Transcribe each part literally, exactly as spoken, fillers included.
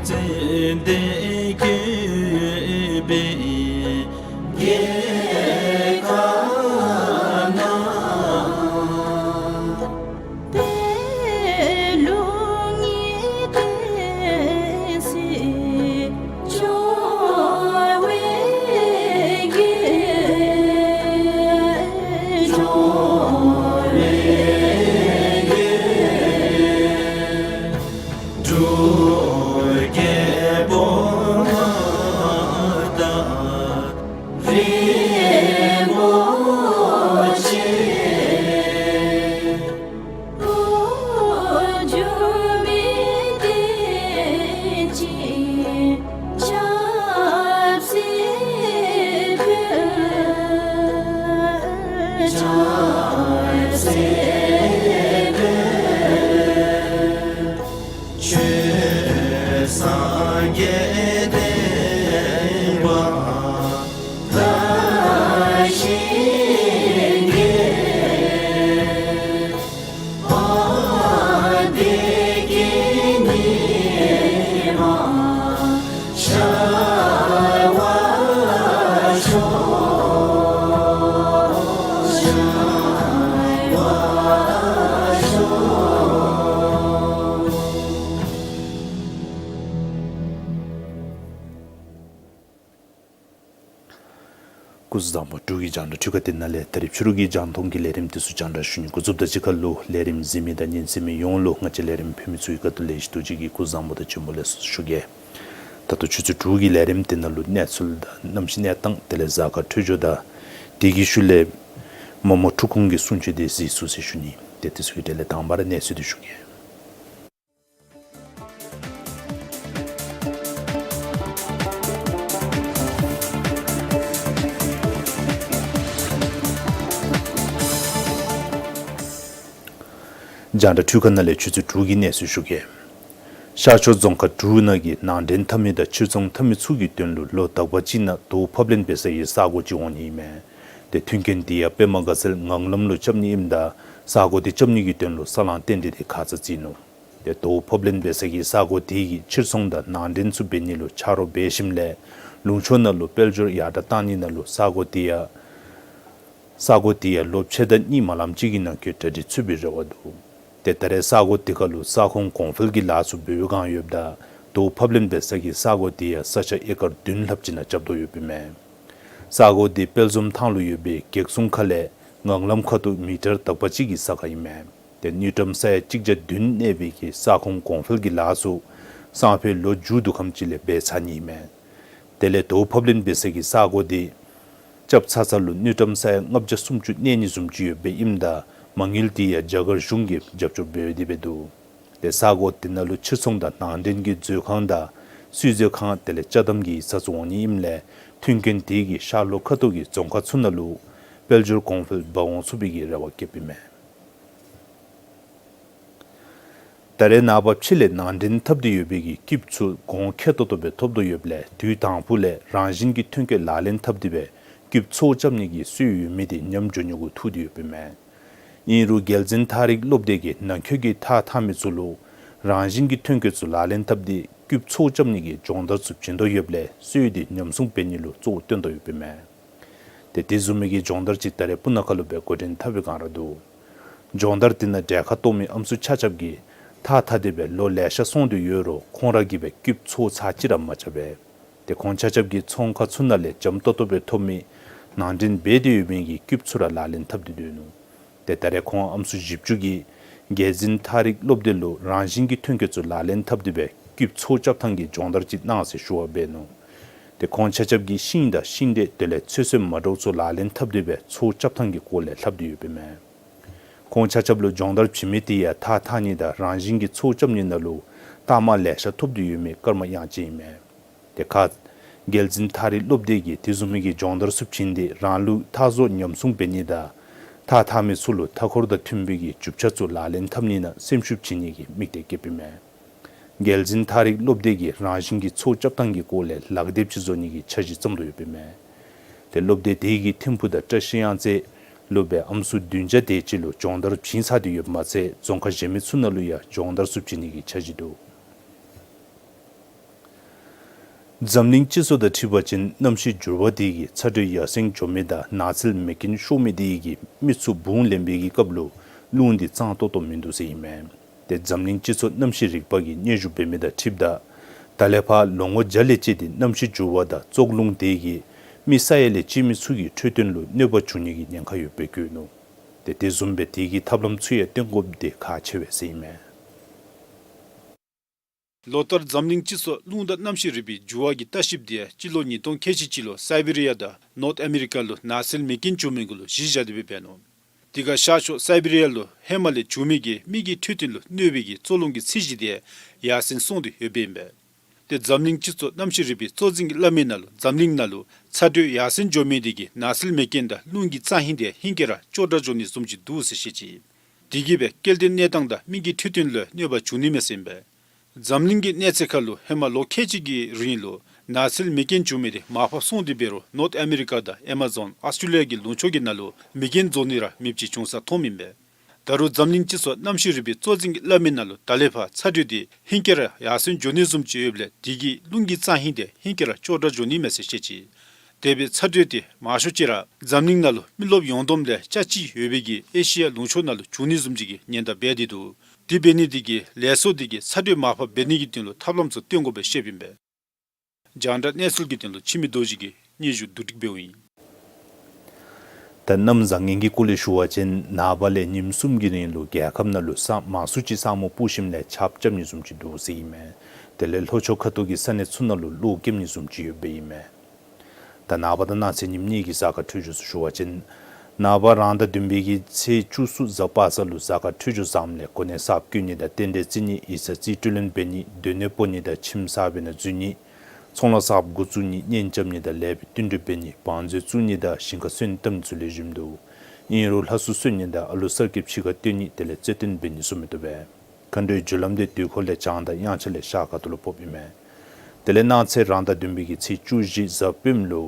ཙན་དན་བཀོད་པའི་རྒྱལ་ཁབ་ན། པད་ལུང་གི་བསྟན་སྲིད་སྐྱོང་བའི་རྒྱལ། སྐྱོང་བའི་རྒྱལ། འབྲུག་རྒྱལ་པོ་མངའ་བདག་རིན་པོ་ཆེ། འགྱུར་མེད་བསྟན་ཅིང་ཆབ་སྲིད་འཕེལ། ཆབ་སྲིད་འཕེལ། ཆོས་སངས་རྒྱས་བསྟན་པ་དར་ཞིང་རྒྱས། བདེ་སྐྱིད་ཉི་མ་ཤར་བར་ཤོག། ཤར་བར་ཤོག། སྐུ་གཟུགས་བཟང་པོ། འབྲུག་གི་རྒྱང་བསྒྲགས་འཕྲུལ་ཁང་དེ་ནང་ལས་ད་རིས་ཕྱི་རུ་གི་རྒྱང་མཐོང་གི་ལས་རིམ་དེ་ཚུ་རྒྱང་བསྒྲགས་ཞུ་ནི་འགོ་བཙུགསཔ་དང་གཅིག་ཁར་ལུ་ལས་རིམ་གཟིགས་མི་དང་ཉན་གསན་མི་ཡོངས་ལུ་ང་བཅས་ལས་རིམ་ཕུལ་མི་ཚུ་གི་ཁ་ཐུག་ལས་ཡེ་ཤེས་རྡོ་རྗེ་གིས་སྐུ་གཟུགས་བཟང་པོ་དང་བྱོན་པ་ལེགས་སོ་ཞུ་གེ། ད་ལྟོ་ཆུ་ཚོད་དྲུག་གི་ལས་རིམ་དེ་ནང་ལུ་གནས་ཚུལ་དང་གནམ་གཤིས་གནས་སྟངས་དེ་ལས་གཟའ་སྐར་འཕྲོད་སྦྱོར་དང་དེ་གི་ཤུལ་ལས་མོ་མོ་འཁྲུག་ཁུངས་ཀྱི་གསུང་ཆོས་དེ་གཟིགས་ཚུགས་ཟེར་ཞུ་ནི། ཏེ་དེ་ཚུ་གི་གྲས་ལས་དང་པ་ར་གནས་ཚུལ་དེ་ཞུ་གེ། རྒྱང་བསྒྲགས་འཕྲུལ་ཁང་ནང་ལས་ཆུ་ཚོད་དྲུག་གི་གནས་ཚུལ་ཞུ་གེ། ཤར་ཕྱོགས་རྫོང་ཁག་དྲུག་ནང་གི་ནང་འདྲེན་འཐབ་མི་དང་ཕྱིར་ཚོང་འཐབ་མི་ཚུ་གི་དོན་ལུ་ལོ་དག་པ་ཅིག་ནང་དོ་ཕབ་ལེན་འབད་ས་གི་ས་གོ་ཅིག་འོང་ནི་ཨིན་མས། ཏེ་མཐུན་རྐྱེན་དེ་ཡང་པདྨ་དགའ་ཚལ་ངང་ལམ་ལུ་རྐྱབ་ནི་ཨིནམ་ད་ས་གོ་དེ་རྐྱབ་ནི་གི་དོན་ལུ་ས་བསླང་རྟེན་འབྲེལ་དེ་ཁ་ཙ་བརྩིས་ནུག། ཏེ་དོ་ཕབ་ལེན་འབད་ས་གི་ས་གོ་དེ་གིས་ཕྱིར་ཚོང་དང་ནང་འདྲེན་ཚུ་འབད་ནི་ལུ་ཆ་རོགས་འབད་ཞིནམ་ལས་ལུང་ཕྱོགས་ནང་ལུ་དཔལ་འབྱོར་ཡར་དྲག་བཏང་ནི་ནང་ལུ་ས་གོ་དེ་ཡང་ས་གོ་དེ་ཡང་ལོ་ཕྱེད་དང་གཉིས་མ་ལངམ་ཅིག་གི་ནང་འཁོད་གྲ་སྒྲིག་ཚུད་པའི་རེ་བ་འདུག། ཏེ་ད་རེས་ས་གོ་དེ་ཁར་ལུ་ས་ཁོངས་གོང་འཕེལ་གྱི་ལཱ་ཚུ་འབད་བའི་བསྒང་ཡོདཔ་ད་དོ་ཕབ་ལེན་འབད་ས་གི་ས་གོ་དེ་ཡང་ས་ཆ་ཨེ་ཀར་བདུན་ལྷགཔ་ཅིག་ནང་རྐྱབ་དོ་ཡོདཔ་ཨིན་མས། ས་གོ་དེ་དཔལ་འཛོམས་ཐང་ལུ་ཡོད་པའི་གེགས་སྲུང་ཁ་ལས་ངང་ལམ་ཁ་ཐུག་མི་ཊར་དག་པ་ཅིག་གི་ས་ཁར་ཨིན་མས། ཏེ་དངུལ་ཀྲམ་ས་ཡ་གཅིག་བརྒྱ་བདུན་གནས་པའི་གི་ས་ཁོངས་གོང་འཕེལ་གྱི་ལཱ་ཚུ་སང་ཕོད་ལོ་མཇུག་བསྡུ་ཁམས་ཅིག་ལས་འབད་ཚར་ནི་ཨིན་མས། དེ་ལས་དོ་ཕབ་ལེན་འབད་ས་གི་ས་གོ་དེ་རྐྱབ་ཚར་ཚརཝ་ལུ་དངུལ་ཀྲམ་ས་ཡ་ལྔ་བརྒྱ་སུམ་ཅུ་གནས་ནི་བཟུམ་ཅིག་ཡོདཔ་ཨིནམ་ད་མ་དངུལ་དེ་ཡང་རྒྱ་གར་གཞུང་གིས་རྒྱབ་སྐྱོར་འབད་དེ་འབད་འདུག། ཏེ་ས་གོ་དེ་ནང་ལུ་ཕྱིར་ཚོང་དང་ནང་འདྲེན་གྱི་མཛོད་ཁང་དང་སུས་མཛོད་ཁང་དེ་ལས་ཅ་དམ་གྱི་ཡིག་ཚང་ཚུ་འོང་ནི་ཨིནམ་ལས་མཐུན་རྐྱེན་དེ་གིས་ཤར་ལྷོ་ཁ་ཐུག་གི་རྫོང་ཁག་ཚུ་ནང་ལུ་དཔལ་འབྱོར་གོང་འཕེལ་འབག་འོང་ཚུགས་པའི་གི་རེ་བ་བསྐྱེདཔ་ཨིན་མས། ད་རེས་ནངས་པ་ཕྱི་ལས་ནང་འདྲེན་འཐབ་སྟེ་ཡོད་པའི་གི་སྐུདཔ་ཚུ་གོང་ཁེ་ཏོག་ཏོ་སྦེ་ཐོབ་དོ་ཡོདཔ་ལས་དུས་དང་ཕུ་ལས་རང་བཞིན་གྱི་ཐོན་སྐྱེད་ལག་ལེན་འཐབ་སྟེ་སྦེ་སྐུདཔ་ཚོ་རྐྱབ་ནི་གི་སྲོལ་ཡོད་མི་དེ་ཉམས་འགྱོ་ནི་གུ་ཐུག་སྟེ་ཡོདཔ་ཨིན་མས། ཨིན་རུང་རྒྱལ་འཛིན་ཐ་རིག་སློབ་སྡེ་གིས་ནང་འཁོད་ཀྱི་ཐགས་འཐག་མི་ཚུ་ལུ་རང་བཞིན་གྱི་ཐོན་སྐྱེད་ཚུ་ལག་ལེན་འཐབ་སྟེ་སྐུདཔ་ཚོ་རྐྱབ་ནི་གི་སྦྱོང་བརྡར་ཚུ་བྱིན་དོ་ཡོདཔ་ལས་སྲོལ་དེ་ཉམས་སྲུང་འབད་ནི་ལུ་གཙོ་བོ་བཏོན་དོ་ཡོདཔ་ཨིན་མས། ཏེ་དེ་བཟུམ་མའི་གི་སྦྱོང་བརྡར་ཅིག་ད་རེས་སྤུ་ན་ཁ་ལུ་སྦེ་འགོ་འདྲེན་འཐབ་པའི་བསྒང་ར་འདུག། སྦྱོང་བརྡར་དེ་ནང་གྲལ་ཁར་གཏོགས་མི་ཨམ་སྲུ་ཆ་ཁྱབ་ཀྱིས་ཐགས་འཐག་སྟེ་སྦེ་ལོ་ལེ་ཤ་སོང་སྟེ་ཡོད་རུང་ཁོང་ར་གིས་སྦེ་སྐུདཔ་ཚོ་ཚར་གཅིག་ར་མ་རྐྱབ་པས། ཏེ་ཁོང་ཆ་ཁྱབ་ཀྱིས་ཚོང་ཁང་ཚུ་ནང་ལས་འཇམ་ཏོག་ཏོ་སྦེ་ཐོབ་མི་ནང་འདྲེན་འབད་དེ་ཡོད་མི་གི་སྐུདཔ་ཚུ་ར་ལག་ལེན་འཐབ་སྟེ་སྡོད་ནུག། ཏེ་ད་རེས་ཁོང་ཨམ་སྲུ་བཞི་བཅུ་གིས་རྒྱལ་འཛིན་ཐ་རིག་སློབ་སྡེ་ལུ་རང་བཞིན་གྱི་ཐོན་སྐྱེད་ཚུ་ལག་ལེན་འཐབ་སྟེ་སྦེ་སྐུདཔ་ཚོ་རྐྱབ་ཐངས་ཀྱི་སྦྱོང་བརྡར་ཅིག་གནང་ཟེར་ཞུ་བ་འབད་ནུག། ཏེ་ཁོང་ཆ་ཁྱབ་ཀྱིས་ཤིང་དང་ཤིང་འབྲས་དེ་ལས་ཚོད་བསྲེ་མ་འདྲཝ་ཚུ་ལག་ལེན་འཐབ་སྟེ་སྦེ་ཚོ་རྐྱབ་ཐངས་ཀྱི་སྐོར་ལས་ལྷབ་སྟེ་ཡོདཔ་ཨིན་མས། ཁོང་ཆ་ཁྱབ་ལུ་སྦྱོང་བརྡར་བྱིན་མི་དེ་ཡང་ཐགས་འཐག་ནི་དང་རང་བཞིན་གྱི་ཚོ་རྐྱབ་ནི་ནང་ལུ་རྟགས་མ་ལེ་ཤ་ཐོབ་སྟེ་ཡོད་མི་སྐར་མ་ཡང་ཅིན་ཨིན་མས། ཏེ་ཁ་རྒྱལ་འཛིན་ཐ་རིག་སློབ་སྡེ་གིས་དེ་བཟུམ་མའི་གི་སྦྱོང་བརྡར་ཚུ་བྱིན་ཏེ་རང་ལུགས་ཐགས་བཟོ་ཉམས་སྲུང་འབད་ནི་དང་ཐགས་འཐག་མི་ཚུ་ལུ་མཐའ་འཁོར་དང་མཐུན་པའི་གི་རྒྱུ་ཆ་ཚུ་ལག་ལེན་འཐབ་ནི་ནང་སེམས་ཤུགས་བྱིན་ནི་གི་དམིགས་གཏད་བསྐྱེདཔ་ཨིན་མས། རྒྱལ་འཛིན་ཐ་རིག་སློབ་སྡེ་གིས་རང་བཞིན་གྱི་ཚོ་རྐྱབ་ཐངས་ཀྱི་སྐོར་ལས་ལག་དེབ་ཅིག་བཟོ་ནི་གི་འཆར་གཞི་བརྩམ་དོ་ཡོདཔ་ཨིན་མས། ཏེ་སློབ་སྡེ་དེ་གིས་ཐིམ་ཕུག་དང་བཀྲ་ཤིས་གཡང་རྩེ་ལུ་སྦེ་ཨམ་སྲུ་བདུན་བརྒྱ་དེ་ཅིག་ལུ་སྦྱོང་བརྡར་བྱིན་ཚར་ཏེ་ཡོདཔ་མ་ཚད་རྫོང་ཁག་གཞན་མི་ཚུ་ནང་ལུ་ཡང་སྦྱོང་བརྡར་ཚུ་བྱིན་ནི་གི་འཆར་གཞི་འདུག། འཛམ་གླིང་སྤྱི་ཚོགས་དང་འཁྲིལ་བ་ཅིན་གནམ་གཤིས་འགྱུར་བ་དེ་གིས་ཚ་དྲོད་ཡར་སེང་འགྱོ་མི་དང་ནགས་ཚལ་མེ་རྐྱེན་ཤོར་མི་དེ་གིས་མི་ཚུ་བུང་ལེན་པའི་གི་སྐབས་ལུ་རླུང་དེ་གཙང་ཏོག་ཏོ་མིན་འདུག་ཟེར་ཨིན་མས། ཏེ་འཛམ་གླིང་སྤྱི་ཚོགས་གནམ་གཤིས་རིག་པ་གིས་སྙན་ཞུ་འབད་མི་དང་འཁྲིལཝ་ད་ད་ལས་ཕར་ལོ་ངོ་བརྒྱ་ལས་བཅད་དེ་གནམ་གཤིས་འགྱུར་བ་དང་བཙོག་རླུང་དེ་གིས་མི་ས་ཡ་ལས་གཅིག་མི་ཚུ་གི་འཕྲོད་བསྟེན་ལུ་གནོད་པ་བྱུང་ནི་གི་ཉེན་ཁ་ཡོདཔ་སྦེ་བཀོད་ནུག། ཏེ་དེ་བཟུམ་སྦེ་དེ་གི་ཐབས་ལམ་ཚུ་ཡང་བཏོན་དགོཔ་དེ་ཁག་ཆེ་བས་ཟེར་ཨིན་མས། ལོ་ལྟར་འཛམ་གླིང་སྤྱི་ཚོགས་རླུང་དང་གནམ་གཤིས་རིག་པའི་འགྱུར་བ་གི་ལྟ་ཞིབ་དེ་སྤྱི་ལོ་ཉིས་སྟོང་ཁལ་གཅིག་གཅིག་ལུ་སའི་བི་རི་ཡ་དང་ནོརཐ་ཨ་མི་རི་ཀ་ལུ་ནགས་ཚལ་མེ་རྐྱེན་བྱུང་མི་གུ་ལུ་གཞི་བཞག་སྟེ་སྦེ་འབད་ནུག། དེ་ཁར་ཤར་ཕྱོགས་སའི་བི་རི་ཡ་ལུ་ཧེ་མ་ལས་བྱུང་མི་གིས་མི་གི་འཕྲོད་བསྟེན་ལུ་གནོད་པའི་གི་བཙོག་རླུང་གི་ཚད་གཞི་དེ་ཡར་སེང་སོང་སྟེ་ཡོདཔ་ཨིན་པས། ཏེ་འཛམ་གླིང་སྤྱི་ཚོགས་གནམ་གཤིས་རིག་པའི་གཙོ་འཛིན་གྱིས་སླབ་མི་ནང་ལུ་འཛམ་གླིང་ནང་ལུ་ཚ་དྲོད་ཡར་སེང་འགྱོ་མི་དེ་གིས་ནགས་ཚལ་མེ་རྐྱེན་དང་རླུང་གི་རྩ་ཧིང་དེ་ཧིང་ཀེ་ར་ཅོག་འཐདཔ་འགྱོ་ནི་བཟུམ་ཅིག་འདུག་ཟེར་བཤད་ཅི། དེ་གིས་སྦེ་སྐྱེ་ལྡན་གནས་སྟངས་དང་མི་གི་འཕྲོད་བསྟེན་ལུ་གནོད་པ་བྱུང་ནི་མས་ཟེར་ཨིན་པས། འཛམ་གླིང་གི་གནས་ཚད་ཁར་ལུ་ཧེ་མ་ལོ་ཁལ་གཅིག་གི་རིང་ལུ་ནགས་ཚལ་མེ་རྐྱེན་བྱུང་མི་དེ་མར་ཕབ་སོང་སྟེ་འབད་རུང་ནོརཐ་ཨ་མི་རི་ཀ་དང་ཨེ་མ་ཛོན་ཨོསི་ཊྲེ་ལི་ཡ་གི་ལུང་ཕྱོགས་ཀྱི་ནང་ལུ་མེ་རྐྱེན་རྫོགས་ནི་ར་མེདཔ་ཅིག་བྱུང་ས་མཐོངམ་ཨིན་པས། ད་རུང་འཛམ་གླིང་སྤྱི་ཚོགས་གནམ་གཤིས་རིག་པའི་གཙོ་འཛིན་གྱིས་སླབ་མི་ནང་ལུ་ད་ལས་ཕར་ཚ་དྲོད་དེ་ཧིང་ཀེ་ར་ཡར་སེང་འགྱོ་ནི་བཟུམ་ཅིག་ཡོདཔ་ལས་དེ་གིས་རླུང་གི་རྩ་ཧིང་དེ་ཧིང་ཀེ་ར་ཅོག་འཐདཔ་འགྱོ་ནི་མས་ཟེར་བཤད་ཅི། དེ་སྦེ་ཚ་དྲོད་དེ་མང་ཤོས་ཅིག་ར་འཛམ་གླིང་ནང་ལུ་མི་རློབས་ཡོངས་བསྡོམས་ལས་ཆ་གཅིག་ཡོད་པའི་གི་ཨེ་ཤི་ཡ་ལུང་ཕྱོགས་ནང་ལུ་བྱུང་ནི་བཟུམ་ཅིག་གི་ཉེན་བརྡ་འབད་དེ་འདུག། དེ་འབད་ནི་དེ་གིས་ལས་ཚོགས་དེ་གིས་ཚ་དྲོད་མར་ཕབ་འབད་ནི་གི་དོན་ལུ་ཐབས་ལམ་ཚུ་བཏོན་དགོ་པའི་བཤདཔ་ཨིན་པས། རྒྱང་བསྒྲགས་གནས་ཚུལ་གྱི་དོན་ལུ་འཆི་མེད་རྡོ་རྗེ་གིས་སྙན་ཞུ་བསྡུ་སྒྲིག་འབདཝ་ཨིན། ད་གནམ་བཟང་ངན་གྱི་སྐོར་ལས་ཞུ་བ་ཅིན་ནངས་པ་ལས་ཉིནམ་གསུམ་གྱི་རིང་ལུ་རྒྱལ་ཁབ་ནང་ལུ་ས་མང་སུ་ཅིག་ས་སྨུག་སྤུབས་ཞིནམ་ལས་ཆརཔ་རྐྱབ་ནི་བཟུམ་ཅིག་འདུག་ཟེར་ཨིན་མས། དེ་ལས་ལྷོ་ཕྱོགས་ཁ་ཐུག་གི་ས་གནས་ཚུ་ནང་ལུ་གློག་འཁྱུག་ནི་བཟུམ་ཅིག་ཡོདཔ་ཨིན་མས། ད་ནངས་པ་དང་གནངས་ཚེ་ཉིནམ་གཉིས་ཀྱི་གཟའ་སྐར་འཕྲོད་སྦྱོར་ཚུ་ཞུ་བ་ཅིན་ནངས་པ་རང་ཟླ་བདུན་པའི་གི་ཚེས་བཅུ་གསུམ་གཟའ་པ་སངས་ལུ་གཟའ་སྐར་འཕྲོད་སྦྱོར་བཟངམ་ལས་གོ་གནས་གསརཔ་བཀོད་ནི་དང་རྟེན་འབྲེལ་བརྩི་ནི་ཡིག་ཚང་རྩིས་སྤྲོད་ལེན་འབད་ནི་སྡོད་གནས་སྤོ་ནི་དང་ཁྱིམ་གསརཔ་ཨིན་ན་འཛུལ་ནི་ཚོང་ལཱ་གསརཔ་འགོ་བཙུགས་ནི་གཉེན་རྐྱབ་ནི་དང་ལེགས་པའི་བསྟུན་གྲོས་འབད་ནི་བང་མཛོད་བཙུགས་ནི་དང་ཞིང་ཁ་སོན་བཏབ་ནི་ཚུ་ལེགས་ཤོམ་འདུག། ཨིན་རུང་ལྷ་སྲུ་གསོལ་ནི་དང་ཨ་ལུ་གསར་སྐྱེས་ཕྱི་ཁར་བཏོན་ནི་དེ་ལས་རྩེད་འགྲན་འབད་ནི་ཚུ་མི་བཏུབ་པས། མཁའ་འགྲོའི་རྒྱུ་ལམ་དེ་དུས་འཁོར་ལས་བྱང་དང་དབྱངས་འཆར་ལས་ཤར་ཁ་ཐུག་ལུ་ཕོགཔ་ཨིན་མས། དེ་ལས་གནངས་ཚེ་རང་ཟླ་བདུན་པའི་གི་ཚེས་བཅུ་བཞི་གཟའ་སྤེནམ་ལུ་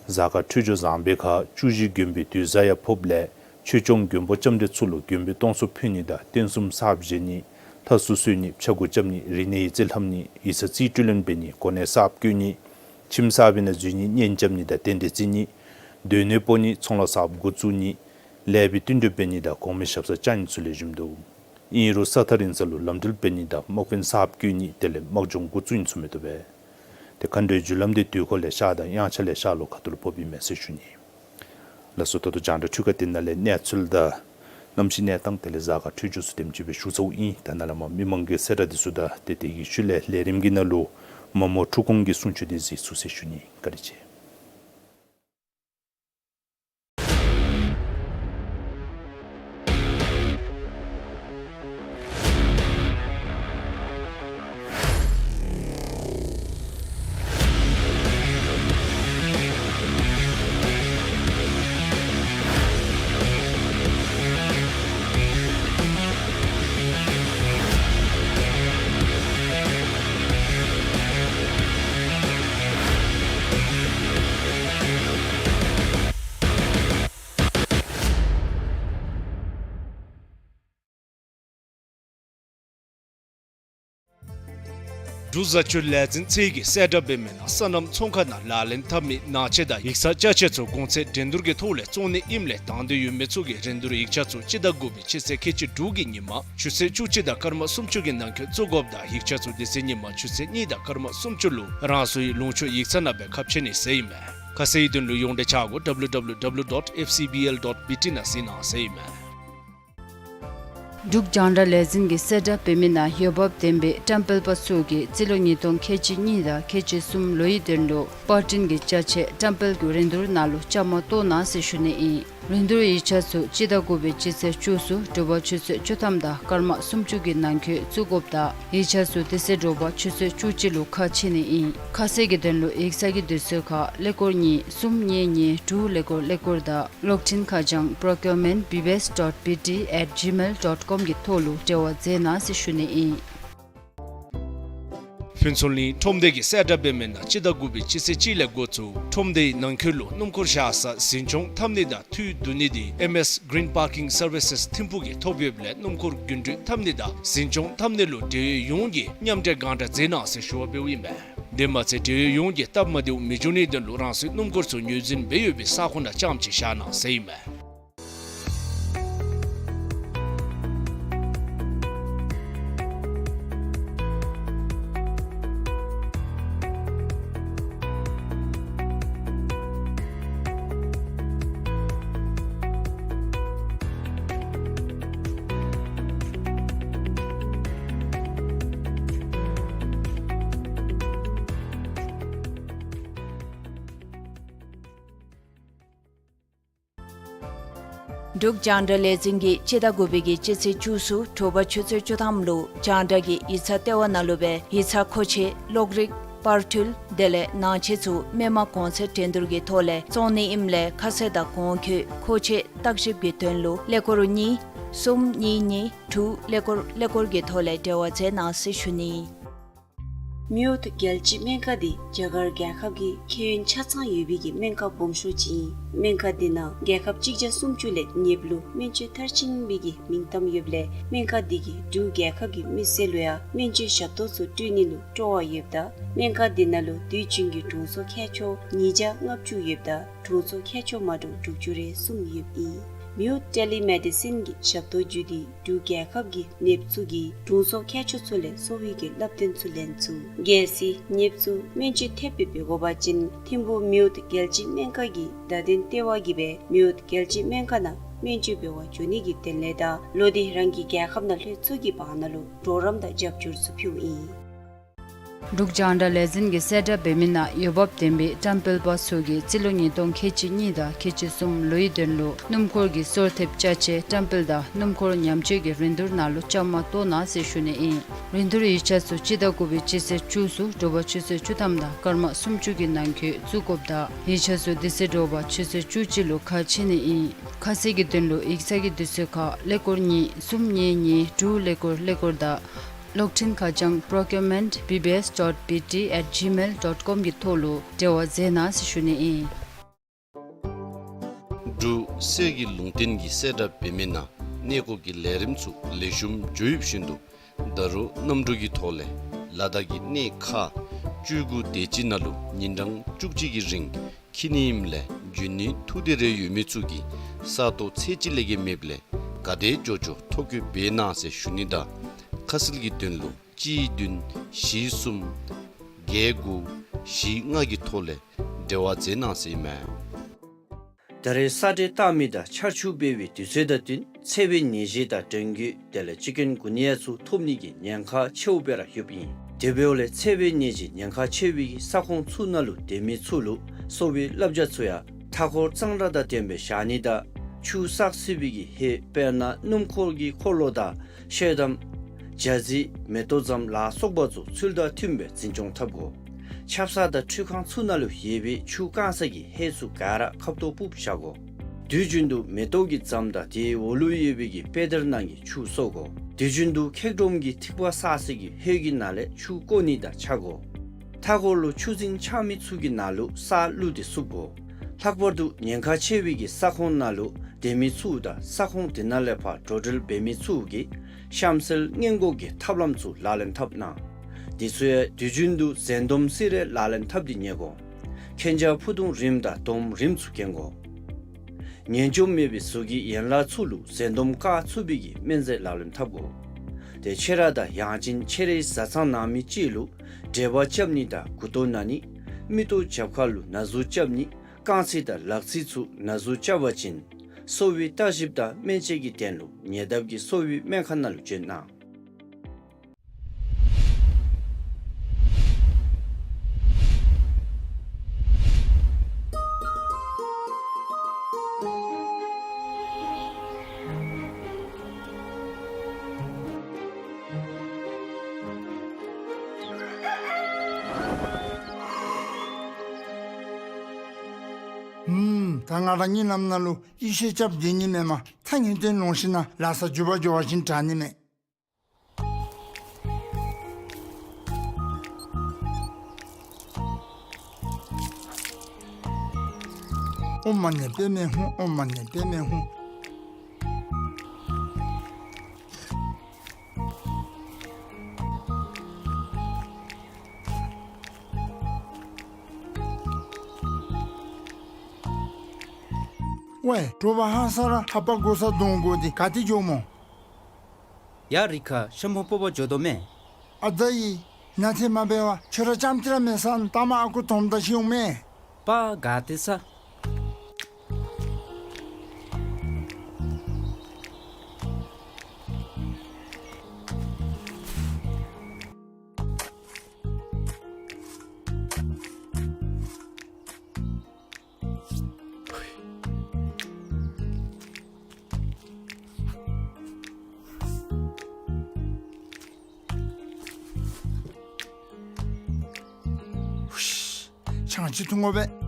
གཟའ་སྐར་འཕྲོད་སྦྱོར་བཟང་པའི་ཁར་བཅུ་བཞི་དགོན་པའི་དུས་གཟའ་ཡང་ཕོགཔ་ལས་ཆོས་སྐྱོང་མགོན་པོ་ལྕམ་དྲལ་ཚུ་ལུ་མགོན་པོའི་སྟོང་གསོལ་ཕུལ་ནི་དང་རྟེན་གསུམ་གསརཔ་བཞེངས་ནི་ལྷ་སྲུ་གསོལ་ནི་ཕྱྭ་འགུགས་རྐྱབ་ནི་རིག་གནས་ཡིག་རྩིས་ལྷབ་ནི་ཡིག་ཚང་རྩིས་སྤྲོད་ལེན་འབད་ནི་གོ་གནས་གསརཔ་བཀོད་ནི་ཁྱིམ་གསརཔ་ཨིན་ན་འཛུལ་ནི་གཉེན་རྐྱབ་ནི་དང་རྟེན་འབྲེལ་བརྩི་ནི་སྡོད་གནས་སྤོ་ནི་ཚོང་ལཱ་གསརཔ་འགོ་བཙུགས་ནི་ལེགས་པའི་བསྟུན་གྲོས་འབད་ནི་དང་གོང་མའི་ཞབས་སར་བཅར་ནི་ཚུ་ལེགས་ཤོམ་འདུག། ཨིན་རུང་ས་ཐག་རིང་ས་ལུ་ལམ་འགྲུལ་འབད་ནི་དང་དམག་དཔོན་གསརཔ་བསྐོ་ནི་དེ་ལས་དམག་སྦྱོང་འགོ་བཙུགས་ནི་ཚུ་མི་བཏུབ་པས། ཏེ་མཁའ་འགྲོའི་རྒྱུ་ལམ་དེ་དུས་འཁོར་ལས་ཤར་དང་དབྱངས་འཆར་ལས་ཤར་ལུ་ཁ་ཐུག་ལུ་ཕོགཔ་ཨིན་མས་ཟེར་ཞུ་ནི། ལགས་སོ། ད་ལྟོ་རྒྱང་བསྒྲགས་འཕྲུལ་ཁང་འདི་ནང་ལས་གནས་ཚུལ་དང་གནམ་གཤིས་གནས་སྟངས་དེ་ལས་གཟའ་སྐར་འཕྲོད་སྦྱོར་ཚུ་དེམ་ཅིག་སྦེ་ཞུ་ཚརཝ་ཨིན། ད་ནཱ་ལས་མར་མི་མང་གི་གསལ་བསྒྲགས་འདི་ཚུ་དང་ཏེ་དེ་གི་ཤུལ་ལས་ལས་རིམ་གྱི་ནང་ལུ་མ་མོ་འཁྲུག་སྐོང་གི་གསུང་ཆོག་འདི་གཟིགས་ཚུགས་ཟེར་ཞུ་ནི། བཀའ་དྲིན་ཆེ། འབྲུག་བཟའ་སྤྱོད་ལས་འཛིན་ཚད་ཀྱིས་གསལ་བསྒྲགས་འབད་མི་ནང་སོ་ནམ་ཚོང་ཁང་ནང་ལག་ལེན་འཐབ་མི་ནང་ཆས་དང་ཡིག་ཚང་ཅ་ཆས་ཚུ་གོང་ཚད་འགྲན་བསྡུར་གྱི་ཐོག་ལས་བཙོང་ནི་ཨིནམ་ལས་དང་འདོད་ཡོད་མི་ཚུ་གིས་རིན་བསྡུར་ཡིག་ཆ་ཚུ་སྤྱི་ཟླ་དགུ་པའི་སྤྱི་ཚེས་ཁལ་གཅིག་དྲུག་གི་ཉིན་མ་ཆུ་ཚོད་བཅུ་གཅིག་དང་སྐར་མ་སུམ་ཅུ་གི་ནང་འཁོད་བཙུགས་དགོཔ་དང་ཡིག་ཆ་ཚུ་དེ་ཚེ་ཉིན་མ་ཆུ་ཚོད་གཉིས་དང་སྐར་མ་སུམ་ཅུ་ལུ་རང་སོའི་ལུང་ཕྱོགས་ཡིག་ཚང་ནང་སྦེ་ཁ་ཕྱེ་ནི་ཟེར་ཨིན་མས། ཁ་གསལ་གྱི་དོན་ལུ་ཡོངས་འབྲེལ་ཆ་སྒོ་W W W dot F C B L dot B T ནང་གཟིགས་གནང་ཟེར་ཨིན་མས། འབྲུག་རྒྱང་བསྒྲགས་ལས་འཛིན་གྱིས་གསལ་བསྒྲགས་འབད་མི་ནང་འོས་འབབ་ལྡན་པའི་བཀྲམ་སྤེལ་པ་ཚུ་གིས་རྩིས་ལོ་ཉིས་སྟོང་ཁལ་གཅིག་གཉིས་དང་ཁལ་གཅིག་གསུམ་ལོའི་དོན་ལུ་པར་སྐྲུན་གྱི་ཅ་ཆས་བཀྲམ་སྤེལ་གྱི་རིན་བསྡུར་ནང་ལུ་བཅའ་མར་གཏོགས་གནང་ཟེར་ཞུ་ནི་ཨིན། རིན་བསྡུར་ཡིག་ཆ་ཚུ་སྤྱི་ཟླ་དགུ་པའི་སྤྱི་ཚེས་བཅུ་གསུམ་དྲོ་པ་ཆུ་ཚོད་བཅུ་ཐམ་དང་སྐར་མ་སུམ་ཅུ་གི་ནང་འཁོད་བཙུགས་དགོཔ་དང་ཡིག་ཆ་ཚུ་དེ་ཚེ་དྲོ་པ་ཆུ་ཚོད་བཅུ་གཅིག་ལུ་ཁ་ཕྱེ་ནི་ཨིན། ཁ་གསལ་གྱི་དོན་ལུ་ཡིག་ཚང་གི་དུས་ཚོད་ཁར་ཀླད་ཀོར་གཉིས་གསུམ་གཉིས་གཉིས་དྲུག་ཀླད་ཀོར་ཀླད་ཀོར་དང་གློག་འཕྲིན་ཁ་བྱང་procurement B B S dot B T at gmail dot com གི་ཐོག་ལུ་འབྲེལ་བ་མཛད་གནང་ཟེར་ཞུ་ནི་ཨིན། ཕུན་ཚོགས་གླིང་ཁྲོམ་སྡེ་གིས་གསལ་བསྒྲགས་འབད་མི་ནང་སྤྱི་ཟླ་དགུ་པའི་སྤྱི་ཚེས་གཅིག་ལས་འགོ་བཙུགས་ཁྲོམ་སྡེའི་ནང་འཁོད་ལུ་སྣུམ་འཁོར་བཞག་ས་འཛིན་སྐྱོང་འཐབ་ནི་དང་འཐུས་བསྡུ་ནི་དེ་M S Green Parking Services ཐིམ་ཕུག་གིས་ཐོབ་ཡོདཔ་ལས་སྣུམ་འཁོར་རྒྱུན་འགྲུལ་འཐབ་ནི་དང་འཛིན་སྐྱོང་འཐབ་ནི་ལུ་འབྲེལ་ཡོད་ཡོངས་ཀྱིས་མཉམ་འབྲེལ་སྒང་དྲག་མཛད་གནང་ཟེར་ཞུ་བ་འབདཝ་ཨིན་པས། དེ་མ་ཚད་འབྲེལ་ཡོད་ཡོངས་ཀྱིས་སྟབས་མ་བདེཝ་མི་འབྱུང་ནིའི་དོན་ལུ་རང་སོའི་སྣུམ་འཁོར་ཚུ་ངོས་འཛིན་འབད་ཡོད་པའི་ས་ཁོངས་ནང་རྐྱངམ་ཅིག་བཞག་གནང་ཟེར་ཨིན་མས། འབྲུག་རྒྱང་བསྒྲགས་ལས་འཛིན་གྱིས་སྤྱི་ཟླ་དགུ་པའི་གི་སྤྱི་ཚེས་བཅུ་གསུམ་དྲོ་པ་ཆུ་ཚོད་བཅུ་ཐམ་ལུ་རྒྱང་བསྒྲགས་ཀྱི་ཡིག་ཚང་ལྟེ་བ་ནང་ལུ་སྦེ་ཡིག་ཚང་མཁོ་ཆས་གློག་རིག་པར་འཕྲུལ་དེ་ལས་ནང་ཆས་ཚུ་མི་མང་གོང་ཚད་འགྲན་བསྡུར་གྱི་ཐོག་ལས་བཙོང་ནི་ཨིནམ་ལས་ཁ་གསལ་དང་གོང་འཁོད་མཁོ་ཆས་བརྟག་ཞིབ་ཀྱི་དོན་ལུ་ཀླད་ཀོར་གཉིས་གསུམ་གཉིས་གཉིས་དྲུག་ཀླད་ཀོར་ཀླད་ཀོར་གྱི་ཐོག་ལས་འབྲེལ་བ་མཛད་གནང་ཟེར་ཞུ་ནི། མེའོ་རྒྱལ་སྤྱིའི་སྨན་ཁང་འདི་རྒྱ་གར་རྒྱལ་ཁབ་ཀྱི་ཁྱད་ཡོན་ཆ་ཚང་ཡོད་པའི་གི་སྨན་ཁང་སྦོམ་ཤོས་ཅིག་ཨིན། སྨན་ཁང་འདི་ནང་རྒྱལ་ཁབ་གཅིག་བརྒྱ་སུམ་ཅུ་ལས་ཉེར་ལྔ་ལུ་སྨན་བཅོས་མཐར་ཕྱིན་པའི་གི་མིང་གཏམ་ཡོདཔ་ལས་སྨན་ཁང་འདི་གིས་འབྲུག་རྒྱལ་ཁབ་ཀྱི་མི་སེར་ལུ་ཡང་སྨན་བཅོས་ཞབས་ཏོག་ཚུ་སྤྲོད་ནི་ལུ་སྤྲོ་བ་ཡོདཔ་ད་སྨན་ཁང་འདི་ནང་ལུ་དུས་རྒྱུན་གྱི་དྲུང་འཚོ་མཁས་མཆོག་ཉིས་བརྒྱ་ལྔ་བཅུ་ཡོདཔ་ད་དྲུང་འཚོ་མཁས་མཆོག་མ་འདྲཝ་དྲུག་ཅུ་རེ་གསུམ་ཡོདཔ་ཨིན། མེའོ་ཊེ་ལི་མེ་ཌི་སིན་གྱི་ཞབས་ཏོག་བརྒྱུད་དེ་འབྲུག་རྒྱལ་ཁབ་ཀྱི་ནདཔ་ཚུ་གིས་དྲུང་འཚོ་མཁས་མཆོག་ཚུ་ལས་གསོ་བའི་གི་བསླབ་སྟོན་ཚུ་ལེན་ཚུགས། གལ་སྲིད་ནདཔ་ཚུ་སྨན་བཅོས་ཐེབས་སྦེ་འབད་དགོ་པ་ཅིན་ཐིམ་ཕུག་མེའོ་རྒྱལ་སྤྱིའི་སྨན་ཁང་གི་བརྡ་དོན་ལྟེ་བ་གིས་སྦེ་མེའོ་རྒྱལ་སྤྱིའི་སྨན་ཁང་ནང་སྨན་བཅོས་འབད་བར་འགྱོ་ནི་གི་དོན་ལས་དང་ལོག་སྟེ་རང་གི་རྒྱལ་ཁབ་ནང་ལྷོད་ཚུགས་ཀྱི་བར་ན་ལུ་གྲོགས་རམ་དང་རྒྱབ་སྐྱོར་ཚུ་ཕུལཝ་ཨིན། འབྲུག་རྒྱང་བསྒྲགས་ལས་འཛིན་གྱིས་གསལ་བསྒྲགས་འབད་མི་ནང་འོས་འབབ་ལྡན་པའི་བཀྲམ་སྤེལ་པ་ཚུ་གིས་རྩིས་ལོ་ཉིས་སྟོང་ཁལ་གཅིག་གཉིས་དང་ཁལ་གཅིག་གསུམ་ལོའི་དོན་ལུ་སྣུམ་འཁོར་གྱི་སོར་ཐེབས་ཅ་ཆས་བཀྲམ་སྤེལ་དང་སྣུམ་འཁོར་ཉམས་བཅོས་ཀྱི་རིན་བསྡུར་ནང་ལུ་བཅའ་མར་གཏོགས་གནང་ཟེར་ཞུ་ནི་ཨིན། རིན་བསྡུར་ཡིག་ཆ་ཚུ་སྤྱི་ཟླ་དགུ་པའི་སྤྱི་ཚེས་བཅུ་གསུམ་དྲོ་པ་ཆུ་ཚོད་བཅུ་ཐམ་དང་སྐར་མ་སུམ་ཅུ་གི་ནང་འཁོད་བཙུགས་དགོཔ་ད་ཡིག་ཆ་ཚུ་དེ་ཚེ་དྲོ་པ་ཆུ་ཚོད་བཅུ་གཅིག་ལུ་ཁ་ཕྱེ་ནི་ཨིན། ཁ་གསལ་གྱི་དོན་ལུ་ཡིག་ཚང་གི་དུས་ཚོད་ཁར་ཀླད་ཀོར་གཉིས་གསུམ་གཉིས་གཉིས་དྲུག་ཀླད་ཀོར་ཀླད་ཀོར་དང་གློག་འཕྲིན་ཁ་བྱང་procurement B B S dot B T at gmail dot com གི་ཐོག་ལུ་འབྲེལ་བ་མཛད་གནང་ཟེར་ཞུ་ནི་ཨིན། འབྲུག་གསེར་གྱི་ལུང་བསྟན་གྱིས་གསལ་བསྒྲགས་འབད་མི་ནང་གནས་སྐོར་གྱི་ལས་རིམ་ཚུ་ལེགས་ཤོམ་འགྱོ་ཡོདཔ་བཞིན་དུ་ད་རུང་གནམ་གྲུ་གི་ཐོག་ལས་ལ་དྭགས་ཀྱི་གནས་ཁག་བཅུ་དགུ་དེ་ཅིག་ནང་ལུ་ཉིན་གྲངས་བཅུ་གཅིག་གི་རིང་འཁྱིད་ནི་ཨིནམ་ལས་འབྱོན་ནིའི་ཐུགས་འདོད་རེ་ཡོད་མི་ཚུ་གིས་ས་སྟོང་ཚད་གཅིག་ལས་བརྒལ་མེདཔ་ལས་ག་དེ་མགྱོགས་མགྱོགས་ཐོ་བཀོད་འབད་གནང་ཟེར་ཞུ་ནི་དང་ཁ་གསལ་གྱི་དོན་ལུ་གཅིག་བདུན་བཞི་གསུམ་བརྒྱད་དགུ་བཞི་ལྔ་གི་ཐོག་ལས་འབྲེལ་བ་མཛད་གནང་ཟེར་ཨིན་མས། ད་རེས་ས་འདྲེན་བཏང་མི་དང་ཆར་ཆུ་འབབ་པའི་དུས་ཚོད་དང་བསྟུན་ཚ་བའི་ནད་གཞི་དང་འབྲང་རྒྱུད་དེ་ལས་ཅིག་ཀུན་གུ་ནི་ཡ་ཚུ་ཐོབ་ནི་གི་ཉེན་ཁ་ཆེཝ་སྦེ་ར་ཡོདཔ་ཨིན། དེ་འབདཝ་ལས་ཚ་བའི་ནད་གཞི་ཉེན་ཁ་ཆེ་བའི་གི་ས་ཁོངས་ཚུ་ནང་ལུ་སྡོད་མི་ཚུ་ལུ་གསོ་བའི་བསླབ་བྱ་ཚུ་ཡང་མཐའ་འཁོར་གཙང་སྦྲ་དང་ལྡནམ་སྦེ་བཞག་ནི་དང་ཆུ་བསགས་སྲིད་པའི་གི་ཧེ་དཔེར་ན་སྣུམ་འཁོར་གྱི་འཁོར་ལོ་དང་ཤེལ་དམ་ཇ་རྩི་མེ་ཏོག་ཟམ་ལ་སོགས་པ་ཚུ་ཚུལ་དང་མཐུནམ་སྦེ་འཛིན་སྐྱོང་འཐབ་དགོ། ཆབ་གསང་དང་ཁྲུས་ཁང་ཚུ་ནང་ལུ་ཡོད་པའི་ཆུ་བཀང་ས་གི་ཧེ་ཚུ་ག་ར་ཁབ་ཏོ་སྤུབས་བཞག་དགོ། དུས་རྒྱུན་དུ་མེ་ཏོག་གི་ཟམ་དང་དེའི་འོག་ལུ་ཡོད་པའི་གི་པེ་དར་ནང་གི་ཆུ་གསོ་དགོ། དུས་རྒྱུན་དུ་འཁྱག་སྒྲོམ་གྱི་ཐིགས་པ་བསགས་ས་གི་ཧེ་གི་ནང་ལས་ཆུ་བཀོ་ནི་དང་ཆ་དགོ། མཐའ་འཁོར་ལུ་ཆུ་རྫིང་ཆགས་མི་ཚུ་གི་ནང་ལུ་ས་བླུགས་ཏེ་བསུབ་དགོ། ལྷག་པར་དུ་ཉེན་ཁ་ཆེ་བའི་གི་ས་ཁོངས་ནང་ལུ་སྡོད་མི་ཚུ་དང་ས་ཁོངས་དེ་ནང་ལས་ཕར་འགྲོ་འགྲུལ་འབད་མི་ཚུ་གིས་གཤམ་གསལ་སྔོན་འགོག་གི་ཐབས་ལམ་ཚུ་ལག་ལེན་འཐབ་གནང་། དེ་ཚུ་ཡང་དུས་རྒྱུན་དུ་གཟན་འདོམས་སེ་རལ་ལག་ལེན་འཐབ་སྟེ་ཉལ་དགོ། མཁྱེན་རྒྱ་ཕུ་ཐུང་རིངམ་དང་འདོམ་རིངམ་ཚུ་གྱོན་དགོ། ངན་འཇོམས་མེད་པའི་གཟུགས་ཀྱི་ཡན་ལག་ཚུ་ལུ་གཟན་འདོམས་བཀག་ཚུགས་པའི་གི་སྨན་རྫས་ལག་ལེན་འཐབ་དགོ། ཏེ་ཁྱེད་ར་དང་ཡང་ཅིན་ཁྱེད་རའི་བཟའ་ཚང་ནང་མི་ཅིག་ལུ་འབྲས་བུ་རྐྱབ་ནི་དང་མགུ་ཏོ་ན་ནི་མིག་ཏོ་རྒྱབ་ཁ་ལུ་ན་ཟུག་རྐྱབ་ནི་རྐང་ཚིགས་དང་ལག་ཚིགས་ཚུ་ན་ཟུག་རྐྱབ་པ་ཅིན་གསོ་བའི་བརྟག་ཞིབ་དང་སྨན་དཔྱད་ཀྱི་དོན་ལུ་ཉེ་འདབས་ཀྱི་གསོ་བའི་སྨན་ཁང་ནང་ལུ་བྱོན་གནང་། ཧུམ། ད་ང་ར་གཉིད་ལམ་ནང་ལུ་ཡེ་ཤེས་རྐྱབ་སྡོད་ནི་མེན་མས། ཐག་ཉེ་སྟེ་ལོང་ཞིན་ན་ལཱ་ས་མགྱོགས་པ་མགྱོགས་པ་ཅིག་དྲག་ནི་མས། ཨོཾ་མ་ཎི་པདྨེ་ཧཱུྃ། ཨོཾ་མ་ཎི་པདྨེ་ཧཱུྃ། ཝའེ། དྲོ་པ་ཧ་སག་ར་ཧ་པ་གོ་ས་དོང་གོ་དེ་ག་ཏེ་འགྱོཝ་སྨོ། ཡ་རི་ཁ་ཤམ་བུ་སྤོ་བ་འགྱོ་དོ་མས། ཨ་ད་ཡི། ན་ཐེ་མ་འབད་བར་ཁྱོད་ར་ཙམ་ཅིག་ར་མེད་ས་ན་ལྟ་མ་ཨ་ཁུ་དོམ་དང་ཤིཝ་མས། པ་ག་ཏེ་ས། ཆང་ཅིག་འཐུང་དགོ་པས།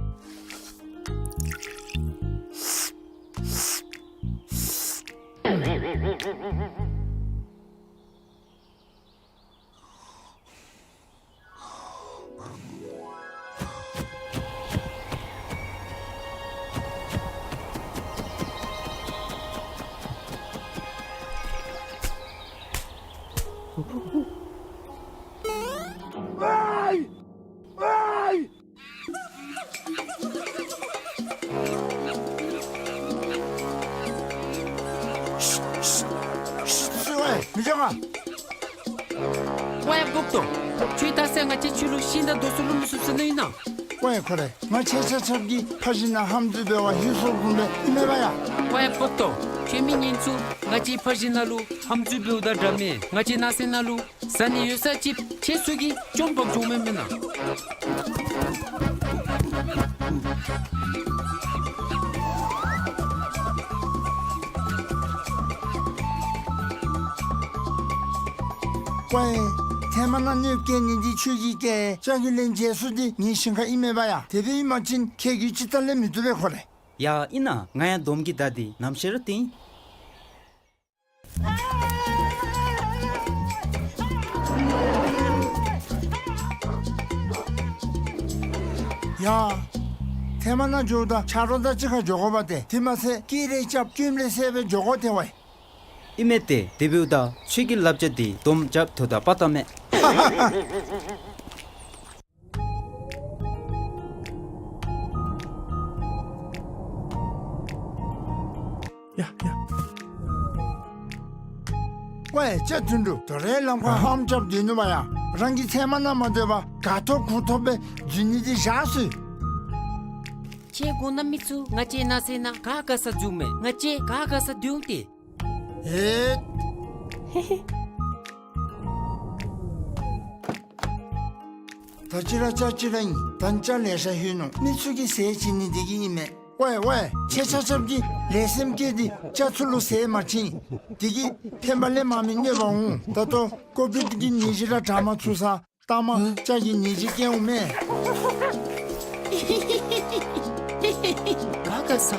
ཝའེ་སྤོག་ཏོ། ཁྱོད་ད་ཟེར་ང་བཅས་ཁྱོད་ལུ་ཤིང་དང་རྡོ་སོལ་ལུ་མི་ཚུད་ཟེར་ནི་ཨིན་ན། ཝའེ་ཁོ་རེ། ང་ཁྱེད་ཆ་ཁྱབ་ཀྱི་ཕ་གཞིས་ནང་ཧམ་འཛུལ་འབད་བར་ལྷོད་སོཔ་བཟུམ་སྦེ་ཨིན་མས་པ་ཡ། ཝའེ་སྤོག་ཏོ། ཁྱོད་མི་ངན་ཚུ་ང་བཅས་ཕ་གཞིས་ནང་ལུ་ཧམ་འཛུལ་འབདཝ་དང་འདྲ་མས། ང་བཅས་ནགས་གསེབ་ནང་ལུ་བཟའ་ནི་ཡོད་ས་ཅིག་ཁྱེད་ཚུ་གིས་བཅོམ་པར་འགྱོཝ་མེན་མེན་ན། ཝའེ། ཐེངས་མ་ནང་གནོདཔ་བཀལ་ནི་འདི་ཁྱོད་ཀྱིས་བཀལ། ལྕགས་ཀྱི་ལན་འཇལ་ས་འདི་ངེའི་ཞིང་ཁར་ཨིན་མས་པ་ཡ། དེ་སྦེ་ཨིན་པ་ཅིན་ཁྱེད་ཀྱིས་ཅིག་ལྟ་ལས་མི་བཏུབ་པས་ཁོ་རེ། ཡ་ཨིན་ན་ང་ཡང་དོམ་གྱི་མདའ་འདི་ནམ་ཤེས་ར་བཏིང་། ཡ། ཐེངས་མ་ནང་འགྱོཝ་ད་ཆ་རོགས་དང་གཅིག་ཁར་འགྱོ་དགོ་པ་ཏེ། དེ་མ་ཚད་སྐད་རེ་རྐྱབ་སྐྱོན་རེ་སེལ་སྦེ་འགྱོ་དགོ་ཏེ་ཝའེ། ཨིན་མས་ཏེ། དེ་འབདཝ་ད་ཁྱོད་ཀྱི་བསླབ་བྱ་འདི་དོམ་རྐྱབ་ཐོག་ད་པ་ལྟ་མས། ཡ་ཡ། ཝའེ་ལྕགས་དོན་གྲུབ། དོ་རུང་ལམ་ཁར་ཧམ་རྐྱབ་སྡོད་ནུག་པ་ཡ། རང་གིས་ཚལ་མ་ནང་མ་སྡོད་པར་ག་ཐོབ་གུ་ཐོབ་སྦེ་འཛུལ་ནི་འདི་བཞག་ཤིག། ཁྱེད་གོང་ན་མི་ཚུ་ང་བཅས་ནགས་གསེབ་ནང་ག་དགའ་ས་འཛུལཝ་མས། ང་བཅས་ག་དགའ་ས་སྡོདཔ་ཏེ། ཨེ། ད་ཅི་ར་ཅ་ཅི་ར་ཨིན། ད་ཅ་ལེ་ཤ་ལྷོད་ནུག། མི་ཚུ་གིས་ཟས་བྱིན་ནི་འདི་གིས་ཨིན་མས། ཝའེ་ཝའེ། ཁྱེད་ཆ་ཁྱབ་ཀྱིས་ལེགས་སེམས་བསྐྱེད་དེ་ཅ་ཚུ་ལུ་ཟས་མ་བྱིན། འདི་གིས་ཕན་པ་ལས་མ་མི་གནོད་པ་འོང་། ད་ལྟོ་ཀོ་བིཌ་ཀྱི་ནད་གཞི་ར་དྲག་མ་ཚུགས་ས། ལྟ་མ་ལྕགས་ཀྱི་ནད་གཞི་སྐྱེ་འོང་མས། ག་དགའ་ས།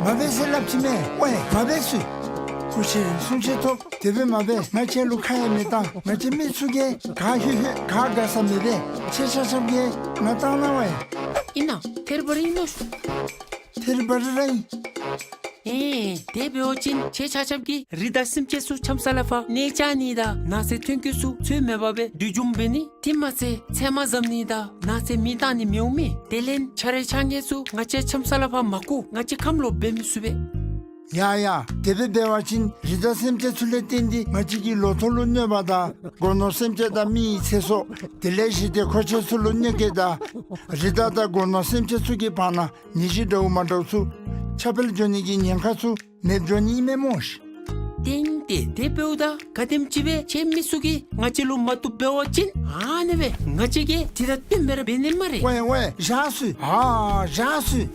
མ་འབད་ཟེར་སླབ་ཅི་མས། ཝའེ་མ་འབད་ཟེར། སྐུ་མཁྱེན་གསུང་ཆེན་ཐོབ། དེ་སྦེ་མ་འབད། ང་ཁྱེད་ལུ་ཁ་ཡང་མི་བཏང་། ང་བཅས་མི་ཚུ་གིས་ག་ལྷོད་ལྷོད་ག་དགའ་ས་མི་འབད། ཁྱེད་ཆ་ཁྱབ་ཀྱིས་ང་བཏང་གནང་ཝའེ། ཨིན་ན་ཐེར་བ་རི་ཨིན་ནོ། ཐེར་བ་རི་ར་ཨིན། ཨེ་དེ་འབད་བ་ཅིན་ཁྱེད་ཆ་ཁྱབ་ཀྱིས་རི་དྭགས་སེམས་ཅན་ཚུ་ཆམ་ས་ལ་ཕར་གནས་བཅའ་ནི་དང་ནགས་གསེབ་ཐོན་སྐྱེད་ཚུ་ཚོད་མེད་པར་སྦེ་སྡུག་འཇོམས་འབད་ནི། དེ་མ་ཚད་ཚལ་མ་བཟའ་ནི་དང་ནགས་གསེབ་མེ་བཏང་ནི་མི་འོང་མས། དེ་ལས་ཆ་རོགས་ཆ་ངན་ཚུ་ང་བཅས་ཆམ་ས་ལ་ཕར་མ་བཀུག། ང་བཅས་ཁམས་ལོག་འབད་མི་ཚུགས་པས། ཡ་ཡ། དེ་སྦེ་འབད་བ་ཅིན་རི་དྭགས་སེམས་ཅན་ཚུ་ལས་བརྟེན་ཏེ་ང་བཅས་ཀྱི་ལོ་ཐོག་ལུ་གནོད་པ་དང་སྒོ་ནོར་སེམས་ཅན་དང་མི་ཡི་ཚེ་སྲོག་དེ་ལས་ཞི་བདེ་འཁོར་ཆེན་ཚུ་ལུ་གནོད་སྐྱེལ་དང་རི་དྭགས་དང་སྒོ་ནོར་སེམས་ཅན་ཚུ་གི་བར་ན་ནད་གཞི་འདྲཝ་མ་འདྲཝ་ཚུ་ཁྱབ་སྤེལ་འགྱོ་ནི་གི་ཉེན་ཁ་ཚུ་མེདཔ་འགྱོ་ནི་ཨིན་མས་སྨོ་ཤིག། ཏེ་ཏེ་དེ་འབདཝ་ད་ག་དེམ་ཅིག་སྦེ་ཁྱེད་མི་ཚུ་གིས་ང་བཅས་ལུ་མ་བཏུབ་འབད་བ་ཅིན་ཨ་ནི་སྦེ་ང་བཅས་ཀྱིས་དེ་དང་བསྟུན་སྦེ་ར་འབད་ནི་སྨ་རེ། ཝའེ་ཝའེ་བཞག་ཤིག། ཨ་བཞག་ཤིག།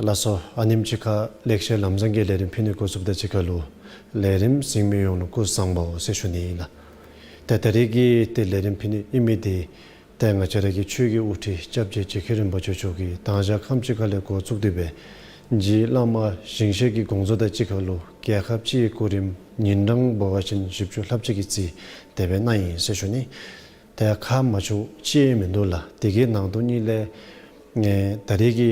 ལགས་སོ། ཨ་ནེམ་ཅིག་ཁར་ལེགས་བཤད་ལམ་བཟང་གི་ལས་རིམ་ཕུལ་ནི་འགོ་བཙུགསཔ་དང་གཅིག་ཁར་ལུ་ལས་རིམ་གཟིགས་མི་ཡོངས་ལུ་སྐུ་གཟུགས་བཟང་པོ་ཟེར་ཞུ་ནི་ཨིན་ལགས། ད་ད་རིས་ཀྱི་ཏེ་ལས་རིམ་ཕུལ་ནི་ཨིན་མི་འདི་ཏེ་ང་བཅས་ར་གི་ཆོས་ཀྱི་དབུ་ཁྲིད་སྐྱབས་རྗེ་རྗེ་མཁན་རིན་པོ་ཆེ་མཆོག་གིས་དང་ཞག་ཁམས་ཅིག་ཁ་ལས་འགོ་བཙུགས་ཏེ་སྦེ་རྗེ་བླ་མ་ཞིང་གཤེགས་ཀྱི་དགོངས་རྫོགས་དང་གཅིག་ཁར་ལུ་རྒྱལ་ཁབ་སྤྱིའི་གོ་རིམ་ཉིན་གྲངས་འབད་བ་ཅིན་བཞི་བཅུ་ལྷགཔ་ཅིག་གི་རྩིས་དེ་སྦེ་གནང་ཡི་ཟེར་ཞུ་ནི། ཏེ་ཁག་མ་ཆོགཔ་ཅིག་མིན་འདུག་ལགས། དེ་གི་ནང་དོན་ཉིད་ལས་ཨེ་ད་རིས་ཀྱི་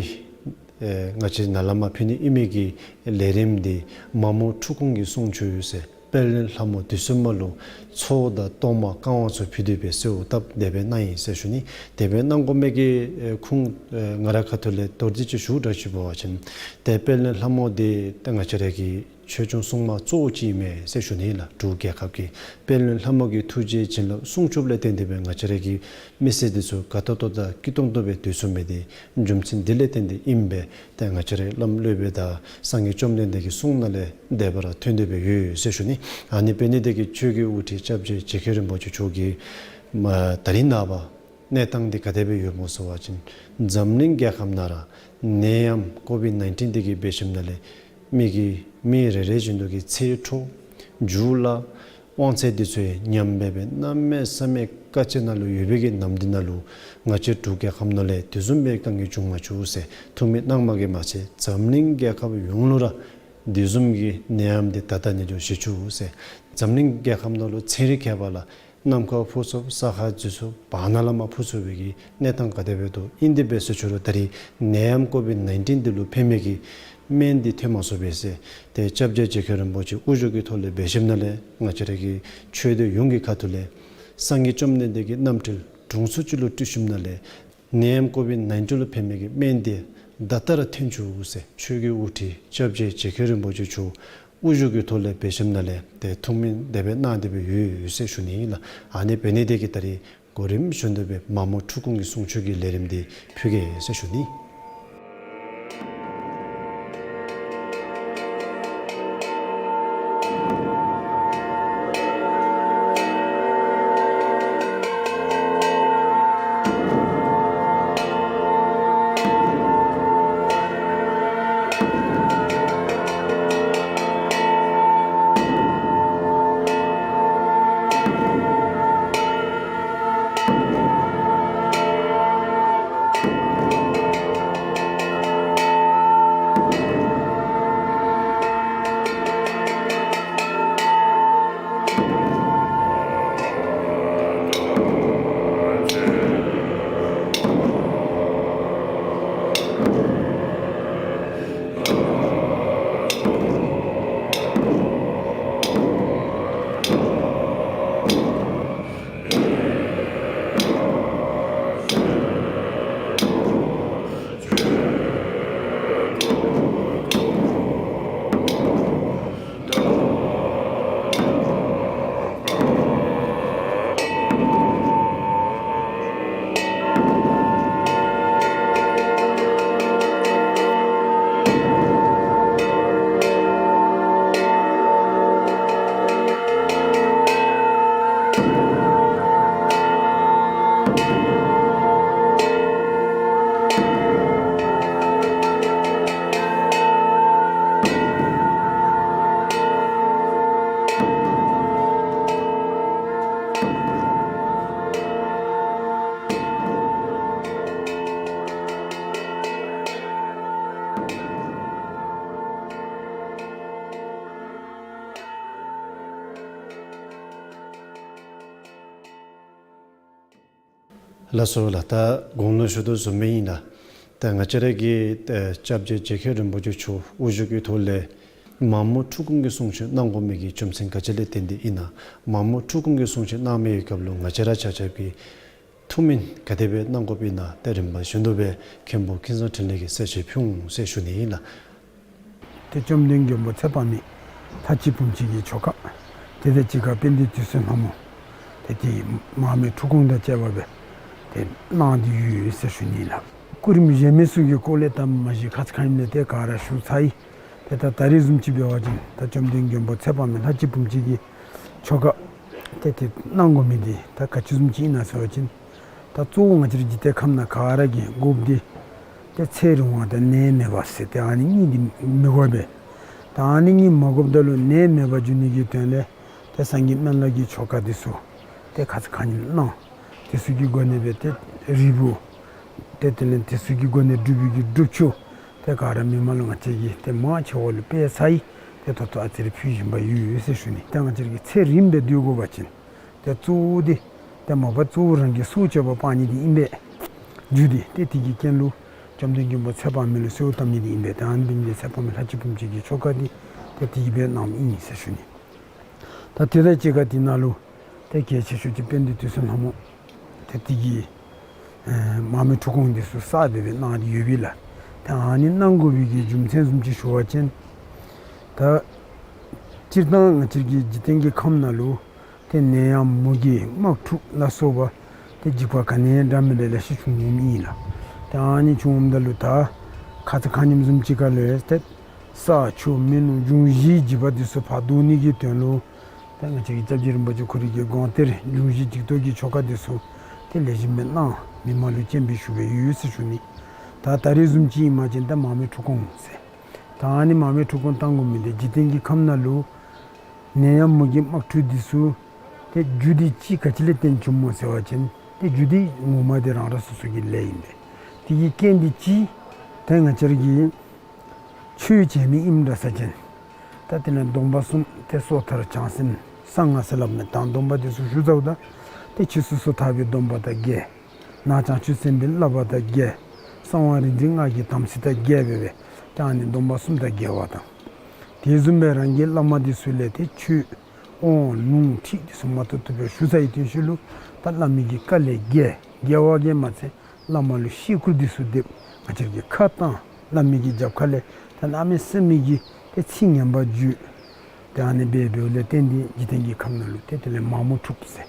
ཨེ་ང་བཅས་ནཱ་ལས་མར་ཕུལ་ནི་ཨིན་མི་གི་ལས་རིམ་འདི་མ་མོ་འཁྲུགས་སྐོང་གི་གསུང་ཆོས་ཟེར་དཔལ་ལྡན་ལྷ་མོ་དུས་གསུམ་མ་ལུ་ཚོགས་དང་གཏོར་མ་བསྐང་བ་ཚུ་ཕུལ་ཏེ་སྦེ་གསོལཝ་བཏབ་དེ་སྦེ་གནང་ཡི་ཟེར་ཞུ་ནི། དེ་སྦེ་གནང་དགོ་མི་གི་ཨེ་ཁུངས་ཨེ་ང་རའི་ཁ་ཐུག་ལས་མདོར་བསྡུས་ཅིག་ཞུ་དྲག་ཅིག་འབད་བ་ཅིན་ཏེ་དཔལ་ལྡན་ལྷ་མོ་འདི་ཏེ་ང་བཅས་ར་གི་ཆོས་སྐྱོང་སྲུང་མ་གཙོ་བོ་ཅིག་མས་ཟེར་ཞུ་ནི་ལགས། འབྲུག་རྒྱལ་ཁབ་ཀྱི་དཔལ་ལྡན་ལྷ་མོ་གི་ཐུགས་རྗེ་བྱིན་རླབས་སྲུང་སྐྱོབ་ལས་བརྟེན་ཏེ་སྦེ་ང་བཅས་ར་གི་མི་སེར་འདི་ཚུ་དགའ་ཏོག་ཏོ་དང་སྐྱིད་ཏོང་ཏོ་སྦེ་སྡོད་ཚུགས་མི་འདི་རྒྱུ་མཚན་འདི་ལས་བརྟེན་ཏེ་ཨིན་པས། ཏེ་ང་བཅས་ར་བླམ་སློབ་དཔོན་དང་སངས་རྒྱས་བཅོམ་ལྡན་འདས་ཀྱི་གསུང་ནང་ལས་དེ་སྦེ་ར་ཐོན་ཏེ་སྦེ་ཡོད་ཟེར་ཞུ་ནི། ཨ་ནི་འབད་ནི་དེ་གིས་ཆོས་ཀྱི་དབུ་ཁྲིད་སྐྱབས་རྗེ་རྗེ་མཁན་རིན་པོ་ཆེ་མཆོག་གིས་མ་ད་རིས་ནངས་པ་གནས་སྟངས་འདི་ག་དེ་སྦེ་ཡོདཔ་སྨོ་ཟེར་བ་ཅིན་འཛམ་གླིང་རྒྱལ་ཁབ་ནང་ར་ནད་ཡམས་ཀོ་བིཌ་ནའིན་ཊིན་འདི་གིས་འབད་ཞིནམ་ལས་མི་གི་མི་རེ་རེ་བཞིན་དུ་གི་ཚེ་འཕྲོ་རྒྱུ་ལ་དབང་ཚད་འདི་ཚུ་ཡང་ཉམས་སྦེ་སྦེ་གནམ་མེད་ས་མེད་དཀའ་སྤྱད་ནང་ལུ་ཡོད་པའི་གི་ནམ་འདི་ནང་ལུ་ང་བཅས་འབྲུག་རྒྱལ་ཁབ་ནང་ལས་དེ་བཟུམ་སྦེ་དཀའ་ངལ་བྱུང་མ་བཅུག་ཟེར་ཐུགས་སྨོན་གནངམ་གིས་མ་ཚད་འཛམ་གླིང་རྒྱལ་ཁབ་ཡོངས་ལུ་ར་དེ་བཟུམ་གྱི་ནད་ཡམས་འདི་ད་ལྟོ་ནི་འགྱོ་ཞི་བཅུག་ཟེར། འཛམ་གླིང་རྒྱལ་ཁབ་ནང་ལུ་ཚན་རིག་མཁས་པ་ལགས་གནམ་ཁར་འཕུར་ཚུགསཔ་ས་ཁར་འཛུལ་ཚུགསཔ་བར་ན་ལས་མར་འཕུར་ཚུགས་པའི་གི་གནས་སྟངས་ག་དེ་སྦེ་འདུག། ཨིན་དེ་སྦེ་ཟེར་ཞུ་རུང་ད་རིས་ནད་ཡམས་ཀོ་བིཌ་ནའིན་ཊིན་འདི་ལུ་ཕན་མི་གི་སྨན་འདི་ཐོན་མ་ཚུགས་པས་ཟེར། ཏེ་སྐྱབས་རྗེ་རྗེ་མཁན་རིན་པོ་ཆེ་དབུ་བཞུགས་ཀྱི་ཐོག་ལས་འབད་ཞིནམ་ལས་ང་བཅས་ར་གི་ཆོས་སྡེ་ཡོངས་ཀྱི་ཁ་ཐུག་ལས་སངས་རྒྱས་བཅོམ་ལྡན་འདས་ཀྱི་རྣམ་འཕྲུལ་དྲུང་འཚོ་ཅིག་ལུ་སྤྲོད་ཞིནམ་ལས་ནད་ཡམས་ཀོ་བིཌ་ནའིན་ཊིན་ལུ་ཕན་མི་གི་སྨན་འདི་ད་ལྟོ་ར་ཐོན་བཅུག་ཟེར་ཆོས་ཀྱི་དབུ་ཁྲིད་སྐྱབས་རྗེ་རྗེ་མཁན་རིན་པོ་ཆེ་མཆོག་དབུ་བཞུགས་ཀྱི་ཐོག་ལས་འབད་ཞིནམ་ལས་ཏེ་ཐུགས་སྨོན་དེ་སྦེ་གནང་སྟེ་སྦེ་ཡོད་ཡོད་ཟེར་ཞུ་ནི་ཨིན་ལགས། ཨ་ནི་འབད་ནི་དེ་གིས་ད་རིས་གོ་རིམ་བཞིན་དུ་སྦེ་མ་མོ་འཁྲུགས་སྐོང་གི་གསུང་ཆོས་ཀྱི་ལས་རིམ་འདི་ཕུལ་གེ་ཟེར་ཞུ་ནི། ལགས་སོ་ལགས། ད་གོང་ལུ་ཞུ་དོ་བཟུམ་སྦེ་ཨིན་ལགས། ད་ང་བཅས་ར་གི་ཨེ་སྐྱབས་རྗེ་རྗེ་མཁན་རིན་པོ་ཆེ་མཆོག་དབུ་བཞུགས་ཀྱི་ཐོག་ལས་མ་མོ་འཁྲུགས་སྐོང་གི་གསུང་ཆོས་གནང་དགོ་མི་གི་རྒྱུ་མཚན་ག་ཅི་ལས་བརྟེན་ཏེ་ཨིན་ན། མ་མོ་འཁྲུགས་སྐོང་གི་གསུང་ཆོས་གནང་མི་གི་སྐབས་ལུ་ང་བཅས་ར་ཆ་ཁྱབ་ཀྱིས་ཐུགས་སྨོན་ག་དེ་སྦེ་གནང་དགོཔ་ཨིན་ན་ཏེ་རིམ་པ་བཞིན་དུ་སྦེ་མཁན་པོ་ཀུན་བཟང་འཕྲིན་ལས་ཀྱིས་གསལ་བཤད་ཕུལ་འོང་ཟེར་ཞུ་ནི་ཨིན་ལགས། ཏེ་བཅོམ་ལྡན་མགོན་པོ་ཚེ་དཔག་མེད་ལྷ་གཅིག་བུམ་གཅིག་གི་ཆོ་ག་ཏེ་དང་གཅིག་ཁར་དཔལ་ལྡན་དུད་སོལ་ལྷ་མོ་ཏེ་ཏེ་མར་མེ་འཁྲུགས་སྐོང་དང་བཅས་པ་སྦེ་ཏེ་གནང་སྟེ་ཡོད་ཟེར་ཞུ་ནི་ལགས། སྐུ་རིམ་གཞན་མི་ཚུ་གི་སྐོར་ལས་ད་མ་གཞི་ཁ་ཙ་ཁ་ཉིནམ་ལས་ཏེ་ག་ར་ཞུ་ཚར་ཡི། ཏེ་ད་ད་རིས་བཟུམ་ཅིག་འབད་བ་ཅིན་ད་བཅོམ་ལྡན་མགོན་པོ་ཚེ་དཔག་མེད་ལྷ་གཅིག་བུམ་གཅིག་གི་ཆོ་ག་ཏེ་ཏེ་གནང་དགོ་མི་འདི་ད་ག་ཅི་བཟུམ་ཅིག་ཨིན་ན་ཟེར་བ་ཅིན་ད་གཙོ་བོ་ང་བཅས་ར་འཇིག་རྟེན་ཁམས་ནང་ག་ར་གིས་དགོཔ་འདི་ ཏེ་ཚེ་རིང་བ་དང་ནད་མེད་པ་ཟེར་ཏེ་ཨ་ནི་གཉིས་འདི་མི་དགོ་པས། ད་ཨ་ནི་གཉིས་མ་དགོཔ་ད་ལུ་ནད་མེད་པ་འབྱུང་ནི་གི་དོན་ལས་ཏེ་སངས་རྒྱས་སྨན་བླ་གི་ཆོ་ག་འདི་ཚུ་ཏེ་ཁ་ཙ་ཁ་ཉིནམ་གནང་། དེ་ཚུ་གི་སྒོ་ནས་སྦེ་ཏེ་རིལ་བུ་ཏེ་དེ་ལས་དེ་ཚུ་གི་སྒོ་ནས་སྒྲུབ་པའི་གི་སྒྲུབ་ཆུ་ཏེ་ག་ར་མི་མང་ལུ་ང་བཅས་ཀྱིས་ཏེ་མང་ཆེ་བ་ལུ་སྤེལ་ཚར་ཡི། ཏེ་ད་ལྟོ་ཨ་ཙི་རེ་ཕུལ་བཞིན་པ་ཡོད་ཟེར་ཞུ་ནི། ཏེ་ང་བཅས་ཀྱིས་ཚེ་རིངམ་སྦེ་སྡོད་དགོ་པ་ཅིན་ཏེ་གཙོ་བོ་འདི་ཏེ་མ་པ་གཙོ་བོ་རང་གི་སྲོག་གཅོད་པ་སྤང་ནི་འདི་ཨིན་པས། རྒྱུ་འདི་ཏེ་དེ་གི་རྐྱེན་ལུ་བཅོམ་ལྡན་མགོན་པོ་ཚེ་དཔག་མེད་ལུ་གསོལཝ་བཏབ་ནི་འདི་ཨིན་པས། ཏེ་ཨ་ནི་འབད་ནི་འདི་ཚེ་དཔག་མེད་ལྷ་གཅིག་པུ་ཅིག་གི་ཆོ་ག་འདི་ཏེ་དེ་གིས་སྦེ་གནངམ་ཨིན་ཟེར་ཞུ་ནི། ད་དེ་དང་གཅིག་ཁར་དེ་ནང་ལུ་ཏེ་གལ་ཆེ་ཤོས་ཅིག་དཔལ་ལྡན་དུས་གསུམ་ལྷ་མོ་ཏེ་དེ་གི་ཨེ་མར་མེ་ཁྲུས་ཀོང་འདི་ཚུ་གསརཔ་སྦེ་གནང་སྟེ་ཡོད་པས་ལགས། ཏེ་ཨ་ནི་གནང་དགོ་པའི་གི་རྒྱུ་མཚན་བཟུམ་ཅིག་ཞུ་བ་ཅིན་ད་སྤྱིར་བཏང་ང་བཅས་ཀྱི་འཇིག་རྟེན་གྱི་ཁམས་ནང་ལུ་ཏེ་ནད་ཡམས་མུ་གེ་དམག་འཁྲུག་ལ་སོགས་པ་ཏེ་འཇིགས་པ་ག་ནི་ཡང་འདྲ་མིན་འདྲ་ལེ་ཤ་བྱུང་འོངམ་ཨིན་ལགས། ཏེ་ཨ་ནི་བྱུང་འོངམ་ད་ལུ་ད་ཁ་ཙ་ཁ་ཉིནམ་བཟུམ་ཅིག་ཁར་ལུ་ཡང་ཏེ་ས་ཆུ་མེ་རླུང་འབྱུང་བཞིའི་འཇིགས་པ་འདི་ཚུ་ཕར་བཟློག་ནི་གི་དོན་ལུ་ཏེ་ང་བཅས་ཀྱི་སྐྱབས་རྗེ་རིན་པོ་ཆེ་ཁོ་རའི་གི་དགོངས་གཏེར་འབྱུང་བཞི་འཇིགས་བཟློག་གི་ཆོ་ག་འདི་ཚུ་ཏེ་ལེགས་ཤོམ་སྦེ་གནང་མི་མང་ལུ་སྤྱན་འབུལ་ཞུ་སྦེ་ཡོད་ཟེར་ཞུ་ནི། ད་ད་རེས་བཟུམ་ཅིག་ཨིན་པ་ཅིན་ད་མར་མེ་ཁྲུས་ཀོང་ཟེར། ད་ཨ་ནི་མར་མེ་ཁྲུས་ཀོང་བཏང་དགོ་མི་འདི་འཇིག་རྟེན་གྱི་ཁམས་ནང་ལུ་ནད་ཡམས་མུ་གེ་དམག་འཁྲུག་འདི་ཚུ་ཏེ་རྒྱུ་འདི་ཅིག་ག་ཅི་ལས་བརྟེན་བྱུངམ་སྨོ་ཟེར་བ་ཅིན་ཏེ་རྒྱུ་འདི་ངོ་མ་འདི་རང་རང་སོ་སོ་གི་ལས་ཨིན་པས། དེ་གི་རྐྱེན་འདི་ཅིག་ཏེ་ང་བཅས་ར་གིས་ཆོས་བྱེད་མི་ཨིནམ་འདྲ་ས་ཅིན་ད་དེ་ལས་སྡོམ་པ་གསུམ་ཏེ་སོ་ཐར་བྱང་སེམས་གསང་སྔགས་ཟེར་སླབ་མི་དང་སྡོམ་པ་འདི་ཚུ་ཞུ་ཚརཝ་ད་ཏེ་ཕྱི་སོ་སོ་ཐར་པའི་སྡོམ་པ་དང་འགལ། ནང་བྱང་ཆུབ་སེམས་དཔའི་བསླབ་པ་དང་འགལ། གསང་བ་རིག་འཛིན་སྔགས་ཀྱི་དམ་ཚིག་དང་འགལ་བས་སྦེ་ཏེ་ཨ་ནི་སྡོམ་པ་གསུམ་དང་འགལ་བ་དང་། དེ་བཟུམ་སྦེ་རང་གི་བླ་མ་འདི་ཚུ་ལས་ཏེ་ཆོས་དབང་ལུང་ཁྲིད་འདི་ཚུ་མ་ཐུབ་ཐུབ་སྦེ་ཞུ་ཚར་བའི་དོན་ཤུལ་ལུ་ད་བླ་མའི་གི་བཀའ་ལས་འགལ། འགལ་བ་གིས་མ་ཚད་བླ་མ་ལུ་བཤད་སྐུར་འདི་ཚུ་འདེབས། ང་བཅས་ཀྱིས་ཁ་བཏང་། བླ་མའི་གི་རྒྱབ་ཁ་ལས་ད་གནམ་མེད་ས་མེད་ཀྱི་ཏེ་ཚིག་ངན་པ་བརྗོད། ཏེ་ཨ་ནི་འབད་འབདཝ་ལས་བརྟེན་ཏེ་འཇིག་རྟེན་གྱི་ཁམས་ནང་ལུ་ཏེ་དེ་ལས་མ་མོ་འཁྲུགས་ཟེར།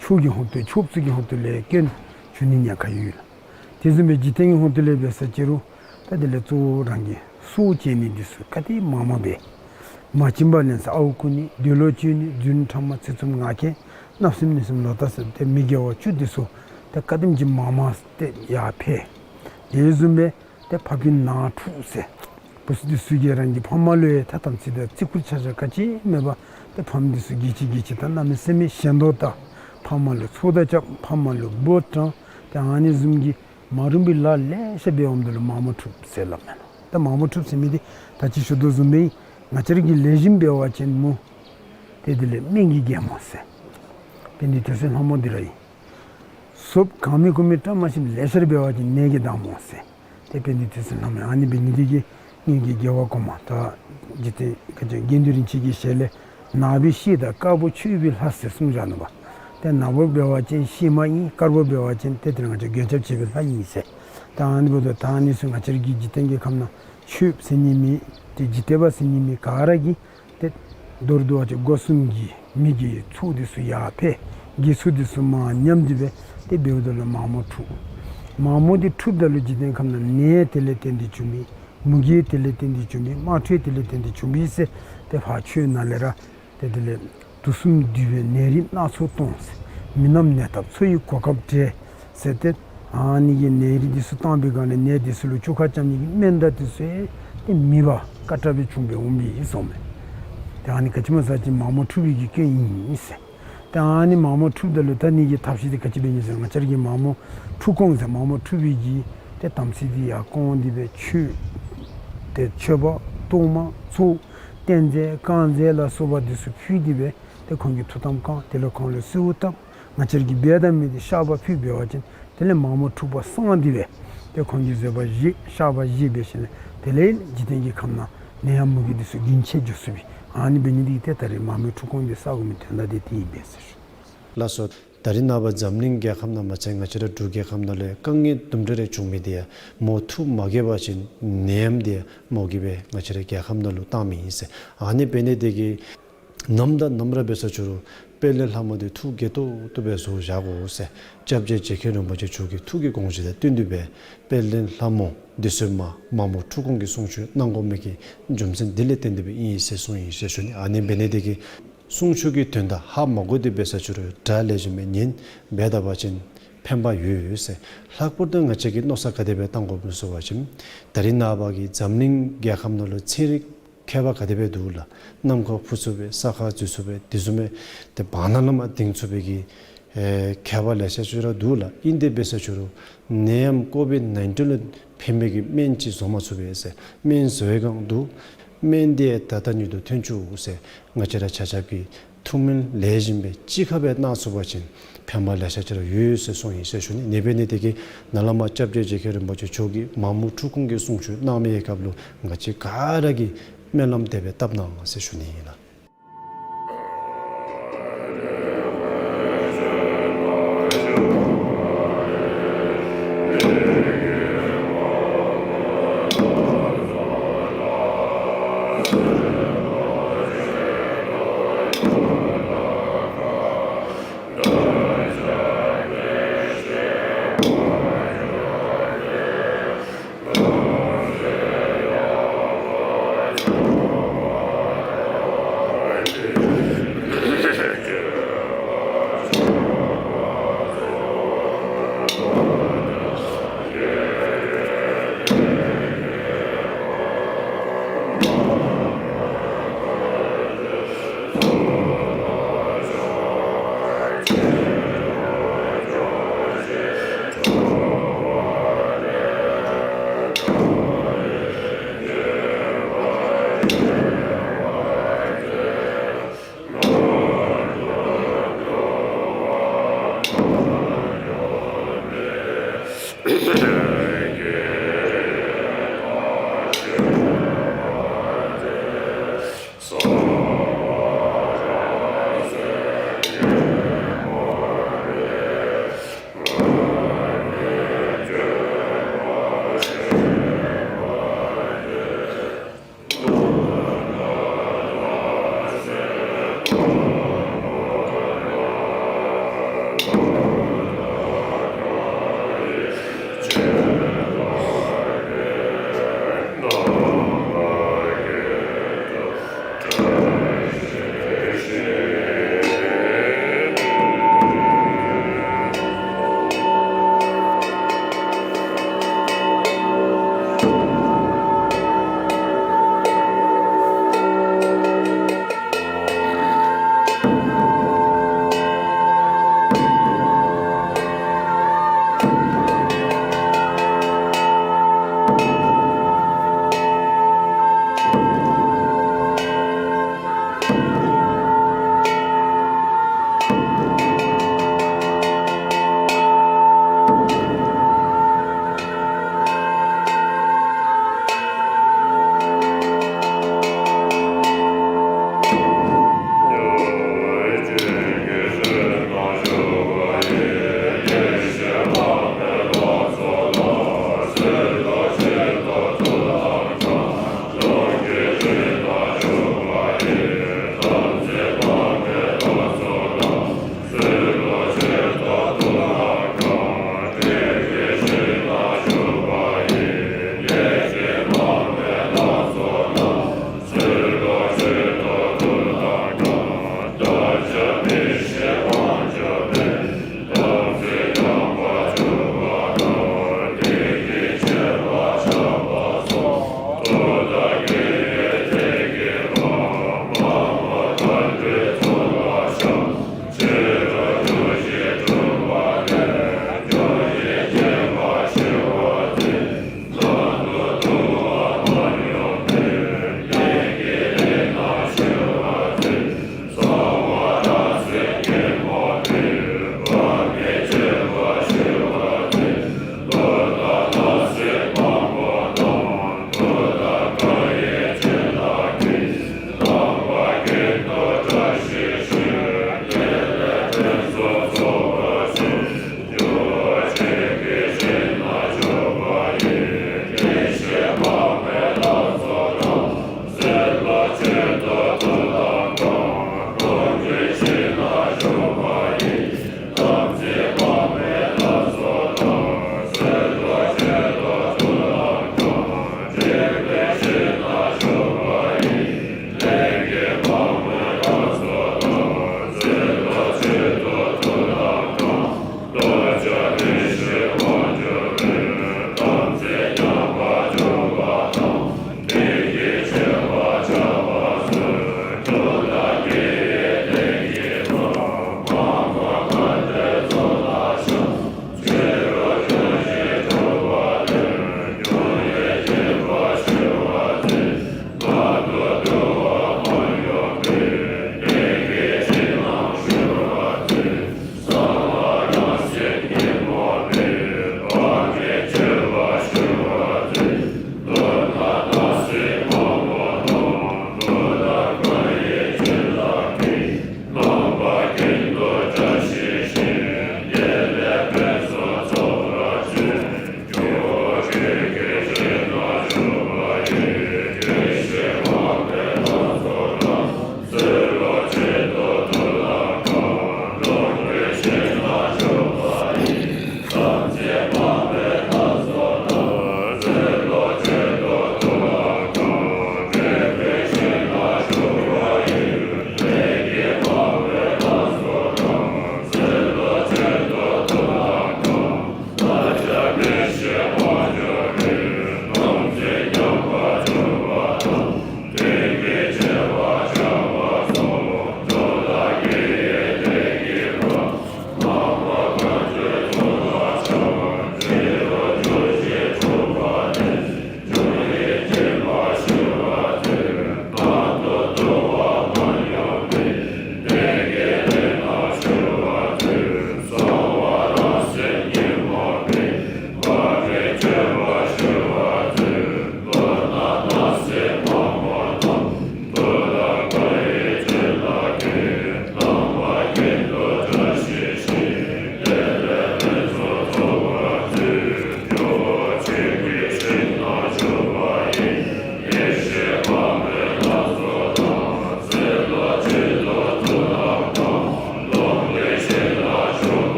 ཕྱོགས་ཀྱི་ཧོངས་ཏོ་ཕྱོགས་བཅུ་གི་ཧོངས་ཏོ་ལས་སྐྱོན་བྱུང་ནི་ཉེན་ཁ་ཡོད་ལགས། དེ་བཟུམ་སྦེ་འཇིག་རྟེན་གྱི་ཧོངས་ཏོ་ལས་འབད་ས་ཅི་རུང་ད་དེ་ལས་གཙོ་བོ་རང་གི་སྲོག་བཅད་ནི་འདི་ཚུ་ག་དེ་མང་མང་འབད། མ་བྱིན་པ་ལེན་ས་ཨརཝ་རྐུ་ནི་འདོད་ལོག་སྤྱོད་ནི་རྫུན་ཕྲ་མ་ཚིག་རྩུབ་ངག་འཁྱལ་བརྣབ་སེམས་གནོད་སེམས་ལོག་ལྟ་ཟེར་ཏེ་མི་དགེ་བ་བཅུ་འདི་ཚུ་ཏེ་ག་དེམ་ཅིག་མང་མང་སྟེ་ཡར་འཕེལ། དེ་བཟུམ་སྦེ་ཏེ་ཕ་བུའི་ནང་འཁྲུགས་ཟེར། བུ་ཚུ་འདི་ཚུ་གིས་རང་གི་ཕ་མ་ལུ་ཡང་ཐ་དམ་ཚིག་དང་བརྩི་བཀུར་ཆ་བཞག་ག་ཅི་མེད་པར་ཏེ་ཕམ་འདི་ཚུ་གིས་ཅི་གིས་ཅི་ད་གནམ་མེད་ས་མེད་ཞེན་དོ་ད། ཕ་མ་ལུ་ཚོགས་བརྡ་རྐྱབ། ཕ་མ་ལུ་འབོ་བཏང་། ཏེ་ཨ་ནི་བཟུམ་གྱི་མ་རུངས་པའི་ལཱ་ལེ་ཤ་འབད་འོངམ་ད་ལུ་མ་མོ་འཁྲུགས་ཟེར་སླབ་མས་ལགས། ད་མ་མོ་འཁྲུགས་ཟེར་མི་འདི་ད་ཅི་ཞུ་དོ་བཟུམ་སྦེ་ང་བཅས་ར་གིས་ལེགས་ཤོམ་འབད་བ་ཅིན་མོ་ཏེ་དེ་ལས་སྨན་གྱི་རྒྱལ་མོ་ཟེར། དཔལ་ལྡན་དུད་སོལ་ལྷ་མོ་འདི་ར་ཨིན། སོབ་གང་མི་ཁོམ་མི་བཀྲ་མ་ཤིསཔ་ལེ་ཤ་ར་འབད་བ་ཅིན་ནད་ཀྱི་བདག་མོ་ཟེར། ཏེ་དཔལ་ལྡན་དུད་སོལ་ལྷ་མོ་ཨ་ནི་འབད་ནི་འདི་གིས་སྔོན་གྱི་རྒྱལ་བ་གོང་མ་ད་འཇིག་རྟེན་གྱི་དགེ་འདུན་རིན་ཆེན་གྱི་ཞལ་ལས་ནག་པོའི་གཤེད་དང་དཀར་པོ་མཆོད་པའི་ལྷ་ཟེར་གསུངས་བཞག་ནུག་པ། ཏེ་ནག་པོ་འབད་བ་ཅིན་གཤེད་མ་ཨིན། དཀར་པོ་འབད་བ་ཅིན་ཏེ་དེ་ང་བཅས་ར་འགོས་སྐྱབས་བྱེད་པའི་ལྷ་ཨིན་ཟེར། ད་ཨ་ནི་འབདཝ་ད་ད་ཨ་ནི་ཚུ་ང་བཅས་ར་གི་འཇིག་རྟེན་གྱི་ཁམས་ནང་མཆོདཔ་ཟེར་ནི་མེད། ཏེ་འཇིག་རྟེན་པ་ཟེར་ནི་མེད། ག་ར་གིས་ཏེ་མདོར་བསྡུ་བ་ཅིན་སྒོ་གསུམ་གྱི་མི་དགེ་ཚོགས་འདི་ཚུ་ཡར་འཕེལ། དགེ་ཚོགས་འདི་ཚུ་མར་ཉམས་ཏེ་སྦེ་ཏེ་འབདཝ་ད་ལུ་མ་མོ་འཁྲུགས། མ་མོ་འདི་འཁྲུགསཔ་ད་ལུ་འཇིག་རྟེན་ཁམས་ནང་ནད་དེ་ལས་བརྟེན་ཏེ་བྱུང་མི། མུ་གེ་དེ་ལས་བརྟེན་ཏེ་བྱུང་མི། དམག་འཁྲུག་དེ་ལས་བརྟེན་ཏེ་བྱུང་མི་ཟེར་ཏེ་ཕར་ཆོས་ནང་ལས་ར་ཏེ་དེ་ལས་དུག་གསུམ་འདུས་པའི་ནད་རིགས་སྣ་ཚོགས་སྟོང་ཟེར། མི་རྣམས་ནད་བཏབ་འཚོ་བའི་གོ་སྐབས་བྲལ་ཟེར་ཏེ་ཨ་ནི་གི་ནད་རིགས་འདི་ཚུ་བཏང་པའི་སྒང་ལས་ནད་འདི་ཚུ་ལུ་བཅོས་ཁ་རྐྱབ་ནི་གི་སྨན་དང་འདི་ཚུ་ཡང་ཏེ་མེད་པར་དཀའ་དྲགས་སྦེ་བྱུང་སྦེ་འོང་པས་གསུངས་མས། ཏེ་ཨ་ནི་ག་ཅི་སྨོ་ཟེར་བ་ཅིན་མ་མོ་འཁྲུགས་པའི་གི་སྐྱོན་ཨིན་ཟེར། ཏེ་ཨ་ནི་མ་མོ་འཁྲུགསཔ་ད་ལུ་ད་ཨ་ནི་གི་ཐབས་ཤེས་འདི་ག་ཅི་འབད་ནི་ཟེར་ང་བཅས་ར་གིས་མ་མོ་འཁྲུགས་ཀོང་ཟེར་མ་མོ་འཁྲུགས་པའི་གི་ཏེ་དམ་ཚིག་འདི་ཡར་སྐོང་སྟེ་སྦེ་མཆོད། ཏེ་མཆོད་པ་གཏོར་མ་ཚོགས་རྟེན་རྫས་བསྐང་རྫས་ལ་སོགས་པ་འདི་ཚུ་ཕུལ་ཏེ་སྦེ་ཏེ་ཁོང་གི་ཐུགས་དམ་བསྐང་། དེ་ལས་ཁོང་ལུ་གསོལཝ་བཏབ། ང་བཅས་ར་གིས་འབད་དང་མི་འདི་བཤགས་པ་ཕུལ་འབད་བ་ཅིན་དེ་ལས་མ་མོ་འཁྲུགས་པ་སངས་ཏེ་སྦེ་ཏེ་ཁོང་གི་བཟོད་པ་བཞེས་བཤགས་པ་བཞེས་འབད་ཞིནམ་ལས་དེ་ལས་འཇིག་རྟེན་གྱི་ཁམས་ནང་ནད་ཡམས་མུ་གེ་འདི་ཚུ་རྒྱུན་ཆད་འགྱོ་ཚུགས་པས། ཨ་ནི་འབད་ནི་འདི་གིས་ཏེ་ད་རེས་མ་མོའི་འཁྲུགས་ཀོང་འདི་བསག་དགོ་མི་དོན་དག་འདི་དེ་ཨིན་པས་ཟེར་ཞུ། ལགས་སོ། ད་རེས་ནངས་པ་འཛམ་གླིང་རྒྱལ་ཁབ་ནང་མ་ཚད་ང་བཅས་ར་འབྲུག་རྒྱལ་ཁབ་ནང་ལུ་ཡང་དཀའ་ངལ་དུམ་གྲ་རེ་བྱུང་མི་འདི་ཡང་མོ་ཐུགས་མ་དགྱེས་པ་ཅིན་ནད་ཡམས་འདི་ཡང་མོ་གིས་སྦེ་ང་བཅས་ར་རྒྱལ་ཁབ་ནང་ལུ་བཏང་མི་ཨིན་ཟེར། ཨ་ནི་འབད་ནི་འདི་གིས་ནམ་དང་ནམ་ར་འབད་ས་ཅི་རུང་དཔལ་ལྡན་ལྷ་མོ་འདི་ཐུགས་དགྱེས་ཏོག་ཏོ་སྦེ་བཟོ་བཞག་དགོ་ཟེར། སྐྱབས་རྗེ་རྗེ་མཁན་རིན་པོ་ཆེ་མཆོག་གི་ཐུགས་ཀྱི་དགོངས་བཞེད་དང་བསྟུན་ཏེ་སྦེ་དཔལ་ལྡན་ལྷ་མོ་འདི་ཚུ་མ་མ་མོ་འཁྲུགས་ཀོང་གི་གསུང་ཆོག་གནང་དགོ་མི་གི་རྒྱུ་མཚན་འདི་ལས་བརྟེན་ཏེ་སྦེ་ཨིན་ཟེར་གསུངས་ཡི་ཟེར་ཞུ་ནི། ཨ་ནི་འབད་ནི་འདི་གིས་གསུང་ཆོག་གི་དོན་དག་ཧ་མ་གོ་སྟེ་འབད་ས་ཅི་རུང་སྒྲ་ལེགས་ཤོམ་སྦེ་ཉན་འབད་ད་པ་ཅིན་ ཕན་པ་ཡོད་ཟེར། ལྷག་པར་དུ་ང་བཅས་ཀྱིས་མནོ་བསམ་ག་དེ་སྦེ་བཏང་དགོཔ་སྨོ་ཟེར་བ་ཅིན་ད་རིས་ནངས་པ་གི་འཛམ་གླིང་རྒྱལ་ཁབ་ནང་ལུ་ཚན་རིག་ཁྱད་པར་ག་དེ་སྦེ་འདུག་ལགས། གནམ་ཁ་འཕུར་ཚུགས་པས་ས་ཁར་འཛུལ་ཚུགས་པས་དེ་བཟུམ་སྦེ་ཏེ་བར་ན་ལུ་མར་ལྡིང་ཚུགས་པའི་གི་ཨེ་ཁྱད་པར་ལེ་ཤ་ཅིག་ར་འདུག་ལགས། ཨིན་དེ་འབད་ས་ཅིག་རུང་ནད་ཡམས་ཀོ་བིཌ་ནའིན་ཊིན་ལུ་ཕན་པའི་གི་སྨན་ཅིག་བཟོ་མ་ཚུགས་པས་ཟེར། སྨན་བཟོ་བའི་སྒང་འདུག། སྨན་དེ་ད་ལྟ་ཉིད་དུ་ཐོན་བཅུག་ཟེར། ང་བཅས་ར་ཆ་ཁྱབ་ཀྱིས་ཐུགས་སྨོན་ལེགས་ཤོམ་སྦེ་གཅིག་ཁར་སྦེ་གནང་ཚུགས་པ་ཅིན་ཕན་པ་ལེ་ཤ་ཅིག་ར་ཡོད་ཟེར་གསུངས་ཡི་ཟེར་ཞུ་ནི། ཨིན་པས་ན་དེ་གིས་ནཱ་ལས་མར་སྐྱབས་རྗེ་རྗེ་མཁན་རིན་པོ་ཆེ་མཆོག་གིས་མ་མོ་འཁྲུགས་སྐོང་གི་གསུང་ཆོག་གནང་མི་གི་སྐབས་ལུ་ང་བཅས་ག་ར་གིས་སྨོན་ལམ་དེ་སྦེ་བཏབ་གནང་ཟེར་ཞུ་ནི་ཨིན་ལགས།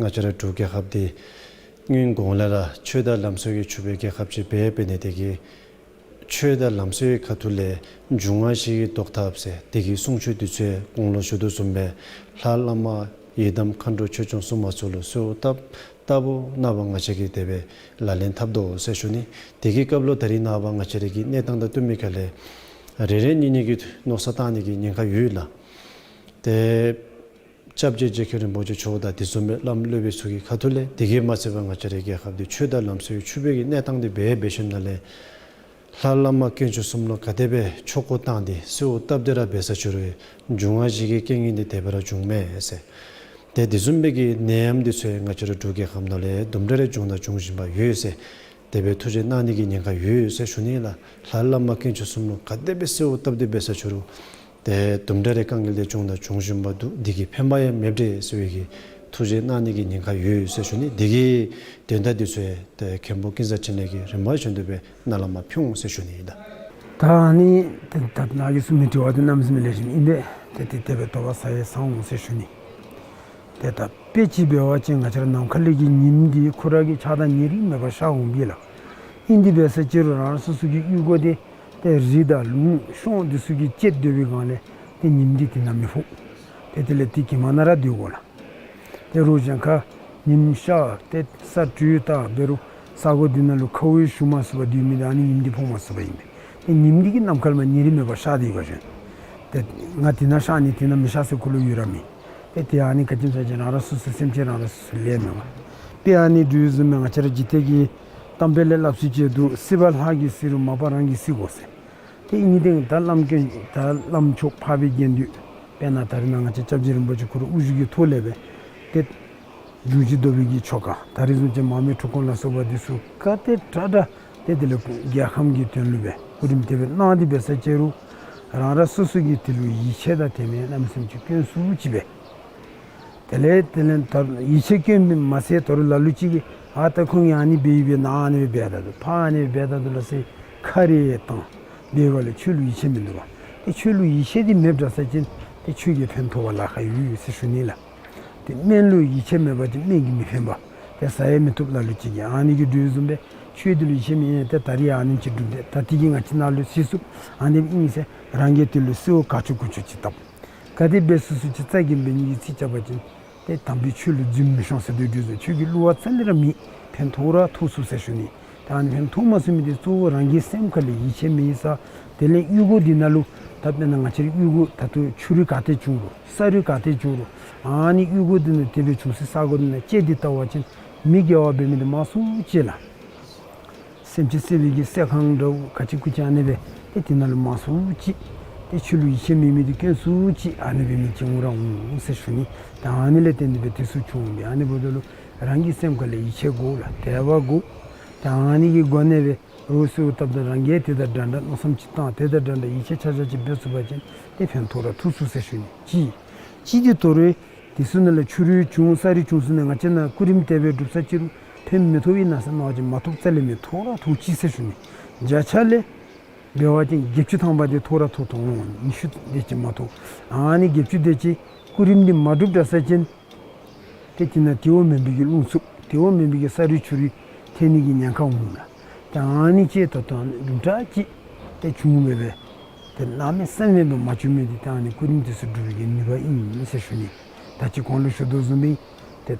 ང་བཅས་ར་འབྲུག་རྒྱལ་ཁབ་འདི་སྔོན་གོང་ལས་ར་ཆོས་དང་ལམ་སྲོལ་གྱིས་ཕྱུག་པའི་རྒྱལ་ཁབ་ཅིག་འབད་འབད་ནི་དེ་གིས་ཆོས་དང་ལམ་སྲོལ་གྱི་ཁ་ཐུག་ལས་འབྱུང་བ་བཞི་གི་བཟློག་ཐབས་ཟེར་དེ་གི་གསུང་ཆོས་འདི་ཚུ་གོང་ལུ་ཞུ་དོ་བཟུམ་སྦེ་ལྷ་བླ་མ་ཡི་དམ་མཁའ་འགྲོ་ཆོས་སྐྱོང་སྲུང་མ་ཚུ་ལུ་གསོལཝ་བཏབ་བཏབ་པོ་ནངས་པ་ང་བཅས་ཀྱིས་དེ་སྦེ་ལག་ལེན་འཐབ་དོ་ཟེར་ཞུ་ནི། དེ་གི་སྐབས་ལུ་ད་རིས་ནངས་པ་ང་བཅས་ར་གི་གནས་སྟངས་དང་བསྟུན་མི་ཁ་ལས་རེ་རེ་གཉིས་གཉིས་ཀྱིས་མནོ་བསམ་བཏང་ནི་གི་ཉེན་ཁ་ཡོད་ལགས། ཏེ་སྐྱབས་རྗེ་རྗེ་མཁན་རིན་པོ་ཆེ་མཆོག་དང་དེ་བཟུམ་སྦེ་བླམ་སློབ་དཔོན་ཚུ་གི་ཁ་ཐུག་ལས་དེ་གིས་མ་ཚད་པར་ང་བཅས་རའི་རྒྱལ་ཁབ་འདི་ཆོས་དང་ལམ་སྲོལ་ཕྱུག་པའི་གི་གནས་སྟངས་འདི་འབད་འབད་ཞིནམ་ལས་ལྷ་བླ་མ་དཀོན་མཆོག་གསུམ་ལུ་ག་དེ་སྦེ་ཆོས་སྐོར་བཏང་སྟེ་གསོལཝ་བཏབ་སྟེ་ར་འབད་ས་ཅི་རུང་འབྱུང་བ་བཞི་གི་རྐྱེན་ངན་འདི་དེ་སྦེ་ར་འབྱུང་མས་ཟེར། ཏེ་དེ་བཟུམ་སྦེ་གི་ནད་ཡམས་འདི་ཚུ་ང་བཅས་རའི་འབྲུག་རྒྱལ་ཁབ་ནང་ལས་དུམ་གྲ་རེ་བྱུང་དང་འབྱུང་བཞིན་པ་ཡོད་ཟེར། དེ་སྦེ་ཐུགས་རྗེ་གནང་ནི་གི་ཉེན་ཁ་ཡོད་ཟེར་ཞུ་ནི་ལགས། ལྷ་བླ་མ་དཀོན་མཆོག་གསུམ་ལུ་ག་དེ་སྦེ་གསོལཝ་བཏབ་སྟེ་འབད་ས་ཅི་རུང་ཏེ་དུམ་གྲ་རེ་དཀའ་ངལ་འདི་བྱུང་དང་འབྱུང་བཞིན་པ་འདུག། འདི་གིས་ཕན་པ་ཡང་མེདཔ་འདྲས་ཟེར་བའི་གི་ཐུགས་རྗེ་གནང་ནི་གི་ཉེན་ཁ་ཡོད་ཟེར་ཞུ་ནི། འདི་གི་དོན་དག་འདི་ཚུ་ཏེ་མཁན་པོ་ཀུན་བཟང་འཕྲིན་ལས་ཀྱིས་རིམ་པ་བཞིན་དུ་སྦེ་ནཱ་ལས་མར་ཕུལ་འོང་ཟེར་ཞུ་ནི་ཨིན་ད། ད་ཨ་ནི་ཏེ་ད་ནཱ་གིས་གསུང་མི་དྲི་བ་འདི་གནམ་མེད་ས་མེད་ལེགས་ཤོམ་ཨིན་པས། ཏེ་དེ་དེ་སྦེ་དོགས་པ་ཟ་ཡང་ཟ་འོང་ཟེར་ཞུ་ནི། ཏེ་ད་དཔེ་ཅིག་འབད་བ་ཅིན་ང་བཅས་ར་ནམ་མཁའ་ལས་ཀྱི་ཉིམ་འདི་ཁོ་ར་གིས་ཆགས་སྡང་ཉེ་རིང་མེད་པར་ཤར་འོང་པས་ལགས། ཨིན་དེ་འབད་ས་ཅི་རུང་རང་རང་སོ་སོ་གི་གཡུས་སྒོ་འདི་ཏེ་རི་དང་ལུང་གཤོང་འདི་ཚུ་གིས་བཅད་སྡོད་པའི་སྒང་ལས་ཏེ་ཉིམ་འདི་དེ་ནང་མི་ཕོག། ཏེ་དེ་ལས་དེ་གྱིས་མ་ན་ར་སྡོད་དགོ་ལགས། ཏེ་རོགས་གཞན་ཁར་ཉིམ་ཤར་ཏེ་ས་བྲུས་བཏང་འབད་རུང་ ས་གོ་འདི་ནང་ལུ་ཁཝ་ཞུ་མ་ཚུགས་པར་སྡོད་མི་འདི་ཨ་ནི་ཉིམ་འདི་ཕོག་མ་ཚུགས་པ་ཨིན་པས། ཏེ་ཉིམ་འདི་གིས་ནམ་མཁའ་ལས་མར་ཉིམ་རིལ་མེད་པར་ཤར་ཏེ་ཡོད་པ་ཅིན། ཏེ་ང་འདི་ནང་ཤར་ནི་འདི་ནང་མི་ཤར་ཟེར་ཁོ་ལུ་ཡུལ་ར་མེད། ཏེ་ཏེ་ཨ་ནི་ག་ཅི་སྨོ་ཟེར་བ་ཅིན་རང་རང་སོ་སོའི་སེམས་ཅན་རང་རང་སོ་སོའི་ལས་མེན་པ། ཏེ་ཨ་ནི་འདྲཝ་བཟུམ་སྦེ་ང་བཅས་ར་འཇིག་རྟེན་གྱི་གཏམ་དཔེ་ལས་སླབ་སྲོལ་ཅིག་འདུག། སྲིད་པ་ལྷ་གིས་སྲིད་རུང་མ་པ་རང་གིས་སྲིད་དགོ་ཟེར། ཏེ་ཨིན་ཏེ་ད་བླམ་ཀུན་ད་བླམ་མཆོག་འཕགས་པའི་དགེ་འདུན། དཔེར་ན་ད་རེས་ནངས་ང་བཅས་སྐྱབས་རྗེ་རིན་པོ་ཆེ་ཁོ་རའི་དབུ་བཞུགས་ཀྱི་ཐོག་ལས་སྦེ་ཏེ་འབྱུང་བཞི་ཟློག་པའི་གི་ཆོ་ག་ད་རེས་བཟུམ་ཅིག་མར་མེ་འཁྲུག་སྐོང་ལ་སོགས་པ་འདི་ཚུ་ག་དེ་དྲག་དྲག་ཏེ་དེ་ལས་རྒྱལ་ཁམས་ཀྱི་དོན་ལུ་སྦེ་སྐུ་རིམ་དེ་སྦེ་གནང་སྟེ་འབད་ས་ཅིག་རུང་རང་རང་སོ་སོ་གིས་དེ་ལུ་ཡིད་ཆེས་དང་དད་མོས་གནམ་མེད་ས་མེད་ཅིག་སྐྱོན་སུ་ཅིག་སྦེ། དེ་ལས་དེ་ལས་ད་ཡིད་ཆེས་སྐྱོན་མི་མ་ཚད་དོ་རུང་ལ་ལུ་ཅིག་གིས་ཨ་ད་ཁོང་གིས་ཨ་ནི་འབད་ཡི་འབད་ན་ཨ་ནི་སྦེ་འབད་ད་འདུག། ཕར་ཨ་ནི་སྦེ་འབད་ད་འདུག་ལགས་ཟེར་ཁ་རེ་བཏང་། དེ་འབདཝ་ལས་ཆོས་ལུ་ཡིད་ཆེས་མིན་འདུག་པ། ཏེ་ཆོས་ལུ་ཡིད་ཆེས་འདི་མེདཔ་འདྲ་ས་ཅིན་ཏེ་ཆོས་ཀྱིས་ཕན་ཐོགས་པར་ལཱ་ཁག་ཡོད་ཟེར་ཞུ་ནི་ལགས། ཏེ་སྨན་ལུ་ཡིད་ཆེས་མེད་པ་ཅིན་སྨན་གྱིས་མི་ཕན་པ། ཏེ་ཟ་ཡང་མི་བཏུབ་ལ་ལུ་ཅིག་གིས། ཨ་ནི་གི་འདྲཝ་བཟུམ་སྦེ་ཆོས་འདི་ལུ་ཡིད་ཆེས་མེད་ཡང་ཏེ་ད་རིས་ཨ་ནེམ་ཅིག་སྒྲུབ་སྟེ་ད་འདི་གིས་ང་བཅས་ནང་ལུ་ཤེས་ཚུགས། ཨ་ནི་ཨིན་ཟེར་རང་གིས་དེ་ལུ་གསོལཝ་ག་ཆོག་གུ་ཆོག་ཅིག་བཏབ། ག་དེ་འབད་ཚུགས་ཚུགས་ཅིག་རྩ་འགེངས་འབད་ནི་གི་ཚིག་རྐྱབ་པ་ཅིན་ཏེ་དམ་པའི་ཆོས་ལུ་རྫུན་མི་ཤོང་ཟེར་དོ་འདྲཝ་བཟུམ་ཆོས་ཀྱི་བསླུ་བ་རྩ་ལས་ར་མེད། ཕན་ཐོགས་ར་ཐོགས་ཚུགས་ཟེར་ཞུ་ནི། ད་ཨ་ནི་ཕན་ཐོགས་མ་ཚུགས་མི་འདི་གཙོ་བོ་རང་གི་སེམས་ཁ་ལས་ཡིད་ཆེས་མེད་ས། དེ་ལས་གཡུས་སྒོ་འདི་ནང་ལུ་ད་དཔེར་ན་ང་བཅས་རའི་གཡུས་སྒོ་ད་ལྟོ་ཆུ་རུད་ག་ཏེ་བྱུང་རུང་ས་རུད་ག་ཏེ་བྱུང་རུང་ཨ་ནི་གཡུས་སྒོ་འདི་ནང་དེ་སྦེ་བྱུང་སའི་ས་གོ་འདི་ནང་ཅིག་འདི་བལྟ་བ་ཅིན་མི་དགེ་བ་འབད་མི་འདི་མང་སུ་ཅིག་ལགས། སེམས་ཅན་བསད་པའི་གི་བསད་ཁང་འདྲཝ་ག་ཅི་གུ་ཅི་ཨ་ནི་སྦེ་ཏེ་དེ་ནང་ལུ་མང་སུ་ཅིག་ཏེ་ཆོས་ལུ་ཡིད་ཆེས་མེད་མི་འདི་དཀོན་སུ་ཅིག་ཨ་ནི་སྦེ་མི་ཅིག་འོང་ར་འོང་ཟེར་ཞུ་ནི། ད་ཨ་ནི་ལས་བརྟེན་ཏེ་སྦེ་དེ་ཚུ་བྱུང་སྦེ་ཨ་ནི་འབདཝ་ད་ལུ་རང་གི་སེམས་ཁ་ལས་ཡིད་ཆེས་དགོ་ལགས། དད་པ་དགོ། ད་ཨ་ནི་གི་སྒོ་ནས་སྦེ་རོགས་གསོལཝ་བཏབ་ད་རང་གིས་དེ་དང་འདྲན་འདྲ་མནོ་བསམ་ཅིག་བཏང་དེ་དང་འདྲན་འདྲ་ཡིད་ཆེས་ཆ་ཆ་ཅིག་འབད་ཚུགས་པ་ཅིན་ཏེ་ཕན་ཐོགས་ར་ཐོགས་ཚུགས་ཟེར་ཞུ་ནི། གཅིག། གཅིག་འདི་དོ་རུང་དེ་ཚུ་ནང་ལས་ཆུ་རུད་བྱུང་ས་རུད་བྱུང་ས་ནང་ང་བཅས་ནང་སྐུ་རིམ་དེ་སྦེ་སྒྲུབ་ས་ཅིག་རུང་ཕན་མི་ཐོགས་ཨིན་ན་ཟེར་མནོ་བ་ཅིན་མ་ཐོགས། རྩ་ལས་མི་ཐོགས་ར་ཐོགས་ཅི་ཟེར་ཞུ་ནི། བརྒྱ་ཆ་ལས་འབད་བ་ཅིན་བརྒྱད་ཅུ་ཐམ་པ་འདི་ཐོགས་ར་ཐོགས་ཐོགས་འོང་། ཉི་ཤུ་དེ་ཅིག་མ་ཐོགས། ཨ་ནི་བརྒྱད་ཅུ་དེ་ཅིག་སྐུ་རིམ་འདི་མ་སྒྲུབ་འདྲ་ས་ཅིན་ཏེ་དེ་ནང་དེ་བ་མེན་པའི་གི་རླུང་འཚུབ་དེ་བ་མེན་པའི་གི་ས་རུད་ཆུ་རུད་ཐལ་ནི་གི་ཉེན་ཁ་འོང་ལགས། ཏེ་ཨ་ནི་ཅིག་ད་ལྟོ་དུམ་གྲ་ཅིག་ཏེ་བྱུང་སྦེ་སྦེ་ཏེ་གནམ་མེད་ས་མེད་སྦེ་མ་བྱུང་མི་འདི་ད་ཨ་ནི་སྐུ་རིམ་དེ་ཚུ་སྒྲུབ་པའི་གི་ནུས་པ་ཨིན་ཟེར་ཞུ་ནི། ད་ཅི་གོང་ལུ་ཞུ་དོ་བཟུམ་སྦེ་ཏེ་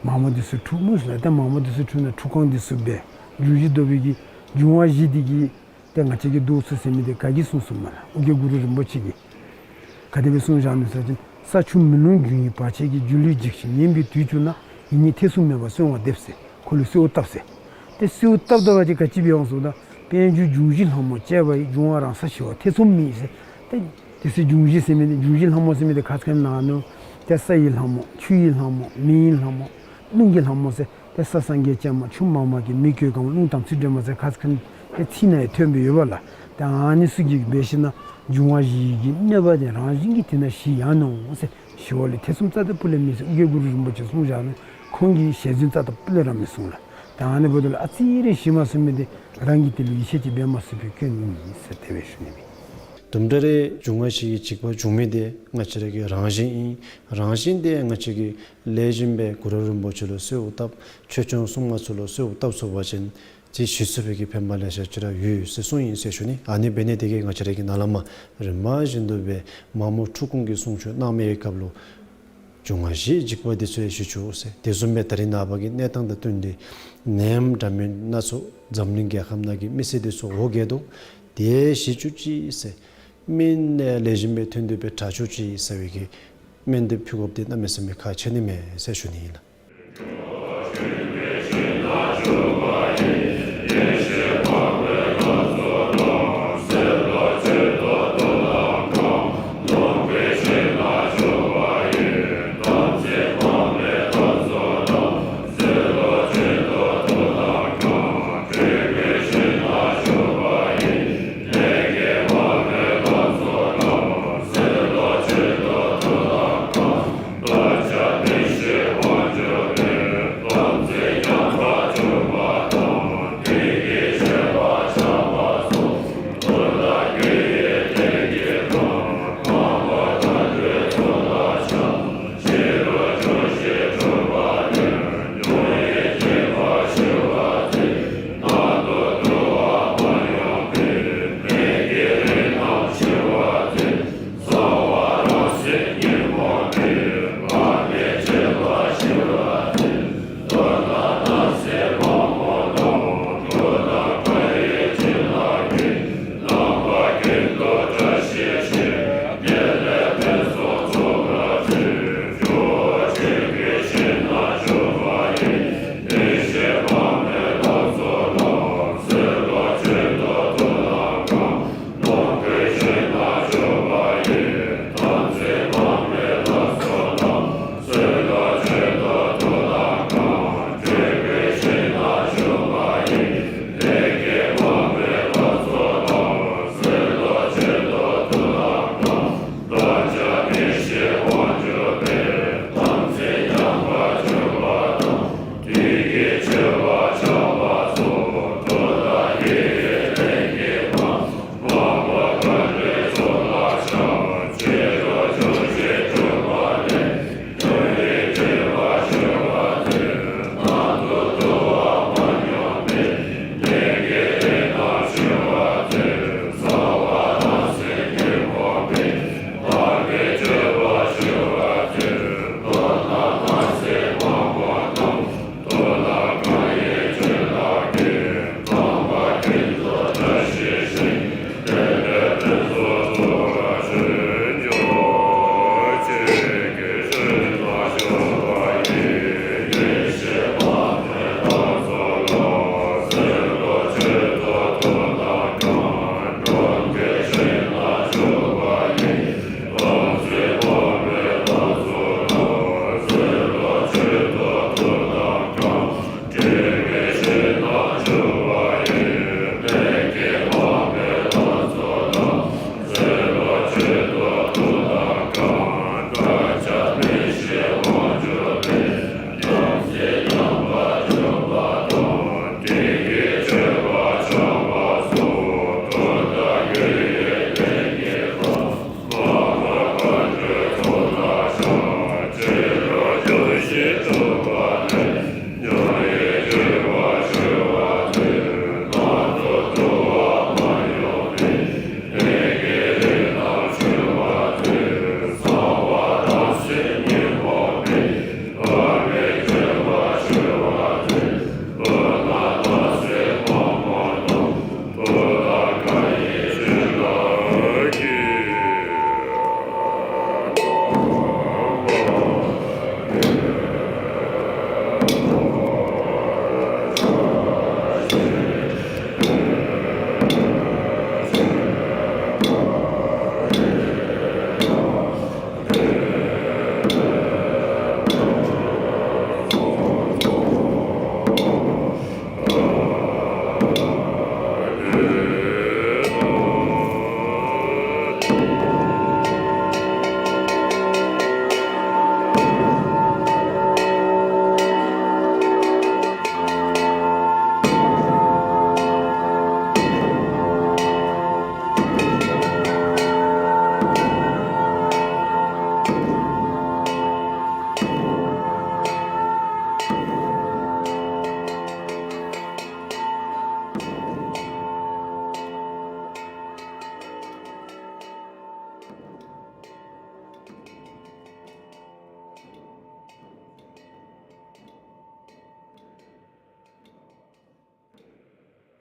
མ་མོ་དེ་ཚུ་འཁྲུགས་མི་ཤེས་ལགས། ཏེ་མ་མོ་དེ་ཚུ་འཁྲུགས་ན་འཁྲུག་ཁང་དེ་ཚུ་སྦེ་འབྱུང་བཞི་ཟློག་པའི་གི་འབྱུང་བ་བཞི་འདི་གིས་ཏེ་ང་བཅས་ཀྱིས་བཟློག་ཚུགས་ཟེར་མི་འདི་ག་གིས་གསུངས་གསུངསམ་མས་ལགས། ཨོ་རྒྱན་གུ་རུ་རིན་པོ་ཆེ་གིས། ག་དེ་སྦེ་གསུངས་བཞག་ནུག་ཟེར་བ་ཅིན་ས་ཆུ་མེ་རླུང་འབྱུང་བཞིའི་བར་ཆད་ཀྱིས། སྒྱུ་ལུས་འཇིགས་ཤིང་ཉེན་པའི་དུས་བྱུང་ན། ཡིད་གཉིས་ཐེ་ཚོམ་མེད་པར་གསོལ་བ་འདེབས་ཟེར་ཁོ་ལུ་གསོལཝ་བཏབ་ཟེར། ཏེ་གསོལཝ་བཏབ་ད་བ་ཅིན་ག་ཅི་འབད་འོང་ཟེརཝ་ད་དཔལ་འབྱོར་འབྱུང་བཞི་ལྷ་མོ་བཅས་པ་ཡི། འབྱུང་བ་རང་ས་ཞི་བ་ཐེ་ཚོམ་མེད་ཟེར། ཏེ་དེ་ཚུ་འབྱུང་བཞི་ཟེར་མི་འདི་འབྱུང་བཞི་ལྷ་མོ་ཟེར་མི་འདི་ཁ་ཙ་ཁ་ཉིནམ་ནཱ་ནུག། ཏེ་ས་ཡི་ལྷ་མོ་ཆུ་ཡི་ལྷ་མོ་མེ་ཡི་ལྷ་མོ་རླུང་གི་ལྷ་མོ་ཟེར། ཏེ་ས་སངས་རྒྱས་བྱེ་མ་ཆུ་མ་མ་གི་མེ་གོས་གང་རླུང་དམ་ཚིག་སྒྲོལ་མ་ཟེར་ཁ་ཙ་ཁ་ཉིནམ་ཏེ་ཚིག་ནང་ཡང་ཐོན་སྦེ་ཡོད་པ་ལགས། ཏེ་ཨ་ནི་ཚུ་གིས་འབད་ཞིན་ན་འབྱུང་བ་བཞི་གི་གནོད་པ་འདི་རང་བཞིན་གྱིས་དེ་ནང་ཞི་ཡར་ནུག་ཟེར། ཞི་བ་ལས་ཐེ་ཚོམ་རྩ་དང་སྤུ་ལས་མེད་ཟེར་ཨོ་རྒྱན་གུ་རུ་རིན་པོ་ཆེ་གསུངས་བཞག་ནུག། ཁོང་གིས་ཞལ་རྫུན་རྩ་དང་སྤུ་ལས་ར་མི་གསུངས་ལགས། ཏེ་ཨ་ནི་འབདཝ་ད་ལུ་ཨ་ཙི་རེ་ཞི་མ་ཚུགས་མི་འདི་རང་གིས་དེ་ལུ་ཡིད་ཆེས་ཅིག་འབད་མ་ཚུགས་པའི་སྐྱོན་ཨིན་ཟེར་དེ་སྦེ་ཞུ་ནི་ཨིན། དུམ་གྲ་རེ་འབྱུང་བ་བཞི་གི་འཇིགས་པ་འབྱུང་མི་འདི་ང་བཅས་ར་གི་རང་བཞིན་ཨིན། རང་བཞིན་འདི་ང་བཅས་ཀྱིས་ལེགས་ཤོམ་སྦེ་གུ་རུ་རིན་པོ་ཆེ་ལུ་གསོལཝ་བཏབ། ཆོས་སྐྱོང་སྲུང་མ་ཚུ་ལུ་གསོལཝ་བཏབ་ཚུགས་པ་ཅིན་ཏེ་ཞི་ཚུགས་པའི་གི་ཕན་པ་ལེ་ཤ་ཅིག་ར་ཡོད་ཟེར་གསུངས་ཡི་ཟེར་ཞུ་ནི། ཨ་ནི་འབད་ནི་དེ་གིས་ང་བཅས་ར་གི་ནཱ་ལས་མར་རིམ་པ་བཞིན་དུ་སྦེ་མ་མོ་འཁྲུག་སྐོང་གི་གསུང་ཆོག་གནང་མི་གི་སྐབས་ལུ་འབྱུང་བ་བཞིའི་འཇིགས་པ་འདི་ཚུ་ཡང་ཞི་བཅུག་ཟེར། དེ་བཟུམ་སྦེ་ད་རིས་ནངས་པ་གི་གནས་སྟངས་དང་བསྟུན་ཏེ་ནད་ཡམས་འདྲ་མིན་སྣ་ཚོགས་འཛམ་གླིང་རྒྱལ་ཁམས་ནང་གི་མི་སེར་འདི་ཚུ་འོ་བརྒྱལ་དོ། དེ་ཞི་བཅུག་ཅིག་ཟེར། སྨན་ལེགས་ཤོམ་སྦེ་ཐོན་ཏེ་སྦེ་དྲག་བཅུག་ཅིག་ཟེར་བའི་གི་སྨན་འདི་ཕུལ་དགོཔ་འདི་གནམ་མེད་ས་མེད་ཁག་ཆེ་ནི་མས་ཟེར་ཞུ་ནི་ཨིན་ལགས།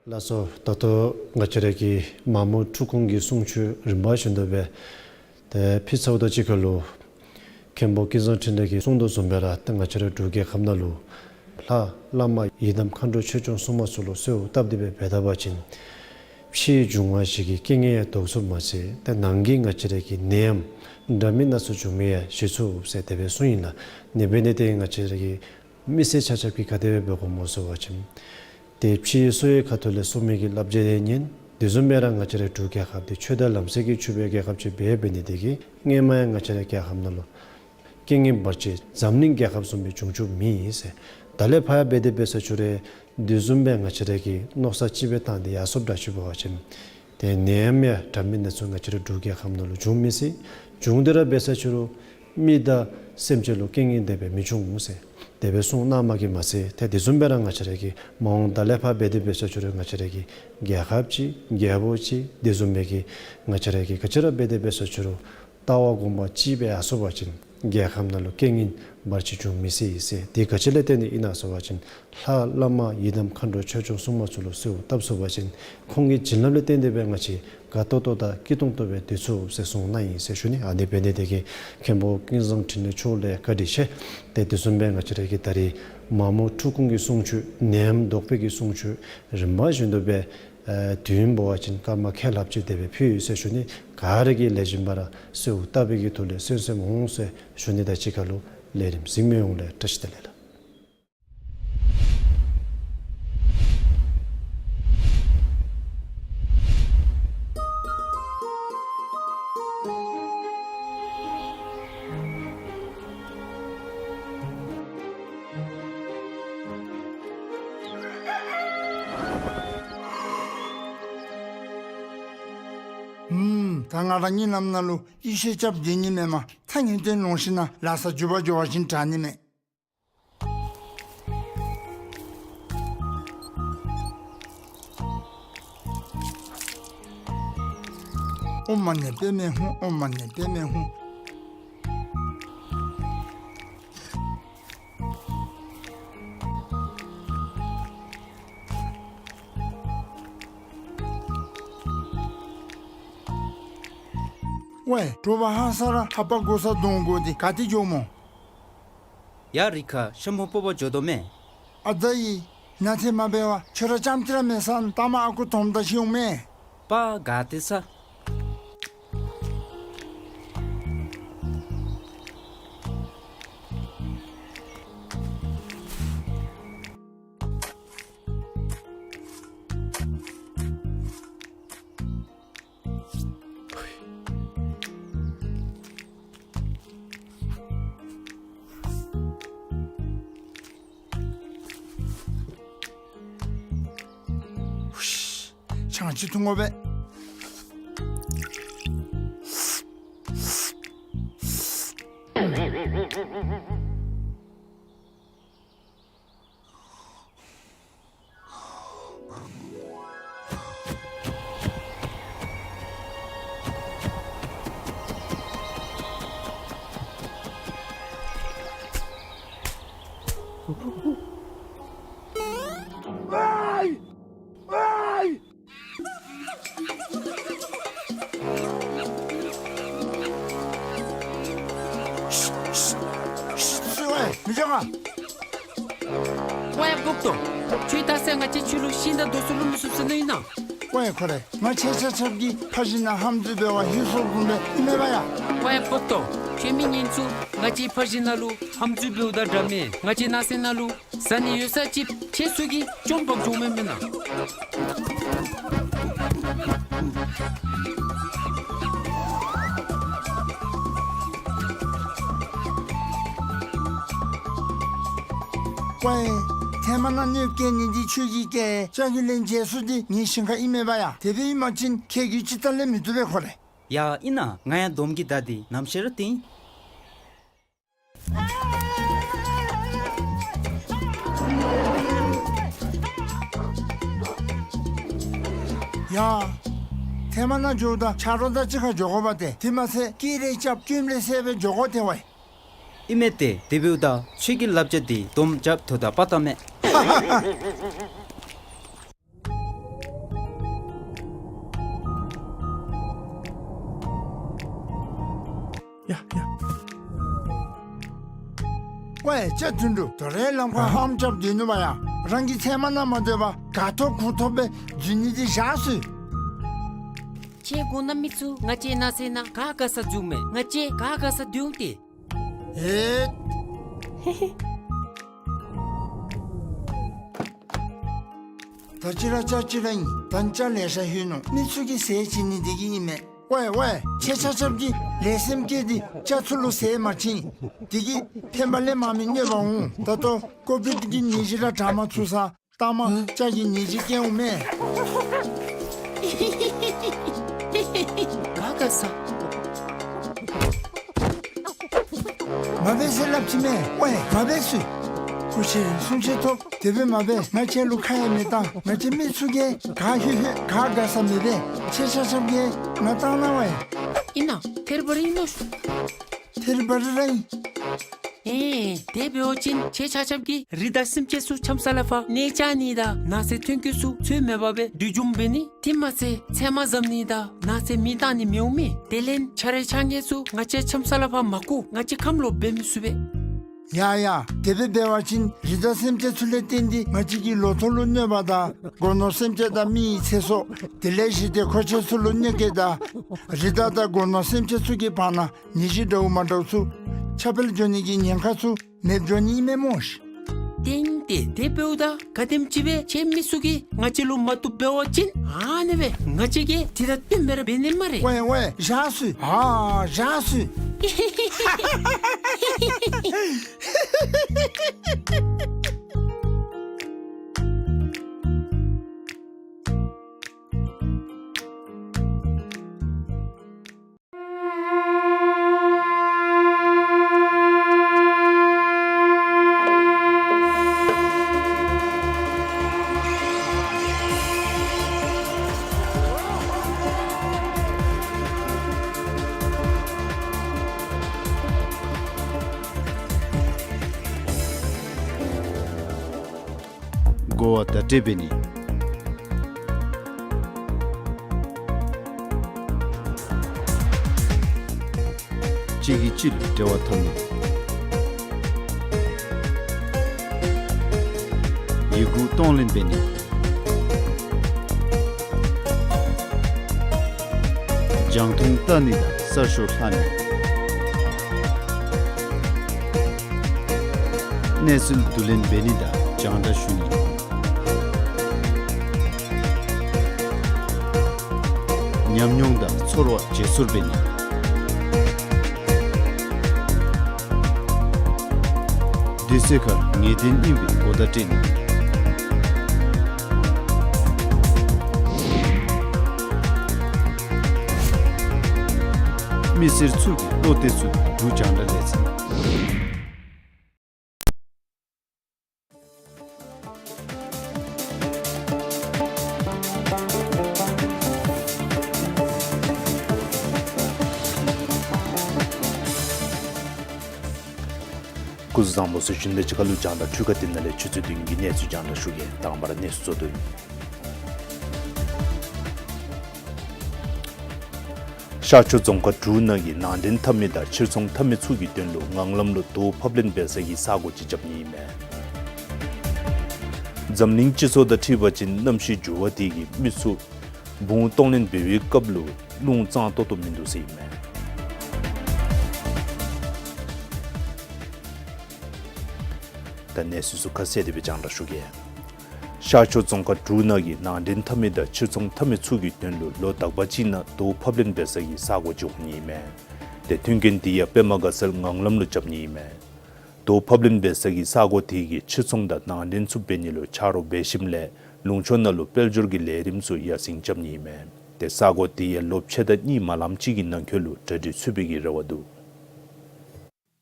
ལགས་སོ། ད་ལྟོ་ང་བཅས་ར་གི་མ་མོ་འཁྲུགས་སྐོང་གི་གསུང་ཆོས་རིམ་པ་བཞིན་དུ་སྦེ་ཏེ་ཕུལ་ཚརཝ་དང་གཅིག་ཁར་ལུ་མཁན་པོ་ཀུན་བཟང་འཕྲིན་ལས་ཀྱིས་གསུང་དོ་བཟུམ་སྦེ་ར་ཏེ་ང་བཅས་ར་འབྲུག་རྒྱལ་ཁབ་ནང་ལུ་ལྷ་བླ་མ་ཡི་དམ་མཁའ་འགྲོ་ཆོས་སྐྱོང་སྲུང་མ་ཚུ་ལུ་གསོལཝ་བཏབ་སྟེ་སྦེ་འབད་ད་པ་ཅིན་ཕྱིའི་འབྱུང་བ་བཞི་གི་རྐྱེན་ངན་ཡང་བཟློག་ཚུགསཔ་མ་ཚད་ཏེ་ནང་གི་ང་བཅས་ར་གི་ནད་ཡམས་འདྲ་མིན་སྣ་ཚོགས་འབྱུང་མི་ཡང་ཞི་ཚུགས་ཟེར་དེ་སྦེ་གསུངས་ཡི་ལགས། ཨ་ནི་འབད་ནི་དེ་གིས་ང་བཅས་ར་གི་མི་སེར་ཆ་ཁྱབ་ཀྱིས་ག་དེ་སྦེ་འབད་དགོཔ་སྨོ་ཟེར་བ་ཅིན་ཏེ་ཕྱིའི་སྲོལ་ཡིག་ཁ་ཐུག་ལས་གསུངས་མི་གི་བསླབ་བྱ་ཡང་ཉན། དེ་བཟུམ་སྦེ་ར་ང་བཅས་ར་འབྲུག་རྒྱལ་ཁབ་འདི་ཆོས་དང་ལམ་སྲོལ་གྱིས་ཕྱུག་པའི་རྒྱལ་ཁབ་ཅིག་འབད་འབད་ནི་དེ་གིས་སྔོན་མ་ཡང་ང་བཅས་ར་རྒྱལ་ཁབ་ནང་ལུ་རྐྱེན་ངན་བར་ཆད་འཛམ་གླིང་རྒྱལ་ཁབ་བཟུམ་སྦེ་བྱུང་བྱུངམ་མེད་ཟེར། ད་ལས་ཕར་ཡང་འབད་དེ་འབད་ས་ཅིག་རུང་དེ་བཟུམ་སྦེ་ང་བཅས་ར་གིས་མནོ་བསམ་ཅིག་སྦེ་བཏང་སྟེ་ཡར་སོངམ་འདྲཝ་ཅིག་འབད་བ་ཅིན་ཏེ་ནད་ཡམས་ཡང་འདྲ་མིན་སྣ་ཚོགས་ང་བཅས་ར་འབྲུག་རྒྱལ་ཁབ་ནང་ལུ་འབྱུང་མི་སྲིད། བྱུང་སྟེ་ར་འབད་ས་ཅིག་རུང་མི་དང་སེམས་ཅན་ལུ་རྐྱེན་ངན་དེ་སྦེ་མི་འབྱུང་ཟེར་དེ་སྦེ་གསུངས་གནངམ་གིས་མ་ཚད་ཏེ་དེ་བཟུམ་སྦེ་ར་ང་བཅས་ར་གི་མ་འོངས་ད་ལས་ཕར་འབད་དེ་འབད་ས་ཅིག་རུང་ང་བཅས་ར་གི་རྒྱལ་ཁབ་ཅིག་རྒྱལ་པོ་ཅིག་དེ་བཟུམ་སྦེ་གི་ང་བཅས་ར་གི་ག་ཅི་ར་འབད་དེ་འབད་ས་ཅིག་རུང་ལྟ་བ་སྒོམ་པ་གཅིག་སྦེ་ཡར་སོང་པ་ཅིན་རྒྱལ་ཁབ་ནང་ལུ་རྐྱེན་ངན་བར་ཆད་འབྱུང་མི་སྲིད་ཟེར། དེ་ག་ཅི་ལས་བརྟེན་ཏེ་ཨིན་ན་ཟེར་བ་ཅིན་ལྷ་བླ་མ་ཡི་དམ་མཁའ་འགྲོ་ཆོས་སྐྱོང་སྲུང་མ་ཚུ་ལུ་གསོལཝ་བཏབ་སོང་པ་ཅིན་ཁོང་གི་བྱིན་རླབས་ལས་བརྟེན་ཏེ་སྦེ་ང་བཅས་དགའ་ཏོག་ཏོ་དང་སྐྱིད་ཏོང་ཏོ་སྦེ་སྡོད་ཚུགས་ཟེར་གསུངས་གནང་ཡི་ཟེར་ཞུ་ནི། ཨ་ནི་འབད་ནི་དེ་གིས་མཁན་པོ་ཀུན་བཟང་འཕྲིན་ལས་མཆོག་ལུ་བཀའ་དྲིན་ཆེ། ཏེ་དེ་བཟུམ་སྦེ་ང་བཅས་ར་གི་ད་རིས་མ་མོ་འཁྲུགས་སྐོང་གི་གསུང་ཆོས་ནད་ཡམས་བཟློག་པའི་གི་གསུང་ཆོས་རིམ་པ་བཞིན་དུ་སྦེ་ཨེ་དུས་ཡུན་འབད་བ་ཅིན་སྐར་མ་ཁལ་ལྷགཔ་ཅིག་དེ་སྦེ་ཕུལ་ཡི་ཟེར་ཞུ་ནི། ག་ར་གིས་ལེགས་ཤོམ་སྦེ་ར་གསོལཝ་བཏབ་པའི་གི་ཐོག་ལས་གསན་གསནམ་འོང་ཟེར་ཞུ་ནི་དང་གཅིག་ཁར་ལུ་ལས་རིམ་གཟིགས་མི་ཡོངས་ལུ་བཀྲ་ཤིས་བདེ་ལེགས་ལགས། ཨུམ། ད་ང་ར་གཉིད་ལམ་ནང་ལུ་ཡེ་ཤེས་རྐྱབ་སྡོད་ནི་མེན་མས། ཐག་ཉེ་སྟེ་ལོང་ཞིན་ན་ལགས་ས་འགྱོ་བ་འགྱོ་བ་བཞིན་དྲག་ནི་མས། ཨོཾ་མ་ཎི་པདྨེ་ཧཱུྃ། ཨོཾ་མ་ཎི་པདྨེ་ཧཱུྃ། ཝའེ། དྲོ་པ་ཧ་སག་ར་ཧ་པ་གོ་ས་དོང་གོ་འདི་ག་ཏེ་འགྱོཝ་སྨོ། ཡ་རི་ཁ་ཤམ་བུ་སྤོག་པར་འགྱོ་དོ་མས། ཨ་ད་ཡི། ན་ཏེ་མ་འབད་བར་ཁྱོད་ར་ཙམ་ཅིག་ར་མེད་ས་ནི་ལྟ་མ་ཨ་ཁུ་དོམ་དང་ཤིཝ་མས། པ་ག་ཏེ་ས། ཆང་ཅིག་འཐུང་དགོ་པས། ཝའེ་སྤོག་དོ། ཁྱོད་ད་ཟེར་ང་བཅས་ཁྱོད་ལུ་ཤིང་དང་རྡོ་སོལ་ལུ་མི་བསུབ་ཟེར་ནི་ཨིན་ན། ཝའེ་ཁོ་རེ། ང་བཅས་ཆ་ཁྱབ་ཀྱིས་ཕར་ཞིན་ན་ཧམ་འཛུལ་འབད་བར་ལྷོད་སོཔ་བཟུམ་སྦེ་ཨིན་མས་པ་ཡ། ཝའེ་སྤོག་དོ། ཁྱོད་མི་ངན་ཚུ་ང་བཅས་ཕར་ཞིན་ན་ལུ་ཧམ་འཛུལ་འབདཝ་དང་འདྲ་མེན། ང་བཅས་ནང་སེམས་ནང་ལུ་བཟའ་ནི་ཡོད་ས་ཅིག་ཁྱེད་ཚུ་གིས་བཅོམ་པར་འགྱོཝ་མེན་མེན་ན། ཝའེ། ཐེངས་མ་ནང་གནོདཔ་བཀལ་ནི་འདི་ཁྱོད་ཀྱིས་བཀལ། ལྕགས་ཀྱི་ལན་འཇལ་ས་འདི་ངེའི་ཞིང་ཁ་ཨིན་མས་པ་ཡ། དེ་སྦེ་ཨིན་པ་ཅིན་ཁྱེད་ཀྱིས་ཅིག་ད་ལས་མི་བཏུབ་པས་ཁོ་རེ། ཡ་ཨིན་ན། ང་ཡང་དོམ་གྱི་མདའ་འདི་ནམ་ཤེས་ར་བཏིང་། ཡ། ཐེངས་མ་ནང་འགྱོཝ་ད་ཆ་རོགས་དང་གཅིག་ཁར་འགྱོ་དགོ་པ་ཏེ། དེ་མ་ཚད་སྐད་རེ་རྐྱབ་སྐྱོན་རེ་བསལ་སྦེ་འགྱོ་དགོ་ཏེ་ཝའེ། ཨིན་མས་ཏེ། དེ་འབདཝ་ད་ཁྱོད་ཀྱི་བསླབ་བྱ་འདི་དོམ་རྐྱབ་ཐོ་དང་པ་ཏ་མས། ཝའེ་ཅ་དོན་གྲུབ། དོ་རུང་ལམ་ཁར་ཨ་ཧམ་རྐྱབ་སྡོད་ནུག་པ་ཡ། རང་གིས་ཚལ་མ་ནང་མ་སྡོད་པར་ག་ཐོབ་གུ་ཐོབ་སྦེ་འཛུལ་ནི་འདི་བཞག་ཤིག། ཁྱེད་གོ་ན་མི་ཚུ་ང་བཅས་ནགས་ཚལ་ནང་ག་དགའ་ས་འཛུལཝ་མས། ང་བཅས་ག་དགའ་ས་སྡོད་འོང་སྟེ། ཨེ། ད་ཅི་ར་ཅ་ཅི་ར་ཨིན། ད་ཅ་ལེ་ཤ་ལྷོད་ནུག། མི་ཚུ་གིས་ཟས་བྱིན་ནི་འདི་གིས་ཨིན་མས། ཝའེ་ཝའེ། ཁྱེད་ཆ་ཁྱབ་ཀྱིས་ལེགས་སེམས་བསྐྱེད་དེ་ཅ་ཚུ་ལུ་ཟས་མ་བྱིན། འདི་གིས་ཕན་པ་ལས་མ་མི་གནོད་པ་འོང་། ད་ལྟོ་ཀོ་བིཌ་ཀྱི་ནད་གཞི་ར་དྲག་མ་ཚུགས་ས་ལྟ་མ་ཅ་གི་ནད་གཞི་སྐྱེ་འོང་མས། ག་དགའ་ས། མ་འབད་ཟེར་སླབ་ཅི་མས། ཝའེ་མ་འབད་ཟེར། སྐུ་མཁྱེན་གསུང་ཆོས་ཐོབ། དེ་སྦེ་མ་འབད། ང་བཅས་ལུ་ཁ་ཡང་མི་བཏང་། ང་བཅས་མི་ཚུ་གིས་ག་ལྷོད་ལྷོད་ག་དགའ་ས་མི་འབད། ཁྱེད་ཆ་ཁྱབ་ཀྱིས་ང་བཏང་གནང་ཝའེ། ཨིན་ན་ཐེར་བ་རི་ཨིན་ནོ། ཐེར་བ་རི་ར་ཨིན། ཨེ་དེ་འབད་བ་ཅིན་ཁྱེད་ཆ་ཁྱབ་ཀྱིས་རི་དྭགས་སེམས་ཅན་ཚུ་འཁྱམ་ས་ལས་ཕར་གནས་བཅའ་ནི་དང་ནགས་ཚལ་ཐོན་སྐྱེད་ཚུ་འཚོལ་མེད་པར་སྦེ་སྡུག་འཇོམས་འབད་ནི། དེ་མ་ཚད་ཚལ་མ་བཟའ་ནི་དང་ནགས་ཚལ་མེ་བཏང་ནི་མི་འོང་མས། དེ་ལས་ཆ་རེ་ཆ་ངེ་ཚུ་ང་བཅས་འཁྱམ་ས་ལས་ཕར་མ་བཀོ། ང་བཅས་ཁམས་ལོག་འབད་མི་ཚུགས་པས། ཡ་ཡ། དེ་སྦེ་འབད་བ་ཅིན་རི་དྭགས་སེམས་ཅན་ཚུ་ལས་བརྟེན་ཏེ་ང་བཅས་ཀྱི་ལོ་ཐོག་ལུ་གནོད་པ་དང་སྒོ་ནོར་སེམས་ཅན་དང་མི་ཡི་ཚེ་སྲོག། དེ་ལས་ཞི་བདེ་འཁོར་ཆེན་ཚུ་ལུ་གནོད་སྐྱེལ་དང་རི་དྭགས་དང་སྒོ་ནོར་སེམས་ཅན་ཚུ་གི་བར་ན་ནད་གཞི་འདྲཝ་མ་འདྲཝ་ཚུ་ཁྱབ་སྤེལ་འགྱོ་ནི་གི་ཉེན་ཁ་ཚུ་མེདཔ་འགྱོ་ནི་ཨིན་མས་སྨོ་ཤིག། ཏེ་དེ་དེ་འབདཝ་ད་ག་དེམ་ཅིག་སྦེ་ཁྱེད་མི་ཚུ་གིས་ང་བཅས་ལུ་མ་བཏུབ་འབད་བ་ཅིན་ཨ་ནི་སྦེ་ང་བཅས་ཀྱིས་དེ་དང་བསྟུན་མི་ར་འབད་ནི་སྨ་རེ། ཝའེ་ཝའེ་བཞག་ཤིག། ཨ་བཞག་ཤིག། གོ་བ་བརྡ་སྤྲོད་འབད་ནི། གཅིག་གིས་གཅིག་ལུ་འབྲེལ་བ་འཐབ་ནི། ཡི་གུ་གཏོང་ལེན་འབད་ནི། རྒྱང་མཐོང་བལྟ་ནི་དང་གསར་ཤོག་ལྷག་ནི། གནས་ཚུལ་བསྡུ་ལེན་འབད་ནི་དང་རྒྱང་བསྒྲགས་ཞུ་ནི། ཉམས་མྱོང་དང་ཚོར་བ་བརྗེ་སོར་འབད་ནི། དུས་ཚོད་ཁར་ངེས་གཏན་ཨིན་པའི་གོ་བརྡ་སྤྲོད་ནི། མི་སེར་ཚུ་གི་བློ་གཏད་ཚུགས་པའི་འབྲུག་རྒྱང་བསྒྲགས་ལས་འཛིན། སྐུ་གཟུགས་བཟང་པོ་ཟེར་ཞུ་ནི་དང་གཅིག་ཁར་ལུ་རྒྱང་བསྒྲགས་འཕྲུལ་ཁང་འདི་ནང་ལས་ཆུ་ཚོད་བདུན་གྱི་གནས་ཚུལ་རྒྱང་བསྒྲགས་ཞུ་གེ། དང་པ་ར་གནས་ཚུལ་གཙོ་དོན། ཤར་ཕྱོགས་རྫོང་ཁག་དྲུག་ནང་གི་ནང་འདྲེན་འཐབ་མི་དང་ཕྱིར་ཚོང་འཐབ་མི་ཚུ་གི་དོན་ལུ་ངང་ལམ་ལུ་རྡོ་ཕབ་ལེན་འབད་ས་གི་ས་གོ་ཅིག་རྐྱབ་ནི་ཨིན་མས། འཛམ་གླིང་སྤྱི་ཚོགས་དང་འཁྲིལ་བ་ཅིན་གནམ་གཤིས་འགྱུར་བ་དེ་གིས་མི་ཚུ་བུང་གཏོང་ལེན་འབད་བའི་སྐབས་ལུ་རླུང་གཙང་ཏོག་ཏོ་མིན་འདུག་ཟེར་ཨིན་མས། ད་གནས་ཚུལ་ཚུ་ཁ་གསལ་དེ་སྦེ་རྒྱང་བསྒྲགས་ཞུ་གེ། ཤར་ཕྱོགས་རྫོང་ཁག་དྲུག་ནང་གི་ནང་འདྲེན་འཐབ་མི་དང་ཕྱིར་ཚོང་འཐབ་མི་ཚུ་གི་དོན་ལུ་ལོ་དག་པ་ཅིག་ནང་རྡོ་ཕབ་ལེན་འབད་ས་གི་ས་གོ་ཅིག་འོང་ནི་ཨིན་མས། ཏེ་མཐུན་རྐྱེན་དེ་ཡང་པདྨ་དགའ་ཚལ་ངང་ལམ་ལུ་རྐྱབ་ནི་ཨིན་མས། རྡོ་ཕབ་ལེན་འབད་ས་གི་ས་གོ་དེ་གིས་ཕྱིར་ཚོང་དང་ནང་འདྲེན་ཚུ་འབད་ནི་ལུ་ཆ་རོགས་འབད་ཞིནམ་ལས་ལུང་ཕྱོགས་ནང་ལུ་དཔལ་འབྱོར་གྱི་ལས་རིམ་ཚུ་ཡར་སེང་རྐྱབ་ནི་ཨིན་མས། ཏེ་ས་གོ་དེ་ཡང་ལོ་ཕྱེད་དང་གཉིས་མ་ལངམ་ཅིག་གི་ནང་འཁོད་ལུ་གྲ་སྒྲིག་ཚུད་པའི་གི་རེ་བ་འདུག།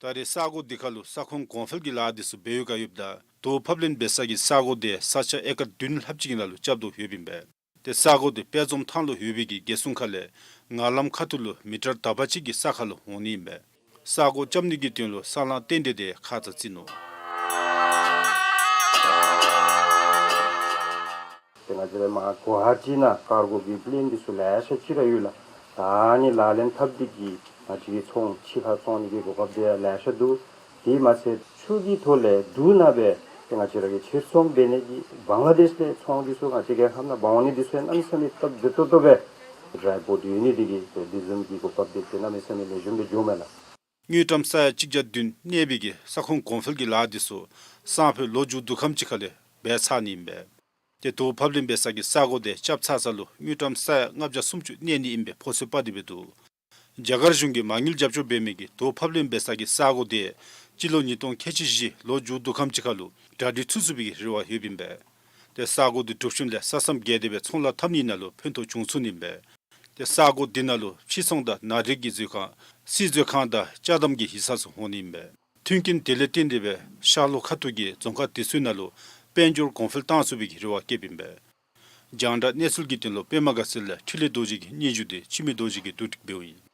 ད་རེས་ས་གོ་འདི་ཁར་ལུ་ས་ཁོངས་གོང་འཕེལ་གྱི་ལཱ་འདི་ཚུ་འབད་བའི་བསྒང་ཡོདཔ་ད་རྡོ་ཕབ་ལེན་འབད་ས་གི་ས་གོ་དེ་ས་ཆ་ཨེ་ཀར་བདུན་ལྷགཔ་ཅིག་གི་ནང་ལུ་རྐྱབ་དོ་ཡོདཔ་ཨིན་པས། ཏེ་ས་གོ་དེ་དཔལ་འཛོམས་ཐང་ལུ་ཡོད་པའི་གི་རྒྱལ་སྲུང་ཁ་ལས་ངང་ལམ་ཁ་ཐུག་ལུ་མི་ཊར་དག་པ་ཅིག་གི་ས་ཁར་ལུ་འོང་ནི་ཨིན་པས། ས་གོ་རྐྱབ་ནི་གི་དོན་ལུ་ས་ལང་རྟེན་འབྲེལ་དེ་ཁ་ཙ་བརྩིས་ནུག། ཏེ་ང་བཅས་ར་མར་གུ་ཝ་ཧ་ཊི་ནང་ཀར་གོ་གི་པི་ལེན་འདི་ཚུ་ལེ་ཤ་ཅིག་ར་ཡོད་ལགས། ཨ་ནི་ལག་ལེན་འཐབ་སྟེ་གི་ང་བཅས་ཀྱི་ཚོང་ཕྱི་ཁར་བཙོང་ནི་གི་གོ་སྐབས་དེ་ཡང་ལེ་ཤ་འདུག། དེ་མ་ཚད་ཆུ་གི་ཐོག་ལས་འབྲུ་ནང་སྦེ་ཏེ་ང་བཅས་ར་གིས་ཕྱིར་ཚོང་འབད་ནི་གི་བང་ལ་དེཤ་ལས་ཚོང་འདི་ཚུ་ང་བཅས་རྒྱལ་ཁབ་ནང་འབག་འོང་ནི་འདི་ཚུ་ཡང་གནམ་མེད་ས་མེད་སྟབས་བདེ་ཏོག་ཏོ་སྦེ་ཌའི་པོརཊ་ཡོད་ནི་དེ་གིས་ཏེ་དེ་བཟུམ་གྱི་གོ་སྐབས་དེ་ཏེ་གནམ་མེད་ས་མེད་ལེགས་ཤོམ་སྦེ་འགྱོཝ་མས་ལགས། དངུལ་ཀྲམ་ས་ཡ་གཅིག་བརྒྱ་བདུན་གནས་པའི་གི་ས་ཁོངས་གོང་འཕེལ་གྱི་ལཱ་འདི་ཚུ་སང་ཕོད་ལོ་མཇུག་བསྡུ་ཁམས་ཅིག་ཁ་ལས་འབད་ཚར་ནི་ཨིན་པས། ཏེ་དོ་ཕབ་ལེན་འབད་ས་གི་ས་གོ་དེ་རྐྱབ་ཚར་ས་ལུ་དངུལ་ཀྲམ་ས་ཡ་ལྔ་བརྒྱ་སུམ་ཅུ་གནས་ནི་ཨིན་པའི་ཕོ་ཚོད་དཔག་སྟེ་སྦེ་འདུག། རྒྱ་གར་གཞུང་གིས་མ་དངུལ་རྒྱབ་སྐྱོར་འབད་མི་གི་དོ་ཕབ་ལེན་འབད་ས་གི་ས་གོ་དེ་སྤྱི་ལོ་ཉིས་སྟོང་ཁལ་གཅིག་བཞི་ལོ་མཇུག་བསྡུ་ཁམས་ཅིག་ཁ་ལུ་གྲ་སྒྲིག་ཚུད་ཚུགས་པའི་རེ་བ་ཡོདཔ་ཨིན་པས། ཏེ་ས་གོ་དེ་གྲུབ་ཞིནམ་ལས་ས་མཚམས་བརྒལ་ཏེ་སྦེ་ཚོང་ལཱ་འཐབ་ནི་ནང་ལུ་ཕན་ཐོགས་བྱུང་ཚུགས་ནི་ཨིན་པས། ཏེ་ས་གོ་དེ་ནང་ལུ་ཕྱི་ཚོང་དང་ནང་འདྲེན་གྱི་མཛོད་ཁང་སིལ་མཛོད་ཁང་དང་ཅ་དམ་གྱི་ཡིག་ཚང་ཚུ་འོང་ནི་ཨིན་པས། མཐུན་རྐྱེན་དེ་ལས་བརྟེན་ཏེ་སྦེ་ཤར་ལྷོ་ཁ་ཐུག་གི་རྫོང་ཁག་དེ་ཚུའི་ནང་ལུ་དཔལ་འབྱོར་གོང་འཕེལ་བཏང་ཚུགས་པའི་གི་རེ་བ་བསྐྱེདཔ་ཨིན་པས། རྒྱང་བསྒྲགས་གནས་ཚུལ་གྱི་དོན་ལུ་པདྨ་དགའ་ཚལ་ལས་འཕྲིན་ལས་རྡོ་རྗེ་གི་སྙན་ཞུ་དེ་འཆི་མེད་རྡོ་རྗེ་གིས་བསྡུ་སྒྲིག་འབདཝ་ཨིན།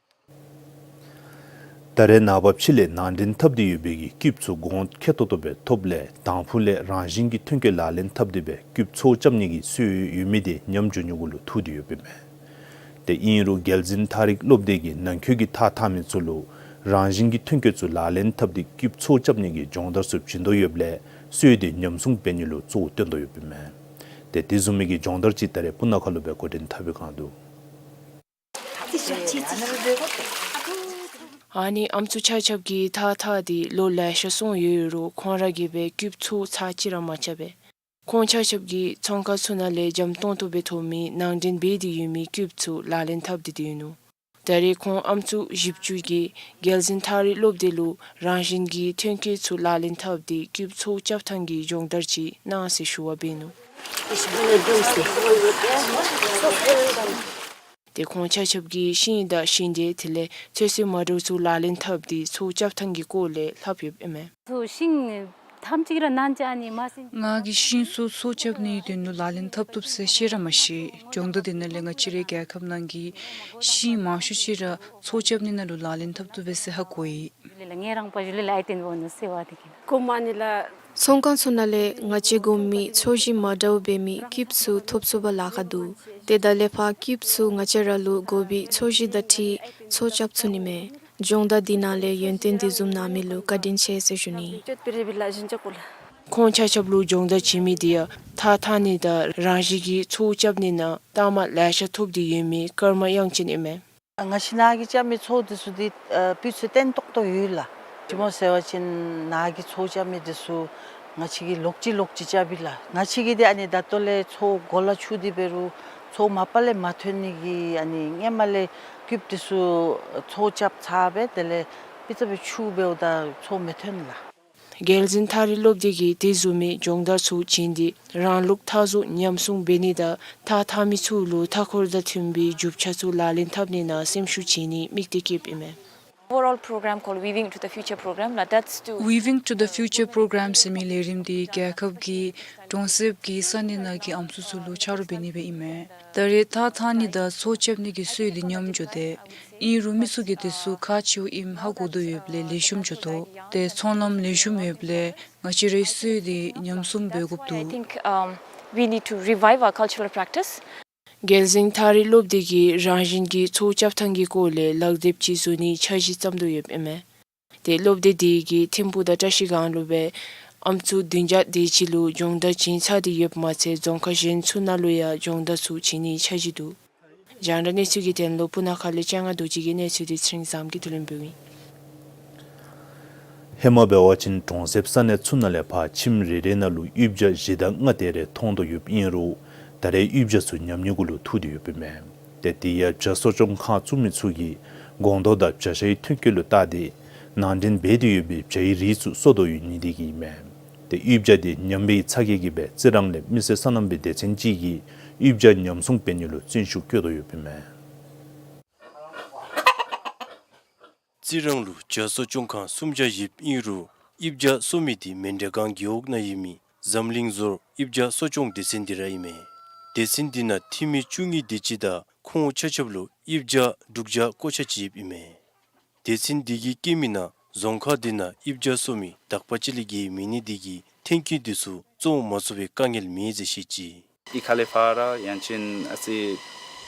ད་རེས་ནངས་པ་ཕྱི་ལས་ནང་འདྲེན་འཐབ་སྟེ་ཡོད་པའི་གི་སྐྱིདཔ་ཚུ་གོང་ཁེ་ཏོག་ཏོ་སྦེ་ཐོབ་ལས་དང་ཕུ་ལས་རང་བཞིན་གྱི་ཐོན་སྐྱེད་ལག་ལེན་འཐབ་སྟེ་སྦེ་སྐྱིདཔ་འཚོ་རྐྱབ་ནི་གི་སྲོལ་ཡོད་མི་དེ་ཉམས་འགྱོ་ནི་གུ་ལུ་ཐུག་སྟེ་ཡོདཔ་ཨིན་མས། ཏེ་ཨིན་རུང་རྒྱལ་འཛིན་ཐག་རིང་སློབ་སྡེ་གིས་ནང་འཁོད་ཀྱི་ཐགས་འཐག་མི་ཚུ་ལུ་རང་བཞིན་གྱི་ཐོན་སྐྱེད་ཚུ་ལག་ལེན་འཐབ་སྟེ་སྐྱིདཔ་འཚོ་རྐྱབ་ནི་གི་སྦྱོང་བརྡར་ཚུ་བྱིན་དོ་ཡོདཔ་ལས་སྲོལ་དེ་ཉམས་སྲུང་འབད་ནི་ལུ་གཙོ་བོ་བཏོན་དོ་ཡོདཔ་ཨིན་མས། ཏེ་དེ་བཟུམ་མའི་གི་སྦྱོང་བརྡར་ཅིག་ད་རེས་སྤུ་ན་ཁ་ལུ་སྦེ་འགོ་འདྲེན་འཐབ་པའི་བསྒང་འདུག། ཨ་ནི་ཨམ་སྲུ་ཆ་ཁྱབ་ཀྱིས་ཐགས་འཐག་སྟེ་ལོ་ལེ་ཤ་སོང་ཡོད་རུང་ཁོང་ར་གིས་སྦེ་སྐྱིདཔ་འཚོ་ཚར་གཅིག་ར་མ་རྐྱབ་པས། ཁོང་ཆ་ཁྱབ་ཀྱིས་ཚོང་ཁང་ཚུ་ནང་ལས་འཇམ་ཏོང་ཏོ་སྦེ་ཐོབ་མི་ནང་འདྲེན་འབད་དེ་ཡོད་མི་སྐྱིདཔ་ཚུ་ལག་ལེན་འཐབ་སྟེ་སྡོད་ནུག། ད་རེས་ཁོང་ཨམ་སྲུ་བཞི་བཅུ་གིས་རྒྱལ་འཛིན་ཐག་རིང་སློབ་སྡེ་ལུ་རང་བཞིན་གྱི་ཐོན་སྐྱེད་ཚུ་ལག་ལེན་འཐབ་སྟེ་སྐྱིདཔ་འཚོ་རྐྱབ་ཐངས་ཀྱི་སྦྱོང་བརྡར་ཅིག་གནང་ཟེར་ཞུ་བ་འབད་ནུག། ཏེ་ཁོང་ཆ་ཁྱབ་ཀྱིས་ཤིང་དང་ཤིང་འབྲས་དེ་ལས་ཚོད་བསྲེ་མ་འདྲཝ་ཚུ་ལག་ལེན་འཐབ་སྟེ་འཚོ་རྐྱབ་ཐངས་ཀྱི་སྐོར་ལས་ལྷབ་ཡོདཔ་ཨིན་མས། ཚུ་ཤིང་ཐམས་ཅད་ར་ནང་ཅ་ཨ་ནི་མ་སྲིན། ང་གིས་ཤིང་ཚུ་འཚོ་རྐྱབ་ནིའི་དོན་ལུ་ལག་ལེན་འཐབ་བཏུབ་ཟེར་ཤེས་ར་མ་ཤེས། སྦྱོང་བརྡར་དེ་ནང་ལས་ང་བཅས་རའི་རྒྱལ་ཁབ་ནང་གི་ཤིང་མང་ཤོས་ཅིག་ར་འཚོ་རྐྱབ་ནི་ནང་ལུ་ལག་ལེན་འཐབ་བཏུབ་པས་ཟེར་ཧ་གོ་ཡི། ལས་ལ་ངེ་རང་པ་ཞུ་ལས་ལ་ཨའི་ཏེན་བོ་ནུ་ཟེར་བ་དེ་གི་ན། ཀོ་མ་ནི་ལ། ཚོང་ཁང་ཚུ་ནང་ལས་ང་བཅས་དགོ་མི་ཚོས་གཞི་མ་འདྲཝ་འབད་མི་སྐྱིདཔ་ཚུ་ཐོབ་ཚུགས་པར་ལཱ་ཁག་འདུག། དེ་དང་ལས་ཕར་སྐྱིདཔ་ཚུ་ང་བཅས་ར་ལུ་དགོ་པའི་ཚོས་གཞི་དང་འཁྲིལ་འཚོ་རྐྱབ་ཚུགས་ནི་མས། སྦྱོང་བརྡར་འདི་ནང་ལས་ཡོན་ཏན་དེ་བཟུམ་གནང་མི་ལུ་བཀའ་དྲིན་ཆེ་ཟེར་ཞུ་ནི། ཁོང་ཆ་ཁྱབ་ལུ་སྦྱོང་བརྡར་བྱིན་མི་དེ་ཡང་ཐགས་འཐག་ནི་དང་རང་བཞིན་གྱི་འཚོ་རྐྱབ་ནི་ནང་རྟགས་མ་ལེ་ཤ་ཐོབ་སྟེ་ཡོད་མི་སྐར་མ་དབྱངས་ཅན་ཨིན་མས། ང་བཅས་ནཱ་གི་རྐྱབ་མི་འཚོ་འདི་ཚུ་འདི་ཨ་སྤུས་ཚད་བརྟན་ཏོག་ཏོ་ཡོད་ལགས། ཅི་སྨོ་ཟེར་བ་ཅིན་ནཱ་གི་འཚོ་རྐྱབ་མི་འདི་ཚུ་ང་བཅས་ཀྱིས་ལོག་ཅི་ལོག་ཅི་རྐྱབ་ཨིན་ལགས། ང་བཅས་ཀྱིས་འདི་ཨ་ནི་ད་ལྟོ་ལས་འཚོ་གོ་ལ་ཆུ་འདི་འབད་རུང་འཚོ་མ་པ་ལས་མ་ཐོན་ནི་གི་ཨ་ནི་སྔོན་མ་ལས་སྐྱིདཔ་འདི་ཚུ་འཚོ་རྐྱབ་ཚར་སྦེ་དེ་ལས་པི་ཙ་སྦེ་ཆུ་འབདཝ་ད་འཚོ་མི་ཐོན་ལགས། རྒྱལ་འཛིན་ཐག་རིང་སློབ་སྡེ་གིས་དེ་བཟུམ་མའི་སྦྱོང་བརྡར་ཚུ་བྱིན་ཏེ་རང་ལུགས་ཐགས་བཟོ་ཉམས་སྲུང་འབད་ནི་དང་ཐགས་འཐག་མི་ཚུ་ལུ་མཐའ་འཁོར་དང་མཐུན་པའི་རྒྱུ་ཆ་ཚུ་ལག་ལེན་འཐབ་ནི་ནང་སེམས་ཤུགས་བྱིན་ནི་དམིགས་གཏད་བསྐྱེདཔ་ཨིན་མས། Overall program called Weaving into the Future program, la, that's to Weaving to the Future program ཟེར་མི་ལས་རིམ་འདི་རྒྱལ་ཁབ་ཀྱི་གྲོང་གསེབ་ཀྱི་ས་གནས་ནང་གི་ཨམ་སྲུ་ཚུ་ལུ་ཆ་རོགས་འབད་ནི་སྦེ་ཨིན་མས། ད་རེས་ཐགས་འཐག་ནི་དང་འཚོ་རྐྱབ་ནི་གི་སྲོལ་འདི་ཉམས་འགྱོ་དེས། ཨིན་རུང་མི་ཚུ་གིས་དེ་ཚུ་ཁག་ཆེཝ་ཨིནམ་ཧ་གོ་དོ་ཡོདཔ་ལས་ལེགས་ཤོམ་འགྱོ་དོ། ཏེ་ཚོང་ལམ་ལེགས་ཤོམ་ཡོདཔ་ལས་ང་བཅས་རའི་སྲོལ་འདི་ཉམས་སྲུང་འབད་དགོཔ་འདུག། I think, um, we need to revive our cultural practice. རྒྱལ་འཛིན་ཐག་རིང་སློབ་སྡེ་གིས་རང་བཞིན་གྱི་འཚོ་རྐྱབ་ཐངས་ཀྱི་སྐོར་ལས་ལག་དེབ་ཅིག་བཟོ་ནིའི་འཆར་གཞི་བརྩམ་དོ་ཡོདཔ་ཨིན་མས། ཏེ་སློབ་སྡེ་དེ་གིས་ཐིམ་ཕུག་དང་བཀྲ་ཤིས་སྒང་ལུ་སྦེ་ཨམ་སྲུ་བདུན་བརྒྱ་དེ་ཅིག་ལུ་སྦྱོང་བརྡར་བྱིན་ཚར་ཏེ་ཡོདཔ་མ་ཚད་རྫོང་ཁག་གཞན་ཚུ་ནང་ལུ་ཡང་སྦྱོང་བརྡར་ཚུ་བྱིན་ནིའི་འཆར་གཞི་འདུག། རྒྱང་བསྒྲགས་གནས་ཚུལ་གྱི་དོན་ལུ་སྤུ་ན་ཁ་ལས་སྤྱན་སྔ་རྡོ་རྗེ་གི་གནས་ཚུལ་དེ་ཚེ་རིང་བཟངམོ་གིས་བསྡུ་ལེན་འབདཝ་ཨིན། ཧེ་མ་འབད་བ་ཅིན་གྲོང་གསེབ་ས་གནས་ཚུ་ནང་ལས་ཕར་ཁྱིམ་རེ་རེ་ནང་ལུ་ཡུདཔ་བརྒྱ་བཞི་དང་ལྔ་དེ་རེ་མཐོང་དོ་ཡོདཔ་ཨིན་རུང་ད་རེས་ཡུདཔ་བརྒྱ་ཚུ་ཉམས་ནི་གུ་ལུ་ཐུག་སྟེ་ཡོདཔ་ཨིན་མས། ཏེ་དེ་ཡང་བྱ་གསོ་སྐྱོང་ཁང་བཙུགས་མི་ཚུ་གིས་སྒོང་རྡོག་དང་བྱ་ཤའི་ཐོན་སྐྱེད་ལུ་བལྟ་སྟེ་ནང་འདྲེན་འབད་དེ་ཡོད་པའི་བྱའི་རིགས་ཚུ་གསོ་དོ་ཡོད་ནི་དེ་གིས་ཨིན་མས། ཏེ་ཡུདཔ་བརྒྱ་དེ་ཉམས་པའི་ཚ་གྱང་གིས་སྦེ་རྩི་རང་ལས་མི་སེར་སོ་ནམ་པའི་སྡེ་ཚན་ཅིག་གིས་ཡུདཔ་བརྒྱ་ཉམས་སྲུང་འབད་ནི་ལུ་བརྩོན་ཤུགས་བསྐྱེད་དོ་ཡོདཔ་ཨིན་མས། རྩི་རང་ལུ་བྱ་གསོ་སྐྱོང་ཁང་སུམ་བརྒྱ་ཡོདཔ་ཨིན་རུང་ཡུདཔ་བརྒྱ་གསོ་མི་དེ་མཎྜལ་སྒང་རྒེད་འོག་ནང་ཡོད་མི་འཛམ་གླིང་ཟོར་ཡུདཔ་བརྒྱ་གསོ་སྐྱོང་སྡེ་ཚན་འདི་ར་ཨིན་མས། སྡེ་ཚན་འདི་ནང་འཐུས་མི་བཅུ་གཉིས་དེ་ཅིག་དང་ཁོང་ཆ་ཁྱབ་ལུ་ཡུདཔ་བརྒྱ་དྲུག་བརྒྱ་ཀོ་ཆ་ཅིག་ཡོདཔ་ཨིན་མས། སྡེ་ཚན་འདི་གིས་བཀོད་མི་ནང་རྫོང་ཁག་འདི་ནང་ཡུདཔ་བརྒྱ་གསོ་མི་དག་པ་ཅིག་ལས་བརྒལ་མེད་ནི་དེ་གིས་ཐོན་སྐྱེད་འདི་ཚུ་བཙོང་མ་ཚུགས་པའི་དཀའ་ངལ་མེད་ཟེར་བཤད་ཅི། ཨི་ཁ་ལས་ཕར་ཡང་ཅིན་ཨ་ཙི་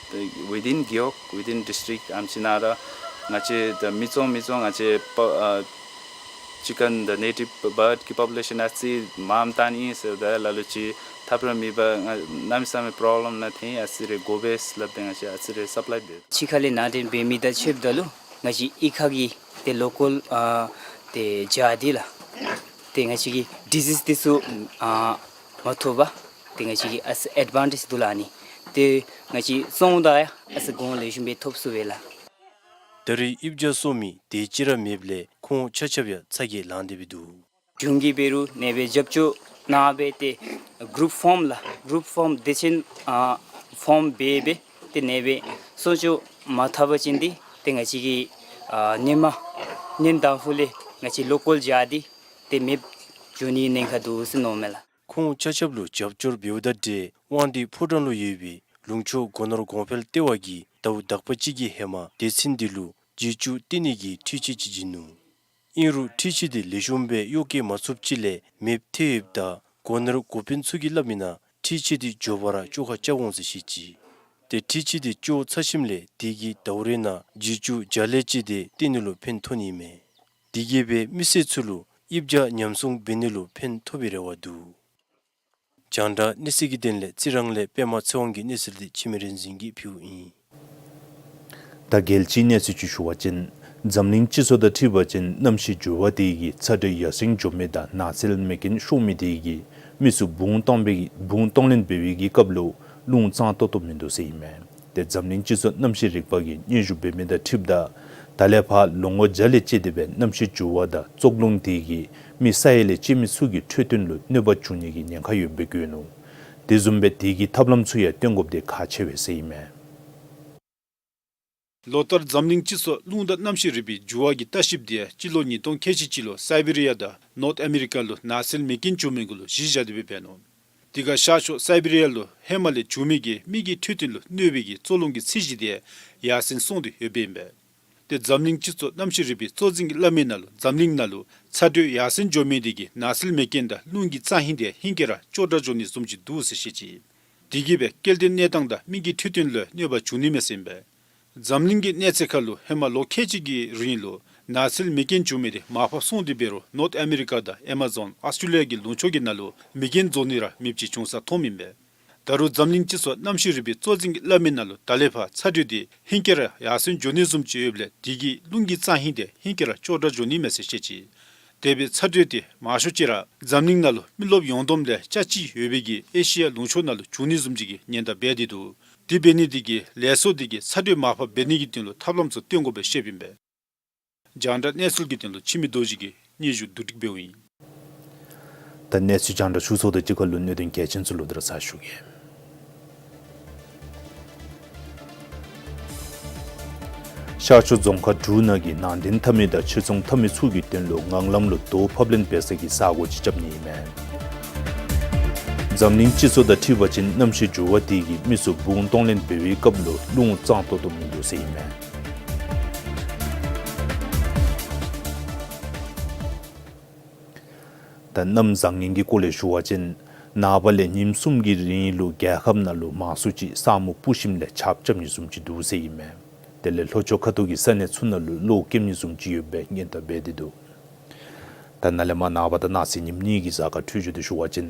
within རྒེད་འོག within district ཨམ་ཅིག་ནང་ར་ང་བཅས་ད་མི་ཚང་མི་ཚང་ང་བཅས་པ་ཨ་chicken the native bird གི་པོ་པུ་ལེ་ཤཱན་ཨ་ཙི་མངམ་བཏང་ནི་ཨིན་ཟེརཝ་ད་ལ་ལུ་ཅིག་ཐབས་ར་མེད་པར་ང་གནམ་མེད་ས་མེད་པོརོབ་ལེམ་ནང་ཐོན་ཡི། ཨ་ཙི་རེ་དགོ་པས་སླབ་སྟེ་ང་བཅས་ཨ་ཙི་རེ་སབ་ལའི་འབད། ཕྱི་ཁ་ལས་ནང་འདྲེན་འབད་མི་དང་ཕྱདཔ་ད་ལུ་ང་བཅས་གཡུས་ཁ་གི་ཏེ་ལོ་ཀཱལ་ཨ་ཏེ་བྱ་འདི་ལགས་ཏེ་ང་བཅས་ཀྱི་ཌི་ཟིསི་འདི་ཚུ་ཨ་མ་ཐོབ་པར་ཏེ་ང་བཅས་ཀྱིས་ཨ་ཙི་ཨེཌ་ཝན་ཊེཇ་འདུག་ལགས། ཨ་ནི་ཏེ་ང་བཅས་བཙོང་ད་ཡང་ཨ་ཙི་གོང་ལེགས་ཤོམ་སྦེ་ཐོབ་ཚུགས་པས་ལགས། ད་རེས་ཡིབ་བྱ་གསོ་མི་དེ་ཅིག་ར་མེདཔ་ལས་ཁོང་ཆ་ཁྱབ་ཡང་ཚ་གྱང་ལང་སྟེ་སྦེ་འདུག། གཞུང་གིས་འབད་རུང་ཨ་ནེ་སྦེ་རྒྱབ་སྐྱོར་གནང་སྦེ་ཏེ་གུ་རུབ་ཕཱརམ་ལགས་གུ་རུབ་ཕཱརམ་སྡེ་ཚན་ཨ་ཕཱརམ་འབད་སྦེ་ཏེ་ཨ་ནེ་སྦེ་གསོ་སྐྱོང་མ་འཐབ་པ་ཅིན་འདི་ཏེ་ང་བཅས་ཀྱི་ཨ་ནེམ་ནེམ་དང་ཕུ་ལས་ང་བཅས་ལོ་ཀཱལ་བྱ་འདི་ཏེ་མེདཔ་འགྱོ་ནི་ཉེན་ཁ་འདུག་ཟེར་མནོཝ་མས་ལགས། ཁོང་ཆ་ཁྱབ་ལུ་རྒྱབ་སྐྱོར་འབདཝ་དང་འབྲེལ་དབང་འདུས་ཕོ་བྲང་ལུ་ཡོད་པའི་ལུང་ཕྱོགས་སྒོ་ནོར་གོང་འཕེལ་ལྟེ་བ་གིས་ཟླཝ་དག་པ་ཅིག་གི་ཧེ་མ་སྡེ་ཚན་འདི་ལུ་བྱི་ཅུང་བཏོན་ནི་གི་འཕྲུལ་ཆས་ཅིག་བྱིན་ནུག། ཨིན་རུང་འཕྲུལ་ཆས་འདི་ལེགས་ཤོམ་སྦེ་གཡོག་བཀོལ་མ་ཚུགསཔ་ཅིག་ལས་མེདཔ་ཐལ་ཡོདཔ་ད་སྒོ་ནོར་འགོ་དཔོན་ཚུ་གིས་སླབ་མིའི་ནང་འཕྲུལ་ཆས་འདི་མགྱོགས་པ་ར་བཅོ་ཁ་རྐྱབ་འོང་ཟེར་བཤད་ཅི། ཏེ་འཕྲུལ་ཆས་འདི་བཅོ་ཚར་ཞིནམ་ལས་དེ་གིས་ཟླཝ་རེ་ནང་བྱི་ཅུང་བརྒྱ་ལས་བཅད་དེ་བཏོན་ནི་ལུ་ཕན་ཐོགས་ནི་མས། དེ་གིས་སྦེ་མི་སེར་ཚུ་ལུ་ཡིབ་བྱ་ཉམས་སྲུང་འབད་ནི་ལུ་ཕན་ཐོགས་པའི་རེ་བ་འདུག། རྒྱང་བསྒྲགས་གནས་ཚུལ་གྱི་དོན་ལས་རྩི་རང་ལས་པདྨ་ཚེ་དབང་གི་གནས་ཚུལ་འདི་འཆི་མེད་རིག་འཛིན་གྱིས་ཕུལཝ་ཨིན། ད་རྒྱལ་སྤྱིའི་གནས་ཚུལ་ཅིག་ཞུ་བ་ཅིན་འཛམ་གླིང་སྤྱི་ཚོགས་དང་འཁྲིལ་བ་ཅིན་གནམ་གཤིས་འགྱུར་བ་དེ་གིས་ཚ་དྲོད་ཡར་སེང་འགྱོ་མི་དང་ནགས་ཚལ་མེ་རྐྱེན་ཤོར་མི་དེ་གིས་མི་ཚུ་བུང་གཏོང་བའི་བུང་གཏོང་ལེན་འབད་བའི་གི་སྐབས་ལུ་རླུང་གཙང་ཏོག་ཏོ་མིན་འདུག་ཟེར་ཨིན་མས། ཏེ་འཛམ་གླིང་སྤྱི་ཚོགས་གནམ་གཤིས་རིག་པ་གིས་སྙན་ཞུ་འབད་མི་དང་འཁྲིལཝ་ད་ད་ལས་ཕར་ལོ་ངོ་བརྒྱ་ལས་བཅད་དེ་སྦེ་གནམ་གཤིས་འགྱུར་བ་དང་བཙོག་རླུང་དེ་གིས་མི་ས་ཡ་ལས་བཅད་མི་ཚུ་གི་འཕྲོད་བསྟེན་ལུ་གནོད་པ་འབྱུང་ནི་གི་ཉེན་ཁ་ཡོདཔ་སྦེ་བཀོད་ནུག། དེ་བཟུམ་སྦེ་དེ་གི་ཐབས་ལམ་ཚུ་ཡང་སྟོན་དགོཔ་དེ་ཁག་ཆེ་བས་ཟེར་ཨིན་མས། ལོ་ལྟར་འཛམ་གླིང་སྤྱི་ཚོགས་རླུང་དང་གནམ་གཤིས་རིག་པའི་འགྱུར་བ་གི་ལྟ་ཞིབ་དེ་སྤྱི་ལོ་ཉིས་སྟོང་ཁལ་གཅིག་གཅིག་ལུ་སའི་བི་རི་ཡ་དང་ནོརཐ་ཨ་མི་རི་ཀ་ལུ་ནགས་ཚལ་མེ་རྐྱེན་བྱུང་མི་གུ་ལུ་གཞི་བཞག་སྟེ་སྦེ་འབད་ནུག། དེ་ཁར་ཤར་ཕྱོགས་སའི་བི་རི་ཡ་ལུ་ཧེ་མ་ལས་བྱུང་མི་གི་མི་གི་འཕྲོད་བསྟེན་ལུ་གནོད་པའི་གི་བཙོག་རླུང་གི་ཚད་གཞི་དེ་ཡར་སེང་སོང་སྟེ་ཡོདཔ་ཨིན་པས། ཏེ་འཛམ་གླིང་སྤྱི་ཚོགས་གནམ་གཤིས་རིག་པའི་གཙོ་འཛིན་གྱིས་སླབ་མིའི་ནང་ལུ་འཛམ་གླིང་ནང་ལུ་ཚ་དྲོད་ཡར་སེང་འགྱོ་མི་དེ་གིས་ནགས་ཚལ་མེ་རྐྱེན་དང་རླུང་གི་རྩ་ཧིང་དེ་ཧིང་སྐལ་ར་ཅོག་འཐདཔ་འགྱོ་ནི་བཟུམ་ཅིག་འདུག་ཟེར་བཤད་ཅི། དེ་གིས་སྦེ་སྐྱེ་ལྡན་གནས་སྟངས་དང་མི་གི་འཕྲོད་བསྟེན་ལུ་གནོད་པ་འབྱུང་ནི་མས་ཟེར་ཨིན་པས། འཛམ་གླིང་གི་གནས་ཚད་ཁར་ལུ་ཧེ་མ་ལོ་ཁལ་གཅིག་གི་རིང་ལུ་ནགས་ཚལ་མེ་རྐྱེན་བྱུང་མི་དེ་མར་ཕབ་སོང་སྟེ་འབད་རུང་ནོརཐ་ཨ་མི་རི་ཀ་དང་ཨེ་མ་ཛོན་ཨོསི་ཊྲེ་ལི་ཡ་གི་ལུང་ཕྱོགས་ཀྱི་ནང་ལུ་མེ་རྐྱེན་རྫོགས་ནི་ར་མེདཔ་ཅིག་བྱུང་ས་མཐོངམ་ཨིན་པས། ད་རུང་འཛམ་གླིང་སྤྱི་ཚོགས་གནམ་གཤིས་རིག་པའི་གཙོ་འཛིན་གྱིས་སླབ་མིའི་ནང་ལུ་ད་ལས་ཕར་ཚ་དྲོད་དེ་ཧིང་སྐལ་ར་ཡར་སེང་འགྱོ་ནི་བཟུམ་ཅིག་ཡོདཔ་ལས་དེ་གིས་རླུང་གི་རྩ་ཧིང་དེ་ཧིང་སྐལ་ར་ཅོག་འཐདཔ་འགྱོ་ནི་མས་ཟེར་བཤད་ཅི། དེ་སྦེ་ཚ་དྲོད་དེ་མང་ཤོས་ཅིག་ར་འཛམ་གླིང་ནང་ལུ་མི་རློབས་ཡོངས་བསྡོམས་ལས་ཆ་གཅིག་ཡོད་པའི་གི་ཨེ་ཤི་ཡ་ལུང་ཕྱོགས་ནང་ལུ་བྱུང་ནི་བཟུམ་ཅིག་གི་ཉེན་བརྡ་འབད་དེ་འདུག། དེ་འབད་ནི་དེ་གིས་ལས་ཚོགས་དེ་གིས་ཚ་དྲོད་མར་ཕབ་འབད་ནི་གི་དོན་ལུ་ཐབས་ལམ་ཚུ་སྟོན་དགོ་པའི་བཤདཔ་ཨིན་པས། རྒྱང་བསྒྲགས་གནས་ཚུལ་གྱི་དོན་ལུ་འཆི་མེད་རྡོ་རྗེ་གིས་སྙན་ཞུ་བསྡུ་སྒྲིག་འབདཝ་ཨིན། ད་གནས་ཚུལ་རྒྱང་བསྒྲགས་ཞུ་ཚརཝ་དང་གཅིག་ཁར་ལུ་གནད་དོན་གལ་ཆེན་ཚུ་ལོག་སྟེ་ར་ཚར་ཞུ་གེ། ཤར་ཕྱོགས་རྫོང་ཁག་དྲུག་ནང་གི་ནང་རྟེན་འཐབ་མི་དང་ཆོས་ཚོང་འཐབ་མི་ཚུ་གི་དོན་ལུ་ངང་ལམ་ལུ་རྡོ་ཕབ་ལེན་འབད་ས་གི་ས་གོ་ཅིག་རྐྱབ་ནི་ཨིན་མས། འཛམ་གླིང་སྤྱི་ཚོགས་དང་འཁྲིལ་བ་ཅིན་གནམ་གཤིས་འགྱུར་བ་དེ་གིས་མི་ཚུ་བུང་གཏོང་ལེན་འབད་བའི་སྐབས་ལུ་རླུང་གཙང་ཏོག་ཏོ་མིན་འདུག་ཟེར་ཨིན་མས། ད་གནམ་བཟང་ངན་གྱི་སྐོར་ལས་ཞུ་བ་ཅིན་ནངས་པ་ལས་ཉིནམ་གསུམ་གྱི་རིང་ལུ་རྒྱལ་ཁབ་ནང་ལུ་མང་སུ་ཅིག་ས་སྨུག་སྤུབས་ཞིནམ་ལས་ཆརཔ་རྐྱབ་ནི་བཟུམ་ཅིག་འདུག་ཟེར་ཨིན་མས། དེ་ལས་ལྷོ་ཕྱོགས་ཁ་ཐུག་གི་ས་གནས་ཚུ་ནང་ལུ་གློག་ཀེམ་ནི་བཟུམ་ཅིག་ཡོདཔ་སྦེ་སྔོན་བརྡ་འབད་དེ་འདུག། ད་ནཱ་ལས་མར་ནངས་པ་དང་གནངས་ཚེ་ཉིནམ་གཉིས་ཀྱི་གཟའ་སྐར་འཕྲོད་སྦྱོར་དེ་ཞུ་བ་ཅིན་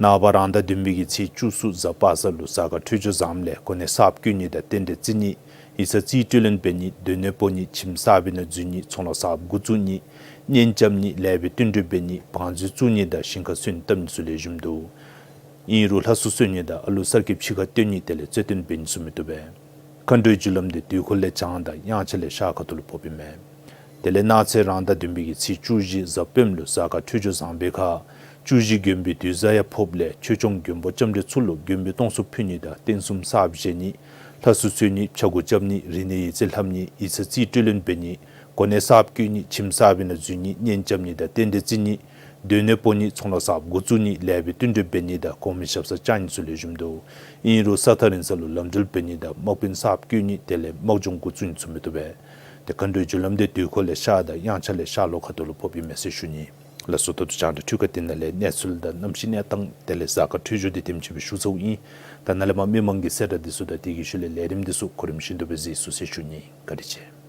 ནངས་པ་རང་ཟླ་བདུན་པའི་གི་ཚེས་བཅུ་གསུམ་གཟའ་པ་སངས་ལུ་གཟའ་སྐར་འཕྲོད་སྦྱོར་བཟངམ་ལས་གོ་གནས་གསརཔ་བསྐོ་ནི་དང་རྟེན་འབྲེལ་བརྩི་ནི་ཡིག་ཚང་རྩིས་སྤྲོད་ལེན་འབད་ནི་སྡོད་གནས་སྤོ་ནི་ཁྱིམ་གསརཔ་ནང་འཛུལ་ནི་ཚོང་ལཱ་གསརཔ་འགོ་བཙུགས་ནི་གཉེན་རྐྱབ་ནི་ལེགས་པའི་བསྟུན་གྲོས་འབད་ནི་བང་མཛོད་བཙུགས་ནི་དང་ཞིང་ཁ་སོན་བཏབ་ནི་ཚུ་ལེགས་ཤོམ་འདུག། ཨིན་རུང་ལྷ་སྲུ་གསོལ་ནི་དང་ཨ་ལུ་གསར་སྐྱེས་ཕྱི་ཁར་བཏོན་ནི་དེ་ལས་རྩོད་དོན་འབད་ནི་ཚུ་མི་བཏུབ་པས། མཁའ་འགྲོའི་རྒྱུ་ལམ་དེ་དུས་འཁོར་ལས་བྱང་དང་དབྱངས་འཆར་ལས་ཤར་ཁ་ཐུག་ལུ་ཕོགཔ་ཨིན་མས། དེ་ལས་གནངས་ཚེ་རང་ཟླ་བདུན་པའི་གི་ཚེས་བཅུ་བཞི་གཟའ་སྤེནམ་ལུ་གཟའ་སྐར་འཕྲོད་སྦྱོར་བཟང་པའི་ཁར་བཅུ་བཞི་མགོན་པོའི་དུས་གཟའ་ཡང་ཕོགཔ་ལས་ཆོས་སྐྱོང་མགོན་པོ་ལྕམ་དྲལ་ཚུ་ལུ་མགོན་པོའི་སྟོང་གསོལ་ཕུལ་ནི་དང་རྟེན་གསུམ་གསརཔ་བཞེངས་ནི་ལྷ་སྲུ་གསོལ་ནི་ཕྱག་འགོ་རྐྱབ་ནི་རིག་གནས་ཡིག་རྩིས་ལྷབ་ནི་ཡིག་ཚང་རྩིས་སྤྲོད་ལེན་འབད་ནི་གོ་གནས་གསརཔ་བསྐོ་ནི་ཁྱིམ་གསརཔ་ནང་འཛུལ་ནི་གཉེན་རྐྱབ་ནི་དང་རྟེན་འབྲེལ་བརྩི་ནི་སྡོད་གནས་སྤོ་ནི་ཚོང་ལཱ་གསརཔ་འགོ་བཙུགས་ནི་ལེགས་པའི་བསྟུན་གྲོས་འབད་ནི་དང་གོང་མའི་ཞབས་སར་བཅར་ནི་ཚུ་ལེགས་ཤོམ་འདུག། ཨིན་རུང་ས་ཐག་རིང་ས་ལུ་ལམ་འགྲུལ་འབད་ནི་དང་དམག་དཔོན་གསརཔ་བསྐོ་ནི་དེ་ལས་དམག་སྦྱོང་འགོ་བཙུགས་ནི་ཚུ་མི་བཏུབ་པས། ཏེ་མཁའ་འགྲོའི་རྒྱུ་ལམ་དེ་དུས་འཁོར་ལས་ཤར་དང་དབྱངས་འཆར་ལས་ཤར་ལྷོ་ཁ་ཐུག་ལུ་ཕོགཔ་ཨིན་མས་ཟེར་ཞུ་ནི། ལགས་སོ། ད་ལྟོ་རྒྱང་བསྒྲགས་འཕྲུལ་ཁང་འདི་ནང་ལས་གནས་ཚུལ་དང་གནམ་གཤིས་གནས་སྟངས་དེ་ལས་གཟའ་སྐར་འཕྲོད་སྦྱོར་འདི་དེམ་ཅིག་སྦེ་ཞུ་ཚརཝ་ཨིན། ད་ནཱ་ལས་མར་མི་མང་གི་གསལ་བསྒྲགས་འདི་ཚུ་དང་དེ་གི་ཤུལ་ལས་ལས་རིམ་འདི་ཚུ་གོ་རིམ་བཞིན་དུ་སྦེ་གཟིགས་ཚུགས་ཟེར་ཞུ་ནི། བཀའ་དྲིན་ཆེ།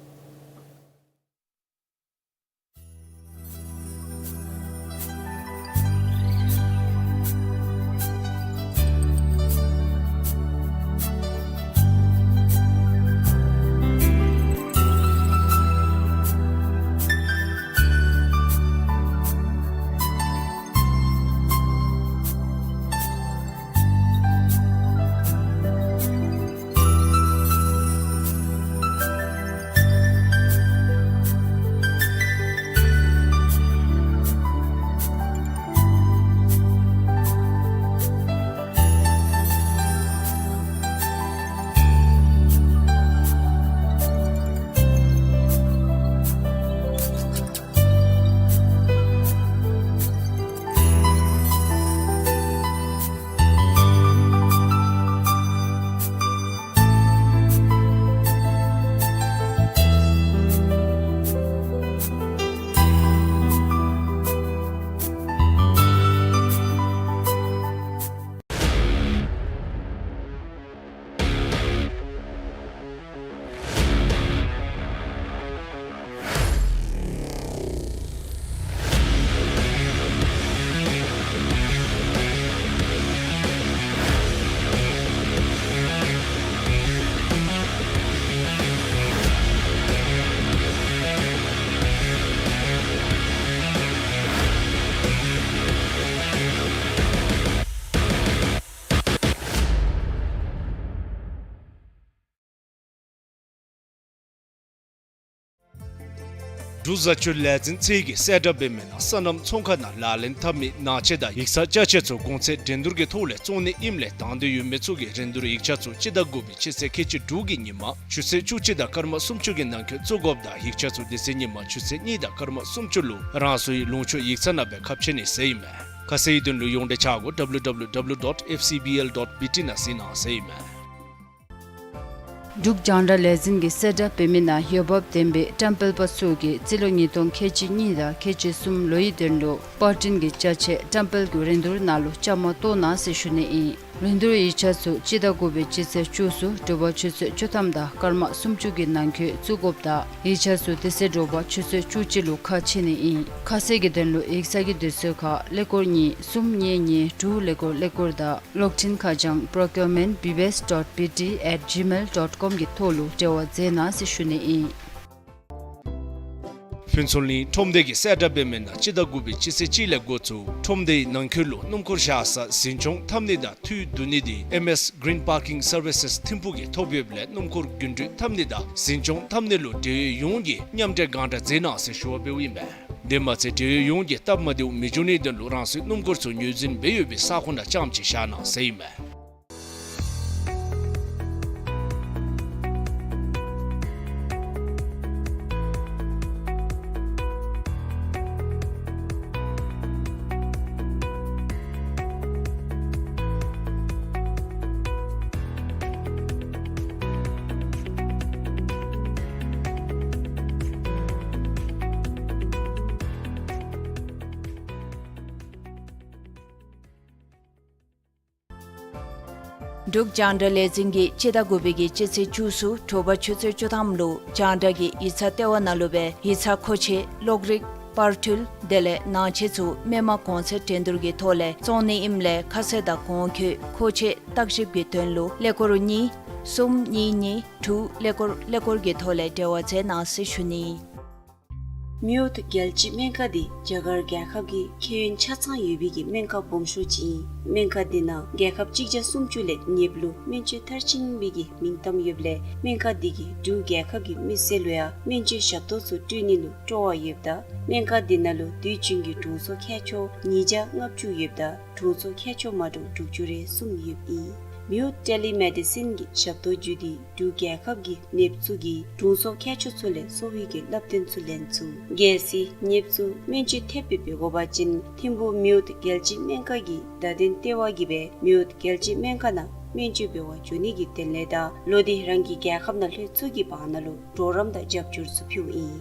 འབྲུག་བཟའ་སྤྱོད་ལས་འཛིན་ཚད་ཀྱིས་གསལ་བསྒྲགས་འབད་མི་ནང་སོ་ནམ་ཚོང་ཁང་ནང་ལག་ལེན་འཐབ་མི་ནང་ཆས་དང་ཡིག་ཚང་ཅ་ཆས་ཚུ་གོང་ཚད་འགྲན་བསྡུར་གྱི་ཐོག་ལས་བཙོང་ནི་ཨིནམ་ལས་དང་འདོད་ཡོད་མི་ཚུ་གིས་རིན་བསྡུར་ཡིག་ཆ་ཚུ་སྤྱི་ཟླ་དགུ་པའི་སྤྱི་ཚེས་ཁལ་གཅིག་དྲུག་གི་ཉིན་མ་ཆུ་ཚོད་བཅུ་གཅིག་དང་སྐར་མ་སུམ་ཅུ་གི་ནང་འཁོད་བཙུགས་དགོཔ་དང་ཡིག་ཆ་ཚུ་དེ་ཚེ་ཉིན་མ་ཆུ་ཚོད་གཉིས་དང་སྐར་མ་སུམ་ཅུ་ལུ་རང་སོའི་ལུང་ཕྱོགས་ཡིག་ཚང་ནང་སྦེ་ཁ་ཕྱེ་ནི་ཟེར་ཨིན་མས། ཁ་གསལ་གྱི་དོན་ལུ་ཡོངས་འབྲེལ་ཆ་སྒོ་W W W dot F C B L dot B T ནང་གཟིགས་གནང་ཟེར་ཨིན་མས། འབྲུག་རྒྱང་བསྒྲགས་ལས་འཛིན་གྱིས་གསལ་བསྒྲགས་འབད་མི་ནང་འོས་འབབ་ལྡན་པའི་བཀྲམ་སྤེལ་པ་ཚུ་གིས་རྩིས་ལོ་ཉིས་སྟོང་ཁལ་གཅིག་གཉིས་དང་ཁལ་གཅིག་གསུམ་ལོའི་དོན་ལུ་པར་སྐྲུན་གྱི་ཅ་ཆས་བཀྲམ་སྤེལ་གྱི་རིན་བསྡུར་ནང་ལུ་བཅའ་མར་གཏོགས་གནང་ཟེར་ཞུ་ནི་ཨིན། རིན་བསྡུར་ཡིག་ཆ་ཚུ་སྤྱི་ཟླ་དགུ་པའི་སྤྱི་ཚེས་བཅུ་གསུམ་དྲོ་པ་ཆུ་ཚོད་བཅུ་ཐམ་དང་སྐར་མ་སུམ་ཅུ་གི་ནང་འཁོད་བཙུགས་དགོཔ་དང་ཡིག་ཆ་ཚུ་དེ་ཚེ་དྲོ་པ་ཆུ་ཚོད་བཅུ་གཅིག་ལུ་ཁ་ཕྱེ་ནི་ཨིན། ཁ་གསལ་གྱི་དོན་ལུ་ཡིག་ཚང་གི་དུས་ཚོད་ཁར་ཀླད་ཀོར་གཉིས་གསུམ་གཉིས་གཉིས་དྲུག་ཀླད་ཀོར་ཀླད་ཀོར་དང་གློག་འཕྲིན་ཁ་བྱང་procurement B B S dot B T at gmail dot com གི་ཐོག་ལུ་འབྲེལ་བ་མཛད་གནང་ཟེར་ཞུ་ནི་ཨིན། ཕུན་ཚོགས་གླིང་ཁྲོམ་སྡེ་གིས་གསལ་བསྒྲགས་འབད་མི་ནང་སྤྱི་ཟླ་དགུ་པའི་སྤྱི་ཚེས་གཅིག་ལས་འགོ་བཙུགས་ཁྲོམ་སྡེའི་ནང་འཁོད་ལུ་སྣུམ་འཁོར་བཞག་ས་འཛིན་སྐྱོང་འཐབ་ནི་དང་འཐུས་བསྡུ་ནི་དེ་M S Green Parking Services ཐིམ་ཕུག་གིས་ཐོབ་ཡོདཔ་ལས་སྣུམ་འཁོར་རྒྱུན་འགྲུལ་འཐབ་ནི་དང་འཛིན་སྐྱོང་འཐབ་ནི་ལུ་འབྲེལ་ཡོད་ཡོངས་ཀྱིས་མཉམ་འབྲེལ་སྒང་དྲག་མཛད་གནང་ཟེར་ཞུ་བ་འབདཝ་ཨིན་པས། དེ་མ་ཚད་འབྲེལ་ཡོད་ཡོངས་ཀྱིས་སྟབས་མ་བདེཝ་མི་འབྱུང་ནིའི་དོན་ལུ་རང་སོའི་སྣུམ་འཁོར་ཚུ་ངོས་འཛིན་འབད་ཡོད་པའི་ས་ཁོངས་ནང་རྐྱངམ་ཅིག་བཞག་གནང་ཟེར་ཨིན་མས། འབྲུག་རྒྱང་བསྒྲགས་ལས་འཛིན་གྱིས་སྤྱི་ཟླ་དགུ་པའི་གི་སྤྱི་ཚེས་བཅུ་གསུམ་དྲོ་པ་ཆུ་ཚོད་བཅུ་ཐམ་ལུ་རྒྱང་བསྒྲགས་ཀྱི་ཡིག་ཚང་ལྟེ་བ་ནང་ལུ་སྦེ་ཡིག་ཚང་མཁོ་ཆས་གློག་རིག་པར་འཕྲུལ་དེ་ལས་ནང་ཆས་ཚུ་མི་མང་གོང་ཚད་འགྲན་བསྡུར་གྱི་ཐོག་ལས་བཙོང་ནི་ཨིནམ་ལས་ཁ་གསལ་དང་གོང་འཁོད་མཁོ་ཆས་བརྟག་ཞིབ་ཀྱི་དོན་ལུ་ཀླད་ཀོར་གཉིས་གསུམ་གཉིས་གཉིས་དྲུག་ཀླད་ཀོར་ཀླད་ཀོར་གྱི་ཐོག་ལས་འབྲེལ་བ་མཛད་གནང་ཟེར་ཞུ་ནི། མེའོཊ་རྒྱལ་སྤྱིའི་སྨན་ཁང་འདི་རྒྱ་གར་རྒྱལ་ཁབ་ཀྱི་ཁེ་ཕན་ཆ་ཚང་ཡོད་པའི་གི་སྨན་ཁང་སྦོམ་ཤོས་ཅིག་ཨིན། སྨན་ཁང་འདི་ནང་རྒྱལ་ཁབ་གཅིག་བརྒྱ་སུམ་ཅུ་ལས་ཉེ་བ་ལུ་སྨན་བཅོས་མཐར་ཕྱིན་པའི་གི་མིང་གཏམ་ཡོདཔ་ལས་སྨན་ཁང་འདི་གིས་འབྲུག་རྒྱལ་ཁབ་ཀྱི་མི་སེར་ལུ་ཡང་སྨན་བཅོས་ཞབས་ཏོག་ཚུ་སྤྲོད་ནི་ལུ་སྤྲོ་བ་ཡོདཔ་ད་སྨན་ཁང་འདི་ནང་ལུ་དུས་རྒྱུན་གྱི་དྲུང་འཚོ་མཁས་མཆོག་ཉིས་བརྒྱ་ལྔ་བཅུ་ཡོདཔ་ད་དྲུང་འཚོ་མཁས་མཆོག་མ་འདྲཝ་དྲུག་ཅུ་རེ་གསུམ་ཡོདཔ་ཨིན། མེའོཊ་ཊེ་ལི་མེ་ཌི་སིན་གྱི་ཞབས་ཏོག་བརྒྱུད་དེ་འབྲུག་རྒྱལ་ཁབ་ཀྱི་ནདཔ་ཚུ་གིས་དྲུང་འཚོ་མཁས་མཆོག་ཚུ་ལས་གསོ་བའི་གི་བསླབ་སྟོན་ཚུ་ལེན་ཚུགས། གལ་སྲིད་ནདཔ་ཚུ་སྨན་བཅོས་ཐེབས་སྦེ་འབད་དགོ་པ་ཅིན་ཐིམ་ཕུག་མེའོཊ་རྒྱལ་སྤྱིའི་སྨན་ཁང་གི་བརྡ་དོན་ལྟེ་བ་གིས་སྦེ་མེའོཊ་རྒྱལ་སྤྱིའི་སྨན་ཁང་ནང་སྨན་བཅོས་འབད་བར་འགྱོ་ནི་གི་དོན་ལས་དང་ལོག་སྟེ་རང་གི་རྒྱལ་ཁབ་ནང་ལྷོད་ཚུགས་ཀྱི་བར་ན་ལུ་གྲོགས་རམ་དང་རྒྱབ་སྐྱོར་ཚུ་ཕུལཝ་ཨིན།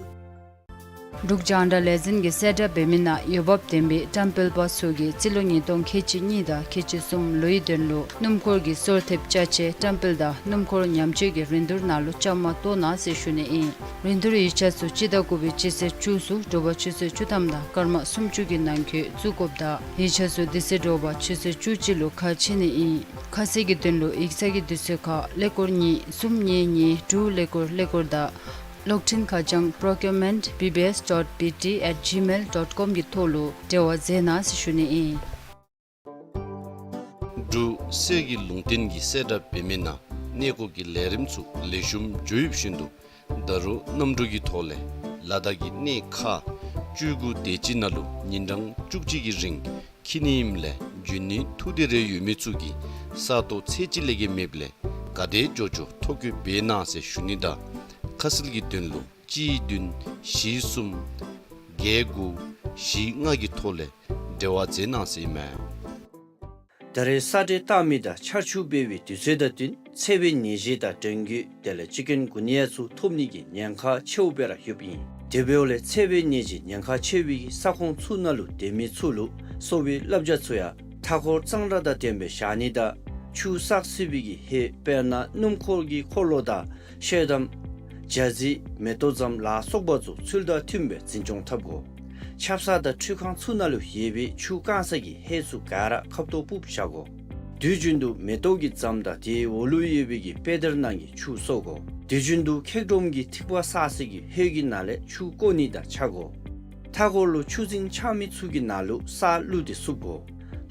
འབྲུག་རྒྱང་བསྒྲགས་ལས་འཛིན་གྱིས་གསལ་བསྒྲགས་འབད་མི་ནང་འོས་འབབ་ལྡན་པའི་བཀྲམ་སྤེལ་པ་ཚུ་གིས་རྩིས་ལོ་ཉིས་སྟོང་ཁལ་གཅིག་གཉིས་དང་ཁལ་གཅིག་གསུམ་ལོའི་དོན་ལུ་སྣུམ་འཁོར་གྱི་སོར་ཐེབས་ཅ་ཆས་བཀྲམ་སྤེལ་དང་སྣུམ་འཁོར་ཉམས་བཅོས་ཀྱི་རིན་བསྡུར་ནང་ལུ་བཅའ་མར་གཏོགས་གནང་ཟེར་ཞུ་ནི་ཨིན། རིན་བསྡུར་ཡིག་ཆ་ཚུ་སྤྱི་ཟླ་དགུ་པའི་སྤྱི་ཚེས་བཅུ་ཚུ་དྲོ་པ་ཆུ་ཚོད་བཅུ་ཐམ་དང་སྐར་མ་སུམ་ཅུ་གི་ནང་འཁོད་བཙུགས་དགོཔ་དང་ཡིག་ཆ་ཚུ་དེ་ཚེ་དྲོ་པ་ཆུ་ཚོད་བཅུ་གཅིག་ལུ་ཁ་ཕྱེ་ནི་ཨིན། ཁ་གསལ་གྱི་དོན་ལུ་ཡིག་ཚང་གི་དུས་ཚོད་ཁར་ཀླད་ཀོར་གཉིས་གསུམ་གཉིས་གཉིས་དྲུག་ཀླད་ཀོར་ཀླད་ཀོར་དང་གློག་འཕྲིན་ཁ་བྱང་procurement B B S dot B T at gmail dot com གི་ཐོག་ལུ་འབྲེལ་བ་མཛད་གནང་ཟེར་ཞུ་ནི་ཨིན། འབྲུག་གསེར་གྱི་ལུང་བསྟན་གྱིས་གསལ་བསྒྲགས་འབད་མི་ནང་གནས་སྐོར་གྱི་ལས་རིམ་ཚུ་ལེགས་ཤོམ་འགྱོ་ཡོདཔ་བཞིན་དུ་ད་རུང་གནམ་གྲུ་གི་ཐོག་ལས་ལ་དྭགས་ཀྱི་གནས་ཁག་བཅུ་དགུ་དེ་ཅིག་ནང་ལུ་ཉིན་གྲངས་བཅུ་གཅིག་གི་རིང་འཁྱིད་ནི་ཨིནམ་ལས་འབྱོན་ནི་ཐུགས་འདོད་རེ་ཡོད་མི་ཚུ་གིས་ས་སྟོང་ཚད་གཅིག་ལས་བརྒལ་མེདཔ་ལས་ག་དེ་མགྱོགས་མགྱོགས་ཐོ་བཀོད་འབད་གནང་ཟེར་ཞུ་ནི་དང་ཁ་གསལ་གྱི་དོན་ལུ་གཅིག་བདུན་བཞི་གསུམ་བརྒྱད་དགུ་བཞི་ལྔ་གི་ཐོག་ལས་འབྲེལ་བ་མཛད་གནང་ཟེར་ཨིན་མས། ད་རེས་ས་འདྲེན་བཏང་མི་དང་ཆར་ཆུ་འབབ་པའི་དུས་ཚོད་དང་བསྟུན་ཚ་བའི་ནད་གཞི་དང་ཌེང་གུ་དེ་ལས་ཅི་ཀུན་གུ་ནི་ཡ་ཚུ་ཐོབ་ནི་གི་ཉེན་ཁ་ཆེཝ་སྦེ་ར་ཡོདཔ་ཨིན། དེ་འབདཝ་ལས་ཚ་བའི་ནད་གཞི་ཉེན་ཁ་ཆེ་བའི་ས་ཁོངས་ཚུ་ནང་ལུ་སྡོད་མི་ཚུ་ལུ་གསོ་བའི་བསླབ་བྱ་ཚུ་ཡང་མཐའ་འཁོར་གཙང་སྦྲ་དང་ལྡནམ་སྦེ་བཞག་ནི་དང་ཆུ་བསགས་སྲིད་པའི་གི་ཧེད་དཔེར་ན་སྣུམ་འཁོར་གྱི་འཁོར་ལོ་དང་ཤེལ་དམ་ཇ་རྩི་མེ་ཏོག་ཙམ་ལ་སོགས་པ་ཚུ་ཚུལ་དང་མཐུནམ་སྦེ་འཛིན་སྐྱོང་འཐབ་དགོ། ཆབ་གསང་དང་ཁྲུས་ཁང་ཚུ་ནང་ལུ་ཡོད་པའི་ཆུ་བཀང་ས་གི་ཧེད་ཚུ་ག་ར་ཁབ་ཏོ་སྤུབས་བཞག་དགོ། དུས་རྒྱུན་དུ་མེ་ཏོག་གི་ཙམ་དང་དེའི་འོག་ལུ་ཡོད་པའི་གི་པེ་དར་ནང་གི་ཆུ་གསོ་དགོ། དུས་རྒྱུན་དུ་ཁེག་སྒྲོམ་གྱི་ཐིགས་པ་བསགས་ས་གི་ཧེད་ཀྱི་ནང་ལས་ཆུ་བཀོ་ནི་དང་ཆ་དགོ། མཐའ་འཁོར་ལུ་ཆུ་རྫིང་ཆགས་མི་ཚུ་གི་ནང་ལུ་ས་བླུགས་ཏེ་བསུབ་དགོ།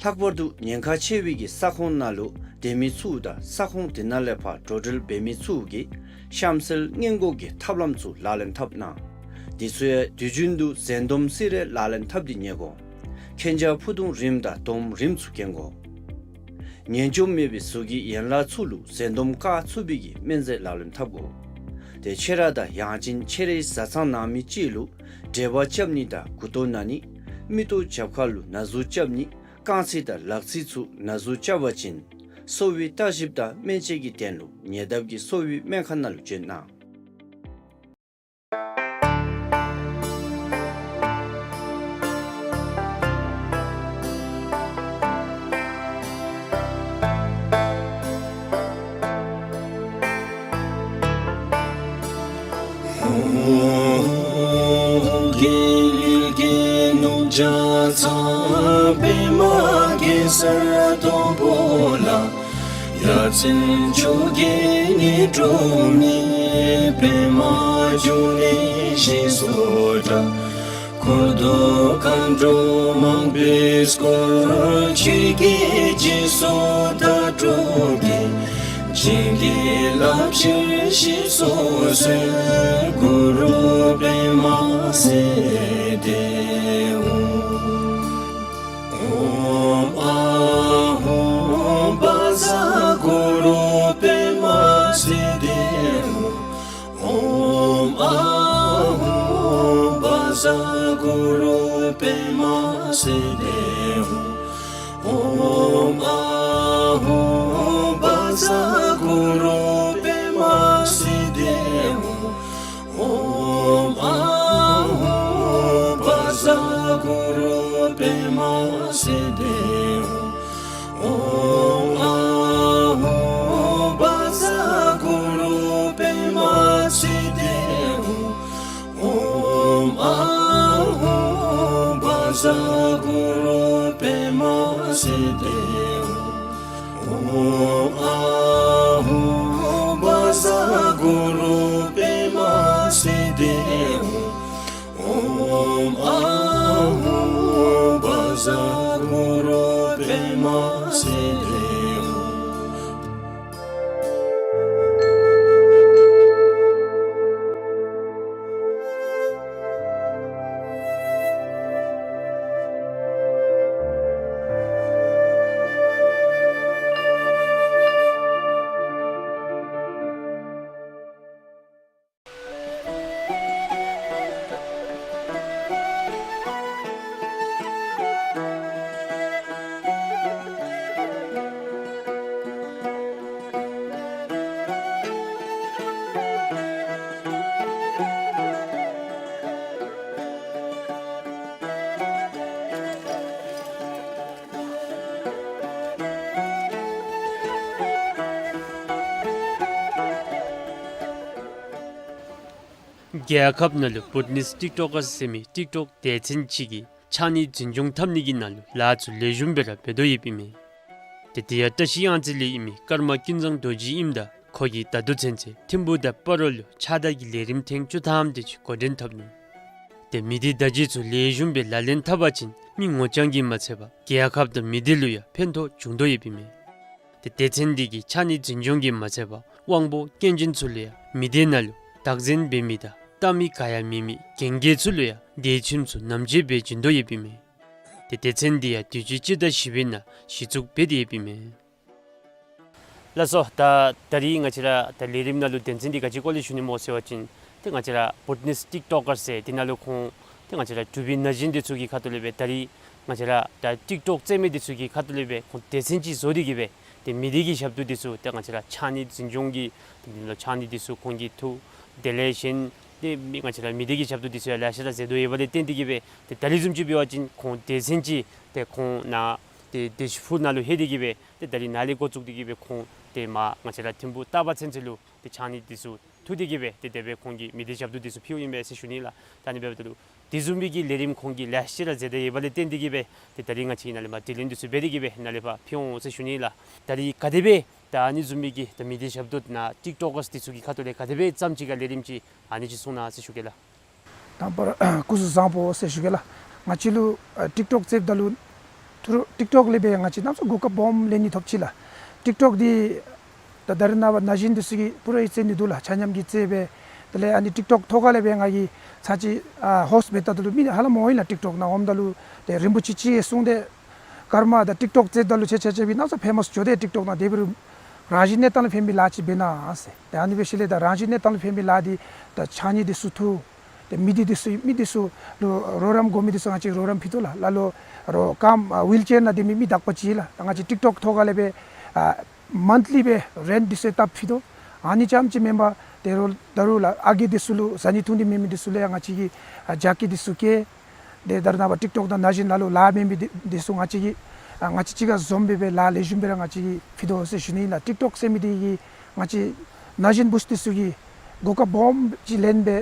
ལྷག་པར་དུ་ཉེན་ཁ་ཆེ་བའི་གི་ས་ཁོངས་ནང་ལུ་སྡོད་མི་ཚུ་དང་ས་ཁོངས་དེ་ནང་ལས་ཕར་འགྲོ་འགྲུལ་འབད་མི་ཚུ་གིས་གཤམ་གསལ་སྔོན་འགོག་གི་ཐབས་ལམ་ཚུ་ལག་ལེན་འཐབ་གནང་། དེ་ཚུ་ཡང་དུས་རྒྱུན་དུ་འཛེམ་སྡོམ་སེ་རལ་ལག་ལེན་འཐབ་སྟེ་ཉལ་དགོ། མཁྱེན་རྒྱ་ཕུ་ཐུང་རིངམ་དང་སྡོམ་རིངམ་ཚུ་གྱོན་དགོ། ཉེན་སྐྱོབ་མེད་པའི་གཟུགས་ཀྱི་ཡན་ལག་ཚུ་ལུ་འཛེམ་སྡོམ་བཀག་ཚུགས་པའི་གི་སྨན་རྫས་ལག་ལེན་འཐབ་དགོ། ཏེ་ཆེ་ར་དང་ཡང་ཅིན་ཆེ་རའི་བཟའ་ཚང་ནང་མི་ཅིག་ལུ་འབྲས་བུ་རྐྱབ་ནི་དང་མགུ་ཏོ་ན་ནི། མིག་ཏོ་རྒྱབ་ཁ་ལུ་ན་ཟུག་རྐྱབ་ནི། རྐང་རྩེ་དང་ལག་རྩེ་ཚུ་ན་ཟུག་རྐྱབ་པ་ཅིན་གསོ་བའི་བརྟག་ཞིབ་དང་སྨན་དཔྱད་ཀྱི་དོན་ལུ་ཉེ་འདབས་ཀྱི་གསོ་བའི་སྨན་ཁང་ནང་ལུ་བྱོན་གནང་། རྒྱལ་གྱི་ནུབ་བྱང་ཚང་པདྨ་གེ་སར་སྡོང་པོ་ལ། ཡ་མཚན་མཆོག་གི་ཉི་སྒྲོན་མེ། པདྨ་འབྱུང་གནས་ཞེས་སུ་གྲགས། འཁོར་དང་མཁའ་འགྲོ་མང་པོས་བསྐོར། ཆོས་ཀྱི་རྗེས་སུ་བདག་སྒྲུབ་ཀྱིས། བྱིན་གྱིས་བརླབ་ཕྱིར་ཞེས་སུ་གསོལ། གུ་རུ་པདྨ་སིདྡྷི་ཧཱུྃ། ཨོཾ་ཨཱཿཧཱུྃ་བཛྲ་གུ་རུ་པདྨ་སིདྡྷི་ཧཱུྃ། ཨོཾ་ཨཱཿཧཱུྃ་བཛྲ་གུ་རུ་པདྨ་སིདྡྷི་ཧཱུྃ། ཨོཾ་ཨཱཿཧཱུྃ་བཛྲ་གུ་རུ་པདྨ་སིདྡྷི་ཧཱུྃ། ཨོཾ་ཨཱཿཧཱུྃ་བཛྲ་གུ་རུ་པདྨ་སིདྡྷི་ཧཱུྃ། ཨོཾ་ཨཱཿཧཱུྃ་བཛྲ་གུ་རུ་པདྨ་སིདྡྷི་ཧཱུྃ། ཨོཾ་ཨཱཿཧཱུྃ་བཛྲ་གུ་རུ་པདྨ་སིདྡྷི་ཧཱུྃ། ཨོཾ་ཨཱཿཧཱུྃ་བཛྲ་གུ་རུ་པདྨ་སིདྡྷི་ཧཱུྃ། ཨོཾ་ཨཱཿཧཱུྃ་བཛྲ་གུ་རུ་པདྨ་སིདྡྷི་ཧཱུྃ། རྒྱལ་ཁབ་ནང་ལུ་བུཊ་ནིས་ཊིཀ་ཊོཀ་ཀར་ཟེར་མི་ཊིཀ་ཊོཀ་སྡེ་ཚན་ཅིག་གིས་ཕྱགས་སྙིགས་འཛིན་སྐྱོང་འཐབ་ནི་གི་ནང་ལུ་ལཱ་ཚུ་ལེགས་ཤོམ་སྦེ་ར་འབད་དོ་ཡོདཔ་ཨིན་མས། ཏེ་དེ་ཡང་བཀྲ་ཤིས་གཡང་རྩེ་ལས་ཨིན་མི་ཀརྨ་ཀུན་བཟང་རྡོ་རྗེ་ཨིནམ་ད་ཁོ་གིས་ད་ལྟོ་ཚུན་ཚོད་ཐིམ་ཕུག་དང་སྤ་རོ་ལུ་ཕྱགས་བདའ་གི་ལས་རིམ་ཐེངས་བཅུ་ཐམ་དེ་ཅིག་འགོ་འདྲེན་འཐབ་ནུག། ཏེ་མི་སྡེ་བརྡ་བརྒྱུད་ཚུ་ལེགས་ཤོམ་སྦེ་ལག་ལེན་འཐབ་པ་ཅིན་མི་ངོ་རྐྱང་གིས་མ་ཚད་པར་རྒྱལ་ཁབ་དང་མི་སྡེ་ལུ་ཡང་ཕན་ཐོགས་འབྱུང་དོ་ཡོདཔ་ཨིན་མས། ཏེ་སྡེ་ཚན་འདི་གིས་ཕྱགས་སྙིགས་འཛིན་སྐྱོང་གིས་མ་ཚད་པར་དབང་པོ་སྐྱོན་ཅན་ཚུ་ལུ་ཡང་མི་སྡེ་ནང་ལུ་བདག་འཛིན་འབད་མི་དང་ལྟ་མི་ག་ཡང་མེད་མི་རྒན་རྒས་ཚུ་ལུ་ཡང་བདེ་སྐྱིད་ཚུ་ནམ་འཇལ་འབད་བྱིན་དོ་ཡོདཔ་ཨིན་མས། ཏེ་སྡེ་ཚན་འདི་ཡང་དུས་ཅི་སྤྱི་ཟླ་བཞི་པའི་ནང་གཞི་བཙུགས་འབད་དེ་ཡོདཔ་ཨིན་མས། ལགས་སོ། ད་ད་རིས་ང་བཅས་ར་ད་ལས་རིམ་ནང་ལུ་དོན་ཚན་འདི་ག་ཅི་སྐོར་ལས་ཞུ་ནི་སྨོ་ཟེར་བ་ཅིན་ཏེ་ང་བཅས་ར་བུཊ་ནིས་ཊིཀ་ཊོཀ་ཀར་ཟེར་འདི་ནང་ལུ་ཁོང་ཏེ་ང་བཅས་ར་འབྲུག་པའི་ན་གཞོན་འདི་ཚུ་གི་ཁ་ཐུག་ལས་སྦེ་ད་རིས་ང་བཅས་ར་ད་ཊིཀ་ཊོཀ་རྩེད་མི་འདི་ཚུ་གི་ཁ་ཐུག་ལས་སྦེ་ཁོང་སྡེ་ཚན་ཅིག་བཟོ་སྟེ་གི་སྦེ་ཏེ་མི་སྡེ་གི་ཞབས་ཏོག་འདི་ཚུ་ཏེ་ང་བཅས་ར་ཕྱགས་སྙིགས་འཛིན་སྐྱོང་གི་ཏེ་འདི་ལུ་ཕྱགས་སྙིགས་འདི་ཚུ་ཁོང་གིས་འཐུ། དེ་ལས་གཞན་ཏེ་མི་ང་བཅས་ར་མི་སྡེ་གི་ཞབས་ཏོག་འདི་ཚུ་ཡང་ལེ་ཤ་ར་མཛད་དོ་ཡོདཔ་ལས་བརྟེན་ཏེ་གི་སྦེ་ཏེ་ད་རིས་བཟུམ་ཅིག་འབད་བ་ཅིན་ཁོང་སྡེ་ཚན་ཅིག་ཏེ་ཁོང་ནཱ་ཏེ་བདེ་ཆེན་ཕུག་ནང་ལུ་ལྷོད་དེ་གི་སྦེ་ཏེ་ད་རིས་ནཱ་ལས་འགོ་བཙུགས་ཏེ་གི་སྦེ་ཁོང་ཏེ་མར་ང་བཅས་ར་ཐིམ་ཕུག་སྟག་པ་ཚུན་ཚོད་ལུ་ཏེ་ཕྱགས་སྙིགས་འདི་ཚུ་འཐུ་སྟེ་གི་སྦེ་ཏེ་དེ་སྦེ་ཁོང་གིས་མི་སྡེ་ཞབས་ཏོག་འདི་ཚུ་ཕུལཝ་ཨིན་པས་ཟེར་ཞུ་ནི་ལགས། ད་ཨ་ནི་འབདཝ་ད་ལུ་དེ་བཟུམ་མའི་གི་ལས་རིམ་ཁོང་གིས་ལེ་ཤ་ར་མཛད་དེ་ཡོདཔ་ལས་བརྟེན་ཏེ་གི་སྦེ་ཏེ་ད་རིས་ང་བཅས་ནཱ་ལས་མར་དྲི་ལན་འདི་ཚུ་འབད་དེ་གི་སྦེ་ནཱ་ལས་ཕར་ཕུལ་འོང་ཟེར་ཞུ་ནི་ལགས། ད་རིས་ག་དེ་སྦེ་ད་ཨ་ནི་བཟུམ་མའི་གི་ད་མི་སྡེ་ཞབས་ཏོག་ནང་ཊིཀ་ཊོཀ་ཀར་འདི་ཚུ་གི་ཁ་ཐུག་ལས་ག་དེ་སྦེ་ཙམ་ཅིག་ག་ལས་རིམ་ཅིག་ཨ་ནི་ཅིག་གསུང་གནང་ཟེར་ཞུ་གེ་ལགས། དང་པ་ར་སྐུ་གཟུགས་བཟང་པོ་ཟེར་ཞུ་གེ་ལགས། ང་བཅས་ལུ་ཨ་ཊིཀ་ཊོཀ་རྩེདཔ་ད་ལུ་ཐུ་རུ་ཊིཀ་ཊོཀ་ལས་སྦེ་ང་བཅས་གནམ་མེད་ས་མེད་གོ་སྐབས་སྦོམ་ལེན་ནི་ཐོབ་ཅི་ལགས། ཊིཀ་ཊོཀ་འདི་ད་ད་རེས་ནངས་པ་ན་གཞོན་འདི་ཚུ་གིས་པུ་ར་རྩེད་ནི་འདུག་ལགས། ཆ་མཉམ་གྱིས་རྩེད་སྦེ། དེ་ལས་ཨ་ནི་ཊིཀ་ཊོཀ་ཐོག་ཁ་ལས་སྦེ་ང་གིས་ཚར་ཅིག་ཨ་ཧོསཊ་འབད་ད་ལུ་མི་ཧ་ལམ་འོང་ཡི་ལགས། ཊིཀ་ཊོཀ་ནང་འོངམ་ད་ལུ་ཏེ་རིན་པོ་ཆེ་ཅིག་གསུངས་ཏེ་ཀརྨ་ད་ཊིཀ་ཊོཀ་རྩེདཔ་ད་ལུ་ཁྱེད་ཆ་ཁྱབ་ཀྱིས་གནམ་མེད་ས་མེད་ཕེ་མཱས་འགྱོ་དེས་ཊིཀ་ཊོཀ་ནང་དེ་འབད་རུང་རང་བཞིན་གནས་སྟངས་ལུ་ཕན་པའི་ལཱ་ཅིག་འབད་གནང་ཟེར། ཏེ་ཨ་ནི་འབད་ཞིནམ་ལས་ད་རང་བཞིན་གནས་སྟངས་ལུ་ཕན་པའི་ལཱ་འདི་ད་ཕྱགས་སྙིགས་འདི་ཚུ་འཐུ། ཏེ་མི་སྡེ་འདི་ཚུ་མི་སྡེ་འདི་ཚུ་ལུ་རོགས་རམ་དགོ་མི་འདི་ཚུ་ང་བཅས་རོགས་རམ་ཕུལ་དོ་ལགས། ལ་ལུ་རོགས་ཀམ་ཨ་ཝིལ་ཅེར་ནང་སྡོད་མི་མི་དག་པ་ཅིག་ལགས། ད་ང་བཅས་ཊིཀ་ཊོཀ་ཐོག་ཁ་ལས་སྦེ་ཨ་མཱནཐ་ལི་སྦེ་རེནཊ་འདི་ཚུ་བཏབ་ཕུལ་དོ། ཨ་ནི་རྐྱངམ་ཅིག་མེན་པར་ཏེ་རོགས་ད་རུང་ལགས་ཨ་རྒས་འདི་ཚུ་ལུ་བཟའ་ནི་འཐུང་ནི་མེད་མི་འདི་ཚུ་ལུ་ཡང་ང་བཅས་ཀྱིས་ཨ་ཇ་ཀི་འདི་ཚུ་བསྐྱལ། ཏེ་ད་རེས་ནངས་པ་ཊིཀ་ཊོཀ་དང་ན་གཞོན་ལ་ལུ་ལཱ་མེད་མི་འདི་འདི་ཚུ་ང་བཅས་ཀྱིས་ཨ་ང་བཅས་གཅིག་ཁར་འཛོམས་སྦེ་སྦེ་ལཱ་ལེགས་ཤོམ་སྦེ་ར་ང་བཅས་ཀྱིས་ཕུལ་དོ་ཟེར་ཞུ་ནི་ཨིན་ལགས། ཊིཀ་ཊོཀ་ཟེར་མི་འདི་གིས་ང་བཅས་ན་གཞོན་བུཚ་འདི་ཚུ་གིས་གོ་སྐབས་སྦོམ་ཅིག་ལེན་སྦེ་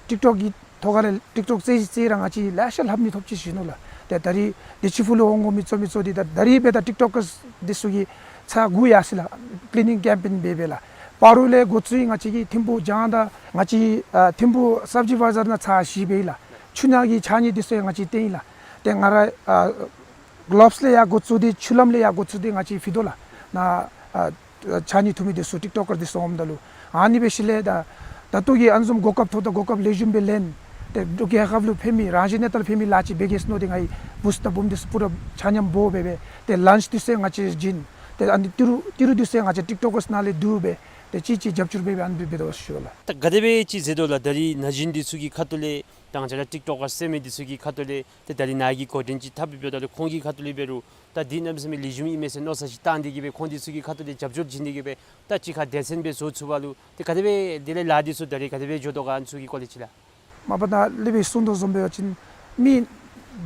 ཊིཀ་ཊོཀ་གི་ཐོག་ཁ་ལས་ཊིཀ་ཊོཀ་རྩེད་རྩེད་ར་ང་བཅས་ལེ་ཤ་ལྷབ་ནི་ཐོབ་ཅི་ཟེར་ཞུ་ནི་ལགས། ཏེ་ད་རིས་བདེ་ཆེན་ཕུག་ལུ་འོང་དགོ་མི་གཙོ་མི་གཙོ་འདི་ད་ད་རིས་སྦེ་ད་ཊིཀ་ཊོཀ་ཀར་འདི་ཚུ་གིས་ཚར་དགུ་ཡར་སོ་ཡི་ལགས། ཀི་ལི་ནིང་ཀེམ་པེན་འབད་སྦེ་ལགས། སྤ་རོ་ལས་འགོ་བཙུགས་ཡི། ང་བཅས་ཀྱིས་ཐིམ་ཕུག་བྱང་དང་ང་བཅས་ཨ་ཐིམ་ཕུག་སབ་ཇི་བ་ཛར་ནང་ཚར་བཞི་འབད་ཡི་ལགས། ཆུ་ནང་གི་ཕྱགས་སྙིགས་འདི་ཚུ་ཡང་ང་བཅས་བཏོན་ཡི་ལགས། ཏེ་ང་ར་ཨ་གི་ལོབས་ལས་ཡར་འགོ་བཙུགས་ཏེ་ཆུ་ལམ་ལས་ཡར་འགོ་བཙུགས་ཏེ་ང་བཅས་ཕུལ་དོ་ལགས། ནཱ་ཨ་ཕྱགས་སྙིགས་འཐུ་མི་འདི་ཚུ་ཊིཀ་ཊོཀ་ཀར་འདི་ཚུ་འོངམ་ད་ལུ། ཨ་ནི་འབད་ཞིནམ་ལས་ད་ད་ལྟོ་གི་ཨ་ནི་བཟུམ་གོ་སྐབས་ཐོབ་ད་གོ་སྐབས་ལེགས་ཤོམ་སྦེ་ལེན། ཏེ་འབྲུག་རྒྱལ་ཁབ་ལུ་ཕན་མི་རང་བཞིན་གནས་སྟངས་ལུ་ཕན་མི་ལཱ་ཅིག་འབད་གེ་ཟེར་མནོ་སྟེ་ང་གིས་བུཚ་དང་བུམོ་འདི་ཚུ་པུ་ར་ཆ་མཉམ་འབོ་སྦེ་སྦེ་ཏེ་ལཱནཆ་འདི་ཚུ་ཡང་ང་བཅས་བྱིན། ཏེ་ཨ་ནི་ཏི་རུ་ཏི་རུ་འདི་ཚུ་ཡང་ང་བཅས་ཊིཀ་ཊོཀ་ཀར་ནང་ལས་བསྡུ་སྦེ་ཏེ་གཅིག་གཅིག་རྒྱབ་སྐྱོར་འབད་སྦེ་ཨ་ནི་སྦེ་འབད་དོ་ཟེར་ཞུ་ལགས། ད་ག་དེ་སྦེ་ཅིག་མཛད་དོ་ལགས། ད་རིས་ན་གཞོན་འདི་ཚུ་གི་ཁ་ཐུག་ལས་ད་ང་བཅས་ར་ཊིཀ་ཊོཀ་ཀར་ཟེར་མི་འདི་ཚུ་གི་ཁ་ཐུག་ལས་ཏེ་ད་རིས་ནཱ་གི་འགོ་འདྲེན་ཅིག་འཐབ་སྦེ་འབདཝ་ད་ལུ་ཁོང་གི་ཁ་ཐུག་ལས་འབད་རུང་ད་འདི་གནམ་མེད་ས་མེད་ལེགས་ཤོམ་ཨིན་མས་ཟེར་མནོ་བསམ་ཅིག་བཏང་སྟེ་གི་སྦེ་ཁོང་འདི་ཚུ་གི་ཁ་ཐུག་ལས་རྒྱབ་སྐྱོར་བྱིན་ཏེ་གི་སྦེ་ད་གཅིག་ཁར་སྡེ་ཚན་སྦེ་བཟོ་ཚུགས་པ་ལུ་ཏེ་ག་དེ་སྦེ་དེ་ལས་ལཱ་འདི་ཚུ་ད་རིས་ག་དེ་སྦེ་འགྱོ་དོ་ག་ཨ་ནི་ཚུ་གི་སྐོར་ལས་ཅིག་ལགས། མ་པ་ད་ལས་སྦེ་གསུང་དོ་བཟུམ་འབད་བ་ཅིན་མི་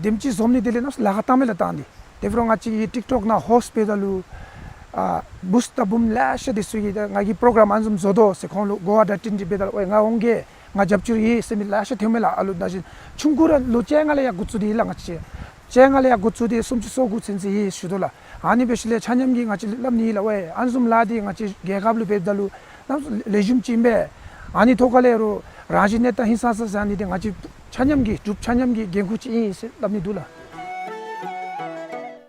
དེམ་ཅིག་འཛོམས་ནི་དེ་ལས་གནམ་མེད་ས་མེད་ལཱ་ཁག་བཏང་མས་ལགས་བཏང་སྟེ། དེ་འབད་རུང་ང་བཅས་ཀྱིས་ཊིཀ་ཊོཀ་ནང་ཧོསཊ་འབད་ད་ལུ་ཨ་བུཚ་དང་བུམོ་ལེ་ཤ་འདི་ཚུ་གིས་ད་ང་གིས་པོ་རོ་གྲམ་ཨ་ནི་བཟུམ་བཟོ་དོ་ཟེར་ཁོང་ལུ་གོ་བ་བརྡ་སྤྲོད་འདི་འབད་ད་ལུ་ཝའེ་ང་འོང་གེ་ང་རྒྱབ་སྐྱོར་ཡོད་ཟེར་མི་ལེ་ཤ་ཐོན་མས་ལགས། ཨ་ལུ་ན་གཞོན་ཆུང་ཀུ་ར་ལོ་བཅོ་ལྔ་ལས་ཡར་འགོ་བཙུགས་ཏེ་ལགས། ང་བཅས་བཅོ་ལྔ་ལས་ཡར་འགོ་བཙུགས་ཏེ་སུམ་ཅུ་སོ་དགུ་ཚུན་ཚོད་ཡོད་ཟེར་ཞུ་དོ་ལགས། ཨ་ནི་འབད་ཞིནམ་ལས་ཆ་མཉམ་གྱིས་ང་བཅས་སླབ་ནི་ལགས། ཝའེ་ཨ་ནི་བཟུམ་ལཱ་འདི་ང་བཅས་རྒྱལ་ཁབ་ལུ་འབདཝ་ད་ལུ་གནམ་མེད་ས་མེད་ལེགས་ཤོམ་ཅིག་ཨིན་པས། ཨ་ནི་ཐོག་ཁ་ལས་རོགས་རང་བཞིན་གནས་སྟངས་ཧིང་སངས་ས་ཟེར་ནི་འདི་ང་བཅས་ཆ་མཉམ་གྱི་འབྲུགཔ་ཆ་མཉམ་གྱི་འགན་ཁུར་ཅིག་ཨིན་ཟེར་སླབ་ནི་འདུག་ལགས།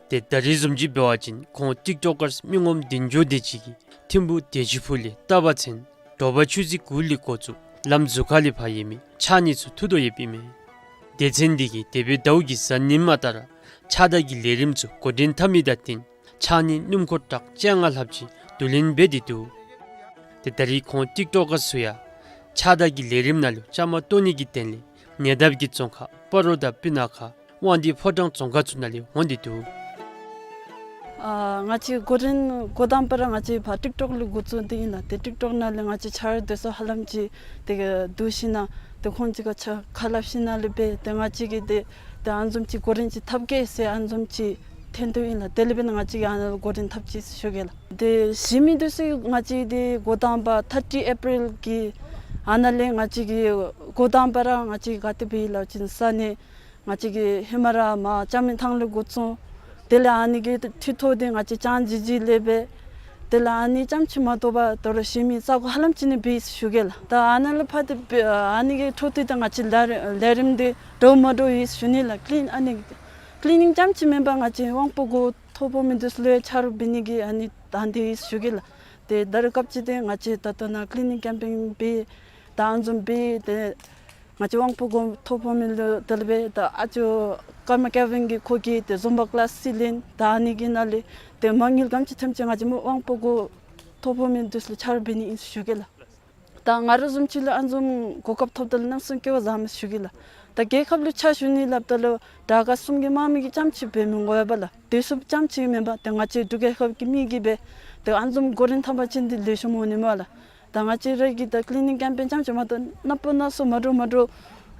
ཏེ་ད་རིས་བཟུམ་ཅིག་འབད་བ་ཅིན་ཁོང་ཊིཀ་ཊོཀ་ཀར་མི་ངོམ་བདུན་ཅུ་དེ་ཅིག་གིས་ཐིམ་ཕུག་བདེ་ཆེན་ཕུག་ལས་སྟག་པ་ཚུན་དྲོ་པ་ཆུ་ཚོད་དགུ་ལས་འགོ་བཙུགས་ལམ་ཟུར་ཁ་ལས་ཕར་ཡོད་མི་ཕྱགས་སྙིགས་ཚུ་འཐུ་དོ་ཡོདཔ་ཨིན་མས། སྡེ་ཚན་འདི་གིས་འདས་པའི་ཟླཝ་གི་གཟའ་ཉི་མ་ལྟར་ཕྱགས་བདའ་གི་ལས་རིམ་ཚུ་འགོ་འདྲེན་འཐབ་མི་དང་བསྟུན་ཕྱགས་སྙིགས་སྣུམ་འཁོར་ཊག་བཅོ་ལྔ་ལྷགཔ་ཅིག་བསྡུ་ལེན་འབད་དེ་འདུག། ཏེ་ད་རིས་ཁོང་ཊིཀ་ཊོཀ་ཀར་ཚུ་ཡང་ཕྱགས་བདའ་གི་ལས་རིམ་ནང་ལུ་བཅའ་མར་གཏོགས་ནི་གི་དོན་ལས་ཉེ་འདབས་ཀྱི་རྫོང་ཁག་སྤ་རོ་དང་སྤུ་ན་ཁ་དབང་འདུས་ཕོ་བྲང་རྫོང་ཁག་ཚུ་ནང་ལས་འོང་སྟེ་འདུག། ཨ་ང་བཅས་འགོ་འདྲེན་འགོ་དང་པ་ར་ང་བཅས་ཕར་ཊིཀ་ཊོཀ་ལུ་འགོ་བཙུགས་ཏེ་ཨིན་ལགས། ཏེ་ཊིཀ་ཊོཀ་ནང་ལས་ང་བཅས་ཆ་རོགས་དེ་ཚུ་ཧ་ལམ་ཅིག་ཏེ་བསྡུ་ཞིནམ་ཏེ་ཁོང་ཅིག་ཁར་ཆ་ཁ་སླབ་ཞིནམ་ལས་སྦེ་ཏེ་ང་བཅས་ཀྱིས་ཏེ་ཏེ་ཨ་ནི་བཟུམ་ཅིག་འགོ་འདྲེན་ཅིག་འཐབ་གེ་ཟེར་ཨ་ནི་བཟུམ་ཅིག་འཐེན་དོ་ཨིན་ལགས། དེ་ལས་འབད་ནི་ང་བཅས་ཀྱིས་ཨ་ནཱ་ལུ་འགོ་འདྲེན་འཐབ་ཅི་ཟེར་ཞུ་གེ་ལགས། ཏེ་གཞི་མི་འདི་ཚུ་ང་བཅས་ཏེ་འགོ་དང་པ་ཐར་ཊི་ཨེ་པི་རིལ་གྱི་ ཨ་ནཱ་ལས་ང་བཅས་ཀྱིས་འགོ་དང་པ་ར་ང་བཅས་ག་ཏེ་འབད་ཡི་ལབ་ཅིན་ས་གནས་ང་བཅས་ཀྱིས་ཧེ་མ་ར་མར་ཅ་མེན་ཐང་ལས་འགོ་བཙུགས། དེ་ལས་ཨ་ནི་གི་མཐིལ་ཐོག་འདི་ང་བཅས་ཅང་ཅིག་ཅིག་ལས་འབད། དེ་ལས་ཨ་ནི་ཙམ་ཅིག་མ་གཏོགས་པ་ད་རུང་གཞན་མི་ས་གོ་ཧ་ལམ་ཅིག་ནང་འབད་ཡི་ཟེར་ཞུ་གེ་ལགས། ད་ཨ་ནཱ་ལས་ཕར་ཏེ་འབད་ཨ་ནི་གི་འཕྲོ་མཐུད་དེ་ང་བཅས་ལས་ལས་རིམ་འདི་འདྲཝ་མ་འདྲཝ་ཡོད་ཟེར་ཞུ་ནི་ལགས། ཀི་ལིན་ཨ་ནི་ཀི་ལི་ནིང་ཙམ་ཅིག་མེན་པར་ང་བཅས་དབང་པོ་གོ་ཐོ་ཕོག་མི་འདི་ཚུ་ལུ་ཡང་ཆ་རོགས་འབད་ནི་གི་ཨ་ནི་དང་འདོད་ཡོད་ཟེར་ཞུ་གེ་ལགས། ཏེ་ད་རེས་སྐབས་ཅིག་ཏེ་ང་བཅས་ད་ལྟོ་ནཱ་ཀི་ལི་ནིང་ཀེམ་པེན་འབད་ད་ཨ་ནི་བཟུམ་འབད་ཏེ་ང་བཅས་དབང་པོ་གོ་ཐོ་ཕོག་མི་ལུ་དེ་ལས་འབད་ད་ཨ་ཅོ་ཀརྨ་ཀེ་བིན་གྱིས་ཁོ་གིས་ཏེ་ཛུམ་བ་ཀི་ལཱསི་ཅིག་ལེན། ད་ཨ་ནི་གི་ནང་ལས་ཏེ་མ་དངུལ་ག་དེམ་ཅིག་ཐོནམ་ཅིག་ང་བཅས་མོ་དབང་པོ་གོ་ཐོ་ཕོག་མི་འདི་ཚུ་ལུ་ཆ་རོགས་འབད་ནི་ཨིན་ཟེར་ཞུ་གེ་ལགས། ད་ང་ར་བཟུམ་ཅིག་ལུ་ཨ་ནི་བཟུམ་གོ་སྐབས་ཐོབ་ད་ལུ་གནམ་མེད་ས་མེད་སྐལ་བ་བཟང་མས་ཟེར་ཞུ་གེ་ལགས། ད་རྒྱལ་ཁབ་ལུ་ཕྱག་ཞུ་ནི་སླབ་ད་ལུ་དྲག་ཁག་གསུམ་གྱི་དམག་མི་གིས་ཙམ་ཅིག་འབད་མི་དགོ་པས་ལགས། དེ་ཚུ་ཙམ་ཅིག་མེན་པར་ཏེ་ང་བཅས་འབྲུག་རྒྱལ་ཁབ་ཀྱི་མི་གིས་འབད་ཏེ་ཨ་ནི་བཟུམ་གོ་རིམ་དང་པ་ཅིག་འདི་ལེགས་ཤོམ་འོང་ནི་སྨོ་ལགས། ད་ང་བཅས་ར་གི་ད་ཀི་ལི་ནིང་ཀེམ་པེན་ཙམ་ཅིག་མ་གཏོགས་ནག་པོ་ནག་སོ་མ་འདྲཝ་མ་འདྲཝ་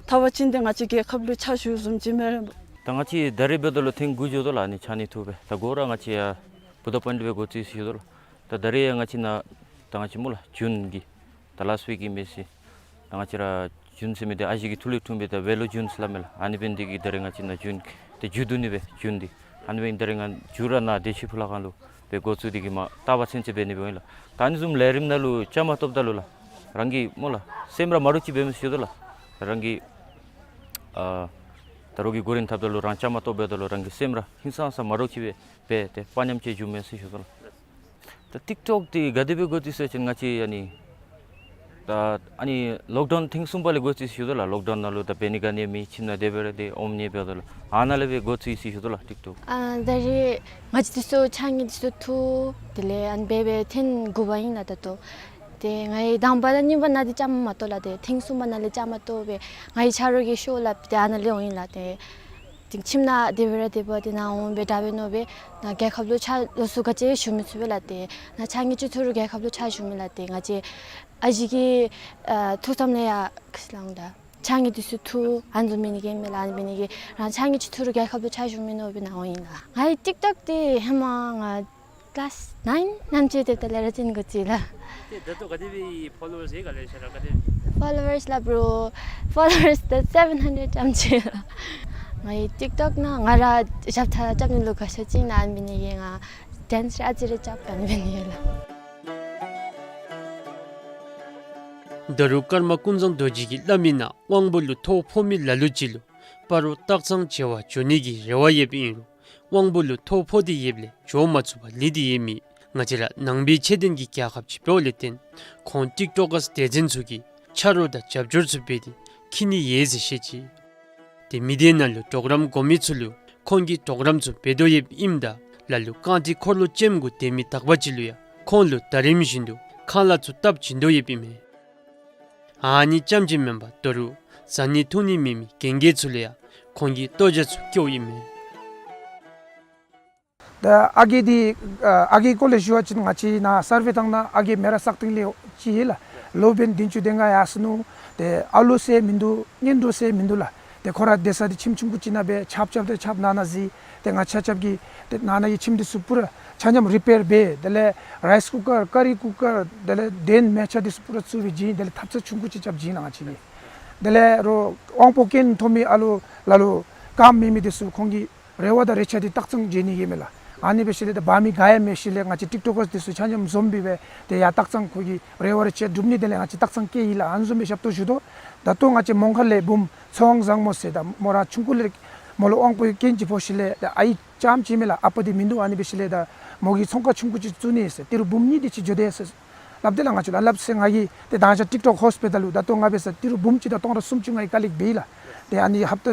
ཐོབ་པ་ཅིན་ཏེ་ང་བཅས་རྒྱལ་ཁབ་ལུ་ཕྱག་ཞུ་བཟུམ་ཅིག་མས། ད་ང་བཅས་ད་རེས་འབདཝ་ད་ལུ་ཐེངས་དགུ་འགྱོཝ་ད་ལགས། ཨ་ནི་ཕྱགས་སྙིགས་འཐུ་སྦེ་ད་འགོ་ར་ང་བཅས་ཡར་བུདྡྷ་པཱིནཌ་སྦེ་འགོ་བཙུགས་ཡི་ཟེར་ཞུ་དོ་ལགས། ད་ད་རེས་ཡང་ང་བཅས་ནཱ་ད་ང་བཅས་སྨོ་ལགས་ཇུན་གྱི་ད་ལཱསཊ་ཝིཀ་ཨིན་མས་ཟེར། ད་ང་བཅས་ར་ཇུན་ཟེར་མི་འདི་ཨ་ཞེ་གི་ཐུགས་ལས་འཁྲུངས་སྦེ་ད་བེ་ལོ་ཇུན་ཟེར་སླབ་མས་ལགས། ཨ་ནི་འབད་ནི་འདི་གིས་ད་རེས་ང་བཅས་ནཱ་ཇུན་འདི་མཇུག་བསྡུ་ནི་སྦེ་ཇུན་འདི་ཨ་ནི་འབད་ནི་ད་རེས་ང་མཇུག་ར་ནཱ་བདེ་ཆེན་ཕུ་ལ་ཁང་ལུ་སྦེ་འགོ་བཙུགས་འདི་གིས་མར་ལྟ་བ་ཚུན་ཚོད་འབད་ནི་སྦེ་ཨིན་ལགས། ད་ཨ་ནི་བཟུམ་ལས་རིམ་ནང་ལུ་བཅའ་མར་གཏོགསཔ་ད་ལུ་ལགས། རང་གིས་སྨོ་ལགས་སེམས་ར་མ་འདྲཝ་ཅིག་འབད་མས་ཟེར་ཞུ་དོ་ལགས། རང་གིས་ཨ་ད་རུང་གི་གོ་རིམ་འཐབ་ད་ལུ་རང་བཅའ་མར་གཏོགསཔ་ད་ལུ་རང་གི་སེམས་ར་ཧིང་སངས་ས་མ་འདྲཝ་ཅིག་སྦེ་འབད་དེ་དཔའ་ཉམས་ཅིག་བྱུང་མས་ཟེར་ཞུ་དོ་ལགས། ད་ཊིཀ་ཊོཀ་འདི་ག་དེ་སྦེ་འགོ་བཙུགས་ཡི་ཟེར་བ་ཅིན་ང་བཅས་ཨ་ནི་ད་ཨ་ནི་ལོཀ་ཌའུན་ཐེངས་གསུམ་པ་ལས་འགོ་བཙུགས་ཡི་ཟེར་ཞུ་དོ་ལགས། ལོཀ་ཌའུན་ནང་ལུ་ད་འབད་ནི་ག་ནི་མེད། ཁྱིམ་ནང་དེ་སྦེ་ར་ཏེ་ཨོམ་ནི་འབདཝ་ད་ལུ་ཨ་ནཱ་ལས་སྦེ་འགོ་བཙུགས་ཡི་ཟེར་ཞུ་དོ་ལགས་ཊིཀ་ཊོཀ། ཨ་ད་རེས་ང་བཅས་འདི་ཚུ་ཕྱགས་སྙིགས་འདི་ཚུ་འཐུ་དེ་ལས་ཨ་ནི་འབད་འབད་ཐེངས་དགུ་པ་ཨིན་ལགས་ད་ལྟོ། ཏེ་ང་གིས་དང་པ་དང་གཉིས་པ་ནང་འདི་བཅའ་མར་མ་གཏོགས་ལགས། ཏེ་ཐེངས་གསུམ་པ་ནང་ལས་བཅའ་མར་གཏོགས་སྦེ་ང་གི་ཆ་རོགས་ཀྱིས་ཤོག་སླབ་སྟེ་ཨ་ནཱ་ལས་འོང་ཡི་ལགས། ཏེ་ཏེ་ཁྱིམ་ནང་དེ་སྦེ་ར་དེ་སྦེ་ཏེ་ནཱ་འོང་སྦེ་དྲག་པས་མནོ་སྦེ་ནཱ་རྒྱལ་ཁབ་ལུ་ཕྱག་ལོགས་སུ་ག་ཅི་ཞུ་མི་ཚུགས་པས་ལགས། ཏེ་ནཱ་ཕྱགས་སྙིགས་ཅིག་འཐུ་རུང་རྒྱལ་ཁབ་ལུ་ཕྱག་ཞུ་མི་ལགས། ཏེ་ང་བཅས་ཨ་ཞེ་གི་ཨ་ཐུགས་བསམ་ལས་ཡར་ཁ་ལངམ་ད་ཕྱགས་སྙིགས་འདི་ཚུ་འཐུ་ཨ་ནི་བཟུམ་འབད་ནི་གི་མེད་ལགས། ཨ་ནི་འབད་ནི་གིས་རང་ཕྱགས་སྙིགས་ཅིག་འཐུ་རུང་རྒྱལ་ཁབ་ལུ་ཕྱག་ཞུ་མི་མནོ་སྦེ་ནཱ་འོང་ཡི་ལགས། ང་གི་ཊིཀ་ཊོཀ་འདི་ཧེ་མ་ང་ཀི་ལཱསི་ནཱའིན་ནང་ཚུད་དེ་ད་ལས་ར་ཅིག་འགོ་བཙུགས་ཡི་ལགས། ཏེ་ད་ལྟོ་ག་དེ་སྦེ་ཕོ་ལོ་ཝརསི་ག་ལས་ཤར་ར་ག་དེ། ཕོ་ལོ་ཝརསི་སླབ་རུང་ཕོ་ལོ་ཝརསི་ད་སེ་བེན་ཧན་ཌེཌ་ཙམ་ཅིག་ལགས། ང་གི་ཊིཀ་ཊོཀ་ནང་ང་ར་རྐྱབ་ཐངས་རྐྱབ་ནི་ལུ་དགའ་ཤོས་ཅིག་ཨིན་ལགས། ཨ་ནི་འབད་ནི་གིས་ང་ཌེནསི་ར་ཨ་ཙི་རེ་རྐྱབ་ཨ་ནི་འབད་ནི་ཨིན་ལགས། ད་རུང་ཀརྨ་ཀུན་བཟང་རྡོ་རྗེ་གིས་སླབ་མི་ནང་དབང་པོ་ལུ་ཐོ་ཕོག་མི་ལ་ལུ་ཅིག་ལུ་སྤ་རོ་སྟག་ཚང་བྱེ་བ་འགྱོ་ནི་གི་རེ་བ་ཡོདཔ་ཨིན་རུང་དབང་པོ་ལུ་ཐོ་ཕོག་སྟེ་ཡོདཔ་ལས་འགྱོ་མ་ཚུགས་པར་ལུས་ཏེ་ཡོད་མི་ང་བཅས་ར་ནང་པའི་ཆོས་ལྡན་གྱི་རྒྱལ་ཁབ་ཅིག་འབདཝ་ལས་བརྟེན་ཁོང་ཊིཀ་ཊོཀ་ཀརསི་སྡེ་ཚན་ཚུ་གིས་ཆ་རོགས་དང་རྒྱབ་སྐྱོར་ཚུ་འབད་དེ་འཁྱིད་ནི་ཡོད་ཟེར་བཤད་ཅི། ཏེ་མི་སྡེ་ནང་ལུ་གྲོགས་རམ་དགོ་མི་ཚུ་ལུ་ཁོང་གིས་གྲོགས་རམ་ཚུ་འབད་དོ་ཡོདཔ་ཨིནམ་ད་ལ་ལུ་རྐང་ཐིག་འཁོར་ལོ་ཅན་གུ་སྡོད་མི་དག་པ་ཅིག་ལུ་ཡང་ཁོང་ལུ་ཟླ་རིམ་བཞིན་དུ་ཁང་གླ་ཚུ་བཏབ་བྱིན་དོ་ཡོདཔ་ཨིན་མས། ཨ་ནི་ཙམ་ཅིག་མེན་པར་ད་རུང་བཟའ་ནི་འཐུང་ནི་མེད་མི་རྒན་རྒས་ཚུ་ལུ་ཡང་ཁོང་གིས་ལྟོ་ཇ་ཚུ་བཀོཝ་ཨིན་མས། ད་ཨ་རྒས་འདི་ཨ་རྒས་སྐོར་ལས་ཞུ་བ་ཅིན་ང་བཅས་ནཱ་སར་ཝེ་བཏང་ནང་ཨ་རྒས་མི་ར་སག་སྟེང་ལས་ཅིག་ཨིན་ལགས། ལོ་འབད་བདུན་ཅུ་དེ་སྔ་ཡར་སོ་ནུག། ཏེ་ཨ་ལོ་ཟེར་མིན་འདུག། གཉེན་གྲོགས་ཟེར་མིན་འདུག་ལགས། ཏེ་ཁོ་ར་སྡོད་ས་འདི་ཁྱིམ་ཆུང་ཀུ་ཅིག་ནང་སྦེ་ཆརཔ་རྐྱབ་སྟེ་ཆརཔ་ནང་ན་གཟིགས། ཏེ་ང་ཆ་ཁྱབ་ཀྱིས་ཏེ་ནང་ན་གི་ཁྱིམ་འདི་ཚུ་པུ་ར་ཆ་མཉམ་རི་པེར་འབད། དེ་ལས་རའིསི་ཀུ་ཀར་ཀ་རི་ཀུ་ཀར་དེ་ལས་གདན་མལ་ཆ་འདི་ཚུ་པུ་ར་བཙུགས་སྦེ་བྱིན། དེ་ལས་ཐབ་ཚང་ཆུང་ཀུ་ཅིག་རྐྱབ་བྱིན་ལགས་ང་བཅས་ཀྱིས། དེ་ལས་རོགས་དབང་པོ་རྐྱེན་ཐོབ་མི་ཨ་ལོ་ལ་ལུ་རྐངམ་མེད་མི་འདི་ཚུ་ཁོང་གི་རེ་བ་དང་རེ་ཆ་འདི་སྟག་ཚང་བྱིན་ནི་ཨིན་མས་ལགས། ཨ་ནི་འབད་ཞིནམ་ལས་ད་འབག་མི་ག་ཡང་མེད་ཞིནམ་ལས་ང་བཅས་ཊིཀ་ཊོཀ་ཀརསི་འདི་ཚུ་ཆ་མཉམ་འཛོམས་སྦེ་སྦེ་ཏེ་ཡར་སྟག་ཚང་ཁོང་གི་རེ་བ་རེ་ཆ་སྒྲུབ་ནི་དེ་ལས་ང་བཅས་སྟག་ཚང་བསྐྱལ་ཡི་ལགས། ཨ་ནི་བཟུམ་སྦེ་ཞབས་ཏོག་ཞུ་དོ། ད་ལྟོ་ང་བཅས་མོང་སྒར་ལས་བུམོ་ཚེ་དབང་བཟང་མོ་ཟེར་ད་མོ་ར་ཆུང་ཀུ་ལས་མོ་ལུ་དབང་པོའི་རྐྱེན་ཅིག་ཕོག་ཞིནམ་ལས་ད་ཨའི་རྐྱངམ་ཅིག་མས་ལགས། ཨ་པ་འདི་མིན་འདུག། ཨ་ནི་འབད་ཞིནམ་ལས་ད་མོ་གིས་ཚོང་ཁང་ཆུང་ཀུ་ཅིག་བཙུགས་ནི་ཟེར་ཏི་རུ་འབུམ་གཉིས་དེ་ཅིག་འགྱོ་དེས་ཟེར་སླབ་སྟེ་ལགས་ང་བཅས་ལུ་སླབ་ཟེར། ང་གིས་ཏེ་ད་ཅི་ཊིཀ་ཊོཀ་ཧོསཊ་འབདཝ་ད་ལུ་ད་ལྟོ་ང་འབད་ས་ཏི་རུ་འབུམ་གཅིག་དང་སྟོང་ཕྲག་སུམ་ཅུ་ང་གིས་ཀ་ལེཀཊ་འབད་ཡི་ལགས། ཏེ་ཨ་ནི་ཧབ་ཏ་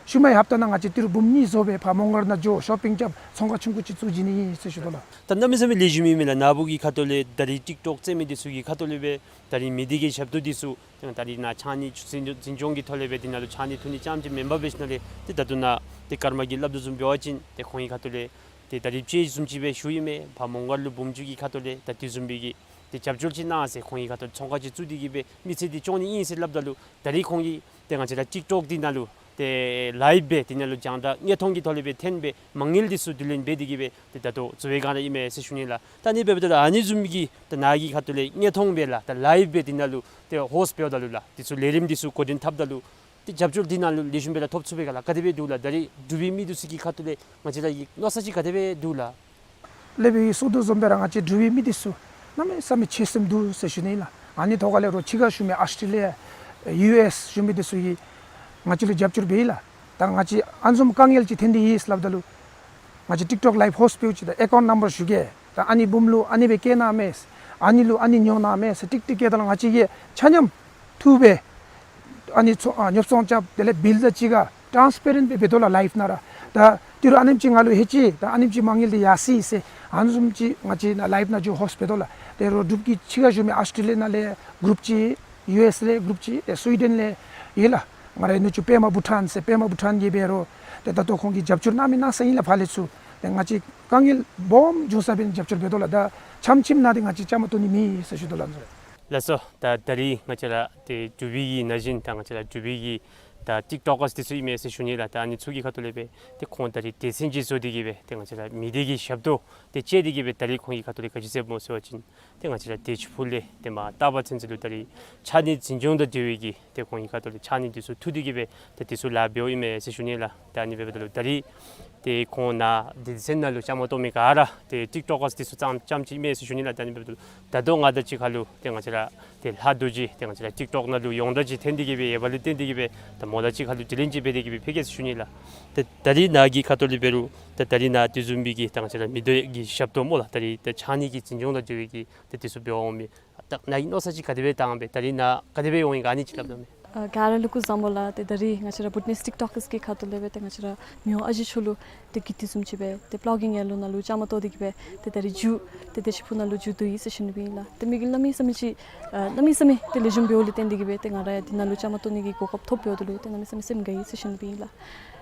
ཤུལ་མའི་ཧབ་ཏ་ནང་ང་བཅས་ཏི་རུ་འབུམ་གཉིས་བཟོ་སྦེ་ཕར་མོང་སྒར་ནང་འགྱོ་ཤོ་པིང་རྐྱབ་ཚོང་ཁང་ཆུང་ཀུ་ཅིག་བཙུགས་བྱིན་ནི་ཨིན་ཟེར་ཞུ་དོ་ལགས། ད་གནམ་མེད་ས་མེད་ལེགས་ཤོམ་ཨིན་མས་ལགས། ནཱ་བུ་གི་ཁ་ཐུག་ལས་ད་རིས་ཊིཀ་ཊོཀ་རྩེད་མི་འདི་ཚུ་གི་ཁ་ཐུག་ལས་སྦེ་ད་རིས་མི་སྡེ་གི་ཞབས་ཏོག་འདི་ཚུ་ད་རིས་ནཱ་ཕྱགས་སྙིགས་འཛིན་འཛིན་སྐྱོང་གི་ཐོག་ལས་སྦེ་འདི་ནང་ལུ་ཕྱགས་སྙིགས་འཐུ་ནི་རྐྱངམ་ཅིག་མེན་པར་འབད་ཞིནམ་ལས་ཏེ་ད་ལྟོ་ནཱ་ཏེ་ཀརྨ་གིས་སླབ་དོ་བཟུམ་འབད་བ་ཅིན་ཏེ་ཁོང་གི་ཁ་ཐུག་ལས་ཏེ་ད་རིས་ཅིག་བཟུམ་ཅིག་སྦེ་ཞུ་ཡི་མས། ཕར་མོང་སྒར་ལུ་འབུམ་ཅིག་གི་ཁ་ཐུག་ལས་ད་དེ་བཟུམ་སྦེ་གི་ཏེ་རྒྱབ་སྐྱོར་ཅིག་གནང་ཟེར་ཁོང་གི་ཁ་ཐུག་ཚོང་ཁང་ཅིག་བཙུགས་ཏེ་གི་སྦེ་མི་ཚེ་འདི་སྐྱོང་ནི་ཨིན་ཟེར་སླབ་ད་ལུ་ད་རིས་ཁོང་གིས་ཏེ་ང་བཅས་ར་ཊིཀ་ཊོཀ་འདི་ནང་ལུ་ ཏེ་ལའིབ་སྦེ་དེ་ནང་ལུ་རྒྱང་བསྒྲགས་དངོས་མཐོང་གི་ཐོག་ལས་སྦེ་འཐོན་སྦེ་མ་དངུལ་འདི་ཚུ་བསྡུ་ལེན་འབད་དེ་གིས་སྦེ་ཏེ་ད་ལྟོ་བཙུགས་པའི་སྒང་ར་ཨིན་མས་ཟེར་ཞུ་ནི་ལགས། ད་ཨ་ནི་འབདཝ་ད་ཨ་ནི་བཟུམ་གྱི་ད་ནཱ་གི་ཁ་ཐུག་ལས་དངོས་མཐོང་སྦེ་ལགས་ད་ལའིབ་སྦེ་དེ་ནང་ལུ་ཏེ་ཧོསཊ་འབདཝ་ད་ལུ་ལགས་དེ་ཚུ་ལས་རིམ་འདི་ཚུ་འགོ་འདྲེན་འཐབ་ད་ལུ་ཏེ་རྒྱབ་སྐྱོར་འདི་ནང་ལུ་ལེགས་ཤོམ་སྦེ་ར་ཐོབ་ཚུགས་པས་ག་ལགས། ག་དེ་སྦེ་འདུག་ལགས། ད་རེས་འབྲུག་པའི་མི་འདི་ཚུ་གི་ཁ་ཐུག་ལས་ང་བཅས་ར་གི་མནོ་བསམ་ཅིག་ག་དེ་སྦེ་འདུག་ལགས། ལས་སྦེ་ཡི་སོ་དོ་བཟུམ་སྦེ་ར་ང་བཅས་འབྲུག་པའི་མི་འདི་ཚུ་གནམ་མེད་ས་མེད་ཆོད་སེམས་འདུག་ཟེར་ཞུ་ནི་ལགས། ཨ་ནི་ཐོག་ཁ་ལས་རོགས་ཕྱི་ཁར་བཞུགས་མི་ཨཱོས་ཊྲེ་ལི་ཡ་ཡུ་ཨེསི་བཞུགས་མི་འདི་ཚུ་གིས་ང་བཅས་ལུ་རྒྱབ་སྐྱོར་འབད་ཡི་ལགས། ད་ང་བཅས་ཨ་ནི་བཟུམ་དཀའ་ངལ་ཅིག་འཐོན་ཏེ་ཡོད་ཟེར་སླབ་ད་ལུ་ང་བཅས་ཊིཀ་ཊོཀ་ལའིབ་ཧོསཊ་འབདཝ་ཅིག་ད་ཨེ་ཀའུནཊ་ནམ་བར་ཞུ་གེ། ད་ཨ་ནི་བུམོ་ལུ་ཨ་ནི་སྦེ་བཀལ་གནང་མས། ཨ་ནི་ལུ་ཨ་ནི་ཉོ་གནང་མས་ཟེར་ཏིག་ཏིག་བཀལ་ད་ལུ་ང་བཅས་ཀྱིས་ཆ་མཉམ་ཐུགས་སྦེ་ཨ་ནི་ཚོང་ཨ་ཉོ་ཚོང་རྐྱབ་དེ་ལས་བིལ་དང་གཅིག་ཁར་ཊཱནསི་པེ་རེནཊ་སྦེ་འབད་དོ་ལགས་ལའིབ་ནང་ར། ད་ཏི་རུ་ཨ་ནེམ་ཅིག་ང་ལུ་ལྷོད་ཅི། ད་ཨ་ནེམ་ཅིག་མ་དངུལ་འདི་ཡར་སོ་ཡི་ཟེར་ཨ་ནི་བཟུམ་ཅིག་ང་བཅས་ནཱ་ལའིབ་ནང་འགྱོ་ཧོསཊ་འབད་དོ་ལགས། ཏེ་རོགས་འབྲུག་གི་ཕྱི་ཁར་བཞུགས་མི་ཨཱོས་ཊྲེ་ལི་ཡ་ནང་ལས་གུ་རུཔ་ཅིག་ཡུ་ཨེསི་ལས་གུ་རུཔ་ཅིག་ཏེ་སུའི་ཌེན་ལས་ཡོད་ལགས། ང་རའི་ནུ་གཅུང་པདྨ་བྷུ་ཊཱན་ཟེར་པདྨ་བྷུ་ཊཱན་གྱིས་འབད་རུང་ཏེ་ད་ལྟོ་ཁོང་གིས་རྒྱབ་སྐྱོར་གནང་མི་གནང་ས་ཨིན་ལགས་ཕར་ལས་ཚུར། ཏེ་ང་བཅས་དཀའ་ངལ་སྦོམ་བྱུང་ས་འབད་ནི་རྒྱབ་སྐྱོར་འབད་དོ་ལགས། ད་ཆམ་ཆིམ་ནང་འདི་ང་བཅས་བཅའ་མར་གཏོགས་ནི་མེད་ཟེར་ཞུ་དོ་ལགས། ལགས་སོ། ད་ད་རིས་ང་བཅས་ར་ཏེ་འབྲུག་པའི་གི་ན་གཞོན་ད་ང་བཅས་ར་འབྲུག་པའི་གི་ད་ཊིཀ་ཊོཀ་ཀརསི་འདི་ཚུ་ཨིན་མས་ཟེར་ཞུ་ནི་ལགས། ད་ཨ་ནི་ཚུ་གི་ཁ་ཐུག་ལས་སྦེ་ཏེ་ཁོང་ད་རིས་སྡེ་ཚན་ཅིག་བཟོ་སྟེ་གིས་སྦེ་ཏེ་ང་བཅས་ར་མི་སྡེ་གི་ཞབས་ཏོག་ཏེ་སྤྱད་དེ་གིས་སྦེ་ད་རིས་ཁོང་གི་ཁ་ཐུག་ལས་ག་ཅི་ཟེར་སྨོ་ཟེར་བ་ཅིན་ཏེ་ང་བཅས་ར་བདེ་ཆེན་ཕུག་ལས་ཏེ་མར་སྟག་པ་ཚུན་ཚོད་ལུ་ད་རིས་ཕྱགས་སྙིགས་འཛིན་སྐྱོང་དང་འབྲེལ་བའི་གི་ཏེ་ཁོང་གི་ཁ་ཐུག་ལས་ཕྱགས་སྙིགས་འདི་ཚུ་འཐུ་སྟེ་གིས་སྦེ་ཏེ་འདི་ཚུ་ལཱ་འབདཝ་ཨིན་མས་ཟེར་ཞུ་ནི་ལགས། ད་ཨ་ནི་འབདཝ་ད་ལུ་ད་རིས་ཏེ་ཁོང་ནཱ་སྡེ་ཚན་ནང་ལུ་བཅའ་མར་གཏོགས་མི་ག་ར་ཏེ་ཊིཀ་ཊོཀ་ཀརསི་འདི་ཚུ་ཙམ་ཙམ་ཅིག་ཨིན་མས་ཟེར་ཞུ་ནི་ལགས། ད་ཨ་ནི་འབདཝ་ད་ལུ་ད་ལྟོ་ང་དང་གཅིག་ཁར་ལུ་ཏེ་ང་བཅས་ར་ཏེ་ལྷ་རྡོ་རྗེ་ཏེ་ང་བཅས་ར་ཊིཀ་ཊོཀ་ནང་ལུ་ཡོངས་གྲགས་ཅིག་འཐོན་ཏེ་གིས་སྦེ་ཡོདཔ་ལས་བརྟེན་ཏེ་གིས་སྦེ་ད་མོ་དང་གཅིག་ཁར་ལུ་དྲི་ལན་ཅིག་འབད་དེ་གིས་སྦེ་ཕུལ་གེ་ཟེར་ཞུ་ནི་ལགས། ཏེ་ད་རིས་ནཱ་གི་ཁ་ཐུག་ལས་འབད་རུང་ཏེ་ད་རིས་ནཱ་དེ་བཟུམ་མའི་གི་ད་ང་བཅས་ར་མི་སྡེ་གི་ཞབས་ཏོག་སྨོ་ལགས། ད་རིས་ད་ཕྱགས་སྙིགས་ཀྱི་འཛིན་སྐྱོང་དང་འབྲེལ་བའི་གི་ཏེ་འདི་ཚུ་འབད་འོང་མི་ད་ནཱ་གི་མནོ་བསམ་ཅིག་ག་དེ་སྦེ་བཏང་སྦེ་ད་རིས་ནཱ་ག་དེ་སྦེ་འོང་ཡི་ག་ཨ་ནི་ཅིག་སླབ་ད་མས། ཨ་ག་ར་ལུ་སྐུ་གཟུགས་བཟང་པོ་ལགས། ཏེ་ད་རིས་ང་བཅས་ར་བུ་ཊ་ནིསི་ཊིཀ་ཊོཀ་ཀརསི་གི་ཁ་ཐུག་ལས་སྦེ་ཏེ་ང་བཅས་ར་མི་དབང་ཨ་ཞེ་མཆོག་ལུ་ཏེ་གི་དེ་བཟུམ་ཅིག་སྦེ་ཏེ་པི་ལོག་གི་ངལ་ལུ་ནང་ལུ་བཅའ་མར་གཏོགས་ཏེ་གིས་སྦེ་ཏེ་ད་རིས་མཇུག་ཏེ་བདེ་ཆེན་ཕུག་ནང་ལུ་མཇུག་བསྡུ་ཡི་ཟེར་ཞུ་ནི་སྦེ་ཨིན་ལགས། ཏེ་མི་གིས་གནམ་མེད་ས་མེད་ཅིག་ཨ་གནམ་མེད་ས་མེད་ཏེ་ལེགས་ཤོམ་འབདཝ་ལས་བརྟེན་ཏེ་གིས་སྦེ་ཏེ་ང་ར་ཡང་འདི་ནང་ལུ་བཅའ་མར་གཏོགས་ནི་གི་གོ་སྐབས་ཐོབ་འབདཝ་ད་ལུ་ཏེ་གནམ་མེད་ས་མེད་སེམས་དགའ་ཡི་ཟེར་ཞུ་ནི་སྦེ་ཨིན་ལགས།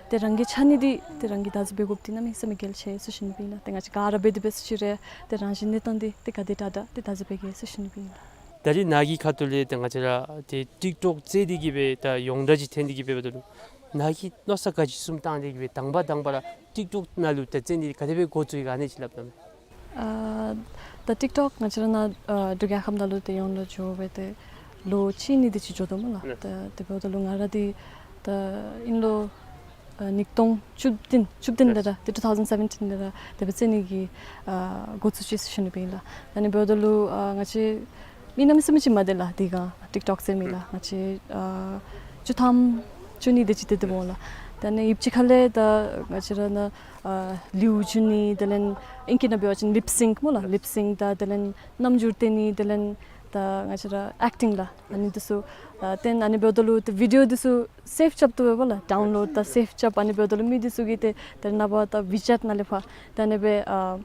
ཏེ་རང་གི་ཕྱགས་སྙིགས་འདི་ཏེ་རང་གིས་བདག་འཛིན་འབད་དགོཔ་འདི་གནམ་མེད་ས་མེད་གལ་ཆེ་ཟེར་ཞུ་ནི་སྦེ་ཨིན་ལགས། ཏེ་ང་བཅས་ག་ར་འབད་དེ་འབད་ས་ཅིག་ར་ཏེ་རང་བཞིན་གནས་སྟངས་འདི་ཏེ་ག་དེ་དྲག་དྲག་ཏེ་བདག་འཛིན་འབད་གེ་ཟེར་ཞུ་ནི་སྦེ་ཨིན་ལགས། ད་རིས་ནཱ་གི་ཁ་ཐུག་ལས་ཏེ་ང་བཅས་ར་ཏེ་ཊིཀ་ཊོཀ་རྩེ་སྟེ་གིས་སྦེ་ད་ཡོངས་གྲགས་ཅིག་འཐོན་ཏེ་གིས་སྦེ་འབདཝ་ད་ལུ་ནཱ་གིས་མནོ་བསམ་ག་ཅི་བཟུམ་བཏང་སྟེ་གིས་སྦེ་དང་པ་དང་པ་ར་ཊིཀ་ཊོཀ་ནང་ལུ་ད་རྩེ་ནི་ག་དེ་སྦེ་འགོ་བཙུགས་ཡི་ག་ཨ་ནི་ཅིག་སླབ་ད་མས། ཨ་ད་ཊིཀ་ཊོཀ་ང་བཅས་ར་ནཱ་ཨ་འབྲུག་རྒྱལ་ཁབ་ནང་ལུ་ཏེ་ཡོངས་གྲགས་འགྱོ་སྦེ་ཏེ་ལོ་གཅིག་གཉིས་དེ་ཅིག་འགྱོ་དོ་སྨོ་ལགས། ལགས། ད་དེ་འབདཝ་ད་ལུ་ང་ར་འདི་ད་ཨིན་ལོ་ཨ་ཉིས་སྟོང་བཅུ་བདུན་བཅུ་བདུན་ལས་ར་ཏེ་ཊུ་ཐའུ་ཟེན་སེ་བེན་ཊིན་ལས་ར་དེ་སྦེ་རྩེ་ནི་གི་ཨ་འགོ་བཙུགས་ཅི་ཟེར་ཞུ་ནི་སྦེ་ཨིན་ལགས། ད་ཨ་ནི་འབདཝ་ད་ལུ་ཨ་ང་བཅས་མི་གནམ་མེད་ས་མེད་ཅིག་མ་འདི་ལགས། དེ་སྒང་ཊིཀ་ཊོཀ་རྩེ་མི་ལགས་ང་བཅས་ཨ་བཅུ་ཐམ་བཅུ་གཉིས་དེ་ཅིག་འདི་འདི་སྨོ་ལགས། ད་ཨ་ནི་ཡུདཔ་ཅིག་ཁ་ལས་ད་ང་བཅས་ར་ནཱ་ཨ་ལེའུ་བསྒྱུར་ནི་དེ་ལས་ཨིང་སྐད་ནང་འབད་བ་ཅིན་ལིཔ་སིང་ཀི་སྨོ་ལགས། ལིཔ་སིང་ཀི་དང་དེ་ལས་རྣམ་འགྱུར་སྟོན་ནི་དེ་ལས་ད་ང་བཅས་ར་ཨེཀ་ཊིང་ལགས། ཨ་ནི་འདི་ཚུ་ཨ་སྟོན། ཨ་ནི་འབདཝ་ད་ལུ་ཏེ་བི་ཌི་ཡོ་འདི་ཚུ་སེབ་རྐྱབ་བཏུབ་པས་ལགས། ཌའུན་ལོཌ་དང་སེབ་རྐྱབ། ཨ་ནི་འབདཝ་ད་ལུ་མི་འདི་ཚུ་གིས་ཏེ་ཏེ་ནངས་པ་ད་ཝི་ཅེཊ་ནང་ལས་ཕར་ད་ཨ་ནི་སྦེ་ཨ་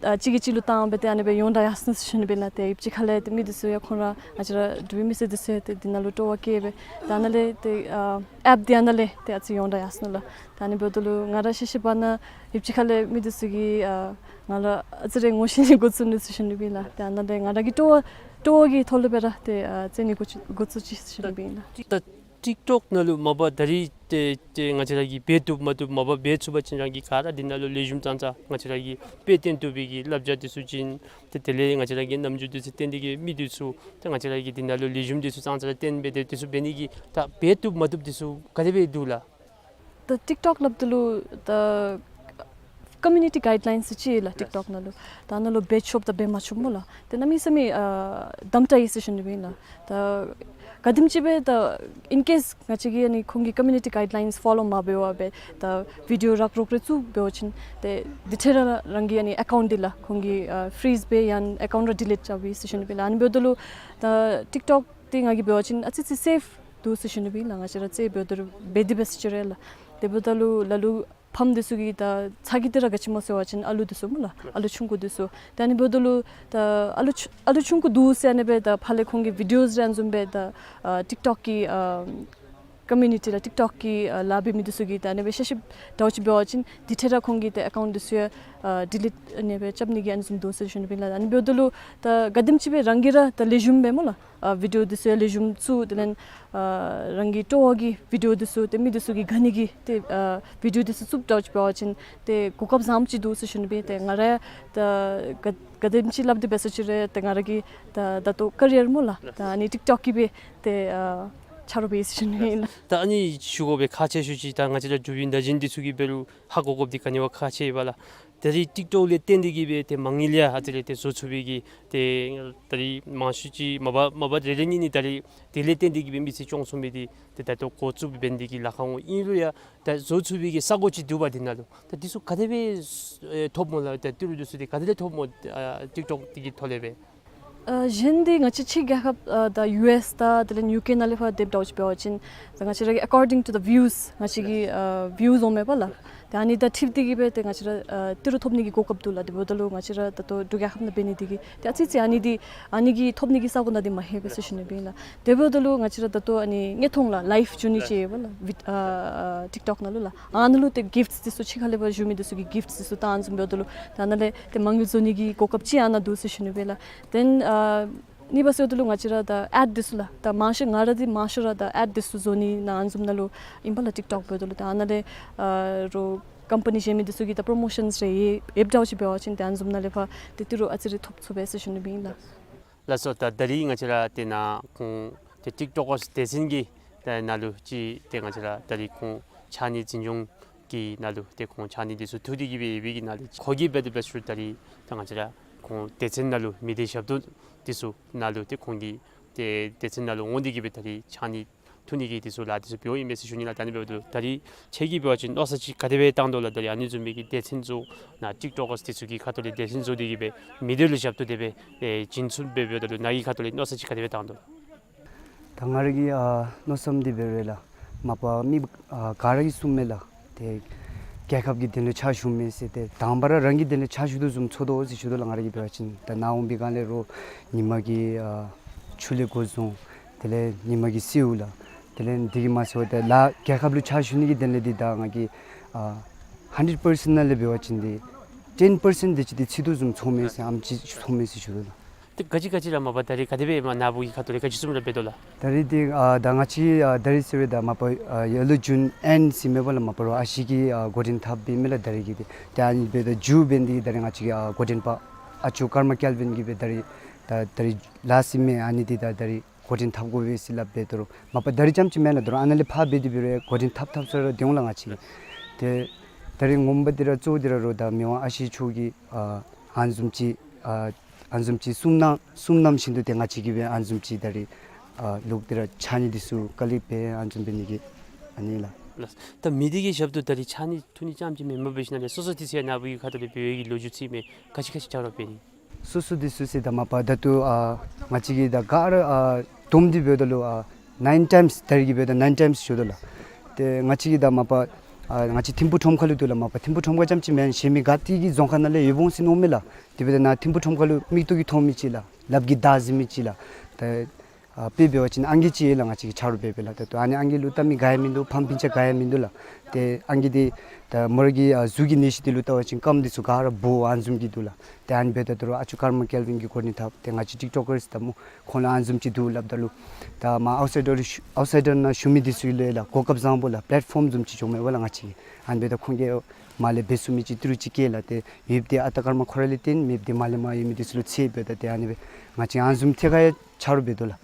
ཨ་གཅིག་གིས་གཅིག་ལུ་བཏང་སྦེ་ཏེ་ཨ་ནི་སྦེ་ཡོངས་གྲགས་ཡར་སོ་ནུག་ཟེར་ཞུ་ནི་སྦེ་ཨིན་ལགས། ཏེ་ཡུདཔ་ཅིག་ཁ་ལས་ཏེ་མི་འདི་ཚུ་ཡང་ཁོང་ར་ང་བཅས་ར་འབྲུག་པའི་མི་སེར་འདི་ཚུ་ཡང་ཏེ་འདི་ནང་ལུ་སྤྲོ་བ་བསྐྱེད་སྦེ་ད་ཨ་ནཱ་ལས་ཏེ་ཨ་ཨེཔ་འདི་ཨ་ནཱ་ལས་ཏེ་ཨ་ཙི་ཡོངས་གྲགས་ཡར་སོ་ནུག་ལགས། ད་ཨ་ནི་འབདཝ་ད་ལུ་ང་ར་ཤེས་ཤེས་པ་ནང་ཡུདཔ་ཅིག་ཁ་ལས་མི་འདི་ཚུ་གིས་ཨ་ང་ལུ་ཨ་ཙི་རེ་ངོ་ཤེས་ནི་འགོ་བཙུགས་ནུག་ཟེར་ཞུ་ནི་སྦེ་ཨིན་ལགས། ཏེ་ཨ་ནཱ་ལས་ང་ར་གི་སྤྲོ་བ་སྤྲོ་བ་གི་ཐོག་ལས་སྦེ་ར་ཏེ་ཨ་རྩེ་ནི་འགོ་བཙུགས་འགོ་བཙུགས་ཅི་ཟེར་ཞུ་ནི་སྦེ་ཨིན་ལགས། ད་ཊིཀ་ཊོཀ་ནང་ལུ་མ་པ་ད་རིས་ཏེ་ཏེ་ང་བཅས་ར་གིས་འབད་བཏུབ་མ་བཏུབ་མ་པ་འབད་ཚུགས་པ་ཅིན་རང་གིས་ག་ར་འདི་ནང་ལུ་ལེགས་ཤོམ་ཙང་ཙང་ང་བཅས་ར་གིས་དཔེ་སྟོན་བཏུབ་པའི་གི་བསླབ་བྱ་འདི་ཚུ་བྱིན། ཏེ་དེ་ལས་ང་བཅས་ར་གི་རྣམ་འགྱུར་འདི་ཚུ་སྟོན་ཏེ་གིས་མི་འདི་ཚུ་ཏེ་ང་བཅས་ར་གིས་འདི་ནང་ལུ་ལེགས་ཤོམ་འདི་ཚུ་ཙང་ཙང་སྟོན་སྦེ་ཏེ་འདི་ཚུ་འབད་ནི་གི་ད་འབད་བཏུབ་མ་བཏུབ་འདི་ཚུ་ག་དེ་སྦེ་འདུག་ལགས། ད་ཊིཀ་ཊོཀ་སླབ་ད་ལུ་ད་ཀོ་མིའུ་ནི་ཊི་གའིཌ་ལའིནསི་ཅིག་ཡོད་ལགས། ལགས། ཊིཀ་ཊོཀ་ནང་ལུ་ད་ནཱ་ལུ་འབད་ཆོགཔ་དང་འབད་མ་ཆོགཔ་སྨོ་ལགས། ཏེ་གནམ་མེད་ས་མེད་ཨ་དམ་དྲག་ཡོད་ཟེར་ཞུ་ནི་སྦེ་ཨིན་ལགས། ད་ག་དེམ་ཅིག་སྦེ་ད་ཨིན་ཀེསི་ང་བཅས་ཀྱིས་ཨ་ནི་ཁོང་གི་ཀོ་མིའུ་ནི་ཊི་གའིཌ་ལའིནསི་ཕོ་ལོ་མ་འབད་བར་སྦེ་ད་བི་ཌི་ཡོ་རག་རོག་རེ་བཙུགས་འབད་བ་ཅིན་ཏེ་དེ་འཕྲལ་ར་རང་གི་ཨ་ནི་ཨེ་ཀའུནཊ་འདི་ལགས་ཁོང་གིས་ཨ་ཕི་རིཛ་འབད་ཡང་ཨེ་ཀའུནཊ་ར་ཌི་ལིཊ་རྐྱབ་ཡི་ཟེར་ཞུ་ནི་སྦེ་ཨིན་ལགས། ཨ་ནི་འབདཝ་ད་ལུ་ད་ཊིཀ་ཊོཀ་འདི་ང་གིས་འབད་བ་ཅིན་ཨ་ཙི་ཙི་སེཕ་འདུག་ཟེར་ཞུ་ནི་སྦེ་ཨིན་ལགས། ང་བཅས་ར་རྩེད་འབདཝ་ད་ར་འབད་དེ་འབད་ས་ཅིག་རེད་ལགས། དེ་འབདཝ་ད་ལུ་ལ་ལུ་ཕམ་འདི་ཚུ་གིས་ད་ཚ་གྱང་འདི་ར་ག་ཅི་སྨོ་ཟེར་བ་ཅིན་ཨ་ལུ་འདི་ཚུ་སྨོ་ལགས། ཨ་ལུ་ཆུང་ཀུ་འདི་ཚུ། ད་ཨ་ནི་འབདཝ་ད་ལུ་ད་ཨ་ལུ་ཆུ་ཨ་ལུ་ཆུང་ཀུ་འདུག་ཟེར་ཨ་ནི་སྦེ་ད་ཕར་ལས་ཁོང་གི་བི་ཌི་ཡོ་རེ་ཨ་ནི་བཟུམ་སྦེ་ད་ཨ་ཊིཀ་ཊོཀ་གི་ཨ་ ཀོ་མིའུ་ནི་ཊི་ལགས་ཊིཀ་ཊོཀ་གི་ཨ་ལཱ་འབད་མི་འདི་ཚུ་གིས་ད་ཨ་ནི་སྦེ་ཤ་ཤ་འདྲཝ་ཅིག་འབད་བ་ཅིན་དེ་འཕྲལ་ར་ཁོང་གིས་ཏེ་ཨེ་ཀའུནཊ་འདི་ཚུ་ཡང་ཨ་ཌི་ལིཊ་ཨ་ནི་སྦེ་རྐྱབ་ནི་གི་ཨ་ནི་བཟུམ་འདུག་ཟེར་ཞུ་ནི་ཨིན་ལགས། ཨ་ནི་འབདཝ་ད་ལུ་ད་ག་དེམ་ཅིག་སྦེ་རང་གིས་ར་ད་ལེགས་ཤོམ་སྦེ་སྨོ་ལགས། ཨ་བི་ཌི་ཨོ་འདི་ཚུ་ཡང་ལེགས་ཤོམ་བཙུགས། དེ་ལས་ཨ་རང་གི་སྤྲོ་བ་གི་བི་ཌི་ཨོ་འདི་ཚུ་ཏེ་མི་འདི་ཚུ་གིས་དགའ་ནི་གི་ཏེ་ཨ་བི་ཌི་ཨོ་འདི་ཚུ་བཙུགསཔ་འདྲཝ་ཅིག་འབད་བ་ཅིན་ཏེ་གོ་སྐབས་བཟངམ་ཅིག་འདུག་ཟེར་ཞུ་ནི་སྦེ། ཏེ་ང་ར་ད་ག་ག་དེམ་ཅིག་སླབ་སྟེ་འབད་ས་ཅིག་རུང་ཏེ་ང་ར་གི་ད་ད་ལྟོ་ཀེ་རི་ཡར་སྨོ་ལགས། ད་ཨ་ནི་ཊིཀ་ཊོཀ་གིས་སྦེ་ཏེ་ཨ་ཆ་རོགས་འབད་ཟེར་ཞུ་ནི་ཨིན་ལགས། ད་ཨ་ནི་ཞུ་དགོ་པའི་ཁག་ཆེ་ཤོས་ཅིག་ད་ང་བཅས་ར་འབྲུག་པའི་ན་གཞོན་འདི་ཚུ་གིས་འབད་རུང་ཧ་གོ་དགོཔ་འདི་ག་ནི་བ་ཁག་ཆེ་ཡོད་པ་ལགས། ད་རིས་ཊིཀ་ཊོཀ་ལས་བརྟེན་ཏེ་གིས་སྦེ་ཏེ་མ་དངུལ་ཡང་ཨ་ཙི་རེ་ཏེ་བཟོ་ཚུགས་པའི་གི་ཏེ་ད་རིས་མང་ཤོས་ཅིག་མ་པ་མ་པ་རེ་རེ་གཉིས་གཉིས་ད་རིས་དེ་ལས་བརྟེན་ཏེ་གིས་སྦེ་མི་ཚེ་སྐྱོང་ཚུགས་མི་འདི་ཏེ་ད་ལྟོ་འགོ་བཙུགས་འབད་ནི་འདི་གིས་ལཱ་ཁག་འོང་། ཨིན་རུང་ཡང་ད་བཟོ་ཚུགས་པའི་གི་ས་གོ་ཅིག་འདུག་པ། འདི་ནང་ལུ་ད་འདི་ཚུ་ག་དེ་སྦེ་ཨེ་ཐོབ་སྨོ་ལགས། ད་ཏི་རུ་འདི་ཚུ་འདི་ག་དེ་ལས་ཐོབ་སྨོ། ཨ་ཊིཀ་ཊོཀ་འདི་གི་ཐོག་ལས་སྦེ། ཨ་གཞན་འདི་ང་བཅས་ཕྱི་རྒྱལ་ཁབ་ཨ་ད་ཡུ་ཨེསི་དང་དེ་ལས་ཡུ་ཀེ་ནང་ལས་ཕར་དེ་འདྲཝ་ཅིག་འབད་བ་ཅིན་ད་ང་བཅས་ར་གི་according to the views ང་བཅས་ཀྱི་ཨ་བིའུ་འོང་མས་པ་ལགས། ཏེ་ཨ་ནི་དང་འཁྲིལ་ཏེ་གིས་སྦེ་ཏེ་ང་བཅས་ར་ཨ་ཏི་རུ་ཐོབ་ནི་གི་གོ་སྐབས་འདུག་ལགས། དེ་འབདཝ་ད་ལུ་ང་བཅས་ར་ད་ལྟོ་འབྲུག་རྒྱལ་ཁབ་ནང་འབད་ནི་འདི་གིས་ཏེ་ཨ་ཙི་ཅིག་ཨ་ནི་འདི་ཨ་ནི་གི་ཐོབ་ནི་གི་ས་གོ་ནང་འདི་མ་ལྷོད་པས་ཟེར་ཞུ་ནི་སྦེ་ཨིན་ལགས། དེ་འབདཝ་ད་ལུ་ང་བཅས་ར་ད་ལྟོ་ཨ་ནི་དངོས་མཐོང་ལགས་ལའིབ་བྱུང་ནི་ཅིག་ཡོད་པ་ལགས། བི་ཨ་ཨ་ཊིཀ་ཊོཀ་ནང་ལུ་ལགས། ཨ་ནཱ་ལུ་ཏེ་གིཕཊསི་འདི་ཚུ་ཕྱི་ཁ་ལས་ཕར་བཞུགས་མི་འདི་ཚུ་གིས་གིཕཊསི་འདི་ཚུ་བཏང་བཟུམ་འབདཝ་ད་ལུ་ད་ཨ་ནཱ་ལས་ཏེ་མ་དངུལ་བཟོ་ནི་གི་གོ་སྐབས་ཅིག་ཨ་ནཱ་འདུག་ཟེར་ཞུ་ནི་སྦེ་ལགས། དེ་ལས་ཨ་གཉིས་པ་ཟེརཝ་ད་ལུ་ང་བཅས་ར་ད་ཨེཌ་འདི་ཚུ་ལགས། ད་མང་ཤོས་ང་ར་འདི་མང་ཤོས་ར་ད་ཨེཌ་འདི་ཚུ་བཟོ་ནི་ནང་ཨ་ནི་བཟུམ་ནང་ལུ་ཨིན་པ་ལགས། ཊིཀ་ཊོཀ་འབདཝ་ད་ལུ་ད་ཨ་ནཱ་ལས་ཨ་རོགས་ཀམ་པ་ནི་གཞན་མི་འདི་ཚུ་གིས་ད་པྲོ་མོ་ཤཱནསི་རེ་ཡོད་ཡོདཔ་འདྲཝ་ཅིག་འབད་བ་ཅིན་ཏེ་ཨ་ནི་བཟུམ་ནང་ལས་ཕར་ཏེ་ཏི་རུ་ཨ་ཙི་རེ་ཐོབ་ཚུགས་པས་ཟེར་ཞུ་ནི་སྦེ་ཨིན་ལགས། ལགས་སོ། ད་ད་རིས་ང་བཅས་ར་ཏེ་ནཱ་ཁོང་ཏེ་ཊིཀ་ཊོཀ་ཊི་སྡེ་ཚན་གྱི་ད་ནང་ལུ་ཅིག་ཏེ་ང་བཅས་ར་ད་རིས་ཁོང་ཕྱགས་སྙིགས་འཛིན་སྐྱོང་གི་ནང་ལུ་ཏེ་ཁོང་ཕྱགས་སྙིགས་འདི་ཚུ་འཐུ་སྟེ་གིས་སྦེ་ཡོད་པའི་གི་ནང་ལས་ཁོ་གིས་འབད་དེ་འབད་ཞུ་ད་རིས་ད་ང་བཅས་ར་ཁོང་སྡེ་ཚན་ནང་ལུ་མི་སྡེ་ཞབས་ཏོག་འདི་ཚུ་ནང་ལུ་ཏེ་ཁོང་གིས་ཏེ་སྡེ་ཚན་ནང་ལུ་འོང་སྟེ་གིས་སྦེ་ད་རིས་ཕྱགས་སྙིགས་འཐུ་ནི་གི་འདི་ཚུ་ལཱ་འདི་ཚུ་འབདཝ་ཨིན་མས་ཟེར་ཞུ་ནི་ལགས། ད་ཨ་ནི་འབདཝ་ད་ད་རིས་ཁྱོད་ཀྱིས་འབད་བ་ཅིན་མནོ་བསམ་ཅིག་ག་དེ་སྦེ་བཏང་དོ་ལགས། ད་རིས་ཨ་ནི་བཟུམ་མའི་གི་སྡེ་ཚན་ཚུ་ནཱ་ཊིཀ་ཊོཀ་ཊི་འདི་ཚུ་གི་ཁ་ཐུག་ལས་སྡེ་ཚན་བཟོ་སྟེ་གིས་སྦེ་མི་སྡེ་ལུ་ཞབས་ཏོག་དེ་སྦེ་ཨེ་བྱིན་ཚུགསཔ་སྦེ་འབདཝ་ད་ལུ་ནཱ་གི་ཁ་ཐུག་ལས་མནོ་བསམ་ཅིག་ག་དེ་སྦེ་བཏང་དོ་ལགས། ད་ང་ར་གི་ཨ་མནོ་བསམ་འདི་འབད་རུང་ལགས། མ་པ་མི་ཨ་ག་ར་གིས་གསུངམ་མས་ལགས། ཏེ་རྒྱལ་ཁབ་ཀྱི་དོན་ལུ་ཕྱག་ཞུཝ་མས་ཟེར་ཏེ་དང་པ་ར་རང་གི་དོན་ལུ་ཕྱག་ཞུ་དོ་བཟུམ་ཚོར་དོ་ཟེར་ཞུ་དོ་ལགས། ང་ར་གིས་འབད་བ་ཅིན་ད་ནཱ་འོང་པའི་སྒང་ལས་རོགས་ཉིན་མ་གི་ཨ་ཆུ་ལས་འགོ་བཟུང་དེ་ལས་ཉིན་མ་གི་སེརཝ་ལགས། དེ་ལས་འདི་གིས་མ་ཚད་པར་ད་ལཱ་རྒྱལ་ཁབ་ལུ་ཕྱག་ཞུ་ནི་གི་དོན་ལས་འདི་ད་ང་གིས་ཨ་ཧན་ཌེཌ་པར་སེནཊ་ནང་ལས་འབད་བ་ཅིན་འདི་ཊེན་པར་སེནཊ་དེ་ཅིག་འདི་ཚུད་དོ་བཟུམ་ཚོརཝ་མས་ཟེར་ཨ་ནེམ་ཅིག་ཚོརཝ་མས་ཟེར་ཞུ་དོ་ལགས། ཏེ་ག་ཅི་ག་ཅི་ར་མ་པ་ད་རིས་ག་དེ་སྦེ་མ་ནཱ་བུ་གི་ཁ་ཐུག་ལས་ག་ཅི་བཟུམ་ར་འབད་དོ་ལགས། ད་རིས་འདི་ཨ་ད་ང་བཅས་ཨ་ད་རིས་ཟེར་བའི་ད་མ་པ་ཨ་ཡར་ལུ་ཇུན་ཨེནཌ་ཟེར་མས་པ་ལགས། མ་པ་རོགས་ཨ་ཞེ་གི་ཨ་འགོ་འདྲེན་འཐབ་འབད་མས་ལགས། ད་རིས་ཀྱི་འདི་ཏེ་ཨ་ནི་འབདཝ་ད་མཇུག་འབད་ནི་འདི་གིས་ད་རིས་ང་བཅས་ཀྱི་ཨ་འགོ་འདྲེན་པ་ཨ་ཅོ་ཀརྨ་ཀེལ་ཝིན་གྱིས་སྦེ་ད་རིས་ད་ད་རིས་ལཱ་ཟེར་མི་ཨ་ནི་འདི་ད་ད་རིས་འགོ་འདྲེན་འཐབ་དགོ་པས་ཟེར་སླབ་སྦེ་དོ་རུང་མ་པ་ད་རིས་རྐྱངམ་ཅིག་མེན་ལགས། དོ་རུང་ཨ་ནཱ་ལས་ཕར་འབད་དེ་འབད་རུང་འགོ་འདྲེན་འཐབ་འཐབ་ས་ར་སྡོད་འོང་ལགས་ང་བཅས་ཀྱིས། ཏེ་ད་རིས་ངོ་མ་འདི་ར་གཙོ་བོ་འདི་ར་རོགས་ད་མི་དབང་ཨ་ཞེ་མཆོག་གིས་ཨ་ཨ་ནི་བཟུམ་ཅིག་ཨ་ཨ་ནི་བཟུམ་ཅིག་གསུངམ་གནང་གསུངམ་གནང་བཞིན་དུ་ཏེ་ང་བཅས་ཀྱིས་སྦེ་ཨ་ནི་བཟུམ་ཅིག་ད་རིས་ཨ་ལོག་སྟེ་ར་ཕྱགས་སྙིགས་འདི་ཚུ་ཀ་ལེཀཊ་འབད་ཨ་ནི་བཟུམ་འབད་ནི་གི་ཨ་ནི་ལགས། ལགས། ད་མི་སྡེ་གི་ཞབས་ཏོག་ད་རིས་ཕྱགས་སྙིགས་འཐུ་ནི་རྐྱངམ་ཅིག་མེན་པར་འབད་ཞིནམ་ལས་སོ་སོ་འདི་ཚུ་ཡང་ནཱ་བུ་གི་ཁ་ཐུག་ལས་འབད་བའི་གི་ལོ་རྒྱུས་ཅིག་མས། ག་ཅི་ག་ཅི་ཆ་རོགས་འབད་ནི། སོ་སོ་འདི་ཚུ་ཟེར་ད་མ་པ་ད་ལྟོ་ཨ་ང་བཅས་ཀྱིས་ད་ག་ར་ཨ་བསྡོམས་ཏེ་འབདཝ་ད་ལུ་ཨ་ནཱའིན་ཊའིམསི་ད་རིས་ཀྱི་འབདཝ་ད་ནཱའིན་ཊའིམསི་ཞུ་དོ་ལགས། ཏེ་ང་བཅས་ཀྱིས་ད་མ་པ་ཨ་ང་བཅས་ཐིམ་ཕུག་ཁྲོམ་ཁ་ལུ་འདུག་ལགས། མ་པ་ཐིམ་ཕུག་ཁྲོམ་ཁ་རྐྱངམ་ཅིག་མེན་གཞན་མི་ག་ཏེ་གི་རྫོང་ཁག་ནང་ལས་ཡོདཔ་འོང་ཟེར་མནོཝ་མས་ལགས། དེ་འབདཝ་ད་ནཱ་ཐིམ་ཕུག་ཁྲོམ་ཁ་ལུ་མིག་ཏོ་གིས་མཐོང་མི་ཅིག་ལགས། ལགཔ་གིས་བདའ་ཟུན་མི་ཅིག་ལགས། ད་ཨ་དཔེ་འབད་བ་ཅིན་ཨང་རྒས་ཅིག་ཡོད་ལགས། ང་བཅས་ཀྱིས་ཆ་རོགས་འབད་འབདཝ་ལགས། ད་ལྟོ་ཨ་ནི་ཨང་རྒས་ལུ་བལྟ་མི་ག་ཡང་མིན་འདུག། ཕམ་སྤུན་ཆ་ག་ཡང་མིན་འདུག་ལགས། ཏེ་ཨང་རྒས་འདི་ད་མོ་ར་གི་ཨ་གཟུགས་ཀྱི་ནད་གཞི་འདི་ལུ་བལྟ་བ་ཅིན་རྐངམ་འདི་ཚུ་ག་ར་སྦོ་ཨ་ནི་བཟུམ་གྱི་འདུག་ལགས། ཏེ་ཨ་ནི་འབདཝ་ད་དོ་རུང་ཨ་ཅོ་ཀརྨ་ཀེལ་ཝིན་གྱིས་འགོ་འདྲེན་འཐབ་ཏེ་ང་བཅས་ཊིཀ་ཊོཀ་ཀརསི་ད་མོ་ཁོང་ལུ་ཨ་ནི་བཟུམ་ཅིག་འདུག་སླབ་ད་ལུ་ད་མར་ཨའུཊ་སའིཌ་ཌར་ཨའུཊ་སའིཌ་ཌར་ནང་བཞུགས་མི་འདི་ཚུ་ལུ་ཡང་ལགས་གོ་སྐབས་བཟང་པོ་ལགས་པེ་ལེཊ་ཕོརམ་བཟུམ་ཅིག་བྱུངམ་མས་པ་ལགས་ང་བཅས་ཀྱིས། ཨ་ནི་འབདཝ་ད་ཁོང་གིས་མར་ལས་འབད་ཚུགས་མི་ཅིག་ཏི་རུ་ཅིག་བསྐྱལ་ལགས། ཏེ་ཡོདཔ་འདི་ཨ་ཏ་ཀརྨ་ཁོ་ར་ལས་བརྟེན་མེདཔ་འདི་མར་ལས་མར་ཡོད་མི་འདི་ཚུ་ལུ་འཚོལ་འབདཝ་ད་ཏེ་ཨ་ནི་སྦེ་ང་བཅས་ཨ་ནི་བཟུམ་ཐད་ཁར་ཡང་ཆ་རོགས་འབད་དོ་ལགས།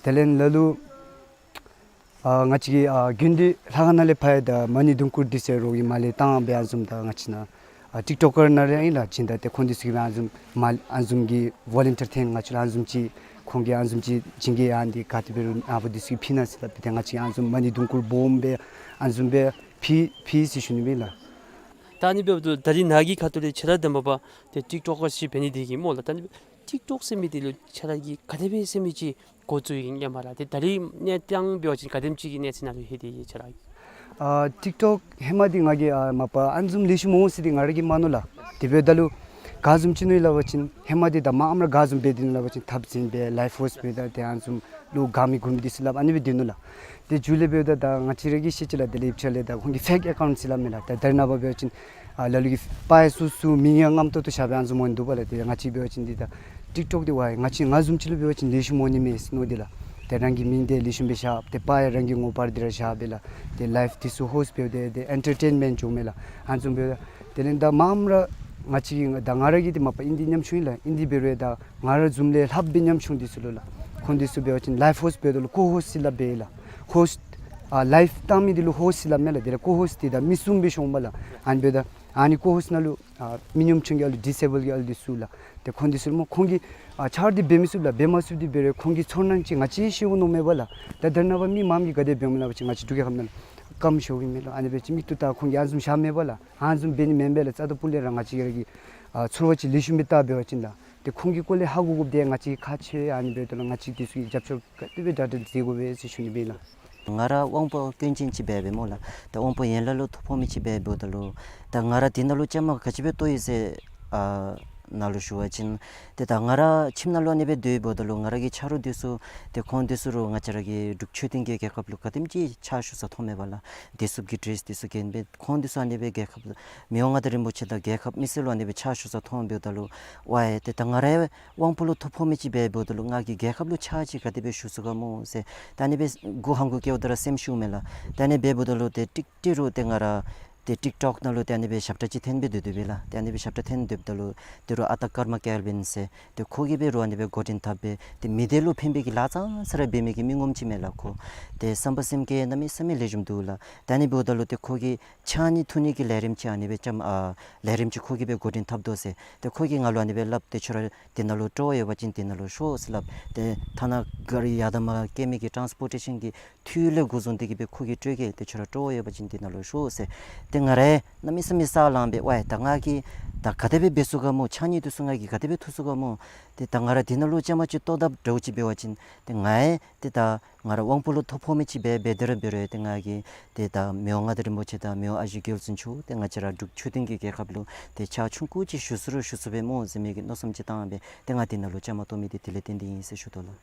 དེ་ལས་ལ་ལུ་ཨ་ང་བཅས་ཀྱི་ཨ་དགོན་སྡེ་ལྷ་ཁང་ནང་ལས་ཕར་ཡང་ད་མ་ཎི་དུང་དཀར་འདི་ཚུ་རོགས་ཀྱིས་མར་ལས་བཏང་སྦེ་ཨ་ནི་བཟུམ་ད་ང་བཅས་ནཱ་ཨ་ཊིཀ་ཊོཀ་ཀར་ནང་ར་ཨིན་ལགས། སྦྱིན་བདག་ཏེ་ཁོང་འདི་ཚུ་གིས་སྦེ་ཨ་ནི་བཟུམ་མར་ཨ་ནི་བཟུམ་གྱི་ཝོ་ལན་ཊིར་འཐོན་ང་བཅས་ལུ་ཨ་ནི་བཟུམ་ཅིག་ཁོང་གིས་ཨ་ནི་བཟུམ་ཅིག་བྱིན་གེ་ཡང་འདི་ག་ཏེ་འབད་རུང་ཨ་བུ་འདི་ཚུ་གིས་ཕུལ་གནང་ཟེར་སླབ་སྦེ་ཏེ་ང་བཅས་ཨ་ནི་བཟུམ་མ་ཎི་དུང་དཀར་སྦོམ་སྦེ་ཨ་ནི་བཟུམ་སྦེ་ཕུལ་ཕུལ་ཟེར་ཞུ་ནི་ཨིན་ལགས། ད་ཨ་ནི་འབདཝ་ད་ད་རིས་ནཱ་གི་ཁ་ཐུག་ལས་ཁྱོད་ར་ད་མ་པ་ཏེ་ཊིཀ་ཊོཀ་ཀར་ཅིག་འབད་ནི་འདི་གིས་སྨོ་ལགས། ད་ཨ་ནི་ཊིཀ་ཊོཀ་ཟེར་མི་འདི་ལུ་ཁྱོད་ར་གིས་ག་དེ་སྦེ་ཟེར་མི་ཅིག་འགོ་བཙུགས་ཡི་ཨིན་མས་ལགས། ཏེ་ད་རིས་གནས་སྟངས་འབད་བ་ཅིན་ག་དེམ་ཅིག་གི་གནས་ཚད་ནང་ལུ་ལྷོད་དེ་ཡོད་ཁྱོད་ར་གི། ཨ་ཊིཀ་ཊོཀ་ཧེ་མ་འདི་ང་གིས་ཨ་མ་པ་ཨ་ནི་བཟུམ་ལེགས་ཤོམ་འོང་ཟེར་འདི་ང་ར་གིས་མ་མནོ་ལགས། དེ་འབདཝ་ད་ལུ་ ག་བཟུམ་ཅིག་ནུག་ལབ་པ་ཅིན་ཧེ་མ་འདི་ད་མངམ་ར་ག་བཟུམ་སྦེ་སྡོད་ནུག་ལབ་པ་ཅིན་ཐབ་ཚང་སྦེ་ལའིཕ་ཧའུསི་སྦེ་ད་ཏེ་ཨ་ནི་བཟུམ་ལུ་ག་མི་གུ་མི་འདི་ཚུ་སླབ་ཨ་ནི་སྦེ་སྡོད་ནུག་ལགས། ཏེ་མཇུག་ལས་འབདཝ་ད་ད་ང་བཅས་ར་གིས་ཤེས་ཅི་ལགས། དེ་ལས་ཡིབ་ཆ་ལས་ད་ཁོང་གི་ཕེཀ་ཨེ་ཀའུནཊ་ཟེར་སླབ་མས་ལགས། ད་ད་རེས་ནངས་པ་འབད་བ་ཅིན་ཨ་ལ་ལུ་གིས་པ་ཡ་སོ་སོ་མིང་ཡང་རྔམ་ཏོག་ཏོ་བཞག་སྦེ་ཨ་ནི་བཟུམ་འོང་ནི་འདུག་པ་ལགས། ཏེ་ང་བཅས་འབད་བ་ཅིན་འདི་ད་ཊིཀ་ཊོཀ་འདི་ཝའི་ང་བཅས་ང་བཟུམ་ཅིག་ལུ་འབད་བ་ཅིན་ལེགས་ཤོམ་འོང་ནི་མས་ཟེར་མནོ་སྟེ་ལགས། ཏེ་རང་གི་མིང་འདི་ལེགས་ཤོམ་སྦེ་བཞག་སྟེ་པ་ཡ་རང་གི་ངོ་པར་འདི་ར་བཞག་སྦེ་ལགས། ཏེ་ལའིཕ་འདི་ཚུ་ཧོསཊ་འབདཝ་ད་ཏེ་ཨེན་ཊར་ཊེན་མེནཊ་འགྱོཝ་མས་ལགས། ཨ་ནི་བཟུམ་འབདཝ་ད་དེ་ལས་ད་མངམ་ར་ང་བཅས་ཀྱིས་ད་ང་ར་གིས་ཏེ་མ་པ་ཨིན་དེ་ཉམ་ཆུང་ཨིན་ལགས། ཨིན་དེ་འབད་རུང་ད་ང་ར་བཟུམ་ལས་ལྷགཔ་སྦེ་ཉམ་ཆུང་འདི་ཚུ་ལུ་ལགས། ཁོང་འདི་ཚུ་འབད་བ་ཅིན་ལའིཕ་ཧོསཊ་འབདཝ་ད་ལུ་ཀོ་ཧོསཊ་ཟེར་སླབ་པས་ལགས། ཧོསཊ་ཨ་ལའིཕ་བཏང་མི་འདི་ལུ་ཧོསཊ་ཟེར་སླབ་མས་ལགས། དེ་ལས་ཀོ་ཧོསཊ་འདི་ད་མི་གསུམ་སྦེ་ཤོང་པས་ལགས། ཨ་ནི་འབདཝ་ད་ཨ་ནི་ཀོ་ཧོསཊ་ནང་ལུ་ཨ་མི་ཉམ་ཆུང་གི་ཨ་ལུ་ཌིས་ཨེ་བཱལཌ་གི་ཨ་ལུ་འདི་ཚུ་ལགས། ཏེ་ཁོང་འདི་ཚུ་སྨོ་ཁོང་གིས་ཨ་ཕྱག་འདི་འབད་མི་ཚུགས་ལགས། འབད་མ་ཚུགས་དེ་འབད་རུང་ཁོང་གི་ཚོར་སྣང་ཅིག་ང་བཅས་ཤེས་འོང་མནོཝ་མས་པ་ལགས། ད་ད་རེས་ནངས་པ་མི་མངམ་གིས་ག་དེ་འབདཝ་སྨོ་ལབ་པ་ཅིན་ང་བཅས་འབྲུག་རྒྱལ་ཁབ་ནང་ལུ་ཀམ་ཤོརཝ་ཨིན་མས་ལགས། ཨ་ནི་འབད་བ་ཅིན་མིག་ཏོ་བལྟ་ཁོང་གིས་ཨ་ནི་བཟུམ་བཞག་མས་པ་ལགས། ཨ་ནི་བཟུམ་འབད་ནི་མེན་པས་ལགས། རྩ་དང་སྤུ་ལས་ར་ང་བཅས་ར་གིས་ཨ་ཚོར་བ་ཅིག་ལེགས་ཤོམ་སྦེ་བལྟ་འབད་བ་ཅིན་ལགས། ཏེ་ཁོང་གི་སྐོར་ལས་ཧ་གོ་དགོཔ་འདི་ང་བཅས་ཁག་ཆེ། ཨ་ནི་འབདཝ་ད་ལུ་ང་བཅས་འདི་ཚུ་གིས་རྒྱབ་སྐྱོར་ག་དེ་སྦེ་དྲག་དྲག་མཛད་དགོ་པས་ཟེར་ཞུ་ནི་སྦེ་ལགས། ང་ར་དབང་པོ་སྐྱོན་ཅན་ཅིག་འབད་བས་སྨོ་ལགས། ད་དབང་པོ་ཡན་ལག་ལུ་ཐོ་ཕོག་མི་ཅིག་འབད་འབདཝ་ད་ལུ་ད་ང་ར་འདི་ནང་ལུ་བཅའ་མར་ག་ཅི་སྦེ་གཏོགས་ཡི་ཟེར་ཨ་ནཱ་ལུ་ཞུ་བ་ཅིན་ཏེ་ད་ང་ར་ཁྱིམ་ནང་ལུ་ཨ་ནི་སྦེ་སྡོད་འབདཝ་ད་ལུ་ང་ར་གི་ཆ་རོགས་འདི་ཚུ་ཏེ་ཁོང་འདི་ཚུ་རུང་ང་བཅས་ར་གི་འབྲུག་ཆོས་ལྡན་གྱི་རྒྱལ་ཁབ་ལུ་ག་དེམ་ཅིག་ཕྱག་ཞུ་ས་མཐོངམ་མས་པ་ལགས། བདེ་སྲུངཔ་གི་ཌི་རེསི་འདི་ཚུ་གྱོན་སྦེ་ཁོང་འདི་ཚུ་ཨ་ནི་སྦེ་རྒྱལ་ཁབ་མི་དབང་མངའ་བདག་རིན་པོ་ཆེ་དང་རྒྱལ་ཁབ་མི་སེར་ལུ་ཨ་ནི་སྦེ་ཕྱག་ཞུ་ས་མཐོངམ་འབདཝ་ད་ལུ་ཝའི་ཏེ་ད་ང་ར་དབང་པོ་ལུ་ཐོ་ཕོག་མི་ཅིག་འབད་འབདཝ་ད་ལུ་ང་གིས་རྒྱལ་ཁབ་ལུ་ཕྱག་ཅིག་ག་དེ་སྦེ་ཞུ་ཚུགས་ག་སྨོ་ཟེར་ད་ཨ་ནི་སྦེ་མགུ་ཧང་གུ་བཀལཝ་ད་ར་སེམས་ཤོརཝ་མས་ལགས། ད་ཨ་ནི་འབད་འབདཝ་ད་ལུ་ཏེ་ཀྲིག་ཀྲི་རུང་ཏེ་ང་ར་ཏེ་ཊིཀ་ཊོཀ་ནང་ལུ་ཏེ་ཨ་ནི་སྦེ་ཞབས་ཁྲ་ཅིག་འཐོན་སྦེ་སྡོད་དོ་པས་ལགས། ཏེ་ཨ་ནི་སྦེ་ཞབས་ཁྲ་འཐོན་སྡོདཔ་ད་ལུ་ཏེ་རུང་ཨ་ཏ་ཀརྨ་ཀེལ་བིན་ཟེར་ཏེ་ཁོ་གིས་འབད་རུང་ཨ་ནི་སྦེ་འགོ་འདྲེན་འཐབ་སྦེ་ཏེ་མི་སྡེ་ལུ་ཕན་པའི་གི་ལཱ་ཙང་ཙ་ར་འབད་མི་གི་མི་ངོམ་ཅིག་མས་ལགས་ཁོ། ཏེ་བསམ་པ་སེམས་བསྐྱེད་གནམ་མེད་ས་མེད་ལེགས་ཤོམ་འདུག་ལགས། ད་ཨ་ནི་འབདཝ་ད་ལུ་ཏེ་ཁོ་གིས་ཕྱགས་སྙིགས་འཐུ་ནི་གི་ལས་རིམ་ཅིག་ཨ་ནི་སྦེ་ཅམ་ཨ་ལས་རིམ་ཅིག་ཁོ་གིས་འབད་འགོ་འདྲེན་འཐབ་དོ་ཟེར། ཏེ་ཁོ་གིས་ང་ལུ་ཨ་ནི་སྦེ་སླབ། ཏེ་ཁྱོད་ར་དེ་ནང་ལུ་སྤྲོ་བ་ཡོད་པ་ཅིན་དེ་ནང་ལུ་ཤོག་ཟེར་སླབ། ཏེ་ཐ་ན་གཱ་རི་ཡར་དང་མར་བསྐྱལ་མི་གི་ཊཱནསི་པོར་ཊེ་ཤཱན་གྱི་འཐུས་ལས་འགོ་བཟུང་སྟེ་གིས་སྦེ་ཁོ་གིས་སྤྲོད་གེ། ཏེ་ཁྱོད་ར་སྤྲོ་བ་ཡོད་པ་ཅིན་དེ་ནང་ལུ་ཤོག་ཟེར། ཏེ་ང་ར་གནམ་མེད་ས་མེད་ས་ལངས་སྦེ་ཝའི་ད་ང་གིས་ད་ག་དེ་སྦེ་འབད་ཚུགས་ག་སྨོ། ཕྱགས་སྙིགས་འདི་ཚུ་ང་གིས་ག་དེ་སྦེ་འཐུ་ཚུགས་ག་སྨོ། ཏེ་ད་ང་ར་དེ་ནང་ལུ་བཅའ་མར་ཅིག་གཏོགས་དཔ་འདྲཝ་ཅིག་འབད་བ་ཅིན་ཏེ་ང་ཡང་ཏེ་ད་ང་ར་དབང་པོ་ལུ་ཐོ་ཕོག་མི་ཅིག་འབད་འབད་དེ་ར་འབད་རུང་ཏེ་ང་གིས་ཏེ་ད་མི་དབང་མངའ་བདག་རིན་པོ་ཆེ་དང་མི་དབང་ཨ་ཞེ་རྒྱལ་བཙུན་མཆོག་ཏེ་ང་བཅས་ར་འབྲུག་ཆོས་ལྡན་གྱི་རྒྱལ་ཁབ་ལུ་ཏེ་ཕྱག་ཆུང་ཀུ་ཅིག་ཞུ་ཚུགས་རུང་ཞུ་ཚུགས་པས་སྨོ་ཟེར་མི་གི་མནོ་བསམ་ཅིག་བཏང་སྦེ་ཏེ་ང་དེ་ནང་ལུ་བཅའ་མར་གཏོགས་མི་འདི་དེ་ལས་བརྟེན་ཏེ་ཨིན་ཟེར་ཞུ་དོ་ལགས།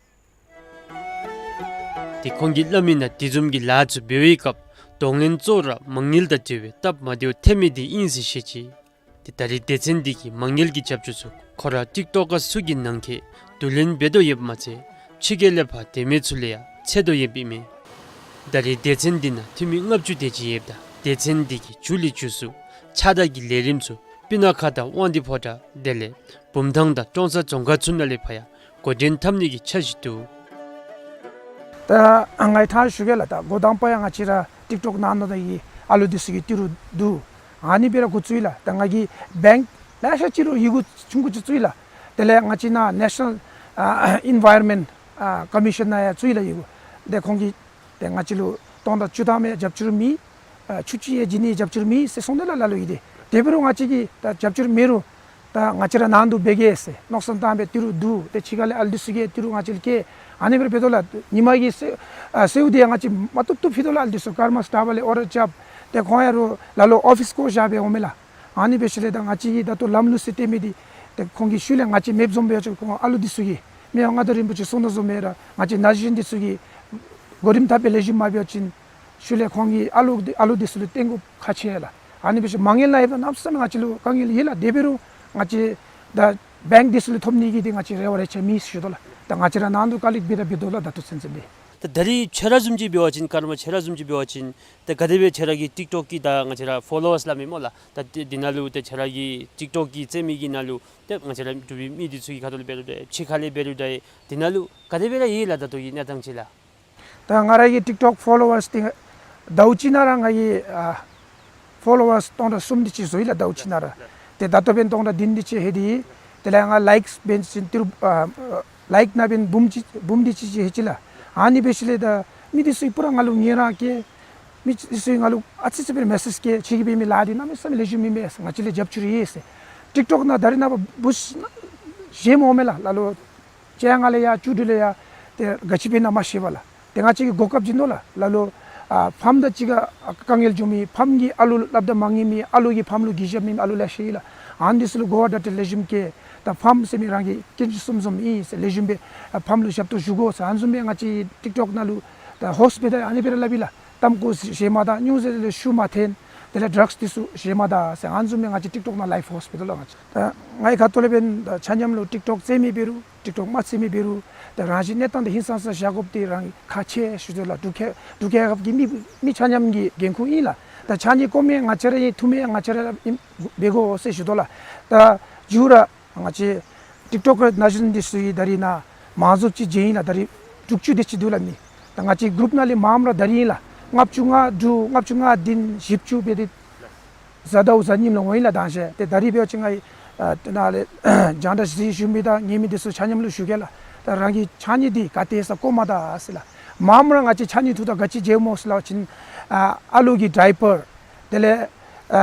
ཏེ་ཁོང་གིས་སླབ་མི་ནང་དེ་བཟུམ་གྱི་ལཱ་ཚུ་འབད་བའི་སྐབས་གདོང་ལེན་གཙོ་བོ་ར་མ་དངུལ་དང་འབྲེལ་བའི་སྟབས་མ་བདེཝ་ཐོན་མི་འདི་ཨིན་ཟེར་བཤད་ཅི། ཏེ་ད་རིས་སྡེ་ཚན་འདི་གིས་མ་དངུལ་གྱི་རྒྱབ་སྐྱོར་ཚུ་ཁོ་ར་ཊིཀ་ཊོཀ་ཀར་ཚུ་གི་ནང་འཁོད་བསྡུ་ལེན་འབད་དོ་ཡོདཔ་མ་ཚད་ཕྱི་རྒྱལ་ལས་ཕར་སྡོད་མི་ཚུ་ལས་ཡང་འཚོལ་དོ་ཡོདཔ་ཨིན་མས། ད་རིས་སྡེ་ཚན་འདི་ནང་འཐུས་མི་ལྔ་བཅུ་དེ་ཅིག་ཡོདཔ་ད་སྡེ་ཚན་འདི་གིས་མཇུག་ལས་མཇུག་སུ་ཕྱག་བདའ་གི་ལས་རིམ་ཚུ་སྤུ་ན་ཁ་དང་དབང་འདུས་ཕོ་བྲང་དེ་ལས་བུམ་ཐང་དང་ཀྲོང་གསར་རྫོང་ཁག་ཚུ་ནང་ལས་ཕར་ཡང་འགོ་འདྲེན་འཐབ་ནི་གི་འཆར་གཞི་འདུག། ད་ང་གིས་ད་ཞུ་གེ་ལགས། ད་འགོ་དང་པ་ཡང་ང་བཅས་ར་ཊིཀ་ཊོཀ་ནང་ན་ད་ཡི་ཨ་ལུ་འདི་ཚུ་གི་ཏི་རུ་བསྡུ། ཨ་ནི་སྦེ་ར་འགོ་བཙུགས་ཡི་ལགས། ད་ང་གིས་བེངཀ་ལེ་ཤ་ཅིག་རུང་ཡི་གུ་ཆུང་ཀུ་ཅིག་བཙུགས་ཡི་ལགས། དེ་ལས་ང་བཅས་ནཱ་ནེ་ཤ་ནཱལ་ཨ་ཨེན་བཱའི་རོན་མེནཊ་ཨ་ཀོ་མི་ཤཱན་ནང་ཡང་བཙུགས་ཡི་ལགས་ཡི་གུ། ཏེ་ཁོང་གིས་ཏེ་ང་བཅས་ལུ་སྟོང་ཕྲག་བཅུ་ཐམ་ཡང་རྒྱབ་སྐྱོར་མེད། ཨ་ཆུ་ཅིག་ཡང་བྱིན་ནི་རྒྱབ་སྐྱོར་མེད་ཟེར་གསུངས་ཏེ་ལགས་ལ་ལུ་ཡི། ཏེ་དེ་འབད་རུང་ང་བཅས་ཀྱིས་ད་རྒྱབ་སྐྱོར་མེད་རུང་ད་ང་བཅས་ར་ནང་དུ་འབད་གེ་ཟེར་མནོ་བསམ་བཏང་སྦེ་ཏི་རུ་བསྡུ། ཏེ་ཕྱི་ཁ་ལས་ཨ་ལུ་འདི་ཚུ་གི་ཏི་རུ་ང་བཅས་ལུ་བསྐྱལ། ཨ་ནི་སྦེ་ར་འབད་དོ་ལགས། ཉིན་མ་གི་སེར་ཨ་སེརཝ་འདི་ཡང་ང་བཅས་མ་བཏུབ་བཏུབ་ཕུལ་དོ་ལགས། ཨ་ལུ་འདི་ཚུ་ཀརྨ་སི་ཌ་བ་ལས་ཨོར་ཌར་རྐྱབ། ཏེ་ཁོང་ཡང་རུང་ལ་ལུ་ཨོ་ཕིསི་བཀོ་བཞག་སྦེ་འོང་མས་ལགས། ཨ་ནི་འབད་ཞིནམ་ལས་ད་ང་བཅས་ཀྱིས་ད་ལྟོ་ལམ་ལུགས་ཟེར་སྟོན་མི་འདི་ཏེ་ཁོང་གི་ཤུལ་ལས་ང་བཅས་མེདཔ་བཟུམ་འབད་བ་ཅིན་ཁོང་ཨ་ལུ་འདི་ཚུ་གིས་མི་དབང་མངའ་བདག་རིན་པོ་ཆེ་གསུངས་དོ་བཟུམ་སྦེ་ར་ང་བཅས་ན་གཞོན་འདི་ཚུ་གིས་འགོ་རིམ་འཐབ་སྦེ་ལེགས་ཤོམ་མ་འབད་བ་ཅིན་ཤུལ་ལས་ཁོང་གིས་ཨ་ལུ་འདི་ཨ་ལུ་འདི་ཚུ་ལུ་བརྟེན་དགོཔ་ཁག་ཆེ་ལགས། ཨ་ནི་འབད་ཞིནམ་མ་དངུལ་ནང་ཡོདཔ་ད་གནམ་མེད་ས་མེད་ང་བཅས་ལུ་དཀའ་ངལ་ཡོད་ལགས། དེ་འབད་རུང་ང་བཅས་ད་བེངཀ་འདི་ཚུ་ལས་ཐོབ་ནི་གི་འདི་ང་བཅས་རེ་བ་རེ་ཆ་མེད་ཟེར་ཞུ་དོ་ལགས། ད་ང་བཅས་ར་ནང་དུ་དཀའ་ལས་འབད་ར་འབད་དོ་ལགས། ད་ལྟོ་ཚུན་ཚོད་འདི། ད་ད་རིས་ཁྱོད་ར་བཟུམ་ཅིག་འབད་བ་ཅིན་ཀརྨ་ཁྱོད་ར་བཟུམ་ཅིག་འབད་བ་ཅིན་ད་ག་དེ་སྦེ་ཁྱོད་ར་གི་ཊིཀ་ཊོཀ་གི་ད་ང་བཅས་ར་ཕོ་ལོ་ཝརསི་སླབ་མི་སྨོ་ལགས། ད་འདི་འདི་ནང་ལུ་ད་ཁྱོད་ར་གི་ཊིཀ་ཊོཀ་གི་རྩེད་མོ་གི་ནང་ལུ་ད་ང་བཅས་ར་འབྲུག་པའི་མི་འདི་ཚུ་གི་ཁ་ཐུག་ལས་འབད་རུང་ད་ཕྱི་ཁ་ལས་འབད་རུང་ད་འདི་ནང་ལུ་ག་དེ་སྦེ་ར་ཡོད་ལགས་ད་ལྟོ་གི་གནས་སྟངས་ཅིག་ལགས། ད་ང་ར་གི་ཊིཀ་ཊོཀ་ཕོ་ལོ་ཝརསི་འདི་ཟླཝ་གཅིག་ནང་ར་ང་གི་ཨ་ཕོ་ལོ་ཝརསི་སྟོང་ཕྲག་གསུམ་དེ་ཅིག་བཟོ་ཡི་ལགས། ཟླཝ་གཅིག་ནང་ར། ཏེ་ད་ལྟོ་འབདན་སྟོང་ཕྲག་བདུན་དེ་ཅིག་ལྷོད་དེ་ཡོད། དེ་ལས་ང་ལའིཀསི་འབདན་ཅིན་ཏི་རུ་ཨ་ལའིཀ་ནང་འབདན་འབུམ་གཅིག་འབུམ་དེ་ཅིག་ཅིག་ལྷོད་ཅི་ལགས། ཨ་ནི་འབད་ཞིནམ་ལས་ད་མི་འདི་ཚུ་གིས་པུ་ར་ང་ལུ་ངལ་རངས་བསྐྱེད། མི་འདི་ཚུ་གིས་ང་ལུ་ཨ་ཙི་ཙི་སྦེ་མེ་སེཇ་བསྐྱལ། ཁྱོད་ཀྱིས་འབད་མི་ལཱ་འདི་གནམ་མེད་ས་མེད་ལེགས་ཤོམ་ཨིན་པས། ང་བཅས་ལས་རྒྱབ་སྐྱོར་ཡོད་ཟེར། ཊིཀ་ཊོཀ་ནང་ད་རེས་ནངས་པ་བུཚ་གཞན་མི་འོང་མས་ལགས། ལ་ལུ་བཅོ་ལྔ་ལས་ཡང་བཅུ་དྲུག་ལས་ཡང་ཏེ་ག་ཅི་འབད་ན་མ་ཤེས་པས་ལགས། ཏེ་ང་བཅས་ཀྱིས་གོ་སྐབས་བྱིན་དོ་ལགས། ལ་ལུ་ཨ་ཕམ་དང་གཅིག་ཁར་དཀའ་ངལ་བྱུང་མི་ཕམ་གྱིས་ཨ་ལུ་སླབ་ད་མ་ཉན་མི་ཨ་ལུ་གིས་ཕམ་ལུ་གུས་ཞབས་མེད་མི་ཨ་ལུ་ལེ་ཤ་ཡོད་ལགས། ཨ་ནི་འདི་ཚུ་ལུ་གོ་བ་བརྡ་སྤྲོད་ལེགས་ཤོམ་བཀལ། ད་ཕམ་ཟེར་མི་རང་གི་སྐྱོན་ཅིག་གསུམ་གསུམ་ཨིན་ཟེར་ལེགས་ཤོམ་སྦེ་ཕམ་ལུ་ཞབས་ཏོག་ཞུ་དགོ་ཟེར། ཨ་ནི་བཟུམ་སྦེ་ང་བཅས་ཀྱི་ཊིཀ་ཊོཀ་ནང་ལུ་ད་ཧོསཊ་པི་ཊལ་ཨ་ནི་སྦེ་ར་སླབ་ཨིན་ལགས། གཏམ་གོ་བཤད་མ་ད། སྨྱོ་རྫས་ལུ་ཤུགས་མ་འཐེན། དེ་ལས་ཌྲགསི་འདི་ཚུ་བཞེས་མ་ད་ཟེར། ཨ་ནི་བཟུམ་སྦེ་ང་བཅས་ཊིཀ་ཊོཀ་ནང་ལའིབ་ཧོསཊ་པི་ཊལ་ལུ་ང་བཅས། ད་ངེའི་ཁ་ཐུག་ལས་འབདན་ད་ཆ་མཉམ་ལུ་ཊིཀ་ཊོཀ་རྩེད་མི་འབད་རུང་ཊིཀ་ཊོཀ་མ་རྩེད་མི་འབད་རུང་ད་རང་བཞིན་གནས་སྟངས་འདི་ཧིང་སངས་ས་བཞག་དགོཔ་འདི་རང་གི་ཁག་ཆེ་ཞུ་དོ་ལགས། འབྲུག་རྒྱལ་འབྲུག་རྒྱལ་ཁབ་ཀྱི་མི་མི་ཆ་མཉམ་གྱི་འགན་ཁུར་ཨིན་ལགས། ད་ཕྱགས་སྙིགས་བཀོ་མི་ང་བཅས་ར་ཨིན། འཐུ་མི་ང་བཅས་ར་ཨིན། འབད་དགོ་ཟེར་ཞུ་དོ་ལགས། ད་མཇུག་ར་ང་བཅས་ཊིཀ་ཊོཀ་ར་ན་གཞོན་འདི་ཚུ་གིས་ད་རིས་ནཱ་མང་ཚོགས་ཅིག་མཇལ་ཡི་ལགས། ད་རིས་དྲུག་ཅུ་དེ་ཅིག་འདུག་ལགས་མི། ད་ང་བཅས་གུ་རུབ་ནང་ལས་མངམ་ར་ད་རིས་ཨིན་ལགས། ལྔ་བཅུ་ང་དྲུག་ལྔ་བཅུ་ང་བདུན་བཞི་བཅུ་སྦེ་ཏེ་གཟའ་ཟླཝ་གཟའ་ཉིམ་ལུ་འོང་ཡི་ལགས། ད་ཤེས་ཏེ་ད་རིས་འབད་བ་ཅིན་ང་གིས་ཨ་ནཱ་ལས་རྒྱང་བསྒྲགས་གཟིགས་ཞུ་མི་དང་ཉན་མི་འདི་ཚུ་ཆ་མཉམ་ལུ་ཞུ་གེ་ལགས། ད་རང་གི་ཕྱགས་སྙིགས་འདི་ག་ཏེ་ས་བཀོ་མ་ད་ཟེར་ལགས། མངམ་ར་ང་བཅས་ཕྱགས་སྙིགས་འཐུ་ད་ག་ཅི་མཇལཝ་སྨོ་ཟེར་སླབ་པ་ཅིན་ཨ་ཨ་ལུ་གི་ཌའི་པར་དེ་ལས་ཨ་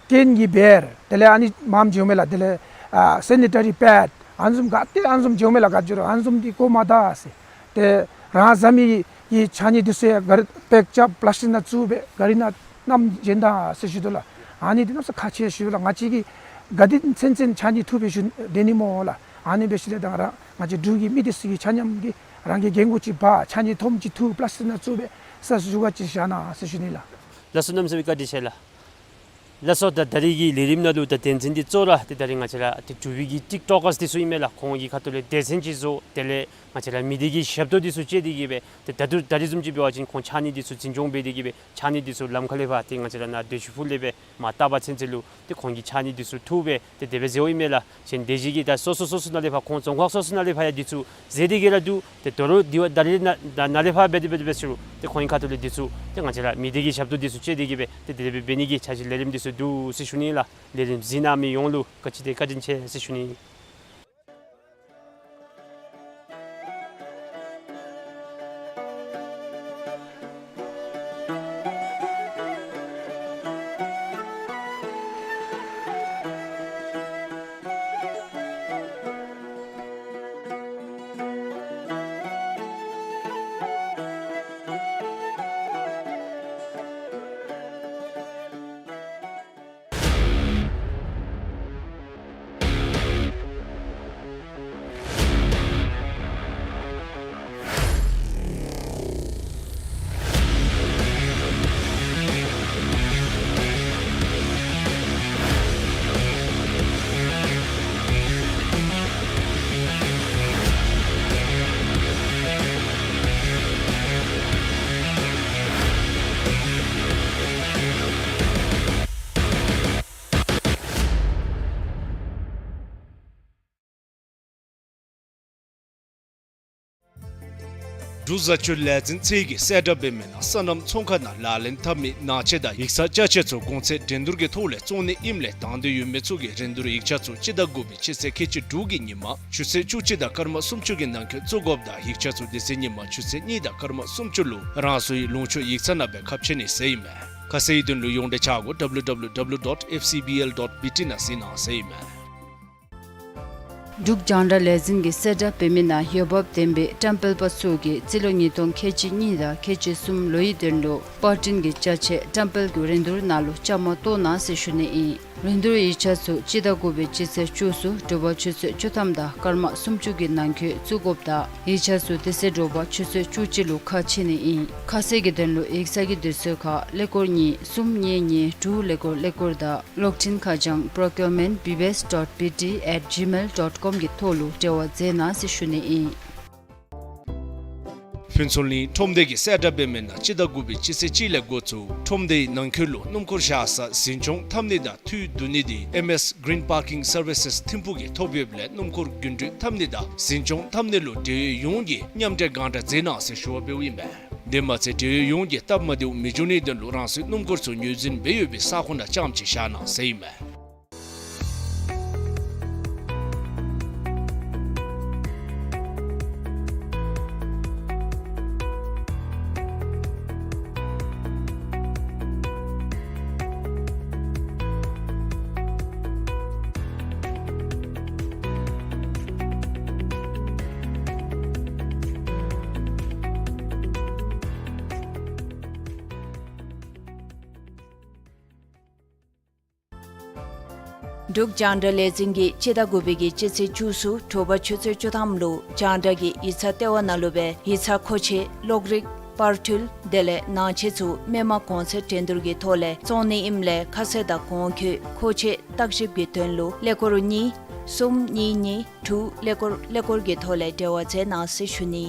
སྐྱེན་གྱི་བེར་དེ་ལས་ཨ་ནི་མངམ་མཇལཝ་མས་ལགས། དེ་ལས་ཨ་སེ་ནི་ཊ་རི་པེཌ་ཨ་ནི་བཟུམ་ག་ཏེ་ཨ་ནི་བཟུམ་མཇལཝ་མས་ལགས། ག་ཅི་རུང་ཨ་ནི་བཟུམ་འདི་བཀོ་མ་ད་ཟེར། ཏེ་རང་བཟའ་མི་གི་ཕྱགས་སྙིགས་འདི་ཚུ་ཡང་ག་རི་པེག་རྐྱབ་པི་ལཱསི་ཊིག་ནང་བཙུགས་སྦེ་གཱ་རི་ནང་བསྣམས་བྱོན་ད་ཟེར་ཞུ་དོ་ལགས། ཨ་ནི་འདི་གནམ་ས་ཁག་ཆེ་ཞུ་ལགས། ང་བཅས་ཀྱིས་ག་དེ་ཚུན་ཚོད་ཕྱགས་སྙིགས་འཐུ་སྦེ་བཞུགས་སྡོད་ནི་སྨོ་ལགས། ཨ་ནི་འབད་ཞིནམ་ལས་ད་ར་ང་བཅས་འབྲུག་གི་མི་འདི་ཚུ་གིས་ཆ་མཉམ་གྱིས་རང་གི་རྒྱན་གོས་ཅིག་འབག་ཕྱགས་སྙིགས་ཐོམ་ཅིག་འཐུ་པི་ལཱསི་ཊིག་ནང་བཙུགས་སྦེ་ས་ཞུ་ག་ཅིག་བཞག་གནང་ཟེར་ཞུ་ནི་ལགས། ལགས་སོ། གནམ་མེད་ས་མེད་བཀའ་དྲིན་ཆེ་ལགས། ལགས་སོ། ད་ད་རིས་ཀྱི་ལས་རིམ་ནང་ལུ་ད་དོན་ཚན་འདི་གཙོ་བོ་ར་ཏེ་ད་རིས་ང་བཅས་ར་ཏེ་འབྲུག་པའི་གི་ཊིཀ་ཊོཀ་ཀརསི་འདི་ཚུ་ཨིན་མས་ལགས། ཁོང་གི་ཁ་ཐུག་ལས་སྡེ་ཚན་ཅིག་བཟོ། དེ་ལས་ང་བཅས་ར་མི་སྡེ་གི་ཞབས་ཏོག་འདི་ཚུ་སྤྱོད་དེ་གིས་སྦེ་ཏེ་ད་ལྟོ་ད་རིས་བཟུམ་ཅིག་འབད་བ་ཅིན་ཁོང་ཕྱགས་སྙིགས་འདི་ཚུ་འཛིན་སྐྱོང་འབད་དེ་གིས་སྦེ་ཕྱགས་སྙིགས་འདི་ཚུ་ལམ་ཁ་ལས་ཕར་ཏེ་ང་བཅས་ར་ནཱ་སྡོད་ཤུལ་ཕུག་ལས་སྦེ་མར་ལྟ་བ་ཚུན་ཚོད་ལུ་ཏེ་ཁོང་གིས་ཕྱགས་སྙིགས་འདི་ཚུ་འཐུ་སྦེ་ཏེ་དེ་སྦེ་མཛད་དོ་ཨིན་མས་ལགས། གཞན་དེ་བཞིན་གྱི་ད་སོ་སོ་སོ་སོ་ནང་ལས་ཕར་ཡང་འདི་ཚུ་མཛད་དེ་གིས་ར་འདུག། ཏེ་དོ་རུང་དེ་བ་ད་རིས་ནཱ་ནཱ་ནཱ་ལས་ཕར་འབད་དེ་འབད་དེ་འབད་ཞུ་རུང་ཏེ་ཁོང་གི་ཁ་ཐུག་ལས་འདི་ཚུ་ཏེ་ང་བཅས་ར་མི་སྡེ་གི་ཞབས་ཏོག་འདི་ཚུ་སྤྱོད་དེ་གིས་སྦེ་ཏེ་དེ་སྦེ་འབད་ནི་གི་འཆར་གཞི་ལས་རིམ་འདི་ཚུ་འདུག་ཟེར་ཞུ་ནི་ལགས། ལས་རིམ་གཟིགས་གནང་མི་ཡོངས་ལུ་ག་ཅི་དེ་བཀའ་དྲིན་ཆེ་ཟེར་ཞུ་ནི། འབྲུག་བཟའ་སྤྱོད་ལས་འཛིན་ཚད་ཀྱིས་གསལ་བསྒྲགས་འབད་མི་ནང་སོ་ནམ་ཚོང་ཁང་ནང་ལག་ལེན་འཐབ་མི་ནང་ཆས་དང་ཡིག་ཚང་ཅ་ཆས་ཚུ་གོང་ཚད་འགྲན་བསྡུར་གྱི་ཐོག་ལས་བཙོང་ནི་ཨིནམ་ལས་དང་འདོད་ཡོད་མི་ཚུ་གིས་རིན་བསྡུར་ཡིག་ཆ་ཚུ་སྤྱི་ཟླ་དགུ་པའི་སྤྱི་ཚེས་ཁལ་གཅིག་དྲུག་གི་ཉིན་མ་ཆུ་ཚོད་བཅུ་གཅིག་དང་སྐར་མ་སུམ་ཅུ་གི་ནང་འཁོད་བཙུགས་དགོཔ་དང་ཡིག་ཆ་ཚུ་དེ་ཚེ་ཉིན་མ་ཆུ་ཚོད་གཉིས་དང་སྐར་མ་སུམ་ཅུ་ལུ་རང་སོའི་ལུང་ཕྱོགས་ཡིག་ཚང་ནང་སྦེ་ཁ་ཕྱེ་ནི་ཟེར་ཨིན་མས། ཁ་གསལ་ཡི་དོན་ལུ་ཡོངས་འབྲེལ་ཆ་སྒོ་W W W dot F C B L dot B T ནང་གཟིགས་གནང་ཟེར་ཨིན་མས། འབྲུག་རྒྱང་བསྒྲགས་ལས་འཛིན་གྱིས་གསལ་བསྒྲགས་འབད་མི་ནང་འོས་འབབ་ལྡན་པའི་བཀྲམ་སྤེལ་པ་ཚུ་གིས་རྩིས་ལོ་ཉིས་སྟོང་ཁལ་གཅིག་གཉིས་དང་ཁལ་གཅིག་གསུམ་ལོའི་དོན་ལུ་པར་སྐྲུན་གྱི་ཅ་ཆས་བཀྲམ་སྤེལ་གྱི་རིན་བསྡུར་ནང་ལུ་བཅའ་མར་གཏོགས་གནང་ཟེར་ཞུ་ནི་ཨིན། རིན་བསྡུར་ཡིག་ཆ་ཚུ་སྤྱི་ཟླ་དགུ་པའི་སྤྱི་ཚེས་བཅུ་གསུམ་དྲོ་པ་ཆུ་ཚོད་བཅུ་ཐམ་དང་སྐར་མ་སུམ་ཅུ་གི་ནང་འཁོད་བཙུགས་དགོཔ་དང་ཡིག་ཆ་ཚུ་དེ་ཚེ་དྲོ་པ་ཆུ་ཚོད་བཅུ་གཅིག་ལུ་ཁ་ཕྱེ་ནི་ཨིན། ཁ་གསལ་གྱི་དོན་ལུ་ཡིག་ཚང་གི་དུས་ཚོད་ཁར་ཀླད་ཀོར་གཉིས་གསུམ་གཉིས་གཉིས་དྲུག་ཀླད་ཀོར་ཀླད་ཀོར་དང་གློག་འཕྲིན་ཁ་བྱང་procurement B B S dot B T at gmail dot com གི་ཐོག་ལུ་འབྲེལ་བ་མཛད་གནང་ཟེར་ཞུ་ནི་ཨིན། ཕུན་ཚོགས་གླིང་ཁྲོམ་སྡེ་གིས་གསལ་བསྒྲགས་འབད་མི་ནང་སྤྱི་ཟླ་དགུ་པའི་སྤྱི་ཚེས་གཅིག་ལས་འགོ་བཙུགས་ཁྲོམ་སྡེའི་ནང་འཁོད་ལུ་སྣུམ་འཁོར་བཞག་ས་འཛིན་སྐྱོང་འཐབ་ནི་དང་འཐུས་བསྡུ་ནི་དེ་M S Green Parking Services ཐིམ་ཕུག་གིས་ཐོབ་ཡོདཔ་ལས་སྣུམ་འཁོར་རྒྱུན་འགྲུལ་འཐབ་ནི་དང་འཛིན་སྐྱོང་འཐབ་ནི་ལུ་འབྲེལ་ཡོད་ཡོངས་ཀྱིས་མཉམ་འབྲེལ་སྒང་དྲག་མཛད་གནང་ཟེར་ཞུ་བ་འབདཝ་ཨིན་པས། དེ་མ་ཚད་འབྲེལ་ཡོད་ཡོངས་ཀྱིས་སྟབས་མ་བདེཝ་མི་འབྱུང་ནིའི་དོན་ལུ་རང་སོའི་སྣུམ་འཁོར་ཚུ་ངོས་འཛིན་འབད་ཡོད་པའི་ས་ཁོངས་ནང་རྐྱངམ་ཅིག་བཞག་གནང་ཟེར་ཨིན་མས། འབྲུག་རྒྱང་བསྒྲགས་ལས་འཛིན་གྱིས་སྤྱི་ཟླ་དགུ་པའི་གི་སྤྱི་ཚེས་བཅུ་གསུམ་དྲོ་པ་ཆུ་ཚོད་བཅུ་ཐམ་ལུ་རྒྱང་བསྒྲགས་ཀྱི་ཡིག་ཚང་ལྟེ་བ་ནང་ལུ་སྦེ་ཡིག་ཚང་མཁོ་ཆས་གློག་རིག་པར་འཕྲུལ་དེ་ལས་ནང་ཆས་ཚུ་མི་མང་གོང་ཚད་འགྲན་བསྡུར་གྱི་ཐོག་ལས་བཙོང་ནི་ཨིནམ་ལས་ཁ་གསལ་དང་གོང་འཁོད་མཁོ་ཆས་བརྟག་ཞིབ་ཀྱི་དོན་ལུ་ཀླད་ཀོར་གཉིས་གསུམ་གཉིས་གཉིས་དྲུག་ཀླད་ཀོར་ཀླད་ཀོར་གྱི་ཐོག་ལས་འབྲེལ་བ་མཛད་གནང་ཟེར་ཞུ་ནི།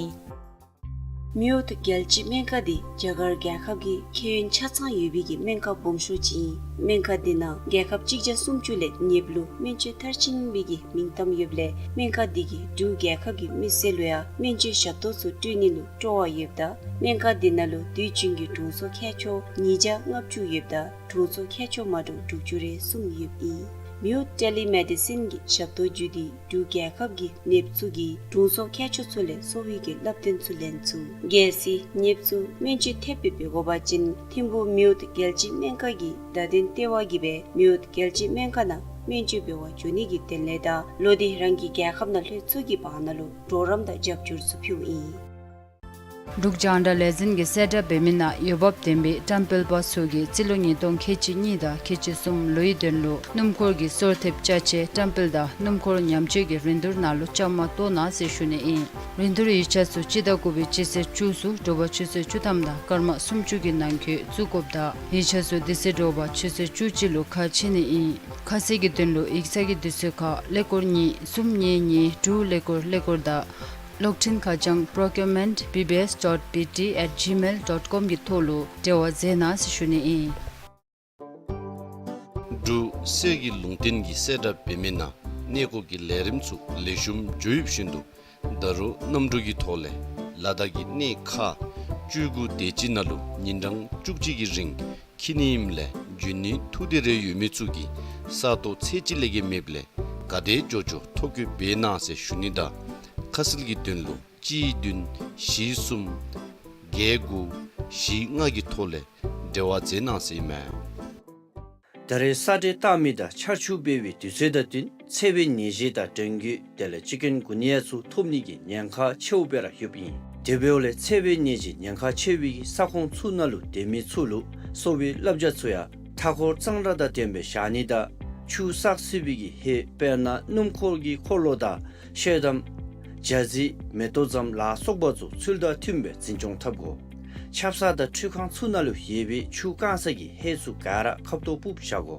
མེའོཊ་རྒྱལ་སྤྱིའི་སྨན་ཁང་འདི་རྒྱ་གར་རྒྱལ་ཁབ་ཀྱི་ཁྱད་ཡོན་ཆ་ཚང་ཡོད་པའི་གི་སྨན་ཁང་སྦོམ་ཤོས་ཅིག་ཨིན། སྨན་ཁང་འདི་ནང་རྒྱལ་ཁབ་གཅིག་བརྒྱ་སུམ་ཅུ་ལས་ཉེ་བ་ལུ་སྨན་བཅོས་མཐར་ཕྱིན་པའི་གི་མིང་གཏམ་ཡོདཔ་ལས་སྨན་ཁང་འདི་གིས་འབྲུག་རྒྱལ་ཁབ་ཀྱི་མི་སེར་ལུ་ཡང་སྨན་བཅོས་ཞབས་ཏོག་ཚུ་སྤྲོད་ནི་ལུ་སྤྲོ་བ་ཡོདཔ་ད་སྨན་ཁང་འདི་ནང་ལུ་དུས་རྒྱུན་གྱི་དྲུང་འཚོ་མཁས་མཆོག་ཉིས་བརྒྱ་ལྔ་བཅུ་ཡོདཔ་ད་དྲུང་འཚོ་མཁས་མཆོག་མ་འདྲཝ་དྲུག་ཅུ་རེ་གསུམ་ཡོདཔ་ཨིན། མེའོཊ་ཊེ་ལི་མེ་ཌི་སིན་གྱི་ཞབས་ཏོག་བརྒྱུད་དེ་འབྲུག་རྒྱལ་ཁབ་ཀྱི་ནདཔ་ཚུ་གིས་དྲུང་འཚོ་མཁས་མཆོག་ཚུ་ལས་གསོ་བའི་གི་བསླབ་སྟོན་ཚུ་ལེན་ཚུགས། གལ་སྲིད་ནདཔ་ཚུ་སྨན་བཅོས་ཐེབས་སྦེ་འབད་དགོ་པ་ཅིན་ཐིམ་ཕུག་མེའོཊ་རྒྱལ་སྤྱིའི་སྨན་ཁང་གི་བརྡ་དོན་ལྟེ་བ་གིས་སྦེ་མེའོཊ་རྒྱལ་སྤྱིའི་སྨན་ཁང་ནང་སྨན་བཅོས་འབད་བར་འགྱོ་ནི་གི་དོན་ལས་དང་ལོག་སྟེ་རང་གི་རྒྱལ་ཁབ་ནང་ལྷོད་ཚུགས་ཀྱི་བར་ན་ལུ་གྲོགས་རམ་དང་རྒྱབ་སྐྱོར་ཚུ་ཕུལཝ་ཨིན། འབྲུག་རྒྱང་བསྒྲགས་ལས་འཛིན་གྱིས་གསལ་བསྒྲགས་འབད་མི་ནང་འོས་འབབ་ལྡན་པའི་བཀྲམ་སྤེལ་པ་ཚུ་གིས་རྩིས་ལོ་ཉིས་སྟོང་ཁལ་གཅིག་གཉིས་དང་ཁལ་གཅིག་གསུམ་ལོའི་དོན་ལུ་སྣུམ་འཁོར་གྱི་སོར་ཐེབས་ཅ་ཆས་བཀྲམ་སྤེལ་དང་སྣུམ་འཁོར་ཉམས་བཅོས་ཀྱི་རིན་བསྡུར་ནང་ལུ་བཅའ་མར་གཏོགས་གནང་ཟེར་ཞུ་ནི་ཨིན། རིན་བསྡུར་ཡིག་ཆ་ཚུ་སྤྱི་ཟླ་དགུ་པའི་སྤྱི་ཚེས་བཅུ་གསུམ་དྲོ་པ་ཆུ་ཚོད་བཅུ་ཐམ་དང་སྐར་མ་སུམ་ཅུ་གི་ནང་འཁོད་བཙུགས་དགོཔ་ད་ཡིག་ཆ་ཚུ་དེ་ཚེ་དྲོ་པ་ཆུ་ཚོད་བཅུ་གཅིག་ལུ་ཁ་ཕྱེ་ནི་ཨིན། ཁ་གསལ་གྱི་དོན་ལུ་ཡིག་ཚང་གི་དུས་ཚོད་ཁར་ཀླད་ཀོར་གཉིས་གསུམ་གཉིས་གཉིས་དྲུག་ཀླད་ཀོར་ཀླད་ཀོར་དང་གློག་འཕྲིན་ཁ་བྱང་procurement B B S dot B T at gmail dot com གི་ཐོག་ལུ་འབྲེལ་བ་མཛད་གནང་ཟེར་ཞུ་ནི་ཨིན། འབྲུག་གསེར་གྱི་ལུང་བསྟན་གྱིས་གསལ་བསྒྲགས་འབད་མི་ནང་གནས་སྐོར་གྱི་ལས་རིམ་ཚུ་ལེགས་ཤོམ་འགྱོ་ཡོདཔ་བཞིན་དུ་ད་རུང་གནམ་གྲུ་གི་ཐོག་ལས་ལ་དྭགས་ཀྱི་གནས་ཁག་བཅུ་དགུ་དེ་ཅིག་ནང་ལུ་ཉིན་གྲངས་བཅུ་གཅིག་གི་རིང་འཁྱིད་ནི་ཨིནམ་ལས་འབྱོན་ནི་ཐུགས་འདོད་རེ་ཡོད་མི་ཚུ་གིས་ས་སྟོང་ཚད་གཅིག་ལས་བརྒལ་མེདཔ་ལས་ག་དེ་མགྱོགས་མགྱོགས་ཐོ་བཀོད་འབད་གནང་ཟེར་ཞུ་ནི་དང་ཁ་གསལ་གྱི་དོན་ལུ་གཅིག་བདུན་བཞི་གསུམ་བརྒྱད་དགུ་བཞི་ལྔ་གི་ཐོག་ལས་འབྲེལ་བ་མཛད་གནང་ཟེར་ཨིན་མས། ད་རེས་ས་འདྲེན་བཏང་མི་དང་ཆར་ཆུ་འབབ་པའི་དུས་ཚོད་དང་བསྟུན་འཚེ་བའི་ནད་གཞི་དང་ཌེང་གུ་དེ་ལས་ཅིག་ཀུན་གུ་ནི་ཡ་ཚུ་ཐོབ་ནི་གི་ཉེན་ཁ་ཆེཝ་སྦེ་ར་ཡོདཔ་ཨིན། དེ་འབདཝ་ལས་འཚེ་བའི་ནད་གཞི་ཉེན་ཁ་ཆེ་བའི་ས་ཁོངས་ཚུ་ནང་ལུ་སྡོད་མི་ཚུ་ལུ་གསོ་བའི་བསླབ་བྱ་ཚུ་ཡང་མཐའ་འཁོར་གཙང་སྦྲ་དང་ལྡནམ་སྦེ་བཞག་ནི་དང་ཆུ་བསགས་སྲིད་པའི་གི་ཧེ་དཔེར་ན་སྣུམ་འཁོར་གྱི་འཁོར་ལོ་དང་ཤེལ་དམ་ཇ་རྩི་མེ་ཏོག་ཙམ་ལ་སོགས་པ་ཚུ་ཚུལ་དང་མཐུནམ་སྦེ་འཛིན་སྐྱོང་འཐབ་དགོ། ཆབ་གསང་དང་འཕྲུལ་ཁང་ཚུ་ནང་ལུ་ཡོད་པའི་ཆུ་བཀང་ས་གི་ཧེ་ཚུ་ག་ར་ཁབ་ཏོ་སྤུབས་བཞག་དགོ།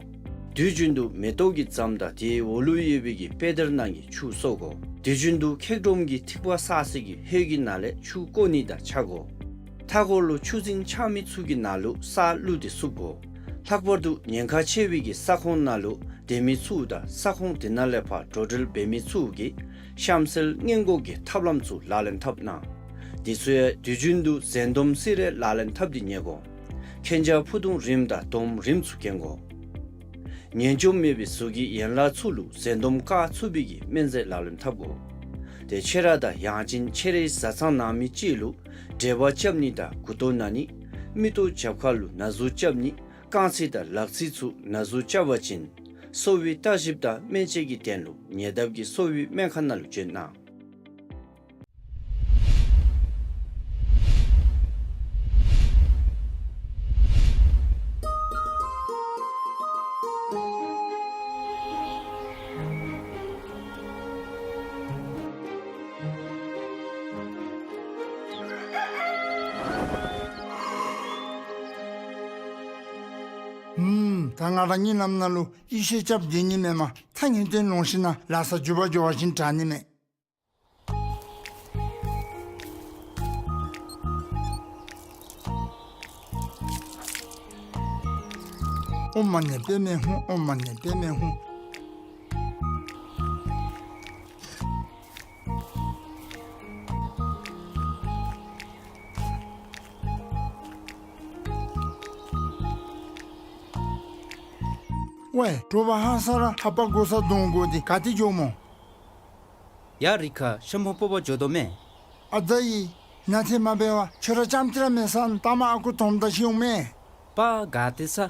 དུས་རྒྱུན་དུ་མེ་ཏོག་གི་ཙམ་དང་དེའི་འོག་ལུ་ཡོད་པའི་གི་དཔེ་དེབ་ནང་གི་ཆུ་གསོ་དགོ། དུས་རྒྱུན་དུ་ཁེག་སྒྲོམ་གྱི་ཐིགས་པ་བསགས་ས་གི་ཧེ་གི་ནང་ལས་ཆུ་བཀོ་ནི་དང་ཆ་དགོ། མཐའ་འཁོར་ལུ་ཆུ་རྫིང་ཆགས་མི་ཚུ་གི་ནང་ལུ་ས་བླུགས་ཏེ་བསུབ་དགོ། ལྷག་པར་དུ་ཉེན་ཁ་ཆེ་བའི་གི་ས་ཁོངས་ནང་ལུ་སྡོད་མི་ཚུ་དང་ས་ཁོངས་དེ་ནང་ལས་ཕར་འགྲོ་འགྲུལ་འབད་མི་ཚུ་གིས་གཤམ་གསལ་སྔོན་འགོག་གི་ཐབས་ལམ་ཚུ་ལག་ལེན་འཐབ་གནང་། དེ་ཚུ་ཡང་དུས་རྒྱུན་དུ་འཛིན་སྡོམ་སི་རེ་ལག་ལེན་འཐབ་སྟེ་ཉལ་དགོ། གན་རྒྱ་ཕུ་ཐུང་རིངམ་དང་སྡོམ་རིངམ་ཚུ་གྱོན་དགོ། ངན་སྐྱོབ་མེད་པའི་གཟུགས་ཀྱི་ཡན་ལག་ཚུ་ལུ་འཛིན་སྡོམ་བཀག་ཚུགས་པའི་གི་སྨན་རྫས་ལག་ལེན་འཐབ་དགོ། དེ་ཆེ་ར་དང་ཡང་ཅིན་ཆེ་རའི་བཟའ་ཚང་ནང་མི་ཅིག་ལུ་འབྲེལ་བ་རྐྱབ་ནི་དང་མགུ་ཏོ་ན་ནི་མིག་ཏོ་རྒྱབ་ཁ་ལུ་ན་ཟུག་རྐྱབ་ནི་རྐང་ཚིགས་དང་ལག་ཚིགས་ཚུ་ན་ཟུག་རྐྱབ་པ་ཅིན་གསོ་བའི་བརྟག་ཞིབ་དང་སྨན་དཔྱད་ཀྱི་དོན་ལུ་ཉེ་འདབས་ཀྱི་གསོ་བའི་སྨན་ཁང་ནང་ལུ་བྱོན་གནང་། ཨུམ། ད་ང་ར་གཉིད་ལམ་ནང་ལུ་ཡེ་ཤེས་རྐྱབ་སྡོད་ནི་མེན་མས། ད་ངེས་དོན་ལོངས་ཤིག་ན་ལ་ས་འགྱོ་བ་འགྱོ་བ་བཞིན་དྲག་ནི་མས། ཨོཾ་མ་ཎི་པདྨེ་ཧཱུྃ། ཨོཾ་མ་ཎི་པདྨེ་ཧཱུྃ། ཝའེ། དྲོ་པ་ཧ་སག་ར་ཧ་པ་གོ་ས་དོང་གོ་འདི་ག་ཏེ་འགྱོཝ་སྨོ། ཡ་རི་ཁ་ཤམ་བུ་སྤོ་བར་འགྱོ་དོ་མས། ཨ་ཙ་ཡི། ན་ཚེ་མ་འབད་བར་ཁྱོད་ར་ཙམ་ཅིག་ར་མེད་ས་ནུག། ད་མ་ཨ་ཁུ་དོམ་དང་ཤི་འོང་མས། པ་ག་ཏེ་ས།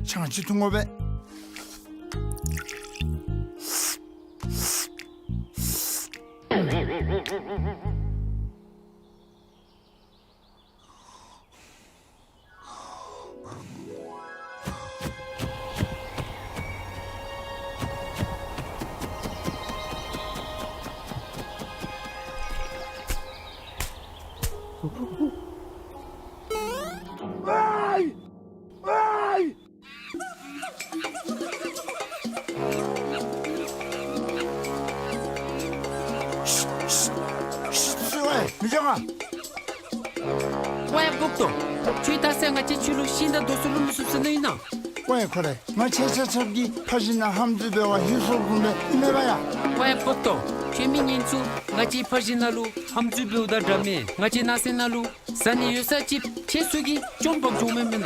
ཆང་ཅིག་འཐུང་དགོ་པས། ཤི་ཤི་ཤི་ཤི་ཝའི་མི་ཇོ་ང་། ཝའི་བུག་ཏོ། ཁྱོད་ད་ཟེར་ང་བཅས་ཁྱོད་ལུ་ཤིང་དང་རྡོ་སོལ་ལུ་མི་བཙུགས་ཟེར་ནི་ཨིན་ན། ཝའི་ཁོ་རེ། ང་ཁྱེད་ཆ་ཁྱབ་ཀྱིས་ཕར་ཞིན་ན་ཧམ་འཛུལ་འབད་བར་ལྷོད་སོང་དོ་མས་ཨིན་མས་པ་ཡ། ཝའི་བུག་ཏོ། ཁྱོད་མི་ངན་ཚུ་ང་བཅས་ཕར་ཞིན་ན་ལུ་ཧམ་འཛུལ་འབདཝ་དང་འདྲ་མས། ང་བཅས་ནགས་གསེབ་ནང་ལུ་ཟ་ནི་ཡོད་ས་ཅིག་ཁྱེད་ཚུ་གིས་བཅོམ་འབག་འགྱོཝ་མས་མེན་ན།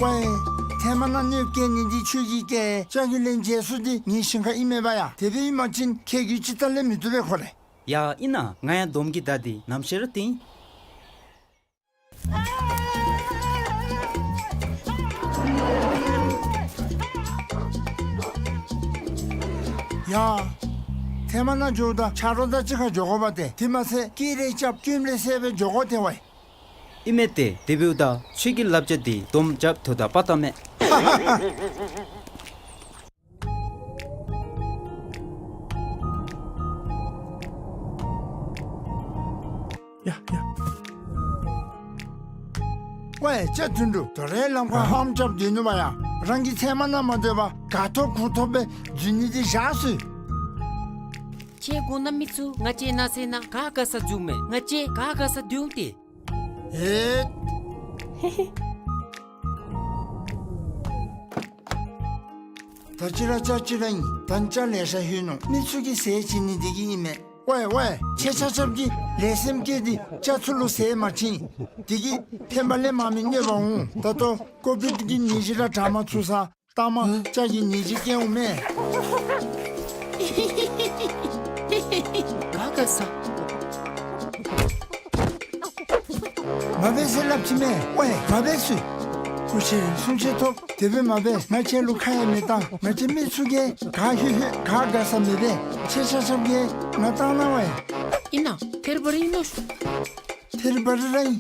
ཝའི། ཐེངས་མ་ནང་གནོདཔ་བཀལ་ནི་འདི་ཁྱོད་ཀྱིས་བཀལ། ལྕགས་ཀྱི་ལན་འཇལ་ས་འདི་ངེའི་ཞིང་ཁ་ཨིན་མས་པ་ཡ། དེ་སྦེ་ཨིན་པ་ཅིན་ཁྱེད་ཀྱིས་ཅི་ལྟར་ལེན་མི་བཏུབ་པས་ཁོ་རེ། ཡ་ཨིན་ན། ང་ཡང་དོམ་གྱི་མདའ་འདི་ནམ་ཤེས་ར་བཏིང་། ཡ། ཐེངས་མ་ནང་འགྱོཝ་ད་ཆ་རོགས་དང་གཅིག་ཁར་འགྱོ་དགོ་པ་ཏེ། དེ་མ་ཚད་སྐད་རེ་རྐྱབ་སྐྱོན་རེ་བསལ་སྦེ་འགྱོ་དགོ་ཏེ་ཝའི། ཨིན་མས་ཏེ། དེ་འབདཝ་ད་ཁྱོད་ཀྱི་བསླབ་བྱ་འདི་དོམ་རྐྱབ་དོ་ད་པ་ཏ་མས། ཡ་ཡ། ཝའི་ལྕགས་དུད་འགྲོ། དོ་རུང་ལམ་ཁར་ཧམ་རྐྱབ་སྡོད་ནུག་པ་ཡ། རང་གིས་ཚལ་མ་ནང་མ་སྡོད་པར་ག་ཐོབ་གུ་ཐོབ་སྦེ་འཛུལ་ནི་འདི་བཞག་ཟེར། ཁྱེད་གོང་ན་མི་ཚུ་ང་བཅས་ནགས་གསེབ་ནང་ག་དགའ་ས་འཛུལཝ་མས། ང་བཅས་ག་དགའ་ས་སྡོད་འོང་ཏེ། ཨེ། ད་ཅི་ར་ལྕགས་ཅི་ར་ཨིན། ད་ལྕགས་ལེ་ཤ་ལྷོད་ནུག། མི་ཚུ་གིས་ཟས་བྱིན་ནི་འདི་གིས་ཨིན་མས། ཝའི་ཝའི། ཁྱེད་ཆ་ཁྱབ་ཀྱིས་ལེགས་སེམས་བསྐྱེད་དེ་ལྕགས་ཚུ་ལུ་ཟས་མ་བྱིན། འདི་གིས་ཕན་པ་ལས་མ་མི་གནོད་པ་འོང་། ད་ལྟོ་ཀོ་བིཌ་ཀྱི་ནད་གཞི་ར་དྲག་མ་ཚུགས་ས་ལྟ་མ་ལྕགས་ཀྱི་ནད་གཞི་སྐྱེ་འོང་མས། ག་དགའ་ས། མ་འབད་ཟེར་སླབ་ཅི་མས། ཝའི་མ་འབད་ཟེར། སྐུ་མཁྱེན་གསུང་ཆོས་ཐོབ། དེ་སྦེ་མ་འབད། ང་ཁྱེད་ལུ་ཁ་ཡང་མི་བཏང་། ང་བཅས་མི་ཚུ་གིས་ག་ལྷོད་ལྷོད་ག་དགའ་ས་མི་འབད། ཁྱེད་ཆ་ཁྱབ་ཀྱིས་ང་བཏང་གནང་ཝའི། ཨིན་ན། ཐེར་བ་རི་ཨིན་ནོ། ཐེར་བ་རི་ར་ཨིན།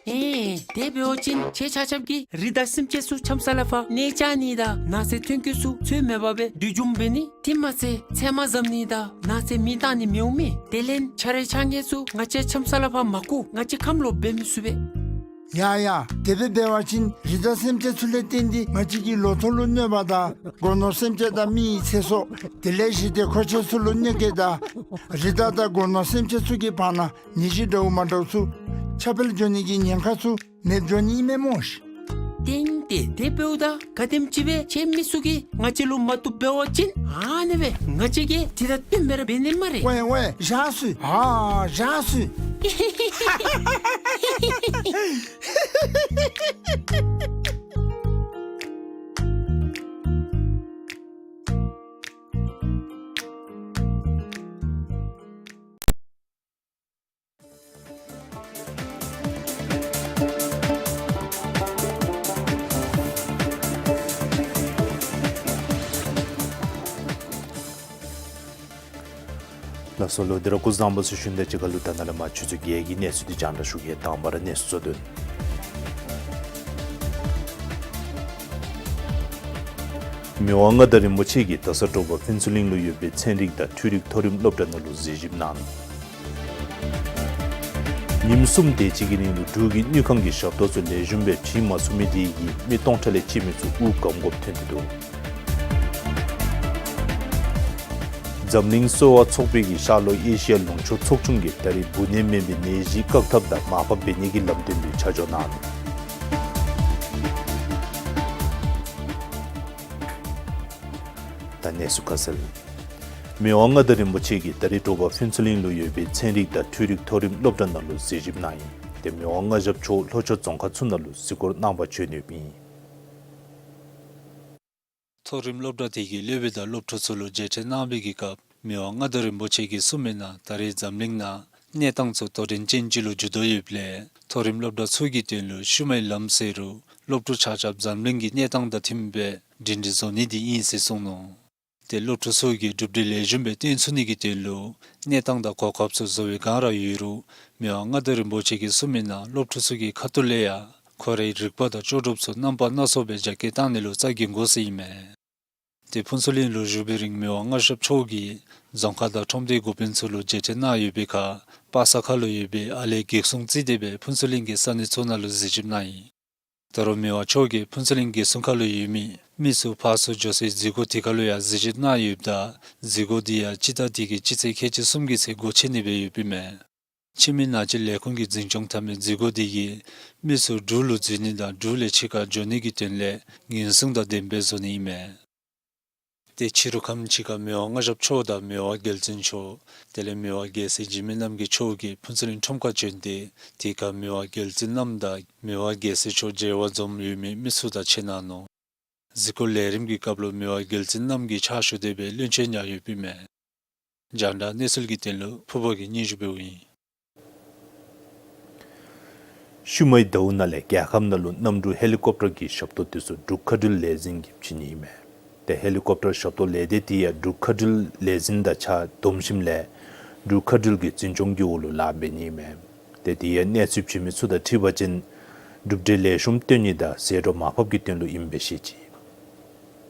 ཨེ། དེ་འབད་བ་ཅིན་ཁྱེད་ཆ་ཁྱབ་ཀྱིས་རི་དྭགས་སེམས་ཅན་ཚུ་འཆམ་ས་ལས་ཕར་གནས་བཅའ་ནི་དང་ནགས་གསེབ་ཐོན་སྐྱེད་ཚུ་འཚོལ་མེད་པར་སྦེ་སྡུག་འཇོམས་འབད་ནི། དེ་མ་ཚད་ཚལ་མ་བཟའ་ནི་དང་ནགས་གསེབ་མེ་བཏང་ནི་མི་འོང་མས། དེ་ལས་ཆ་རོགས་ཆ་ངན་ཚུ་ང་བཅས་འཆམ་ས་ལས་ཕར་མ་བཀོ། ང་བཅས་ཁམས་ལོག་འབད་མི་ཚུགས་པས། ཡ་ཡ། དེ་སྦེ་འབད་བ་ཅིན་རི་དྭགས་སེམས་ཅན་ཚུ་ལས་བརྟེན་ཏེ་ང་བཅས་ཀྱི་ལོ་ཐོག་ལུ་གནོད་པ་དང་སྒོ་ནོར་སེམས་ཅན་དང་མི་ཡི་ཚེ་སྲོག་དེ་ལས་ཞི་བདེ་འཁོར་ཆེན་ཚུ་ལུ་གནོད་སྐྱེལ་དང་རི་དྭགས་དང་སྒོ་ནོར་སེམས་ཅན་ཚུ་གི་བར་ན་ནད་གཞི་འདྲཝ་མ་འདྲཝ་ཚུ་ཁྱབ་སྤེལ་འགྱོ་ནི་གི་ཉེན་ཁ་ཚུ་མེདཔ་འགྱོ་ནི་ཨིན་མས་སྨོ་ཤིག། ཏེ་ཏེ་དེ་འབདཝ་ད་ག་དེམ་ཅིག་སྦེ་ཁྱེད་མི་ཚུ་གིས་ང་བཅས་ལུ་མ་བཏུབ་འབད་བ་ཅིན་ཨ་ནི་སྦེ་ང་བཅས་ཀྱིས་དེ་དང་བསྟུན་སྦེ་ར་འབད་ནི་སྨ་རེ། ཝའི་ཝའི། བཞག་ཟེར། ཨ་བཞག་ཟེར། ལགས་སོ་ལོ། འདི་ར་སྐུ་གཟུགས་བཟང་པོ་ཟེར་ཞུ་ནི་དང་གཅིག་ཁར་ལུ་ད་ནཱ་ལས་མར་ཆུ་ཚོད་བརྒྱད་ཀྱི་གནས་ཚུལ་འདི་རྒྱང་བསྒྲགས་ཞུ་གེ། དང་པ་ར་གནས་ཚུལ་གཙོ་དོན། མི་དབང་མངའ་བདག་རིན་པོ་ཆེ་གིས་རྡ་ས་དྲོ་པ་ཕུན་ཚོགས་གླིང་ལུ་ཡོད་པའི་ཚན་རིག་དང་འཕྲུལ་རིག་མཐོ་རིམ་སློབ་གྲྭ་ནང་ལུ་གཟིགས་ཞིབ་གནང་ནུག། ཉིནམ་གསུམ་དེ་ཅིག་གི་རིང་ལུ་འབྲུག་གི་དངུལ་ཁང་གི་ཞབས་ཏོག་ཚུ་ལེགས་ཤོམ་སྦེ་བྱིན་མ་ཚུགས་མི་དེ་གིས་མི་སྟོང་ཕྲག་ལས་བཅད་མི་ཚུ་དབུགས་སྒམ་དགོཔ་ཐོན་ཏེ་འདུག། འཛམ་གླིང་གསོ་བ་ཚོགས་པའི་གི་ཤར་ལྷོ་ཨེ་ཤི་ཡ་ལུང་ཕྱོགས་ཚོགས་ཆུང་གིས་ད་རེས་འབུ་ནད་མེན་པའི་ནད་གཞི་བཀག་ཐབས་དང་མར་ཕབ་འབད་ནི་གི་ལམ་སྟོན་འདི་ཆ་འཇོག་གནང་ནུག། ད་གནས་ཚུལ་ཁ་གསལ། མི་དབང་མངའ་བདག་རིན་པོ་ཆེ་གིས་ད་རེས་དྲོ་པ་ཕུན་ཚོགས་གླིང་ལུ་ཡོད་པའི་ཚན་རིག་དང་འཕྲུལ་རིག་མཐོ་རིམ་སློབ་གྲྭ་ནང་ལུ་གཟིགས་ཞིབ་གནང་ཡི། དེ་མི་དབང་མངའ་ཞབས་མཆོག་ལྷོ་ཕྱོགས་རྫོང་ཁག་ཚུ་ནང་ལུ་གཟིགས་སྐོར་གནང་པར་བྱོན་ཡོདཔ་ཨིན། མཐོ་རིམ་སློབ་གྲྭ་དེ་གི་སློབ་དཔོན་དང་སློབ་ཕྲུག་ཚུ་ལུ་མཇལ་འཕྲད་གནང་བའི་གི་སྐབས་མི་དབང་མངའ་བདག་རིན་པོ་ཆེ་གིས་གསུངས་མི་ནང་ད་རེས་འཛམ་གླིང་ནང་གནས་སྟངས་ཚུ་དོ་འགྲན་ཅན་ཅིག་ལུ་འགྱུར་དོ་ཡོདཔ་ལས་མཐོ་རིམ་སློབ་གྲྭ་ཚུ་གི་དོན་ལུ་ཤུལ་མའི་ལམ་ཟེར་རུང་སློབ་ཕྲུག་ཆ་ཁྱབ་འཛམ་གླིང་གི་གནས་སྟངས་དང་མཐུནམ་སྦེ་སྒྲིང་སྒྲིང་བཟོ་ནི་དེ་ཨིན་ཟེར་གསུངས་ནུག། ཏེ་སློབ་ཕྲུག་ཚུ་གིས་གྲུབ་འབྲས་ལེགས་ཤོམ་སྦེ་སྟོན་ཚུགས་ནི་གི་དོན་ལུ་གནས་སྟངས་དང་གོ་སྐབས་ཚུ་བཟོ་བའི་སྒང་ར་ཡོད་རུང་མི་དབང་མངའ་བདག་རིན་པོ་ཆེ་གིས་གསུངས་མི་ནང་སློབ་ཕྲུག་ཚུ་གི་ཁ་ཐུག་ལས་ཡང་ཁོ་རའི་རིག་པ་དང་ལྕོགས་གྲུབ་ཚུ་རྣམ་པ་སྣ་ཚོགས་སྦེ་རྒྱ་སྐྱེད་བཏང་ནི་ལུ་རྩ་འགེངས་དགོ་ཟེར་ཨིན་མས། ཏེ་ཕུན་ཚོགས་གླིང་ལུ་བཞུགས་པའི་རིང་མི་དབང་མངའ་ཞབས་མཆོག་གིས་རྫོང་ཁག་དང་ཁྲོམ་སྡེའི་འགོ་དཔོན་ཚུ་ལུ་མཇལ་འཕྲད་གནང་ཡོད་པའི་ཁར་པ་སངས་ཁ་ལུ་ཡོད་པའི་ཨ་ལེ་གེགས་སྲུང་རྩིས་སྡེ་སྦེ་ཕུན་ཚོགས་གླིང་གི་ས་གནས་ཚུ་ནང་ལུ་གཟིགས་ཞིབ་གནང་ཡི། ད་རུང་མི་དབང་མཆོག་གིས་ཕུན་ཚོགས་གླིང་གེགས་སྲུང་ཁ་ལུ་ཡོད་མི་མི་ཚུ་ཕར་ཚུར་འགྱོ་སའི་འཛུལ་སྒོ་དེ་ཁ་ལུ་ཡང་གཟིགས་ཞིབ་གནང་ཡོདཔ་ད་འཛུལ་སྒོ་དེ་ཡང་སྤྱི་ཟླ་དེ་གི་སྤྱི་ཚེས་ཁལ་གཅིག་གསུམ་གྱི་ཚེས་སྒོ་ཕྱེ་ནི་སྦེ་ཡོདཔ་ཨིན་མས། ཕྱི་མི་ནང་འཁྲུག་ལས་ཁུངས་ཀྱིས་འཛིན་སྐྱོང་འཐབ་མི་འཛུལ་སྒོ་དེ་གིས་མི་ཚུ་འབྲུག་ལུ་འཛུལ་ནི་དང་འབྲུག་ལས་ཕྱི་ཁར་འགྱོ་ནི་གི་དོན་ལས་ཉེན་སྲུང་དང་ལྡནམ་སྦེ་བཟོ་ནི་ཨིན་མས། ཏེ་ཕྱི་རུ་ཁམས་ཅིག་ཁར་མི་དབང་མངའ་ཞབས་མཆོག་དང་མི་དབང་རྒྱལ་བཙུན་མཆོག་དེ་ལས་མི་དབང་རྒྱལ་སྲས་འཇིགས་མེད་རྣམ་རྒྱལ་མཆོག་གིས་ཕུན་ཚོགས་གླིང་ཁྲོམ་ཁར་བྱོན་ཏེ་དེ་ཁར་མི་དབང་རྒྱལ་བཙུན་རྣམ་དང་མི་དབང་རྒྱལ་སྲས་མཆོག་མཇལ་བར་འཛོམས་ཡོད་མི་མི་ཚུ་དང་ཕྱད་གནང་ནུག། གཟིགས་སྐོར་ལས་རིམ་གྱི་སྐབས་ལུ་མི་དབང་རྒྱལ་བཙུན་རྣམ་གྱིས་ཕྱག་ཞུ་སྟེ་སྦེ་བློན་ཆེན་ཡང་ཡོདཔ་ཨིན་མས། རྒྱང་བསྒྲགས་གནས་ཚུལ་གྱི་དོན་ལུ་ཕུར་བུ་གིས་སྙན་ཞུ་འབདཝ་ཨིན། ཤུལ་མའི་ཟླཝ་ནང་ལས་རྒྱལ་ཁབ་ནང་ལུ་གནམ་གྲུ་ཧེ་ལི་ཀོབ་ཊར་གྱི་ཞབས་ཏོག་དེ་ཚུ་འབྲུག་མཁའ་འགྲུལ་ལས་འཛིན་གྱིས་བྱིན་ནི་ཨིན་མས། ཏེ་ཧེ་ལི་ཀོབ་ཊར་ཞབས་ཏོག་ལས་སྡེ་དེ་ཡང་འབྲུག་མཁའ་འགྲུལ་ལས་འཛིན་དང་གཅིག་ཁར་བསྡོམས་ཞིནམ་ལས་འབྲུག་མཁའ་འགྲུལ་གྱི་འཛིན་སྐྱོང་གི་འོག་ལུ་ལཱ་འབད་ནི་ཨིན་མས། ཏེ་དེ་ཡང་གནས་ཚུལ་བྱིན་མི་ཚུ་དང་འཁྲིལ་བ་ཅིན་གྲུབ་འབྲས་ལེགས་ཤོམ་སྟོན་ནི་དང་ཟད་འགྲོ་མར་ཕབ་ཀྱི་དོན་ལུ་ཨིནམ་སྦེ་བཤད་ཅི།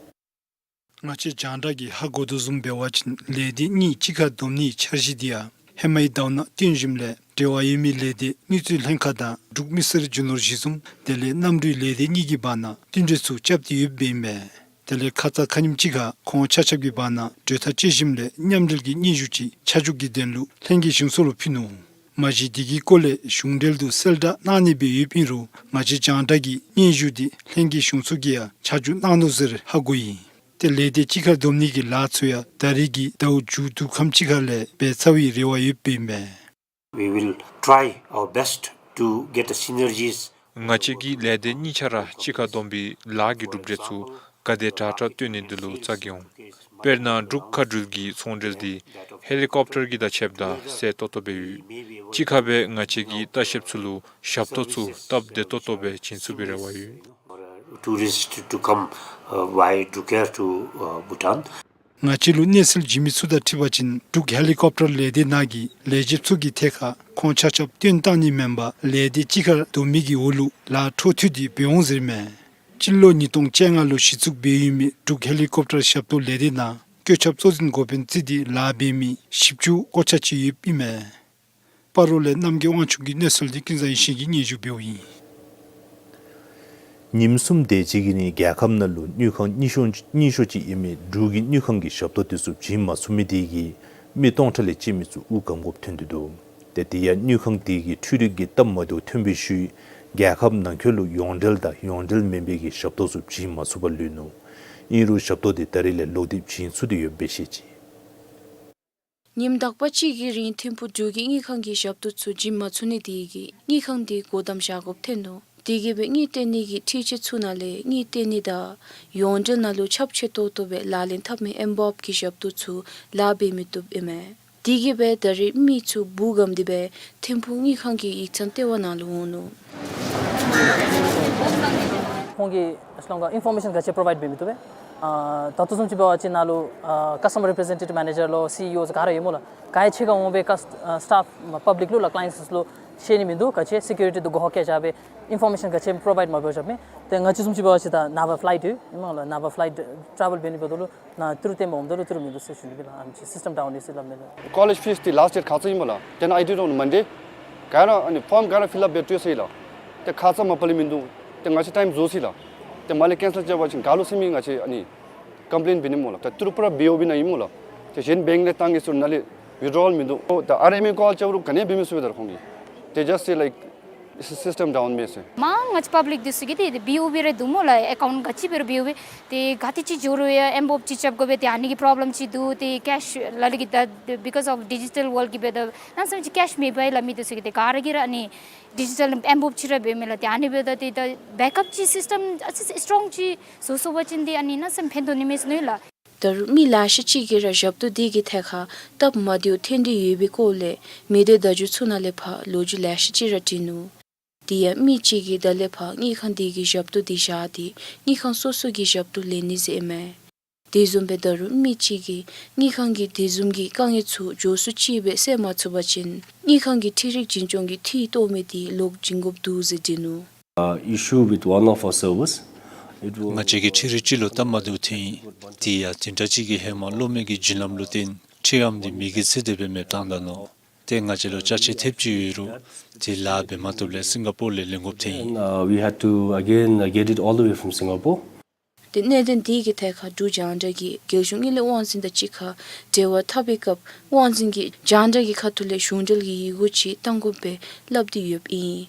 ང་བཅས་རྒྱང་བསྒྲགས་ཀྱིས་ཧ་གོ་དོ་བཟུམ་འབད་བ་ཅིན་ལས་སྡེ་གཉིས་གཅིག་ཁར་བསྡོམས་ནིའི་འཆར་གཞི་དེ་ཡང་ཧེ་མའི་ཟླཝ་ནང་བཏོན་ཞིནམ་ལས་འབྲེལ་བ་ཡོད་མི་ལས་སྡེ་དངུལ་རྩིས་ལྷན་ཁག་དང་འབྲུག་མི་སེར་རྒྱུ་ནོར་གཞི་བཟུང་དེ་ལས་གནམ་གྲུའི་ལས་སྡེ་གཉིས་ཀྱི་བར་ན་བསྟུན་གྲོས་ཚུ་རྐྱབ་སྟེ་ཡོདཔ་ཨིན་མས། དེ་ལས་ཁ་ཙ་ཁ་ཉིནམ་ཅིག་ཁར་ཁོང་ཆ་ཁྱབ་ཀྱི་བར་ན་གྲོས་ཐག་བཅད་ཞིནམ་ལས་མཉམ་འབྲེལ་གྱི་སྙན་ཞུ་ཅིག་ཆ་འཇོག་གི་དོན་ལུ་ལྷན་རྒྱས་གཞུང་ཚོགས་ལུ་ཕུལ་ནུག། མ་གཞི་དེ་གི་སྐོར་ལས་གཞུང་འབྲེལ་དུ་གསལ་བསྒྲགས་གནང་ནི་སྦེ་ཡོདཔ་ཨིན་རུང་ང་བཅས་རྒྱང་བསྒྲགས་ཀྱིས་སྙན་ཞུ་དེ་ལྷན་རྒྱས་གཞུང་ཚོགས་ཀྱིས་ཡང་ཆ་འཇོག་གནང་ནུག་ཟེར་ཧ་གོ་ཡི། ཏེ་ལས་སྡེ་གཅིག་ཁར་བསྡོམས་ནི་གི་ལཱ་ཚུ་ཡང་ད་རེས་ཀྱི་ཟླཝ་མཇུག་བསྡུ་ཁམས་ཅིག་ཁ་ལས་འབད་ཚར་བའི་རེ་བ་ཡོདཔ་ཨིན་མས། We will try our best to get the synergies. ང་བཅས་ཀྱིས་ལས་སྡེ་གཉིས་ཆ་ར་གཅིག་ཁར་བསྡོམས་པའི་ལཱ་གི་གྲུབ་འབྲས་ཚུ་ག་དེ་དྲག་དྲག་སྟོན་ནི་དེ་ལུ་རྩ་འགེངས་འོང་། དཔེར་ན་འབྲུག་མཁའ་འགྲུལ་གྱི་ཚོང་འབྲེལ་འདི་ཧེ་ལི་ཀོབ་ཊར་གྱི་དང་ཕྱདཔ་ད་གསལ་ཏོག་ཏོ་སྦེ་ཡོད། གཅིག་ཁར་སྦེ་ང་བཅས་ཀྱིས་ལྟ་བཤལཔ་ཚུ་ལུ་ཞབས་ཏོག་ཚུ་སྟབས་བདེ་ཏོག་ཏོ་སྦེ་བྱིན་ཚུགས་པའི་རེ་བ་ཡོད། Tourists to come, uh, via Drukair to, uh, Bhutan. ང་བཅས་ལུ་གནས་ཚུལ་བྱིན་མི་ཚུ་དང་འཁྲིལ་བ་ཅིན་འབྲུག་ཧེ་ལི་ཀོབ་ཊར་ལས་སྡེ་ནང་གི་ལས་བྱེདཔ་ཚུ་གི་ཐད་ཁར་ཁོང་ཆ་ཁྱབ་བཏོན་བཏང་ནི་མེན་པར་ལས་སྡེ་གཅིག་ཁར་བསྡོམས་མི་གི་འོག་ལུ་ལཱ་འཕྲོ་མཐུད་དེ་འབད་འོང་ཟེར་མས། སྤྱི་ལོ་ཉིས་སྟོང་བཅོ་ལྔ་ལུ་གཞི་བཙུགས་འབད་ཡོད་མི་འབྲུག་ཧེ་ལི་ཀོབ་ཊར་ཞབས་ཏོག་ལས་སྡེ་ནང་བཀོད་ཁྱབ་གཙོ་འཛིན་འགོ་དཔོན་བརྩིས་ཏེ་ལཱ་འབད་མི་བཞི་བཅུ་སྐོར་ཆ་ཅིག་ཡོདཔ་ཨིན་མས། སྤ་རོ་ལས་རྣམ་རྒྱལ་དབང་ཕྱུག་གི་གནས་ཚུལ་འདི་ཀུན་བཟང་ཡེ་ཤེས་ཀྱིས་སྙན་ཞུ་འབདཝ་ཨིན། ཉིནམ་གསུམ་དེ་ཅིག་གི་རིང་རྒྱལ་ཁབ་ནང་ལུ་དངུལ་ཁང་རྙིང་ཤོས་རྙིང་ཤོས་ཅིག་ཨིན་མི་འབྲུག་གི་དངུལ་ཁང་གི་ཞབས་ཏོག་དེ་ཚུ་བྱིན་མ་ཚུགས་མི་དེ་གིས་མི་སྟོང་ཕྲག་ལས་བཅད་མི་ཚུ་དབུགས་འགམ་དགོཔ་ཐོན་ཏེ་འདུག། ཏེ་དེ་ཡང་དངུལ་ཁང་དེ་གིས་འཕྲུལ་རིག་གི་སྟབས་མ་བདེཝ་ཐོན་པའི་ཤུལ་རྒྱལ་ཁབ་ནང་འཁོད་ལུ་ཡོངས་འབྲེལ་དང་ཡོངས་འབྲེལ་མེན་པའི་གི་ཞབས་ཏོག་ཚུ་བྱིན་མ་ཚུགས་པར་ལུས་ནུག། ཨིན་རུང་ཞབས་ཏོག་དེ་ད་རེས་ལས་ལོག་སྟེ་བྱིན་ཚུགས་ཏེ་ཡོདཔ་སྦེ་བཤད་ཅི། ཉིནམ་དག་པ་ཅིག་གི་རིང་ཐིམ་ཕུག་འབྲུག་གི་དངུལ་ཁང་གི་ཞབས་ཏོག་ཚུ་བྱིན་མ་ཚུགས་ནི་དེ་གིས་དངུལ་ཁང་དེ་སྒོ་བསྡམ་བཞག་དགོཔ་ཐོན་ནུག། དེ་གིས་སྦེ་དངུལ་སྟེར་ནི་གི་འཕྲུལ་ཆས་ཚུ་ནང་ལས་དངུལ་སྟེར་ནི་དང་ཡོངས་འབྲེལ་ནང་ལུ་ཁྱབ་ཆེ་ཏོག་ཏོ་སྦེ་ལག་ལེན་འཐབ་མི་ཨེམ་བོབ་ཀྱི་ཞབས་ཏོག་ཚུ་ལཱ་འབད་མི་བཏུབ་ཨིན་མས། དེ་གིས་སྦེ་ད་རེས་མི་ཚུ་དབུགས་འགམ་སྟེ་སྦེ་ཐིམ་ཕུག་དངུལ་ཁང་གི་ཡིག་ཚང་ལྟེ་བ་ནང་ལུ་འོང་ནུག། ཁོང་གིས་ཨིན་ན་ལུ་ཨིན་ཕོར་མེ་ཤཱན་ག་ཅི་པྲོ་བའིཌ་འབད་མི་བཏུབ་པས། ཨ་ད་ལྟོ་བཟུམ་ཅིག་འབད་བ་ཅིན་ནཱ་ལུ་ཨ་ཀ་སི་ཊོམར་རི་པི་རི་ཛེན་ཊེ་ཊིབ་མེ་ནེ་ཇར་ལོ་སི་ཨི་ཨོ་ག་ར་ཡོད་སྨོ་ལགས། ག་ཡང་ཕྱི་ཁར་འོང་སྦེ་ཀ་སི་ཨ་སི་ཊཕ་པབ་ལིཀ་ལུ་ལགས་ཀ་ལ་ཡེནཊ་ཚུ་ལུ་བཤད་ནི་མིན་འདུག། ག་ཅི་སི་ཀུ་རི་ཊི་འདི་གོ་ཧོ་ཀེ་བཞག་སྦེ་ཨིན་ཕོར་མེ་ཤཱན་ག་ཅི་པྲོ་བའིཌ་མ་འབད་བཞག་མས། ཏེ་ང་བཅས་བཟུམ་ཅིག་འབད་བ་ཅིན་ད་ནངས་པ་ཕི་ལའིཊ་ཡོད་ཨིན་སྨོ་ལགས། ནངས་པ་ཕི་ལའིཊ་ཊེ་བཱལ་འབད་ནི་འབདཝ་ད་ལུ་ནཱ་ཏི་རུ་བཏོན་འོངམ་ད་ལུ་ཏི་རུ་མིན་འདུག་ཟེར་ཞུ་ནི་ཨིན་ལགས། ཨ་ནི་སིསི་ཊེམ་ཌའུན་ཨིན་ཟེར་སླབ་མས་ལགས། ཀོ་ལེཇ་ཕིས་འདི་ལཱསཊ་ཌེཊ་ཁ་ཙ་ཨིན་སྨོ་ལགས། Then I did on Monday. ག་ར་ཨ་ནི་ཕོརམ་ག་ར་ཕིལ་ཨཔ་འབད་སྤྲོད་ཅི་ལགས། ཏེ་ཁ་ཙ་མ་ཕུལ་ལས་མིན་འདུག། ཏེ་ང་བཅས་ཊའིམ་རྫོགས་ཅི་ལགས། ཏེ་མ་ལས་ཀེན་སེལ་རྐྱབ་པ་ཅིན་ག་ལུ་ཟེར་མི་ང་བཅས་ཨ་ནི་ཀམ་པི་ལེན་འབད་ནི་སྨོ་ལགས། ཏེ་ཏི་རུ་པུ་ར་བི་ཨོ་བི་ནང་ཨིན་སྨོ་ལགས། ཏེ་གཞན་བེངཀ་ལས་བཏང་གེ་ཟེར་ནཱ་ལས་ཝིཐ་ཌོ་ཝལ་མིན་འདུག། ཏེ་ཨར་ཨེམ་ཨེ་ཀོལ་རྐྱབ་རུང་ག་ནི་འབད་མི་ཚུགས་པས་ད་རུང་ཁོང་གིས། They just say like སི་སི་ཊམ་ཌའུན་མེད་ཟེར། མ་ང་བཅས་པབ་ལིཀ་འདི་ཚུ་གིས་ཏེ་ཏེ་བི་ཨོ་བི་ར་འདུག་སྨོ་ལགས། ཨེ་ཀའུནཊ་ག་ཅི་འབད་རུང་བི་ཨོ་བི། ཏེ་ག་ཏེ་ཅིག་འགྱོ་རུང་ཡང་ཨེམ་བོབ་ཅིག་རྐྱབ་དགོ་པས། ཏེ་ཨ་ནི་གི་པོརོབ་ལེམ་ཅིག་འདུག། ཏེ་ཀེཤ་ལ་ལུ་གིས་ད་because of digital world གིས་འབདཝ་ད་གནམ་མེད་ས་མེད་ཅིག་ཀེཤ་མེད་པས་ལགས། མི་འདི་ཚུ་གིས་ཏེ་ག་ར་གིས་ར་ཨ་ནི་ཌི་ཇི་ཊལ་ཨེམ་བོབ་ཅིག་ར་འབད་མས་ལགས། ཏེ་ཨ་ནི་འབདཝ་ད་ཏེ་ད་བེཀ་ཨཔ་ཅིག་སི་སི་ཊམ་ཨ་ཙི་ཙི་སི་ཊོང་ཅིག་བཟོ་སོང་པ་ཅིན་ཏེ་ཨ་ནི་གནམ་མེད་ས་མེད་ཕན་ཐོགས་ནི་མས་ཟེར་མནོ་ཡི་ལགས། ད་རུང་མི་ལེ་ཤ་ཅིག་གིས་ར་ཞབས་ཏོག་འདི་གི་ཐད་ཁར་སྟབས་མ་བདེཝ་ཐོན་ཏེ་ཡོད་པའི་སྐོར་ལས་མི་སྡེ་བརྡ་བརྒྱུད་ཚུ་ནང་ལས་ཕར་ལོ་རྒྱུས་ལེ་ཤ་ཅིག་ར་བྲིས་ནུག། དེ་ཡང་མི་གཅིག་གིས་ད་ལས་ཕར་དངུལ་ཁང་འདི་གི་ཞབས་ཏོག་འདི་བཞག་སྟེ་དངུལ་ཁང་སོ་སོ་གིས་ཞབས་ཏོག་ལེན་ནི་ཟེར་ཨིན་མས། དེ་བཟུམ་སྦེ་ད་རུང་མི་གཅིག་གིས་དངུལ་ཁང་གིས་དེ་བཟུམ་གྱི་དཀའ་ངལ་ཚུ་མགྱོགས་སུ་ཅིག་སྦེ་སེལ་མ་ཚུགས་པ་ཅིན་དངུལ་ཁང་གི་འཕྲུལ་རིག་འཛིན་སྐྱོང་གི་འཐུས་གཏོར་མི་འདི་ལོག་བྱིན་དགོཔ་འདུག་ཟེར་བྲིས་ནུག། Uh, issue with one of our servers. It was ང་བཅས་ཀྱི་འཕྲུལ་རིག་ཅིག་ལུ་སྟབས་མ་བདེཝ་ཐོན་ཡི། དེ་ཡང་དེ་འདྲ་ཅིག་གི་ཧེ་མ་གློག་མེ་གི་བརྒྱུད་ལམ་ལུ་བརྟེན་འཕྲུལ་ཨམ་འདི་མེ་གིས་ཚིག་སྟེ་སྦེ་མེདཔ་བཏང་ད་ནུག། ཏེ་ང་བཅས་ལུ་ཅ་ཆས་ཐེབས་ཅིག་ཡོད་རུང་དེ་ལཱ་འབད་མ་བཏུབ་ལས་སིང་ག་པོར་ལས་ལེན་དགོཔ་ཐོན་ཡི། And, uh, we had to again, uh, get it all the way from Singapore. ཏེ་གནད་དོན་འདི་གི་ཐད་ཁར་འབྲུག་རྒྱང་བསྒྲགས་ཀྱིས་རྒྱལ་གཞུང་དངུལ་ལས་དབང་འཛིན་དང་གཅིག་ཁར་འབྲེལ་བ་འཐབ་པའི་སྐབས་དབང་འཛིན་གྱིས་རྒྱང་བསྒྲགས་ཀྱི་ཁ་ཐུག་ལས་གཞུང་འབྲེལ་གྱི་ཡི་གུ་ཅིག་བཏང་དགོ་པའི་སླབ་སྟེ་ཡོདཔ་ཨིན།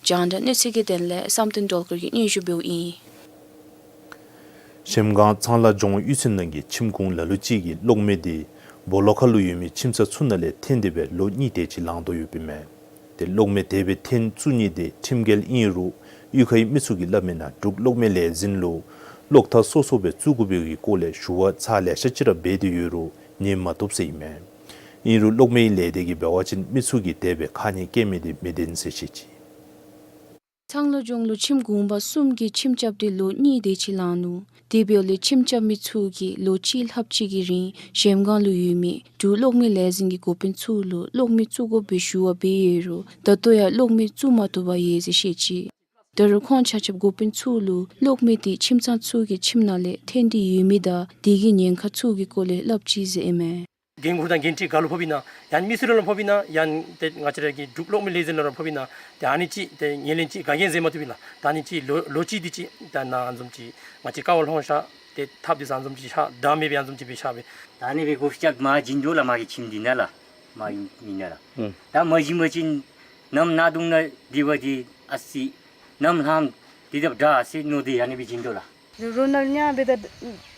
རྒྱང་བསྒྲགས་གནས་ཚུལ་གྱི་དོན་ལས་བསམ་གཏན་སྒྲོལ་དཀར་གྱིས་སྙན་ཞུ་འབདཝ་ཨིན། གཞལམ་སྒང་ཚང་ལ་རྫོང་གཡུས་ཚན་ནང་གི་ཁྱིམ་གུང་ལ་ལུ་ཅིག་གི་གློག་མེ་འདི་སྦོ་ལོགས་ཁ་ལུ་ཡོད་མི་ཁྱིམ་ཚང་ཚུ་ནང་ལས་འཐེན་ཏེ་སྦེ་ལོ་གཉིས་དེ་ཅིག་ལང་དོ་ཡོདཔ་ཨིན་མས། ཏེ་གློག་མེ་དེ་སྦེ་འཐེན་བཙུགས་ནི་དེ་ཁྲིམས་འགལ་ཨིན་རུང་གཡུས་ཁའི་མི་ཚུ་གིས་སླབ་མིའི་ནང་འབྲུག་གློག་མེ་ལས་འཛིན་ལུ་གློག་ཐག་སོ་སོ་སྦེ་བཙུགས་དགོ་པའི་གི་སྐོར་ལས་ཞུ་བ་ཚར་ལེ་ཤ་ཅིག་ར་འབད་དེ་ཡོད་རུང་ཉན་མ་བཏུབ་ཟེར་ཨིན་མས། ཨིན་རུང་གློག་མེའི་ལས་སྡེ་གིས་འབད་བ་ཅིན་མི་ཚུ་གིས་དེ་སྦེ་ཁ་ཉེས་བཀལ་མི་དེ་མི་བདེན་ཟེར་བཤད་ཅི། ཚང་ལོ་ལྗོངས་ལུ་ཁྱིམ་གུང་པ་གསུམ་གྱིས་ཁྱིམ་རྐྱབ་སྟེ་ལོ་གཉིས་དེ་ཅིག་ལང་ནུག། དེ་འབདཝ་ལས་ཁྱིམ་རྐྱབ་མི་ཚུ་གིས་ལོ་གཅིག་ལྷགཔ་ཅིག་གི་རིང་གཞལམ་སྒང་ལུ་ཡོད་མི་འབྲུག་གློག་མེ་ལས་འཛིན་གྱི་འགོ་དཔོན་ཚུ་ལུ་གློག་མེ་བཙུགས་དགོ་པའི་ཞུ་བ་འབད་ཡོད་རུང་ད་ལྟོ་ཡང་གློག་མེ་བཙུགས་མ་བཏུབ་པར་ཡོད་ཟེར་བཤད་ཅི། ད་རུང་ཁོང་ཆ་ཁྱབ་འགོ་དཔོན་ཚུ་ལུ་གློག་མེ་དེ་ཁྱིམ་ཚང་ཚུ་གི་ཁྱིམ་ནང་ལས་འཐེན་ཏེ་ཡོད་མི་དང་དེ་གི་ཉེན་ཁ་ཚུ་གི་སྐོར་ལས་སླབ་ཅི་ཟེར་ཨིན་མས། འགན་ཁུར་དང་འགན་འཁྲི་ག་ལུ་ཕོགཔ་ཨིན་ན་ཡང་མི་སེར་ལུ་ཕོགཔ་ཨིན་ན་ཡང་ཏེ་ང་བཅས་ར་གི་འབྲུག་གློག་མེ་ལས་འཛིན་ལུ་ར་ཕོགཔ་ཨིན་ན་ཏེ་ཨ་ནི་ཅིག་ཏེ་ཉེར་ལེན་ཅིག་ག་གིས་ཡང་མཛད་མ་བཏུབ་ཨིན་ལགས། ད་ཨ་ནི་ཅིག་ལོ་ལོ་གཅིག་དེ་ཅིག་ད་ནཱ་ཨ་ནི་བཟུམ་ཅིག་ང་བཅས་ཀ་བ་ལྷོང་ཤར་ཏེ་ཐགཔ་འདི་ཚུ་ཨ་ནི་བཟུམ་ཅིག་ཤར་བདའ་མེད་པའི་ཨ་ནི་བཟུམ་ཅིག་སྦེ་ཤར་སྦེ། ད་ཨ་ནི་སྦེ་གོ་ཤེས་མ་བྱིན་དོ་ལགས། མ་གི་ཁྱིམ་འདི་ནང་ལགས། མ་གི་མི་ནང་ལགས། ཨུམ། ད་མ་བྱིན་པ་ཅིན་གནམ་གནག་དུང་ནང་འདི་བ་འདི་ཨ་ཙི་གནམ་ལངམ་འདི་ད་དྲག་ཟེར་མནོ་སྟེ་ཨ་ནི་སྦེ་བྱིན་དོ་ལགས། རོ་ནཱལ་ཉ་འབད་ད་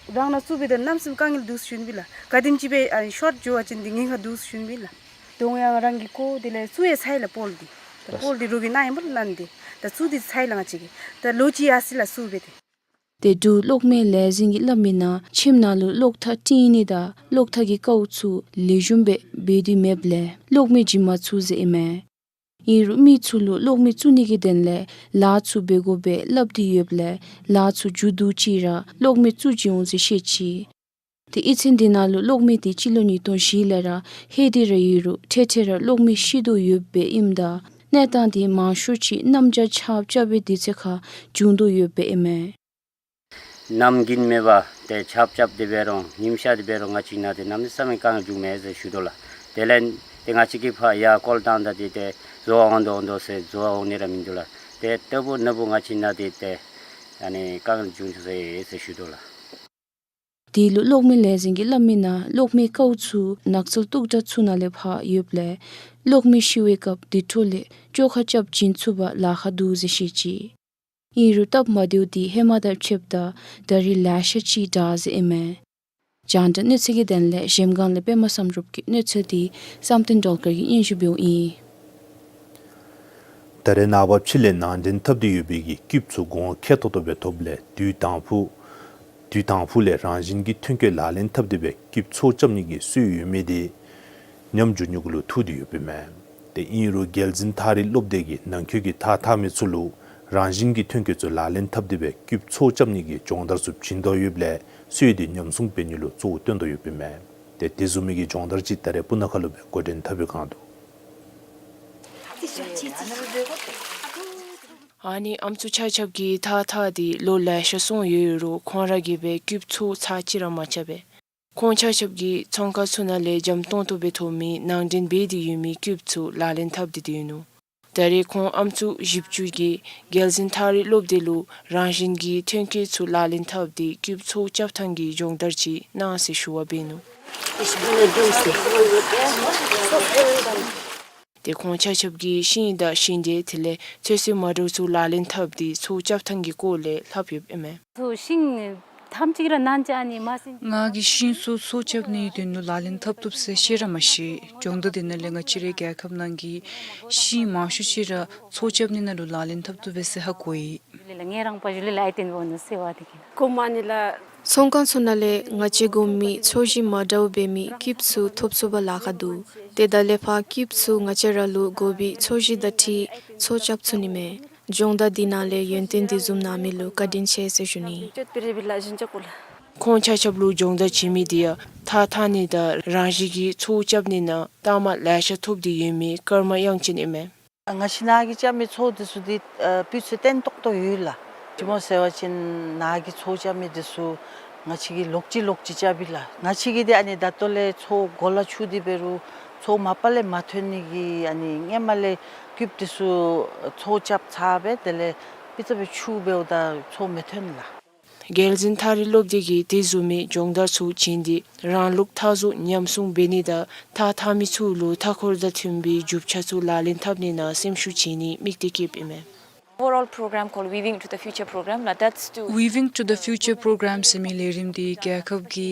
རང་ནང་བཙུགས་འབད་ད་གནམ་མེད་ས་མེད་དཀའ་ངལ་འདུག་ཟེར་ཞུ་ནི་སྦེ་ལགས། ག་དེམ་ཅིག་སྦེ་ཨ་ཤོཊ་འགྱོ་བ་ཅིན་འདི་ཉེན་ཁ་འདུག་ཟེར་ཞུ་ནི་སྦེ་ལགས། དོང་ཡང་རང་གིས་བརྐོ། དེ་ལས་བཙུགས་ཡང་ཚར་ཡི་ལགས་པོལ་འདི། ད་པོལ་འདི་རོགས་ཀྱིས་གནང་ཡི་སྨོ་ལགས་ནཱ་འདི། ད་བཙུགས་འདི་ཚར་ཡི་ལགས་ང་བཅས་ཀྱིས། ད་ལོ་གཅིག་ཡར་སོ་ཡི་ལགས་བཙུགས་འབད་དེ། ཏེ་འབྲུག་གློག་མེ་ལས་འཛིན་གྱིས་སླབ་མིའི་ནང་ཁྱིམ་ནང་ལུ་གློག་ཐག་བཏིང་ནི་དང་གློག་ཐག་གི་དཀའཝ་ཚུ་ལེགས་ཤོམ་སྦེ་འབད་དེ་མེདཔ་ལས་གློག་མེ་བྱིན་མ་ཚུགས་ཟེར་ཨིན་མས། ཨིན་རུང་མི་ཚུ་ལུ་གློག་མེ་བཙུགས་ནི་གི་དོན་ལས་ལཱ་ཚུ་འབད་དགོ་པའི་སླབ་སྟེ་ཡོདཔ་ལས་ལཱ་ཚུ་མཇུག་བསྡུ་ཅི་ར་གློག་མེ་བཙུགས་ཅི་འོང་ཟེར་བཤད་ཅི། ཏེ་གཡུས་ཚན་འདི་ནང་ལུ་གློག་མེ་འདི་སྤྱི་ལོ་ཉིས་སྟོང་བཞི་ལས་ར་ལྷོད་དེ་ར་ཡོད་རུང་ཐེངས་ཐེངས་ར་གློག་མེ་ཤི་དོ་ཡོདཔ་སྦེ་ཨིནམ་ད་གནས་སྟངས་འདི་མང་ཤོས་ཅིག་གནམ་བྱཱར་ཆརཔ་རྐྱབ་པའི་དུས་ཚོད་ཁར་བྱུང་དོ་ཡོདཔ་སྦེ་ཨིན་མས། གནམ་དགུན་མེད་པར་ཏེ་ཆརཔ་རྐྱབ་སྟེ་འབད་རུང་ཉིམ་ཤར་ཏེ་འབད་རུང་ང་བཅས་ནང་འདི་གནམ་མེད་ས་མེད་དཀའ་ངལ་འབྱུངམ་མས་ཟེར་ཞུ་དོ་ལགས། དེ་ལས་ཏེ་ང་བཅས་ཀྱིས་ཕར་ཡར་ཀོལ་བཏངམ་ད་འདི་ཏེ་བཟོ་བ་འོང་དོ་འོང་དོ་ཟེར་བཟོ་བ་འོང་ནི་ར་མིན་འདུག་ལགས། ཏེ་ལྟ་བུ་ན་བུ་ང་བཅས་ནང་འདི་ཏེ་ཨ་ནི་དཀའ་ངལ་འབྱུང་ཚུགས་ཟེར་ཟེར་ཞུ་དོ་ལགས། དེ་ལུ་གློག་མེ་ལས་འཛིན་གྱིས་སླབ་མིའི་ནང་གློག་མེའི་དཀའཝ་ཚུ་ནགས་ཚལ་སྟུག་དྲགས་ཚུ་ནང་ལས་ཕར་ཡོདཔ་ལས་གློག་མེ་ཤི་བའི་སྐབས་དེ་འཕྲོ་ལས་བཅོ་ཁ་རྐྱབ་བྱིན་ཚུགས་པར་ལཱ་ཁག་འདུག་ཟེར་བཤད་ཅི། ཨིན་རུང་སྟབས་མ་བདེཝ་འདི་ཧེ་མ་དང་ཕྱདཔ་ད་ད་རིས་ལེ་ཤ་ཅིག་དྲག་ཟེར་ཨིན་མས། རྒྱང་བསྒྲགས་གནས་ཚུལ་གྱི་དོན་ལས་གཞལམ་སྒང་ལས་པདྨ་བསམ་གྲུབ་ཀྱི་གནས་ཚུལ་འདི་བསམ་གཏན་སྒྲོལ་དཀར་གྱིས་སྙན་ཞུ་འབདཝ་ཨིན། ད་རེས་ནངས་པ་ཕྱི་ལས་ནང་འདྲེན་འཐབ་སྟེ་ཡོད་པའི་གི་སྐུདཔ་ཚུ་གོང་ཁེ་ཏོག་ཏོ་སྦེ་ཐོབ་ལས་དུས་དང་ཕུ་དུས་དང་ཕུ་ལས་རང་བཞིན་གྱི་ཐོན་སྐྱེད་ལག་ལེན་འཐབ་སྟེ་སྦེ་སྐུདཔ་ཚོ་རྐྱབ་ནི་གི་སྲོལ་ཡོད་མི་དེ་ཉམས་འགྱོ་ནི་གུ་ལུ་ཐུག་སྟེ་ཡོདཔ་ཨིན་མས། ཏེ་ཨིན་རུང་རྒྱལ་འཛིན་ཐགས་རིག་སློབ་སྡེ་གིས་ནང་འཁོད་ཀྱི་ཐགས་འཐག་མི་ཚུ་ལུ་རང་བཞིན་གྱི་ཐོན་སྐྱེད་ཚུ་ལག་ལེན་འཐབ་སྟེ་སྦེ་སྐུདཔ་ཚོ་རྐྱབ་ནི་གི་སྦྱོང་བརྡར་ཚུ་བྱིན་དོ་ཡོདཔ་ལས་སྲོལ་དེ་ཉམས་སྲུང་འབད་ནི་ལུ་གཙོ་བོ་བཏོན་དོ་ཡོདཔ་ཨིན་མས། ཏེ་དེ་བཟུམ་མའི་གི་སྦྱོང་བརྡར་ཅིག་ད་རེས་སྤུ་ན་ཁ་ལུ་སྦེ་འགོ་འདྲེན་འཐབ་པའི་བསྒང་འདུག། ཨ་ནི་ཨམ་སྲུ་ཆ་ཁྱབ་ཀྱིས་ཐགས་འཐག་སྟེ་ལོ་ལེ་ཤ་སོང་ཡོད་རུང་ཁོང་ར་གིས་སྦེ་སྐུདཔ་ཚོ་ཚར་གཅིག་ར་མ་རྐྱབ་པས། ཁོང་ཆ་ཁྱབ་ཀྱིས་ཚོང་ཁང་ཚུ་ནང་ལས་འཇམ་ཏོང་ཏོ་སྦེ་ཐོབ་མི་ནང་འདྲེན་འབད་དེ་ཡོད་མི་སྐུདཔ་ཚུ་ལག་ལེན་འཐབ་སྟེ་སྡོད་ནུག། ད་རེས་ཁོང་ཨམ་སྲུ་བཞི་བཅུ་གིས་རྒྱལ་འཛིན་ཐགས་རིག་སློབ་སྡེ་ལུ་རང་བཞིན་གྱི་ཐོན་སྐྱེད་ཚུ་ལག་ལེན་འཐབ་སྟེ་སྐུདཔ་ཚོ་རྐྱབ་ཐངས་ཀྱི་སྦྱོང་བརྡར་ཅིག་གནང་ཟེར་ཞུ་བ་འབད་ནུག། ཏེ་ཁོང་ཆ་ཁྱབ་ཀྱིས་ཤིང་དང་ཤིང་འབྲས་དེ་ལས་ཚོད་བསྲེ་མ་འདྲཝ་ཚུ་ལག་ལེན་འཐབ་སྟེ་ཚོགས་རྐྱབ་ཐངས་ཀྱི་སྐོར་ལས་ལྷབ་ཡོདཔ་ཨིན་མས། ཚོགས་ཤིང་ཐམས་ཅད་ར་ནན་ཅ་ཨ་ནི་མ་སེ། ང་གིས་ཤིང་ཚུ་ཚོགས་རྐྱབ་ནིའི་དོན་ལུ་ལག་ལེན་འཐབ་བཏུབ་ཟེར་ཤེས་ར་མ་ཤེས། སྦྱོང་བརྡར་འདི་ནང་ལས་ང་བཅས་རའི་རྒྱལ་ཁབ་ནང་གི་ཤིང་མང་ཤོས་ཅིག་ར་ཚོགས་རྐྱབ་ནི་ནང་ལུ་ལག་ལེན་འཐབ་བཏུབ་པས་ཟེར་ཧ་གོ་ཡི། ལས་ལ་ངེ་རང་པ་ཞུ་ལས་ལ་ཨའི་ཏེན་བོ་ནུ་སེ་བ་དེ་གི་ན། ཀོ་མ་ནི་ལ། ཚོང་ཁང་ཚུ་ནང་ལས་ང་བཅས་དགོ་མི་ཚོས་གཞི་མ་འདྲཝ་འབད་མི་ཀིབ་ཚུ་ཐོབ་ཚུགས་པར་ལཱ་ཁག་འདུག། ཏེ་ད་ལས་ཕར་ཀིབ་ཚུ་ང་བཅས་ར་ལུ་དགོ་པའི་ཚོས་གཞི་དང་འཁྲིལ་ཚོགས་རྐྱབ་ཚུགས་ནི་མས། སྦྱོང་བརྡར་འདི་ནང་ལས་ཡོན་ཏན་འདི་བཟུམ་གནང་མི་ལུ་བཀའ་དྲིན་ཆེ་ཟེར་ཞུ་ནི། ཁོང་ཆ་ཁྱབ་ལུ་སྦྱོང་བརྡར་བྱིན་མི་འདི་ཡང་ཐགས་འཐག་ནི་དང་རང་བཞིན་གྱིས་ཚོགས་རྐྱབ་ནི་ནང་རྟགས་མ་ལེ་ཤ་ཐོབ་སྟེ་ཡོད་མི་ཀརྨ་དབྱངས་ཅན་ཨིན་མས། ང་བཅས་ནཱ་གི་རྐྱབ་མི་ཚོགས་འདི་ཚུ་འདི་ཨ་སྤུས་ཚད་བརྟན་ཏོག་ཏོ་ཡོད་ལགས། ཅི་སྨོ་ཟེར་བ་ཅིན་ནཱ་གི་ཚོགས་རྐྱབ་མི་འདི་ཚུ་ང་བཅས་ཀྱིས་ལོག་ཅི་ལོག་ཅི་རྐྱབ་ཨིན་ལགས། ང་བཅས་ཀྱིས་འདི་ཨ་ནི་ད་ལྟོ་ལས་ཚོགས་གོ་ལ་ཆུ་འདི་འབད་རུང་ཚོགས་མ་པ་ལས་མ་ཐོན་ནི་གི་ཨ་ནི་སྔོན་མ་ལས་ཀིབ་འདི་ཚུ་ཚོགས་རྐྱབ་ཚར་སྦེ་དེ་ལས་པི་ཙ་སྦེ་ཆུ་འབདཝ་ད་ཚོགས་མི་ཐོན་ལགས། རྒྱལ་འཛིན་ཐགས་རིས་སློབ་སྡེ་གིས་དེ་བཟུམ་མའི་སྦྱོང་བརྡར་ཚུ་བྱིན་ཏེ་རང་ལུགས་འཐག་བཟོ་ཉམས་སྲུང་འབད་ནི་དང་ཐགས་འཐག་མི་ཚུ་ལུ་མཐའ་འཁོར་དང་མཐུན་པའི་རྒྱུ་ཆ་ཚུ་ལག་ལེན་འཐབ་ནི་ནང་སེམས་ཤུགས་བྱིན་ནིའི་དམིགས་གཏད་བསྐྱེདཔ་ཨིན་མས། Overall program called Weaving to the Future program. Now that's to Weaving to the Future program ཟེར་མི་ལས་རིམ་འདི་རྒྱལ་ཁབ་ཀྱི་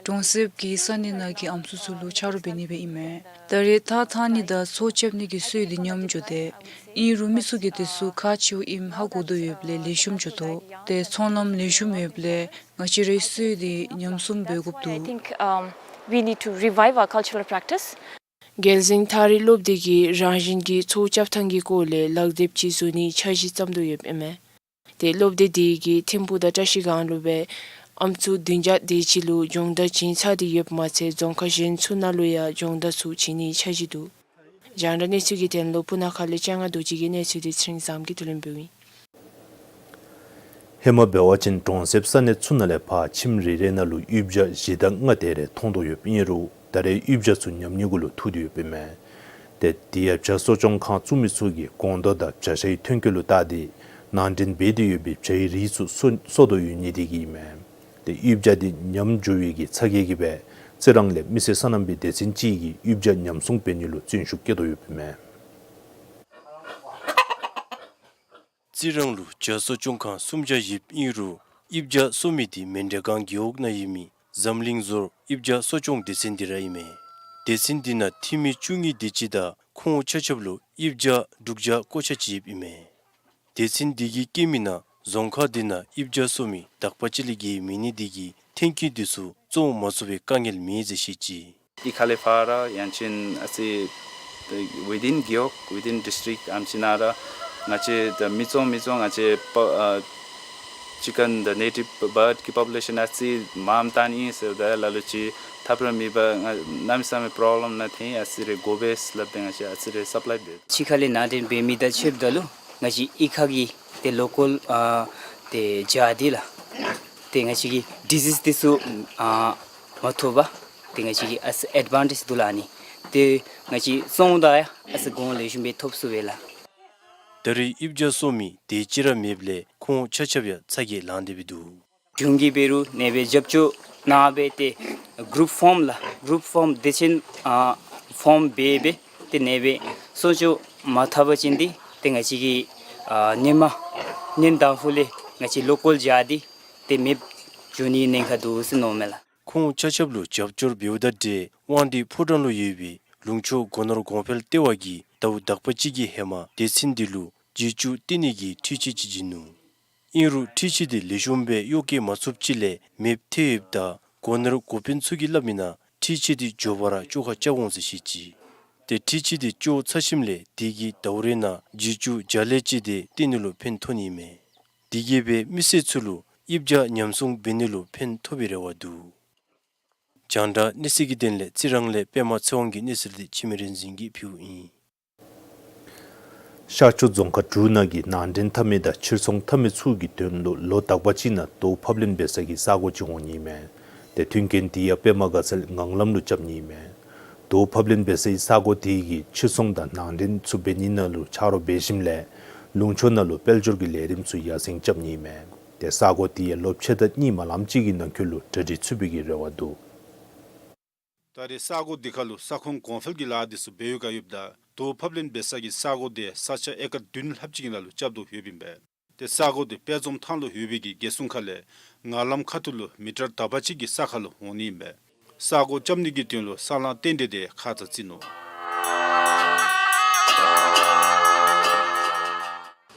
གྲོང་གསེབ་ཀྱི་ས་གནས་ནང་གི་ཨམ་སྲུ་ཚུ་ལུ་ཆ་རོགས་འབད་ནི་སྦེ་ཨིན་མས། ད་རེས་ཐགས་འཐག་ནི་དང་ཚོགས་རྐྱབ་ནི་གི་སྲོལ་འདི་ཉམས་འགྱོ་དེས། ཨིན་རུང་མི་ཚུ་གིས་དེ་ཚུ་ཁག་ཆེཝ་ཨིནམ་ཧ་གོ་དོ་ཡོདཔ་ལས་ལེགས་ཤོམ་འགྱོ་དོ། ཏེ་ཚོང་ལམ་ལེགས་ཤོམ་ཡོདཔ་ལས་ང་བཅས་རའི་སྲོལ་འདི་ཉམས་སྲུང་འབད་དགོཔ་འདུག། I think, um, we need to revive our cultural practice. རྒྱལ་འཛིན་ཐགས་རིས་སློབ་སྡེ་གིས་རང་བཞིན་གྱིས་ཚོགས་རྐྱབ་ཐངས་ཀྱི་སྐོར་ལས་ལག་དེབ་ཅིག་བཟོ་ནིའི་འཆར་གཞི་བརྩམ་དོ་ཡོདཔ་ཨིན་མས། ཏེ་སློབ་སྡེ་འདི་གིས་ཐིམ་ཕུག་དང་བཀྲ་ཤིས་སྒང་ལུ་སྦེ་ཨམ་སྲུ་བདུན་བརྒྱ་དེ་ཅིག་ལུ་སྦྱོང་བརྡར་བྱིན་ཚར་ཏེ་ཡོདཔ་མ་ཚད་རྫོང་ཁག་གཞན་ཚུ་ནང་ལུ་ཡང་སྦྱོང་བརྡར་ཚུ་བྱིན་ནིའི་འཆར་གཞི་འདུག། རྒྱང་བསྒྲགས་གནས་ཚུལ་གྱི་དོན་ལུ་སྤུ་ན་ཁ་ལས་ལྕང་ང་རྡོ་རྗེ་གི་གནས་ཚུལ་འདི་ཚེ་རིང་བཟངམོ་གིས་བསྡུ་ལེན་འབདཝ་ཨིན། ཧེ་མ་འབད་བ་ཅིན་གྲོང་གསེབ་ས་གནས་ཚུ་ནང་ལས་ཕར་ཁྱིམ་རེ་རེ་ནང་ལུ་ཡུདཔ་བརྒྱ་བཞི་དང་ལྔ་དེ་རེ་མཐོང་དོ་ཡོདཔ་ཨིན་རུང་ད་རེས་ཡུདཔ་བརྒྱ་ཚུ་ཉམས་ནི་གུ་ལུ་ཐུག་སྟེ་ཡོདཔ་ཨིན་མས། ཏེ་དེ་ཡང་བྱ་གསོ་སྐྱོང་ཁང་བཙུགས་མི་ཚུ་གིས་སྒོང་རྡོག་དང་བྱ་ཤའི་ཐོན་སྐྱེད་ལུ་བལྟ་སྟེ་ནང་འདྲེན་འབད་དེ་ཡོད་པའི་བྱའི་རིགས་ཚུ་གསོ་གསོ་དོ་ཡོད་ནི་དེ་གིས་ཨིན་མས། ཏེ་ཡུདཔ་བརྒྱ་འདི་ཉམས་འགྱོ་བའི་གི་ཚ་གྱང་གིས་སྦེ་རྩི་རང་ལས་མི་སེར་སོ་ནམ་པའི་སྡེ་ཚན་ཅིག་གིས་ཡུདཔ་བརྒྱ་ཉམས་སྲུང་འབད་ནི་ལུ་བརྩོན་ཤུགས་བསྐྱེད་དོ་ཡོདཔ་ཨིན་མས། རྩི་རང་ལུ་བྱ་གསོ་སྐྱོང་ཁང་སུམ་བརྒྱ་ཡོདཔ་ཨིན་རུང་ཡུདཔ་བརྒྱ་གསོ་མི་འདི་མཎྜལ་སྒང་རྒེད་འོག་ནང་ཡོད་མི་འཛམ་གླིང་ཟོར་ཡུདཔ་བརྒྱ་གསོ་སྐྱོང་སྡེ་ཚན་འདི་ར་ཨིན་མས། སྡེ་ཚན་འདི་ནང་འཐུས་མི་བཅུ་གཉིས་དེ་ཅིག་དང་ཁོང་ཆ་ཁྱབ་ལུ་ཡུདཔ་བརྒྱ་དྲུག་བརྒྱ་ཀོ་ཆ་ཅིག་ཡོདཔ་ཨིན་མས། སྡེ་ཚན་འདི་གིས་བཀོད་མི་ནང་རྫོང་ཁག་འདི་ནང་ཡུདཔ་བརྒྱ་གསོ་མི་དག་པ་ཅིག་ལས་བརྒལ་མེད་ནི་དེ་གིས་ཐོན་སྐྱེད་འདི་ཚུ་བཙོང་མ་ཚུགས་པའི་དཀའ་ངལ་མེད་ཟེར་བཤད་ཅི། གཡུས་ཁ་ལས་ཕར་ར་ཡང་ཅིན་ཨ་ཙི་within རྒེད་འོག་within district ཨམ་ཅིག་ནང་ར་ང་བཅས་ད་མི་བཙོང་མི་བཙོང་ང་བཅས་པ་ཨ་chicken the native bird གི་པོ་པུ་ལེ་ཤཱན་ཨ་ཙི་མངམ་བཏང་ཨིན་ཟེར་ད་ལ་ལུ་ཅིག་ཐབས་ར་མེད་པར་ང་གནམ་མེད་ས་མེད་པོ་རོབ་ལེམ་ནང་ཐོན་ཨ་ཙི་རེ་དགོ་པས་སླབ་སྟེ་ང་བཅས་ཨ་ཙི་རེ་སབ་ལའི་འབད། གཡུས་ཁ་ལས་ནང་འདྲེན་འབད་མི་དང་ཕྱདཔ་ད་ལུ་ང་བཅས་གཡུས་ཁ་གི་ཏེ་ལོ་ཀཱལ་ཨ་ཏེ་བྱ་འདི་ལགས་ཏེ་ང་བཅས་ཀྱིས་ཌི་ཟིས་འདི་ཚུ་ཨ་མ་ཐོབ་པར་ཏེ་ང་བཅས་ཀྱིས་ཨ་ཙི་ཨེཌ་ཝན་ཊེཇ་འདུག་ལགས། ཨ་ནི་ཏེ་ང་བཅས་བཙོང་ད་ཡང་ཨ་ཙི་གོང་ལེགས་ཤོམ་སྦེ་ཐོབ་ཚུགས་པས་ལགས། ད་རེས་ཡུདཔ་བརྒྱ་གསོ་མི་དེ་ཅིག་ར་མེདཔ་ལས་ཁོང་ཆ་ཁྱབ་ཡང་ཚ་གྱང་ལང་སྟེ་སྦེ་འདུག། གཞུང་གིས་འབད་རུང་ཨ་ནེ་སྦེ་རྒྱབ་སྐྱོར་གནང་སྦེ་ཏེ་གུ་རུབ་ཕོམ་ལགས་གུ་རུབ་ཕོམ་སྡེ་ཚན་ཨ་ཕོམ་འབད་སྦེ་ཏེ་ཨ་ནེ་སྦེ་གསོ་སྐྱོང་མ་འཐབ་པ་ཅིན་འདི་ཏེ་ང་བཅས་ཀྱིས་ཨ་ཧེ་མ་ཉིནམ་དང་ཕུ་ལས་ང་བཅས་ལོ་ཀཱལ་བྱ་འདི་ཏེ་མེདཔ་འགྱོ་ནི་ཉེན་ཁ་འདུག་ཟེར་མནོཝ་མས་ལགས། ཁོང་ཆ་ཁྱབ་ལུ་རྒྱབ་སྐྱོར་འབདཝ་དང་འབྲེལ་དབང་འདུས་ཕོ་བྲང་ལུ་ཡོད་པའི་ལུང་ཕྱོགས་སྒོ་ནོར་གོང་འཕེལ་ལྟེ་བ་གིས་ཟླཝ་དག་པ་ཅིག་གི་ཧེ་མ་སྡེ་ཚན་འདི་ལུ་རྗེས་འཇུག་སྟོན་ནི་གི་འཕྲུལ་ཆས་ཅིག་བྱིན་ནུག། ཨིན་རུང་འཕྲུལ་ཆས་འདི་ལེགས་ཤོམ་སྦེ་གཡོག་བཀོལ་མ་ཚུགསཔ་ཅིག་ལས་མེདཔ་ཐལ་ཡོདཔ་ད་སྒོ་ནོར་འགོ་དཔོན་ཚུ་གིས་སླབ་མི་ནང་འཕྲུལ་ཆས་འདི་མགྱོགས་པ་ར་བཅོ་ཁ་རྐྱབ་འོང་ཟེར་བཤད་ཅི། ཏེ་འཕྲུལ་ཆས་འདི་བཅོ་ཚར་ཞིནམ་ལས་དེ་གིས་ཟླཝ་རེ་ནང་རྗེས་འཇུག་བྱ་ལས་ཅིག་འདི་སྟོན་ནི་ལུ་ཕན་ཐོགས་ནི་ཨིན་མས། དེ་གིས་སྦེ་མི་སེར་ཚུ་ལུ་ཡུདཔ་བརྒྱ་ཉམས་སྲུང་འབད་ནི་ལུ་ཕན་ཐོགས་པའི་རེ་བ་འདུག། རྒྱང་བསྒྲགས་གནས་ཚུལ་གྱི་དོན་ལས་རྩི་རང་ལས་པདྨ་ཚེ་དབང་གི་གནས་ཚུལ་འདི་འཆི་མེད་རིག་འཛིན་གྱིས་ཕུལཝ་ཨིན། ཤར་ཕྱོགས་རྫོང་ཁག་དྲུག་ནང་གི་ནང་འདྲེན་འཐབ་མི་དང་ཕྱིར་ཚོང་འཐབ་མི་ཚུ་གི་དོན་ལུ་ལོ་དག་པ་ཅིག་ནང་རྡོ་ཕབ་ལེན་འབད་ས་གི་ས་གོ་ཅིག་འོང་ནི་ཨིན་མས། ཏེ་མཐུན་རྐྱེན་འདི་ཡང་པདྨ་དགའ་ཚལ་ངང་ལམ་ལུ་རྐྱབ་ནི་ཨིན་མས། རྡོ་ཕབ་ལེན་འབད་ས་གི་ས་གོ་དེ་གིས་ཕྱིར་ཚོང་དང་ནང་འདྲེན་ཚུ་འབད་ནི་ནང་ལུ་ཆ་རོགས་འབད་ཞིནམ་ལས་ལུང་ཕྱོགས་ནང་ལུ་དཔལ་འབྱོར་གྱི་ལས་རིམ་ཚུ་ཡར་སེང་རྐྱབ་ནི་ཨིན་མས། ཏེ་ས་གོ་དེ་ཡང་ལོ་ཕྱེད་དང་གཉིས་མ་ལངམ་ཅིག་གི་ནང་འཁོད་ལུ་གྲ་སྒྲིག་ཚུད་པའི་གི་རེ་བ་འདུག། ད་རེས་ས་གོ་འདི་ཁ་ལུ་ས་ཁོངས་གོང་འཕེལ་གྱི་ལཱ་འདི་ཚུ་འབད་བའི་བསྒང་ཡོདཔ་ད་ དོ་ཕབ་ལེན་འབད་ས་གི་ས་གོ་དེ་ས་ཆ་ཨེ་ཀར་བདུན་ལྷགཔ་ཅིག་གི་ནང་ལུ་རྐྱབ་དོ་ཡོདཔ་ཨིན་པས། ཏེ་ས་གོ་དེ་དཔལ་འཛོམས་ཐང་ལུ་ཡོད་པའི་གི་རྒྱལ་སྲུང་ཁ་ལས་ངང་ལམ་ཁ་ཐུག་ལུ་མི་ཊར་དག་པ་ཅིག་གི་ས་ཁར་ལུ་འོང་ནི་ཨིན་པས། ས་གོ་རྐྱབ་ནི་གི་དོན་ལུ་ས་ལམ་རྟེན་འབྲེལ་དེ་ཁ་ཙ་བརྩིས་ནུག།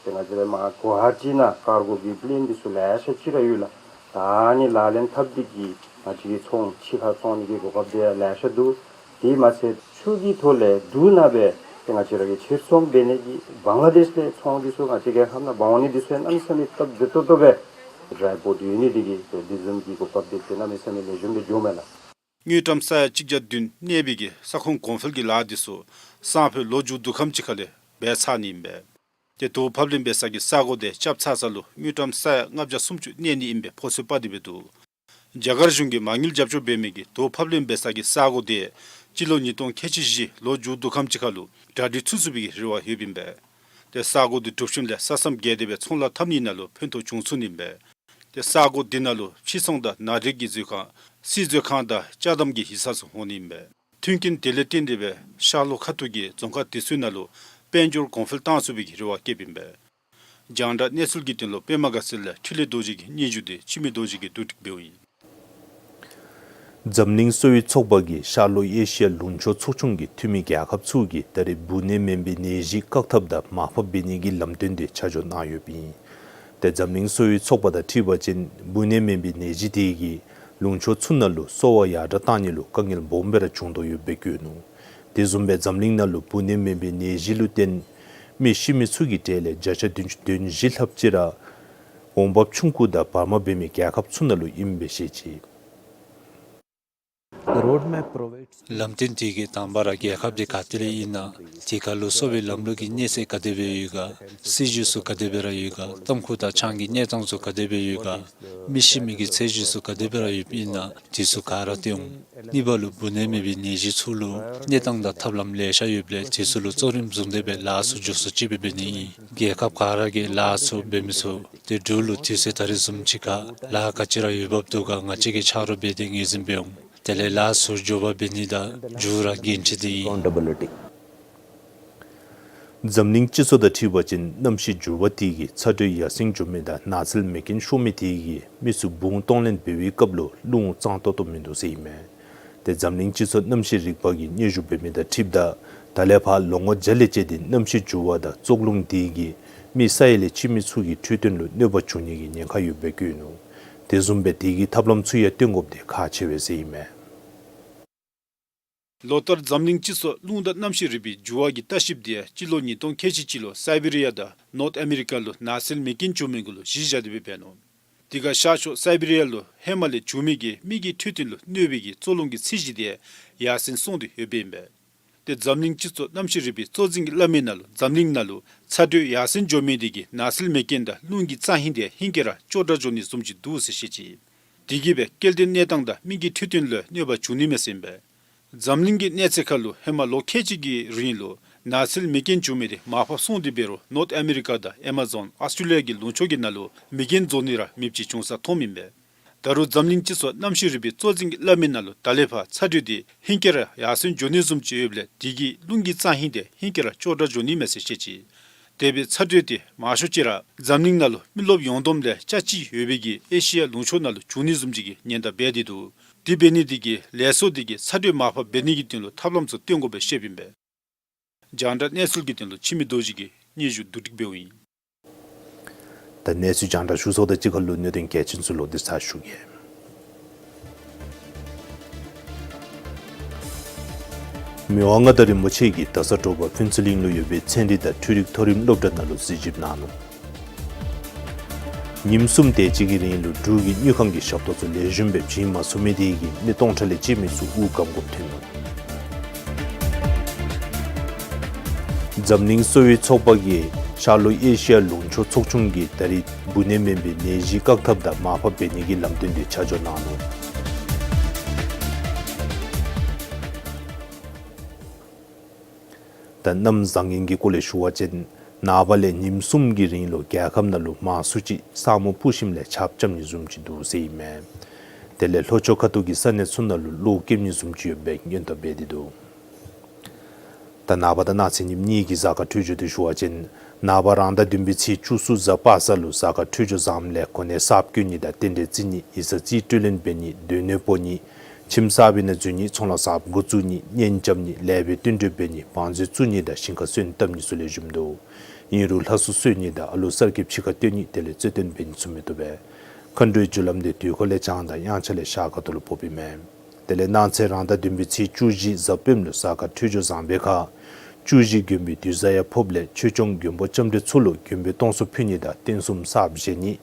ཏེ་ང་བཅས་ར་མར་གོ་ཧ་ཅི་ནང་ཀར་གོ་གི་པི་ལེན་འདི་ཚུ་ལེ་ཤ་ཅིག་ར་ཡོད་ལགས། ད་ཨ་ནི་ལག་ལེན་འཐབ་སྟེ་གི་ང་བཅས་ཀྱི་ཚོང་ཕྱི་ཁར་བཙོང་ནི་གི་གོ་སྐབས་དེ་ལེ་ཤ་འདུག། དེ་མ་ཚད་ཆུ་གི་ཐོག་ལས་འབྲུག་ནང་སྦེ་ཏེ་ང་བཅས་ར་གི་ཕྱིར་ཚོང་འབད་ནི་གི་བང་ལ་དེཤ་ལས་ཚོང་འདི་ཚུ་ང་བཅས་རྒྱལ་ཁབ་ནང་འབག་འོང་ནི་འདི་ཚུ་ཡང་གནམ་མེད་ས་མེད་སྟབས་བདེ་ཏོག་ཏོ་སྦེ་ཌི་རའི་པོརཊ་ཡོད་ནི་འདི་གིས་ཏེ་དེ་བཟུམ་གྱི་གོ་སྐབས་དེ་ཏེ་གནམ་མེད་ས་མེད་ལེགས་ཤོམ་སྦེ་འགྱོཝ་མས་ལགས། དངུལ་ཀྲམ་ས་ཡ་གཅིག་བརྒྱ་བདུན་གནས་པའི་གི་ས་ཁོངས་གོང་འཕེལ་གྱི་ལཱ་འདི་ཚུ་སང་ཕོད་ལོ་མཇུག་བསྡུ་ཁམས་ཅིག་ཁ་ལས་འབད་ཚར་ནི་ཨིན་པས། ཏེ་དོ་ཕབ་ལེན་འབད་ས་གི་ས་གོ་དེ་རྐྱབ་ཚར་ས་ལུ་དངུལ་ཀྲམ་ས་ཡ་ལྔ་བརྒྱ་སུམ་ཅུ་གནས་ནི་ཨིན་པའི་ཕོ་ཚོད་དཔག་སྟེ་སྦེ་འདུག། རྒྱ་གར་གཞུང་གིས་མ་དངུལ་རྒྱབ་སྐྱོར་འབད་མི་གི་དོ་ཕབ་ལེན་འབད་ས་གི་ས་གོ་དེ་སྤྱི་ལོ་ཉིས་སྟོང་ཁལ་གཅིག་བཞི་ལོ་མཇུག་བསྡུ་ཁམས་ཅིག་ཁ་ལུ་གྲ་སྒྲིག་ཚུགས་ཚུགས་པའི་གི་རེ་བ་ཡོདཔ་ཨིན་པས། ཏེ་ས་གོ་དེ་གྲུབ་ཞིནམ་ལས་ས་མཚམས་བརྒལ་ཏེ་སྦེ་ཚོང་ལཱ་འཐབ་ནི་ནང་ལུ་ཕན་ཐོགས་བྱུང་ཚུགས་ནི་ཨིན་པས། ཏེ་ས་གོ་དེ་ནང་ལུ་ཕྱི་ཚོང་དང་ནང་འགྲིག་གི་མཛོད་ཁང་སིལ་མཛོད་ཁང་དང་ཅ་དམ་གྱི་ཡིག་ཚང་ཚུ་འོང་ནི་ཨིན་པས། མཐུན་རྐྱེན་དེ་ལས་བརྟེན་ཏེ་སྦེ་ཤར་ལྷོ་ཁ་ཐུག་གི་རྫོང་ཁག་དེ་ཚུའི་ནང་ལུ་དཔལ་འབྱོར་གོང་འཕེལ་བཏང་ཚུགས་པའི་གི་རེ་བ་བསྐྱེདཔ་ཨིན་པས། རྒྱང་བསྒྲགས་གནས་ཚུལ་གྱི་དོན་ལུ་པདྨ་དགའ་ཚལ་ལས་འཕྲིན་ལས་རྡོ་རྗེ་གི་སྙན་ཞུ་དེ་འཆི་མེད་རྡོ་རྗེ་གིས་བསྡུ་སྒྲིག་འབདཝ་ཨིན། འཛམ་གླིང་གསོ་བའི་ཚོགས་པ་གིས་ཤར་ལྷོ་ཨེ་ཤི་ཡ་ལུང་ཕྱོགས་ཚོགས་ཆུང་གི་འཐུས་མི་རྒྱལ་ཁབ་ཚུ་གིས་ད་རེས་འབུ་ནད་མེན་པའི་ནད་གཞི་བཀག་ཐབས་དང་མར་ཕབ་འབད་ནི་གི་ལམ་སྟོན་དེ་ཆ་འཇོག་གནང་ཡོདཔ་ཨིན། ཏེ་འཛམ་གླིང་གསོ་བའི་ཚོགས་པ་དང་འཁྲིལ་བ་ཅིན་འབུ་ནད་མེན་པའི་ནད་གཞི་དེ་གིས་ལུང་ཕྱོགས་ཚུ་ནང་ལུ་གསོ་བ་ཡར་དྲག་གཏང་ནི་ལུ་དཀའ་ངལ་སྦོམ་སྦེ་ར་བྱུང་དོ་ཡོདཔ་སྦེ་བཀོད་ནུག། དེ་བཟུམ་སྦེ་འཛམ་གླིང་ནང་ལུ་འབུ་ནད་མེན་པའི་ནད་གཞི་ལུ་བརྟེན་མི་ཤི་མི་ཚུ་གི་གྲས་ལས་བརྒྱ་ཆ་བདུན་ཅུ་དོན་བཞི་ལྷགཔ་ཅིག་ར་འོང་འབབ་ཆུང་ཀུ་དང་བར་མ་འབད་མི་རྒྱལ་ཁབ་ཚུ་ནང་ལུ་ཨིནམ་སྦེ་བཤད་ཅི། The roadmap provides ལམ་སྟོན་དེ་གིས་དང་པ་ར་རྒྱལ་ཁབ་དེ་ག་ཏེ་ལས་ཨིན་ན། དེ་ཁར་ལུ་གསོ་བའི་ལམ་ལུགས་ཀྱི་གནས་ཚད་ག་དེ་སྦེ་ཡོད་ག། སྲིད་བྱུས་ཚུ་ག་དེ་སྦེ་ར་ཡོད་ག། ཏམ་ཁུ་དང་ཆང་གི་གནས་སྟངས་ཚུ་ག་དེ་སྦེ་ཡོད་ག། མི་ཤི་མི་གི་ཚད་གཞི་ཚུ་ག་དེ་སྦེ་ར་ཡོདཔ་ཨིན་ན། དེ་ཚུ་ག་ར་སྟོན་འོང་། གཉིས་པ་ལུ་འབུ་ནད་མེད་པའི་ནད་གཞི་ཚུ་ལུ་གནས་སྟངས་དང་ཐབས་ལམ་ལེ་ཤ་ཡོདཔ་ལས་དེ་ཚུ་ལུ་གཙོ་རིམ་བཟུང་སྟེ་སྦེ་ལཱ་ཚུ་མགྱོགས་སུ་ཅིག་སྦེ་འབད་ནི་ཨིན། རྒྱལ་ཁབ་ག་ར་གིས་ལཱ་ཚུ་འབད་མི་ཚུ་ཏེ་འབྲུག་ལུ་དུས་ཚོད་ད་རེས་བཟུམ་ཅིག་ཁར་ལཱ་ག་ཅི་ར་འོས་འབབ་འདུག་ག་ང་བཅས་ཀྱིས་ཆ་རོགས་འབད་དེ་ངོས་འཛིན་འབད་འོང་། དེ་ལས་ལཱ་ཚུ་མགྱོགས་པ་འབད་ནི་དང་མཇུག་ར་འགན་འཁྲི་དེ་ཨིན། Accountability. འཛམ་གླིང་སྤྱི་ཚོགས་དང་འཁྲིལ་བ་ཅིན་གནམ་གཤིས་འགྱུར་བ་དེ་གིས་ཚ་དྲོད་ཡར་སེང་འགྱོ་མི་དང་ནགས་ཚལ་མེ་རྐྱེན་ཤོར་མི་དེ་གིས་མི་ཚུ་སྦུངས་གཏོང་ལེན་འབད་བའི་སྐབས་ལུ་རླུང་གཙང་ཏོག་ཏོ་མིན་འདུག་ཟེར་ཨིན་མས། ཏེ་འཛམ་གླིང་སྤྱི་ཚོགས་གནམ་གཤིས་རིག་པ་གིས་སྙན་ཞུ་འབད་མི་དང་འཁྲིལཝ་ད་ད་ལས་ཕར་ལོ་ངོ་བརྒྱ་ལས་བཅད་དེ་གནམ་གཤིས་འགྱུར་བ་དང་བཙོག་རླུང་དེ་གིས་མི་ས་ཡ་ལས་གཅིག་མི་ཚུ་གི་འཕྲོད་བསྟེན་ལུ་གནོད་པ་འབྱུང་ནི་གི་ཉེན་ཁ་ཡོདཔ་སྦེ་བཀོད་ནུག། དེ་བཟུམ་སྦེ་དེ་གི་ཐབས་ལམ་ཚུ་ཡང་སྟོན་དགོཔ་དེ་ཁག་ཆེ་བས་ཟེར་ཨིན་མས། ལོ་ལྟར་འཛམ་གླིང་སྤྱི་ཚོགས་རླུང་དང་གནམ་གཤིས་རིག་པའི་འགྱུར་བ་གི་ལྟ་ཞིབ་དེ་སྤྱི་ལོ་ཉིས་སྟོང་ཁལ་གཅིག་གཅིག་ལུ་སའི་བི་རི་ཡ་དང་ནོརཐ་ཨ་མི་རི་ཀ་ལུ་ནགས་ཚལ་མེ་རྐྱེན་བྱུང་མི་གུ་ལུ་གཞི་བཞག་སྟེ་སྦེ་འབད་ནུག། དེ་ཁར་ཤར་ཕྱོགས་སའི་བི་རི་ཡ་ལུ་ཧེ་མ་ལས་བྱུང་མི་གི་མི་གི་འཕྲོད་བསྟེན་ལུ་གནོད་པའི་གི་བཙོག་རླུང་གི་ཚད་གཞི་དེ་ཡར་སེང་སོང་སྟེ་ཡོདཔ་ཨིན་པས། ཏེ་འཛམ་གླིང་སྤྱི་ཚོགས་གནམ་གཤིས་རིག་པའི་གཙོ་འཛིན་གྱིས་སླབ་མི་ནང་ལུ་འཛམ་གླིང་ནང་ལུ་ཚ་དྲོད་ཡར་སེང་འགྱོ་མི་དེ་གིས་ནགས་ཚལ་མེ་རྐྱེན་དང་རླུང་གི་རྩ་ཧིང་དེ་ཧིང་ཀེ་ར་ཅོག་འཐདཔ་འགྱོ་ནི་བཟུམ་ཅིག་འདུག་ཟེར་བཤད་ཅི། དེ་གིས་སྦེ་སྐྱེ་ལྡན་གནས་སྟངས་དང་མི་གི་འཕྲོད་བསྟེན་ལུ་གནོད་པ་འབྱུང་ནི་མས་ཟེར་ཨིན་པས། འཛམ་གླིང་གི་གནས་ཚད་ཁར་ལུ་ཧེ་མ་ལོ་ཁལ་གཅིག་གི་རིང་ལུ་ནགས་ཚལ་མེ་རྐྱེན་བྱུང་མི་དེ་མར་ཕབ་སོང་སྟེ་འབད་རུང་ནོརཐ་ཨ་མི་རི་ཀ་དང་ཨེ་མ་ཛོན་ཨོསི་ཊྲེ་ལི་ཡ་གི་ལུང་ཕྱོགས་ཀྱི་ནང་ལུ་མེ་རྐྱེན་རྫོགས་ནི་ར་མེདཔ་ཅིག་བྱུང་ས་མཐོངམ་ཨིན་པས། ད་རུང་འཛམ་གླིང་སྤྱི་ཚོགས་གནམ་གཤིས་རིག་པའི་གཙོ་འཛིན་གྱིས་སླབ་མི་ནང་ལུ་ད་ལས་ཕར་ཚ་དྲོད་དེ་ཧིང་ཀེ་ར་ཡར་སེང་འགྱོ་ནི་བཟུམ་ཅིག་ཡོདཔ་ལས་དེ་གིས་རླུང་གི་རྩ་ཧིང་དེ་ཧིང་ཀེ་ར་ཅོག་འཐདཔ་འགྱོ་ནི་མས་ཟེར་བཤད་ཅི། དེ་སྦེ་ཚ་དྲོད་དེ་མང་ཤོས་ཅིག་ར་འཛམ་གླིང་ནང་ལུ་མི་རློབས་ཡོངས་བསྡོམས་ལས་ཆ་གཅིག་ཡོད་པའི་གི་ཨེ་ཤི་ཡ་ལུང་ཕྱོགས་ནང་ལུ་བྱུང་ནི་བཟུམ་ཅིག་གི་ཉེན་བརྡ་འབད་དེ་འདུག། དེ་འབད་ནི་དེ་གིས་ལས་ཚོགས་དེ་གིས་ཚ་དྲོད་མར་ཕབ་འབད་ནི་གི་དོན་ལུ་ཐབས་ལམ་ཚུ་སྟོན་དགོ་པའི་བཤདཔ་ཨིན་པས། རྒྱང་བསྒྲགས་གནས་ཚུལ་གྱི་དོན་ལུ་འཆི་མེད་རྡོ་རྗེ་གིས་སྙན་ཞུ་བསྡུ་སྒྲིག་འབདཝ་ཨིན། ད་གནས་ཚུལ་རྒྱང་བསྒྲགས་ཞུ་ཚརཝ་དང་གཅིག་ཁར་ལུ་གནད་དོན་གལ་ཆེན་ཚུ་ལོག་སྟེ་ཚར་ཞུ་གེ། མི་དབང་མངའ་བདག་རིན་པོ་ཆེ་གིས་རྡ་ས་དྲོ་པ་ཕུན་ཚོགས་གླིང་ལུ་ཡོད་པའི་ཚན་རིག་དང་འཕྲུལ་རིག་མཐོ་རིམ་སློབ་གྲྭ་ནང་ལུ་གཟིགས་ཞིབ་གནང་ནུག། ཉིནམ་གསུམ་དེ་ཅིག་གི་རིང་ལུ་འབྲུག་གི་དངུལ་ཁང་གི་ཞབས་ཏོག་ཚུ་ལེགས་ཤོམ་སྦེ་བྱིན་མ་ཚུགས་མི་དེ་གིས་མི་སྟོང་ཕྲག་ལས་བཅད་མི་ཚུ་དབུགས་སྒམ་སྒོམ་ཐོན་ནུག། འཛམ་གླིང་གསོ་བའི་ཚོགས་པ་གིས་ཤར་ལྷོ་ཨེ་ཤི་ཡ་ལུང་ཕྱོགས་ཚོགས་ཆུང་གིས་ད་རེས་འབུ་ནད་མེན་པའི་ནད་གཞི་བཀག་ཐབས་དང་མར་ཕབ་འབད་ནི་གི་ལམ་སྟོན་དེ་ཆ་འཇོག་གནང་ནུག། ད་གནམ་བཟང་ངན་གྱི་སྐོར་ལས་ཞུ་བ་ཅིན་ནངས་པ་ལས་ཉིནམ་གསུམ་གྱི་རིང་ལུ་རྒྱལ་ཁབ་ནང་ལུ་མང་སུ་ཅིག་ས་སྨུག་སྤུབས་ཞིནམ་ལས་ཆརཔ་རྐྱབ་ནི་བཟུམ་ཅིག་འདུག་ཟེར་ཨིན་མས། དེ་ལས་ལྷོ་ཕྱོགས་ཁ་ཐུག་གི་ས་གནས་ཚུ་ནང་ལུ་གློག་འཁྱུག་ནི་བཟུམ་ཅིག་ཡོདཔ་སྦེ་སྔོན་བརྡ་འབད་དེ་འདུག། ད་ནངས་པ་དང་གནངས་ཚེ་ཉིནམ་གཉིས་ཀྱི་གཟའ་སྐར་འཕྲོད་སྦྱོར་དེ་ཞུ་བ་ཅིན། ནངས་པ་རང་ཟླ་བདུན་པའི་ཚེས་བཅུ་གསུམ་གཟའ་པ་སངས་ལུ་གཟའ་སྐར་འཕྲོད་སྦྱོར་བཟངམ་ལས་གོ་གནས་གསརཔ་བསྐོ་ནི་དང་རྟེན་འབྲེལ་བརྩི་ནི་ཡིག་ཚང་རྩིས་སྤྲོད་ལེན་འབད་ནི་སྡོད་གནས་སྤོ་ནི་ཁྱིམ་གསར་པའི་ནང་འཛུལ་ནི་ཚོང་ལཱ་གསརཔ་འགོ་བཙུགས་ནི་གཉེན་རྐྱབ་ནི་ལེགས་པའི་བསྟུན་གྲོས་འབད་ནི་བང་མཛོད་བཙུགས་ནི་དང་ཞིང་ཁ་སོན་བཏབ་ནི་ཚུ་ལེགས་ཤོམ་འདུག། ཨིན་རུང་ལྷ་གསོལ་གསོལ་ནི་དང་ཨ་ལུ་གསར་སྐྱེས་ཕྱི་ཁར་བཏོན་ནི་དེ་ལས་རྩོད་ལྡན་འབད་ནི་ཚུ་མི་བཏུབ་པས། མཁའ་འགྲོའི་རྒྱུ་ལམ་དེ་དུས་འཁོར་ལས་བྱང་དང་དབྱངས་འཆར་ལས་ཤར་ཁ་ཐུག་ལུ་ཕོགཔ་ཨིན་མས། དེ་ལས་གནངས་ཚེ་རང་ཟླ་བདུན་པའི་ཚེས་བཅུ་བཞི་གཟའ་སྤེནམ་ལུ་གཟའ་སྐར་འཕྲོད་སྦྱོར་བཟང་པའི་ཁར་བཅུ་བཞི་དགོན་པའི་དུས་གཟའ་ཡང་ཕོགཔ་ལས་ཆོས་སྐྱོང་མགོན་པོ་ལྕམ་དྲལ་ཚུ་ལུ་དགོན་པའི་སྟོང་གསོལ་ཕུལ་ནི་དང་རྟེན་གསུམ་གསརཔ་བཞེངས་ནི་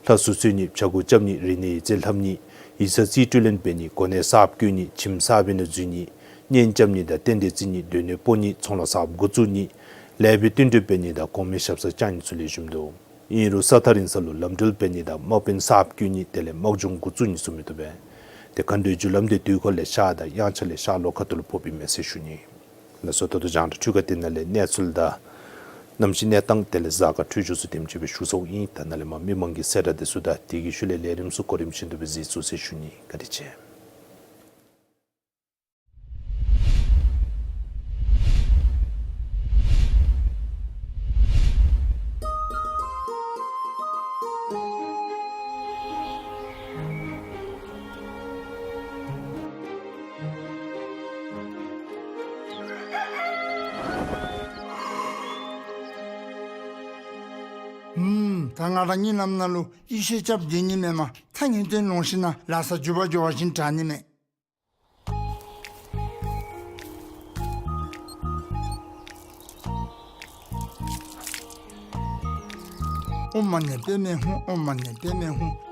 ལྷ་གསོལ་གསོལ་ནི་ཕྱྭ་འགུགས་རྐྱབ་ནི་རིག་གནས་ཡིག་རྩིས་ལྷབ་ནི་ཡིག་ཚང་རྩིས་སྤྲོད་ལེན་འབད་ནི་གོ་གནས་གསརཔ་བསྐོ་ནི་ཁྱིམ་གསར་པའི་ནང་འཛུལ་ནི་གཉེན་རྐྱབ་ནི་དང་རྟེན་འབྲེལ་བརྩི་ནི་སྡོད་གནས་སྤོ་ནི་ཚོང་ལཱ་གསརཔ་འགོ་བཙུགས་ནི་ལེགས་པའི་བསྟུན་གྲོས་འབད་ནི་དང་གོང་མའི་ཞབས་སར་བཅར་ནི་ཚུ་ལེགས་ཤོམ་འདུག། ཨིན་རུང་ས་ཐག་རིང་ས་ལུ་ལམ་འགྲུལ་འབད་ནི་དང་དམག་དཔོན་གསརཔ་བསྐོ་ནི་དེ་ལས་དམག་སྦྱོང་འགོ་བཙུགས་ནི་ཚུ་མི་བཏུབ་པས། དེ་མཁའ་འགྲོའི་རྒྱུ་ལམ་དེ་དུས་འཁོར་ལས་ཤར་དང་དབྱངས་འཆར་ལས་ཤར་ལྷོ་ཁ་ཐུག་ལུ་ཕོགཔ་ཨིན་མས་ཟེར་ཞུ་ནི། ལགས་སོ། ད་ལྟོ་རྒྱང་བསྒྲགས་འཕྲུལ་ཁང་འདི་ནང་ལས་གནས་ཚུལ་དང་གནམ་གཤིས་གནས་སྟངས་དེ་ལས་གཟའ་སྐར་འཕྲོད་སྦྱོར་ཚུ་དེམ་ཅིག་སྦེ་ཞུ་ཚརཝ་ཨིན། ད་ནཱ་ལས་མར་མི་མང་གི་གསལ་བསྒྲགས་དེ་ཚུ་དང་དེ་གི་ཤུལ་ལས་ལས་རིམ་ཚུ་གོ་རིམ་བཞིན་དུ་སྦེ་གཟིགས་ཚུགས་ཟེར་ཞུ་ནི། བཀའ་དྲིན་ཆེ། ཨུམ། ད་ང་ར་གཉིད་ལམ་ནང་ལུ་ཡེ་ཤེས་རྐྱབ་སྡོད་ནི་མེན་མས། ཐག་ཉེ་དོན་ལོང་ཞིན་ན་ལཱ་ས་མགྱོགས་པ་མགྱོགས་པ་བཞིན་དྲག་ནི་མས། ཨོཾ་མ་ཎི་པདྨེ་ཧཱུྃ། ཨོཾ་མ་ཎི་པདྨེ་ཧཱུྃ།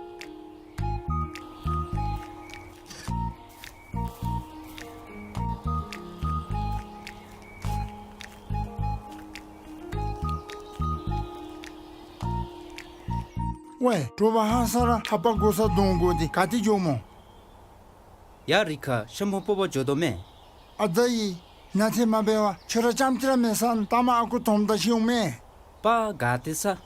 ཝའེ། དྲོ་པ་ཧ་སག་ར་ཧ་པ་གོ་ས་གདོང་གོ་འདི་ག་ཏེ་འགྱོཝ་སྨོ། ཡ་རི་ཁ་ཤམ་བུ་སྤོ་བར་འགྱོ་དོ་མས། ཨ་ད་ཡི། ན་ཐེ་མ་འབད་བར་ཁྱོད་ར་ཙམ་ཅིག་ར་མེད་ས་ནི་ལྟ་མ་ཨ་ཁུ་དོམ་དང་ཤིཝ་མས། པ་ག་ཏེ་ས།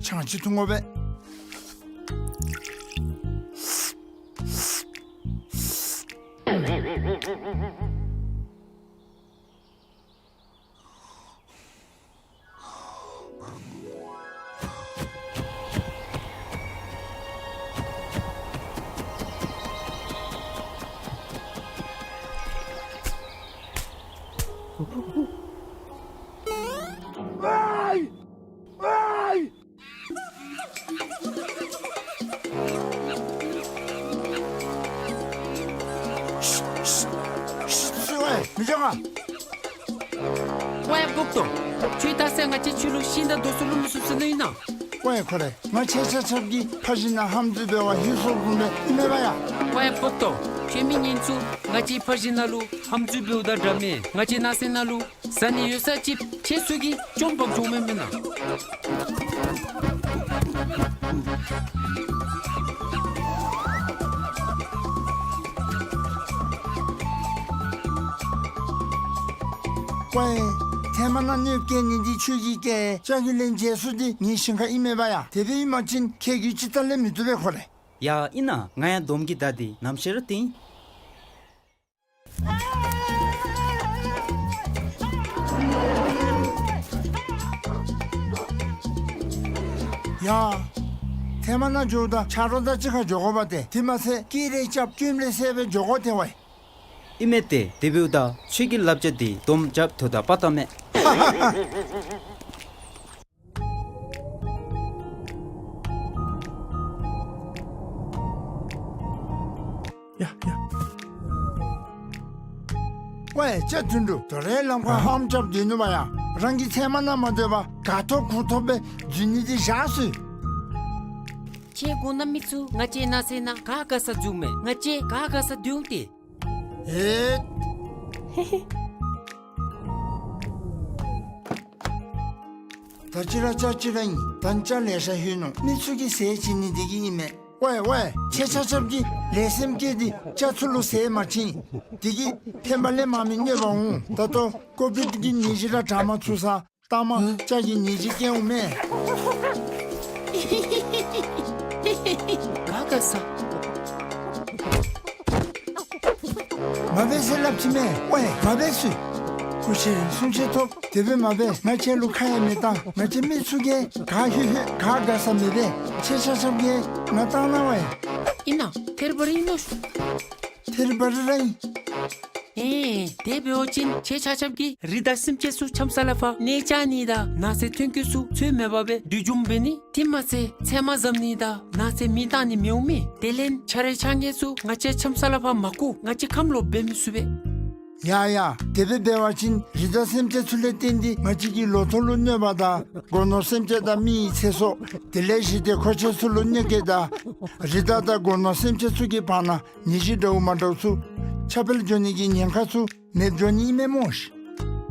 ཆང་ཅིག་འཐུང་དགོ་པས། ཝའེ་སྦུག་དོ། ཁྱོད་ད་ཟེར་ང་བཅས་ཁྱོད་ལུ་ཤིང་དང་རྡོ་ཚུ་བླུག་མི་ཚུགས་ཟེར་ནི་ཨིན་ན། ཝའེ་ཁོ་རེ། ང་བཅས་ཆ་ཁྱབ་ཀྱིས་ཕར་ཞིང་ནང་ཧམ་འཛུལ་འབད་བར་ལྷོད་སོཔ་བཟུམ་སྦེ་ཨིན་མས་པ་ཡ། ཝའེ་སྦུག་དོ། ཁྱོད་མི་ངན་ཚུ་ང་བཅས་ཕར་ཞིང་ནང་ལུ་ཧམ་འཛུལ་འབདཝ་ད་འདྲ་མེན། ང་བཅས་ནང་སེམས་ནང་ལུ་ཟ་ནི་ཡོད་ས་ཅིག་ཁྱེད་ཚུ་གིས་བཅོམ་པར་འགྱོཝ་མས་མེན་ན། ཝའེ། ཐེངས་མ་ནང་གནོདཔ་བཀལ་ནི་འདི་ཁྱོད་ཀྱིས་བཀལ། ལྕགས་ཀྱི་ལན་འཇལ་ས་འདི་ངེའི་ཞིང་ཁ་ཨིན་མས་པ་ཡ། དེ་སྦེ་ཨིན་པ་ཅིན་ཁྱེད་ཀྱིས་ཅི་ལྟར་ལས་མི་བཏུབ་པས་ཁོ་རེ། ཡ་ཨིན་ན། ང་ཡང་དོམ་གྱི་མདའ་འདི་ནམ་ཤེས་ར་བཏིང་། ཡ། ཐེངས་མ་ནང་འགྱོཝ་ད་ཆ་རོགས་དང་གཅིག་ཁར་འགྱོ་དགོ་པ་ཏེ། དེ་མ་ཚད་སྐད་རེ་རྐྱབ་སྐྱོན་རེ་སེལ་སྦེ་འགྱོ་དགོ་ཏེ་ཝའེ། ཨིན་མས་ཏེ། དེ་འབདཝ་ད་ཁྱོད་ཀྱི་བསླབ་བྱ་འདི་དོམ་རྐྱབ་ཐོ་དང་པ་ཏ་མས། ཡ་ཡ། ཝའེ་ལྕགས་དོན་གྲུབ། དོ་རུང་ལམ་ཁར་ཧ་ཧམ་རྐྱབ་སྡོད་ནུག་པ་ཡ། རང་གིས་ཐེངས་མ་ནང་མ་སྡོད་པར་ག་ཐོབ་གུ་ཐོབ་སྦེ་འཛུལ་ནི་འདི་བཞག་ཤིག། ཁྱེད་གོང་ན་མི་ཚུ་ང་བཅས་ནང་སེམས་ནང་ག་དགའ་ས་འཛུལཝ་མས། ང་བཅས་ག་དགའ་ས་སྡོད་འོང་ཏེ། ཨེ། ད་ཅི་ར་ཅ་ཅི་ར་ཨིན། ད་ཅ་ལེ་ཤ་ལྷོད་ནུག། མི་ཚུ་གིས་ཟས་བྱིན་ནི་འདི་གིས་ཨིན་མས། ཝའེ་ཝའེ། ཁྱེད་ཆ་ཁྱབ་ཀྱིས་ལེགས་སེམས་བསྐྱེད་དེ་ཅ་ཚུ་ལུ་ཟས་མ་བྱིན། འདི་གིས་ཕན་པ་ལས་མ་མི་གནོད་པ་འོང་། ད་ལྟོ་ཀོ་བིཌ་ཀྱི་ནད་གཞི་ར་དྲག་མ་ཚུགས་ས་ལྟ་མ་ཅ་གི་ནད་གཞི་སྐྱེ་འོང་མས། ག་ག་ས། མ་འབད་ཟེར་སླབ་ཅི་མས། ཝའེ་མ་འབད་ཟེར། སྐུ་མཁྱེན་གསུང་ཆོས་ཐོབ། དེ་སྦེ་མ་འབད། ང་ཁྱེད་ལུ་ཁ་ཡང་མི་གཏང་། ང་བཅས་མི་ཚུ་གིས་ག་ལྷོད་ལྷོད་ག་དགའ་ས་མི་འབད། ཁྱེད་ཆ་ཁྱབ་ཀྱིས་ང་གཏང་གནང་ཝའེ། ཨིན་ན་ཐེར་འབར་ཨིན་ནོ། ཐེར་འབར་ར་ཨིན། ཨེ་དེ་འབད་བ་ཅིན་ཁྱེད་ཆ་ཁྱབ་ཀྱིས་རི་དྭགས་སེམས་ཅན་ཚུ་ཆམ་ས་ལ་ཕར་གནས་བཅའ་ནི་དང་ནགས་ཚལ་ཐོན་སྐྱེད་ཚུ་ཚོད་མེད་པ་སྦེ་སྡུད་འཇོམས་འབད་ནི། དེ་མ་ཚད་ཚལ་མ་བཟའ་ནི་དང་ནགས་ཚལ་མེ་བཏང་ནི་མི་འོང་མས། དེ་ལས་ཆ་རེ་ཆ་ངེས་ཚུ་ང་བཅས་ཆམ་ས་ལ་ཕར་མ་བཀོ། ང་བཅས་ཁམས་ལོག་འབད་མི་ཚུགས་པས། ཡ་ཡ། དེ་སྦེ་འབད་བ་ཅིན་རི་དྭགས་སེམས་ཅན་ཚུ་ལས་བརྟེན་ཏེ་ང་བཅས་ཀྱི་ལོ་ཐོག་ལུ་གནོད་པ་དང་སྒོ་ནོར་སེམས་ཅན་དང་མི་ཡི་ཚེ་སྲོག། དེ་ལས་ཞི་བདེ་འཁོར་ཆེན་ཚུ་ལུ་གནོད་སྐྱེལ་དང་རི་དྭགས་དང་སྒོ་ནོར་སེམས་ཅན་ཚུ་གི་བར་ན་ནད་གཞི་འདྲཝ་མ་འདྲཝ་ཚུ་ཁྱབ་སྤེལ་འགྱོ་ནི་གི་ཉེན་ཁ་ཚུ་མེདཔ་འགྱོ་ནི་ཨིན་མས་སྨོ་ཤིག།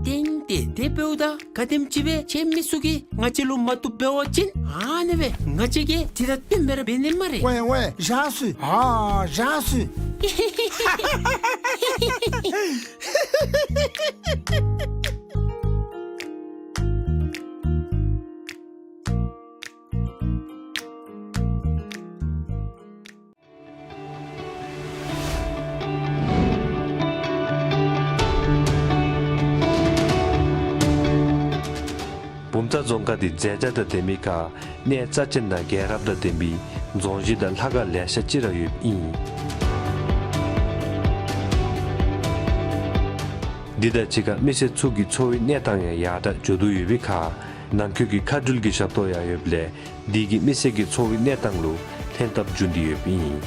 ཏེ་དེ་དེ་འབདཝ་ད་ག་དེམ་ཅིག་སྦེ་ཁྱེད་མི་ཚུ་གིས་ང་བཅས་ལུ་མ་བཏུབ་འབད་བ་ཅིན་ཨ་ནི་སྦེ་ང་བཅས་ཀྱིས་དེ་དང་བསྟུན་སྦེ་ར་འབད་ནི་སྨ་རེ། ཝའེ་ཝའེ་བཞག་ཟེར། ཨ་བཞག་ཟེར། བུམ་ཐང་རྫོང་ཁག་འདི་མཛེས་ཆ་དང་ལྡན་པའི་ཁར་གནས་རྩ་ཆེན་དང་རྒྱལ་རབས་དང་ལྡན་པའི་རྫོང་གཞི་དང་ལྷ་ཁང་ལེ་ཤ་ཅིག་ར་ཡོདཔ་ཨིན། འདི་དང་གཅིག་ཁར་མི་སེར་ཚུ་གི་འཚོ་བའི་གནས་སྟངས་ཡང་ཡར་དྲག་འགྱོ་དོ་ཡོད་པའི་ཁར་ནང་འཁོད་ཀྱི་མཁའ་འགྲུལ་གྱི་ཞབས་ཏོག་ཡང་ཡོདཔ་ལས་འདི་གིས་མི་སེར་གྱི་འཚོ་བའི་གནས་སྟངས་ལུ་ལྷན་ཐབས་འབྱུང་སྟེ་ཡོདཔ་ཨིན།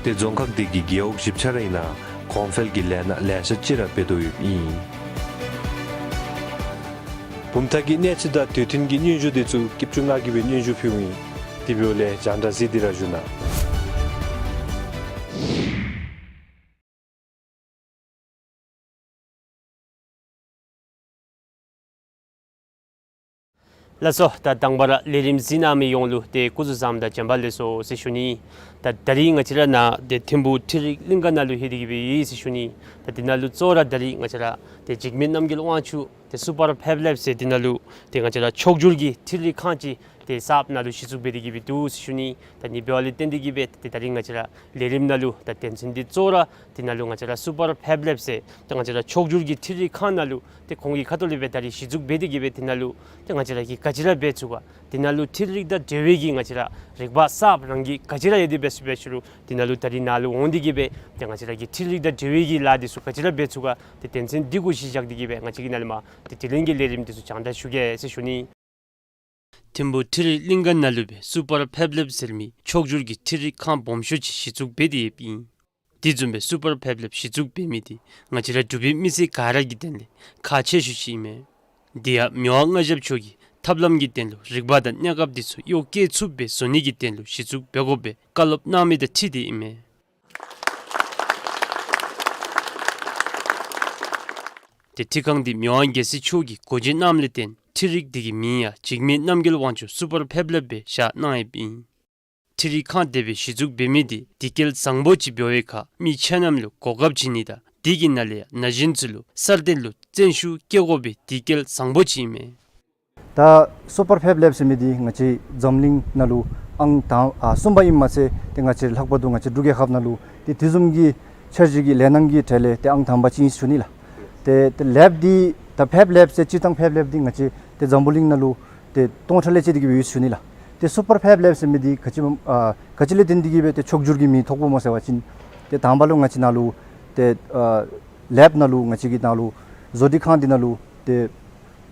ཏེ་རྫོང་ཁག་འདི་གི་རྒེད་འོག་བཞི་ཆ་ར་ཨིན་ན་གོང་འཕེལ་གྱི་ལས་སྣ་ལེ་ཤ་ཅིག་ར་འབད་དོ་ཡོདཔ་ཨིན། བུམ་ཐང་གི་གནས་ཚུལ་དང་དུས་མཐུན་གྱི་སྙན་ཞུ་འདི་ཚུ་སྐྱིད་ཆུ་ང་གིས་སྦེ་སྙན་ཞུ་ཕུལཝ་ཨིན། དེ་འབདཝ་ལས་རྒྱང་བསྒྲགས་གཟིགས་ཏེ་ར་བཞུགས་གནང་། ལགས་སོ། ད་དང་པ་ར་ལས་རིམ་གཟིགས་གནང་མི་ཡོངས་ལུ་ཏེ་སྐུ་གཟུགས་བཟང་དང་བྱོན་པ་ལེགས་སོ་ཟེར་ཞུ་ནི། ད་ད་རིས་ང་བཅས་ར་ནཱ་ཏེ་ཐིམ་ཕུག་འཕྲུལ་རིག་གླིང་ག་ནང་ལུ་ལྷོད་དེ་གི་སྦེ་ཡོད་ཟེར་ཞུ་ནི། ད་འདི་ནང་ལུ་གཙོ་བོ་ར་ད་རིས་ང་བཅས་ར་ཏེ་འཇིགས་མེད་རྣམ་རྒྱལ་དབང་ཕྱུག་ཏེ་སུ་པར་ཕེབ་ལེབ་ཟེར་འདི་ནང་ལུ་ཏེ་ང་བཅས་ར་ཕྱོགས་བསྒྱུར་གྱི་འཕྲུལ་རིག་ཁང་ཅིག་ཏེ་གསརཔ་ནང་ལུ་གཞི་བཙུགས་འབད་དེ་གི་སྦེ་འདུག་ཟེར་ཞུ་ནི། ད་ཨ་ནི་འབདཝ་ལས་བརྟེན་ཏེ་གི་སྦེ་ཏེ་ད་རིས་ང་བཅས་ར་ལས་རིམ་ནང་ལུ་ད་དོན་ཚན་འདི་གཙོ་བོ་ར་འདི་ནང་ལུ་ང་བཅས་ར་སུ་པར་ཕེབ་ལེབ་ཟེར་ཏེ་ང་བཅས་ར་ཕྱོགས་བསྒྱུར་གྱི་འཕྲུལ་རིག་ཁང་ནང་ལུ་ཏེ་ཁོང་གི་ཁ་ཐུག་ལས་སྦེ་ད་རིས་གཞི་བཙུགས་འབད་དེ་གི་སྦེ་འདི་ནང་ལུ་ཏེ་ང་བཅས་ར་གིས་ག་ཅི་ར་འབད་ཚུགས་ག། འདི་ནང་ལུ་འཕྲུལ་རིག་དང་འབྲེལ་བའི་གི་ང་བཅས་ར་རིག་པ་གསརཔ་རང་གི་ག་ཅི་ར་ཡོད་དེ་འབད་ཚུགས་འབད་ཚུགས་རུང་འདི་ནང་ལུ་ད་རིས་ནཱ་ལུ་འོང་སྟེ་གི་སྦེ་ཏེ་ང་བཅས་ར་གི་འཕྲུལ་རིག་དང་འབྲེལ་བའི་གི་ལཱ་འདི་ཚུ་ག་ཅི་ར་འབད་ཚུགས་ག། ཏེ་དོན་ཚན་འདི་གུ་གཞི་བཞག་སྟེ་གི་སྦེ་ང་བཅས་ཀྱིས་ནཱ་ལས་མར་ཏེ་དེ་ལས་ཀྱི་ལས་རིམ་འདི་ཚུ་རྒྱང་བསྒྲགས་ཞུ་གེ་ཟེར་ཞུ་ནི། ཐིམ་ཕུག་འཕྲུལ་རིག་གླིང་ག་ནང་ལུ་སྦེ་སུ་པར་ཕེབ་ལེབ་ཟེར་མི་ཕྱོགས་བསྒྱུར་གྱི་འཕྲུལ་རིག་ཁང་སྦོམ་ཤོས་ཅིག་གཞི་བཙུགས་འབད་དེ་ཡོདཔ་ཨིན། དེ་བཟུམ་སྦེ་སུ་པར་ཕེབ་ལེབ་གཞི་བཙུགས་འབད་མི་འདི་ང་བཅས་ར་འབྲུག་པའི་མི་སེར་ག་ར་གི་དོན་ལས་ཁག་ཆེ་ཤོས་ཅིག་ཨིན་མས། འདི་ཡང་མི་དབང་མངའ་ཞབས་མཆོག་གིས་ཐབས་ལམ་གྱི་དོན་ལུ་རིག་པ་དང་གནས་སྐབས་འདི་ཚུ་གཡོག་བཀོལ་ཚུགསཔ་སྦེ་བཟོ་ནི་གི་དོན་ལུ་གཞི་བཙུགས་འབད་དགོ་པའི་བཀའ་སློབ་གནང་མི་དང་འཁྲིལ་ཏེ་ཨིན་མས། ཏེ་འཕྲུལ་ཁང་འདི་མི་དབང་རྒྱལ་སྲས་མཆོག་གིས་འགོ་འབྱེད་གནངམ་ལས་བརྟེན་འཕྲུལ་རིག་འདི་གི་མིང་ཡང་འཇིགས་མེད་རྣམ་རྒྱལ་དབང་ཕྱུག་སུ་པར་ཕེབ་ལེབ་སྦེ་བཞག་གནང་ཡོདཔ་ཨིན། འཕྲུལ་རིག་ཁང་དེ་སྦེ་གཞི་བཙུགས་འབད་མི་འདི་དུས་བསྐལ་བཟང་པོ་ཅིག་འབད་བའི་ཁར་མི་ཆ་མཉམ་ལུ་གོ་སྐབས་བྱིན་ནི་དང་དེ་གི་ནང་ལས་ཡང་ན་གཞོན་ཚུ་ལུ་གསར་གཏོད་ལུ་བརྩོན་ཤུགས་བསྐྱེད་དགོ་པའི་དུས་བསྐལ་བཟང་པོ་ཅིག་ཨིན་མས། ད་སུ་པར་ཕེབ་ལེབ་ཟེར་མི་འདི་ང་བཅས་འཛམ་གླིང་ནང་ལུ་ཨང་དང་ཨ་གསུམ་པ་ཨིནམ་མ་ཚད་ཏེ་ང་བཅས་ལྷག་པར་དུ་ང་བཅས་འབྲུག་རྒྱལ་ཁབ་ནང་ལུ་ཏེ་དེ་བཟུམ་གྱི་འཆར་གཞི་གི་ལས་སྣ་གི་གྲས་ལས་ཏེ་ཨང་དང་པ་ཅིག་ཨིན་ཟེར་ཞུ་ནི་ལགས། ཏེ་ཏེ་ལེབ་འདི་ད་ཕེབ་ལེབ་ཟེར་སྤྱིར་བཏང་ཕེབ་ལེབ་འདི་ང་བཅས་ཏེ་འཛམ་བུ་གླིང་ནང་ལུ་ཏེ་སྟོང་ཕྲག་ལས་བཅད་དེ་གི་སྦེ་ཡོད་ཟེར་ཞུ་ནི་ལགས། ཏེ་སུ་པར་ཕེབ་ལེབ་ཟེར་མི་འདི་ག་ཅི་ཨ་ག་ཅི་ལས་བརྟེན་ཏེ་གི་སྦེ་ཏེ་ཕྱོགས་བསྒྱུར་གྱི་མིང་ཐོབ་དགོཔ་སྨོ་ཟེར་བ་ཅིན་ཏེ་དང་པ་ལུ་ང་བཅས་ནཱ་ལུ་ཏེ་ཨ་ལེབ་ནང་ལུ་ང་བཅས་ཀྱི་ནཱ་ལུ་བཟོ་སྒྲིག་ཁང་འདི་ནང་ལུ་ཏེ་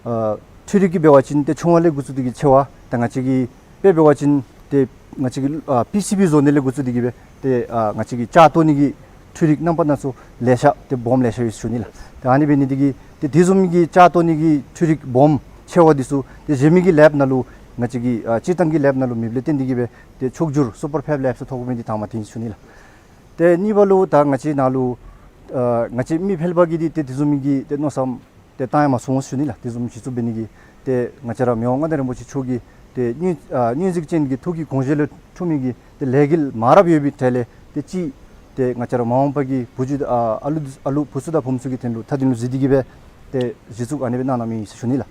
ཨ་འཕྲུལ་རིག་གི་འབད་བ་ཅིན་ཏེ་ཆུང་བ་ལས་འགོ་བཙུགས་ཏེ་གི་ཆེ་བ་ད་ང་བཅས་ཀྱི་དཔེ་འབད་བ་ཅིན་ཏེ་ང་བཅས་ཀྱི་ཨ་པི་སི་བི་བཟོ་ནི་ལས་འགོ་བཙུགས་ཏེ་གི་སྦེ་ཏེ་ཨ་ང་བཅས་ཀྱི་ལྕགས་བཏོག་ནི་གི་འཕྲུལ་རིག་རྣམ་པ་སྣ་ཚོགས་ལེ་ཤ་ཏེ་སྦོམ་ལེ་ཤ་ཡོད་ཟེར་ཞུ་ནི་ལགས། ཏེ་ཨ་ནི་འབད་ནི་འདི་གིས་ཏེ་དེ་བཟུམ་གྱི་ལྕགས་བཏོག་ནི་གི་འཕྲུལ་རིག་སྦོམ་ཆེ་བ་འདི་ཚུ་ཏེ་གཞན་མི་གི་ལེབ་ནང་ལུ་ང་བཅས་ཀྱི་ཨ་སྤྱིར་བཏང་གི་ལེབ་ནང་ལུ་མེདཔ་ལས་བརྟེན་ཏེ་གི་སྦེ་ཏེ་ཕྱོགས་བསྒྱུར་སུ་པར་ཕེབ་ལེབ་ཟེར་ཐོབ་དགོ་མི་འདི་དང་པ་འདི་ཨིན་ཟེར་ཞུ་ནི་ལགས། ཏེ་གཉིས་པ་ལུ་ད་ང་བཅས་ནཱ་ལུ་ཨ་ང་བཅས་མི་ཕལ་པ་གིས་འདི་ཏེ་དེ་བཟུམ་མའི་གི་ཏེ་མནོ་བསམ་ ཏེ་བཏང་ཡང་མ་སོང་ཟེར་ཞུ་ནི་ལགས། དེ་བཟུམ་གཞི་བཙུགས་འབད་ནི་གི་ཏེ་ང་བཅས་ར་མི་དབང་མངའ་བདག་རིན་པོ་ཆེ་མཆོག་གི་ཏེ་སྙིང་ཨ་སྙིང་གཟིགས་ཅན་གྱི་ཐུགས་ཀྱི་དགོངས་བཞེད་ལུ་འཁྲུངས་མི་གི་ཏེ་ལས་འགུལ་མང་རབས་ཡོད་པའི་གྲས་ལས་ཏེ་གཅིག་ཏེ་ང་བཅས་ར་མ་འོངས་པ་གི་བུ་བརྒྱུད་ཨ་ཨ་ལུ་ཨ་ལུ་བུ་ཚུ་དང་བུམོ་ཚུ་གི་དོན་ལུ་མཐའ་དོན་ལུ་གཟིགས་ཏེ་གིས་སྦེ་ཏེ་གཞི་བཙུགས་ཨ་ནི་སྦེ་གནང་གནངམ་ཨིན་ཟེར་ཞུ་ནི་ལགས།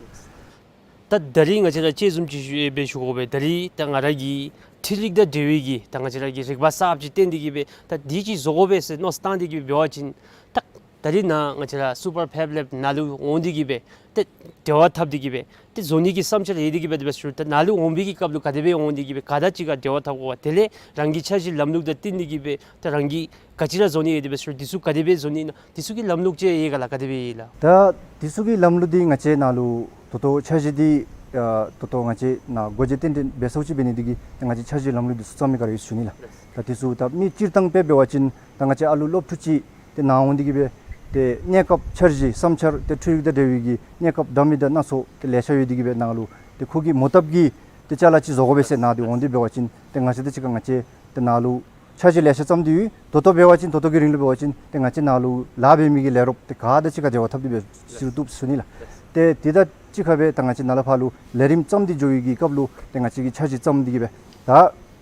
ད་ད་རིས་ང་བཅས་ར་ཅི་བཟུམ་ཅིག་ཞུ་ཨེ་སྦེ་ཞུ་དགོ་པས། ད་རིས་ད་ང་ར་གིས་འཕྲུལ་རིག་དང་འབྲེལ་བའི་གི་ད་ང་བཅས་ར་གི་རིག་པ་གསརཔ་ཅིག་བཏོན་ཏེ་གིས་སྦེ་ད་འདི་ཅིག་བཟོ་དགོ་པས་ཟེར་མནོ་བསམ་བཏང་སྟེ་གིས་འབད་བ་ཅིན་ད་ད་རིས་ནཱ་ང་བཅས་ར་སུ་པར་ཕེབ་ལེབ་ནང་ལུ་འོང་སྟེ་གིས་སྦེ་ཏེ་འབྲེལ་བ་འཐབ་སྟེ་གིས་སྦེ་ཏེ་བཟོ་ནི་གི་བསམ་འཆར་ཡོད་དེ་གིས་སྦེ་དེ་སྦེ་ཞུ། ད་ནཱ་ལུ་འོང་བའི་གི་སྐབས་ལུ་ག་དེ་སྦེ་འོང་སྟེ་གིས་སྦེ་ག་དང་གཅིག་ཁར་འབྲེལ་བ་འཐབ་དགོ་པ། དེ་ལས་རང་གི་འཆར་གཞི་ལམ་ལུགས་དང་བསྟུན་ཏེ་གིས་སྦེ་ད་རང་གིས་ག་ཅི་ར་བཟོ་ནི་ཡོད་དེ་སྦེ་ཞུ། འདི་ཚུ་ག་དེ་སྦེ་བཟོ་ནི་ཨིན་ན། འདི་ཚུ་གི་ལམ་ལུགས་ཅིག་ཡོད་ག་ལགས། ག་དེ་སྦེ་ཡོད་ལགས། ད་འདི་ཚུ་གི་ལམ་ལུགས་འདི་ང་བཅས་ནཱ་ལུ་ད་ལྟོ་འཆར་གཞི་འདི་ཨ་ད་ལྟོ་ང་བཅས་ནཱ་སྒོ་འབྱེད་རྟེན་འབྲེལ་འབད་ཚརཝ་ཅིག་འབད་ནི་འདི་གིས་ད་ང་བཅས་འཆར་གཞི་ལམ་ལུགས་འདི་ཚུ་བརྩམས་མི་ག་ར་ཡོད་ཟེར་ཞུ་ནི་ལགས། ད་འདི་ཚུ་ད་མི་སྤྱིར་བཏང་སྦེ་འབད་བ་ཅིན་ད་ང་བཅས་ཨ་ལུ་སློབ་ཕྲུག་ཅིག་ཏེ་ནཱ་འོང་སྟེ་གིས་སྦེ་ཏེ་གནས་སྐབས་འཆར་གཞི་བསམ་འཆར་ཏེ་འཕྲུལ་རིག་དང་འབྲེལ་བའི་གི་གནས་སྐབས་འདྲ་མིན་འདྲ་སྣ་ཚོགས་ཏེ་ལེ་ཤ་ཡོད་དེ་གིས་སྦེ་ནཱ་ལུ་ཏེ་ཁོ་གིས་མོ་བཏབ་ཀྱི་ཏེ་ཅ་ལ་ཅིག་བཟོ་དགོ་པས་ཟེར་ནཱ་འདི་འོང་སྟེ་འབད་བ་ཅིན་ཏེ་ང་བཅས་དང་གཅིག་ཁར་ང་བཅས་ཏེ་ནཱ་ལུ་འཆར་གཞི་ལེ་ཤ་བརྩམས་ཏེ་ཡོད། ད་ལྟོ་འབད་བ་ཅིན་ད་ལྟོ་གི་རིང་ལུ་འབད་བ་ཅིན་ཏེ་ང་བཅས་ནཱ་ལུ་ལཱ་འབད་མི་གི་ལས་རོགསཔ་ཏེ་ག་དང་གཅིག་ཁར་འབྲེལ་བ་འཐབ་སྟེ་སྦེ་ཞུ་བཏུབ་ཟེར་ཞུ་ནི་ལགས། ཏེ་དེ་དང་གཅིག་ཁར་སྦེ་ད་ང་བཅས་ནཱ་ལས་ཕར་ལུ་ལས་རིམ་བརྩམས་ཏེ་འགྱོ་བའི་གི་སྐབས་ལུ་ཏེ་ང་བཅས་ཀྱིས་འཆར་གཞི་བརྩམས་ཏེ་གིས་སྦེ་ད་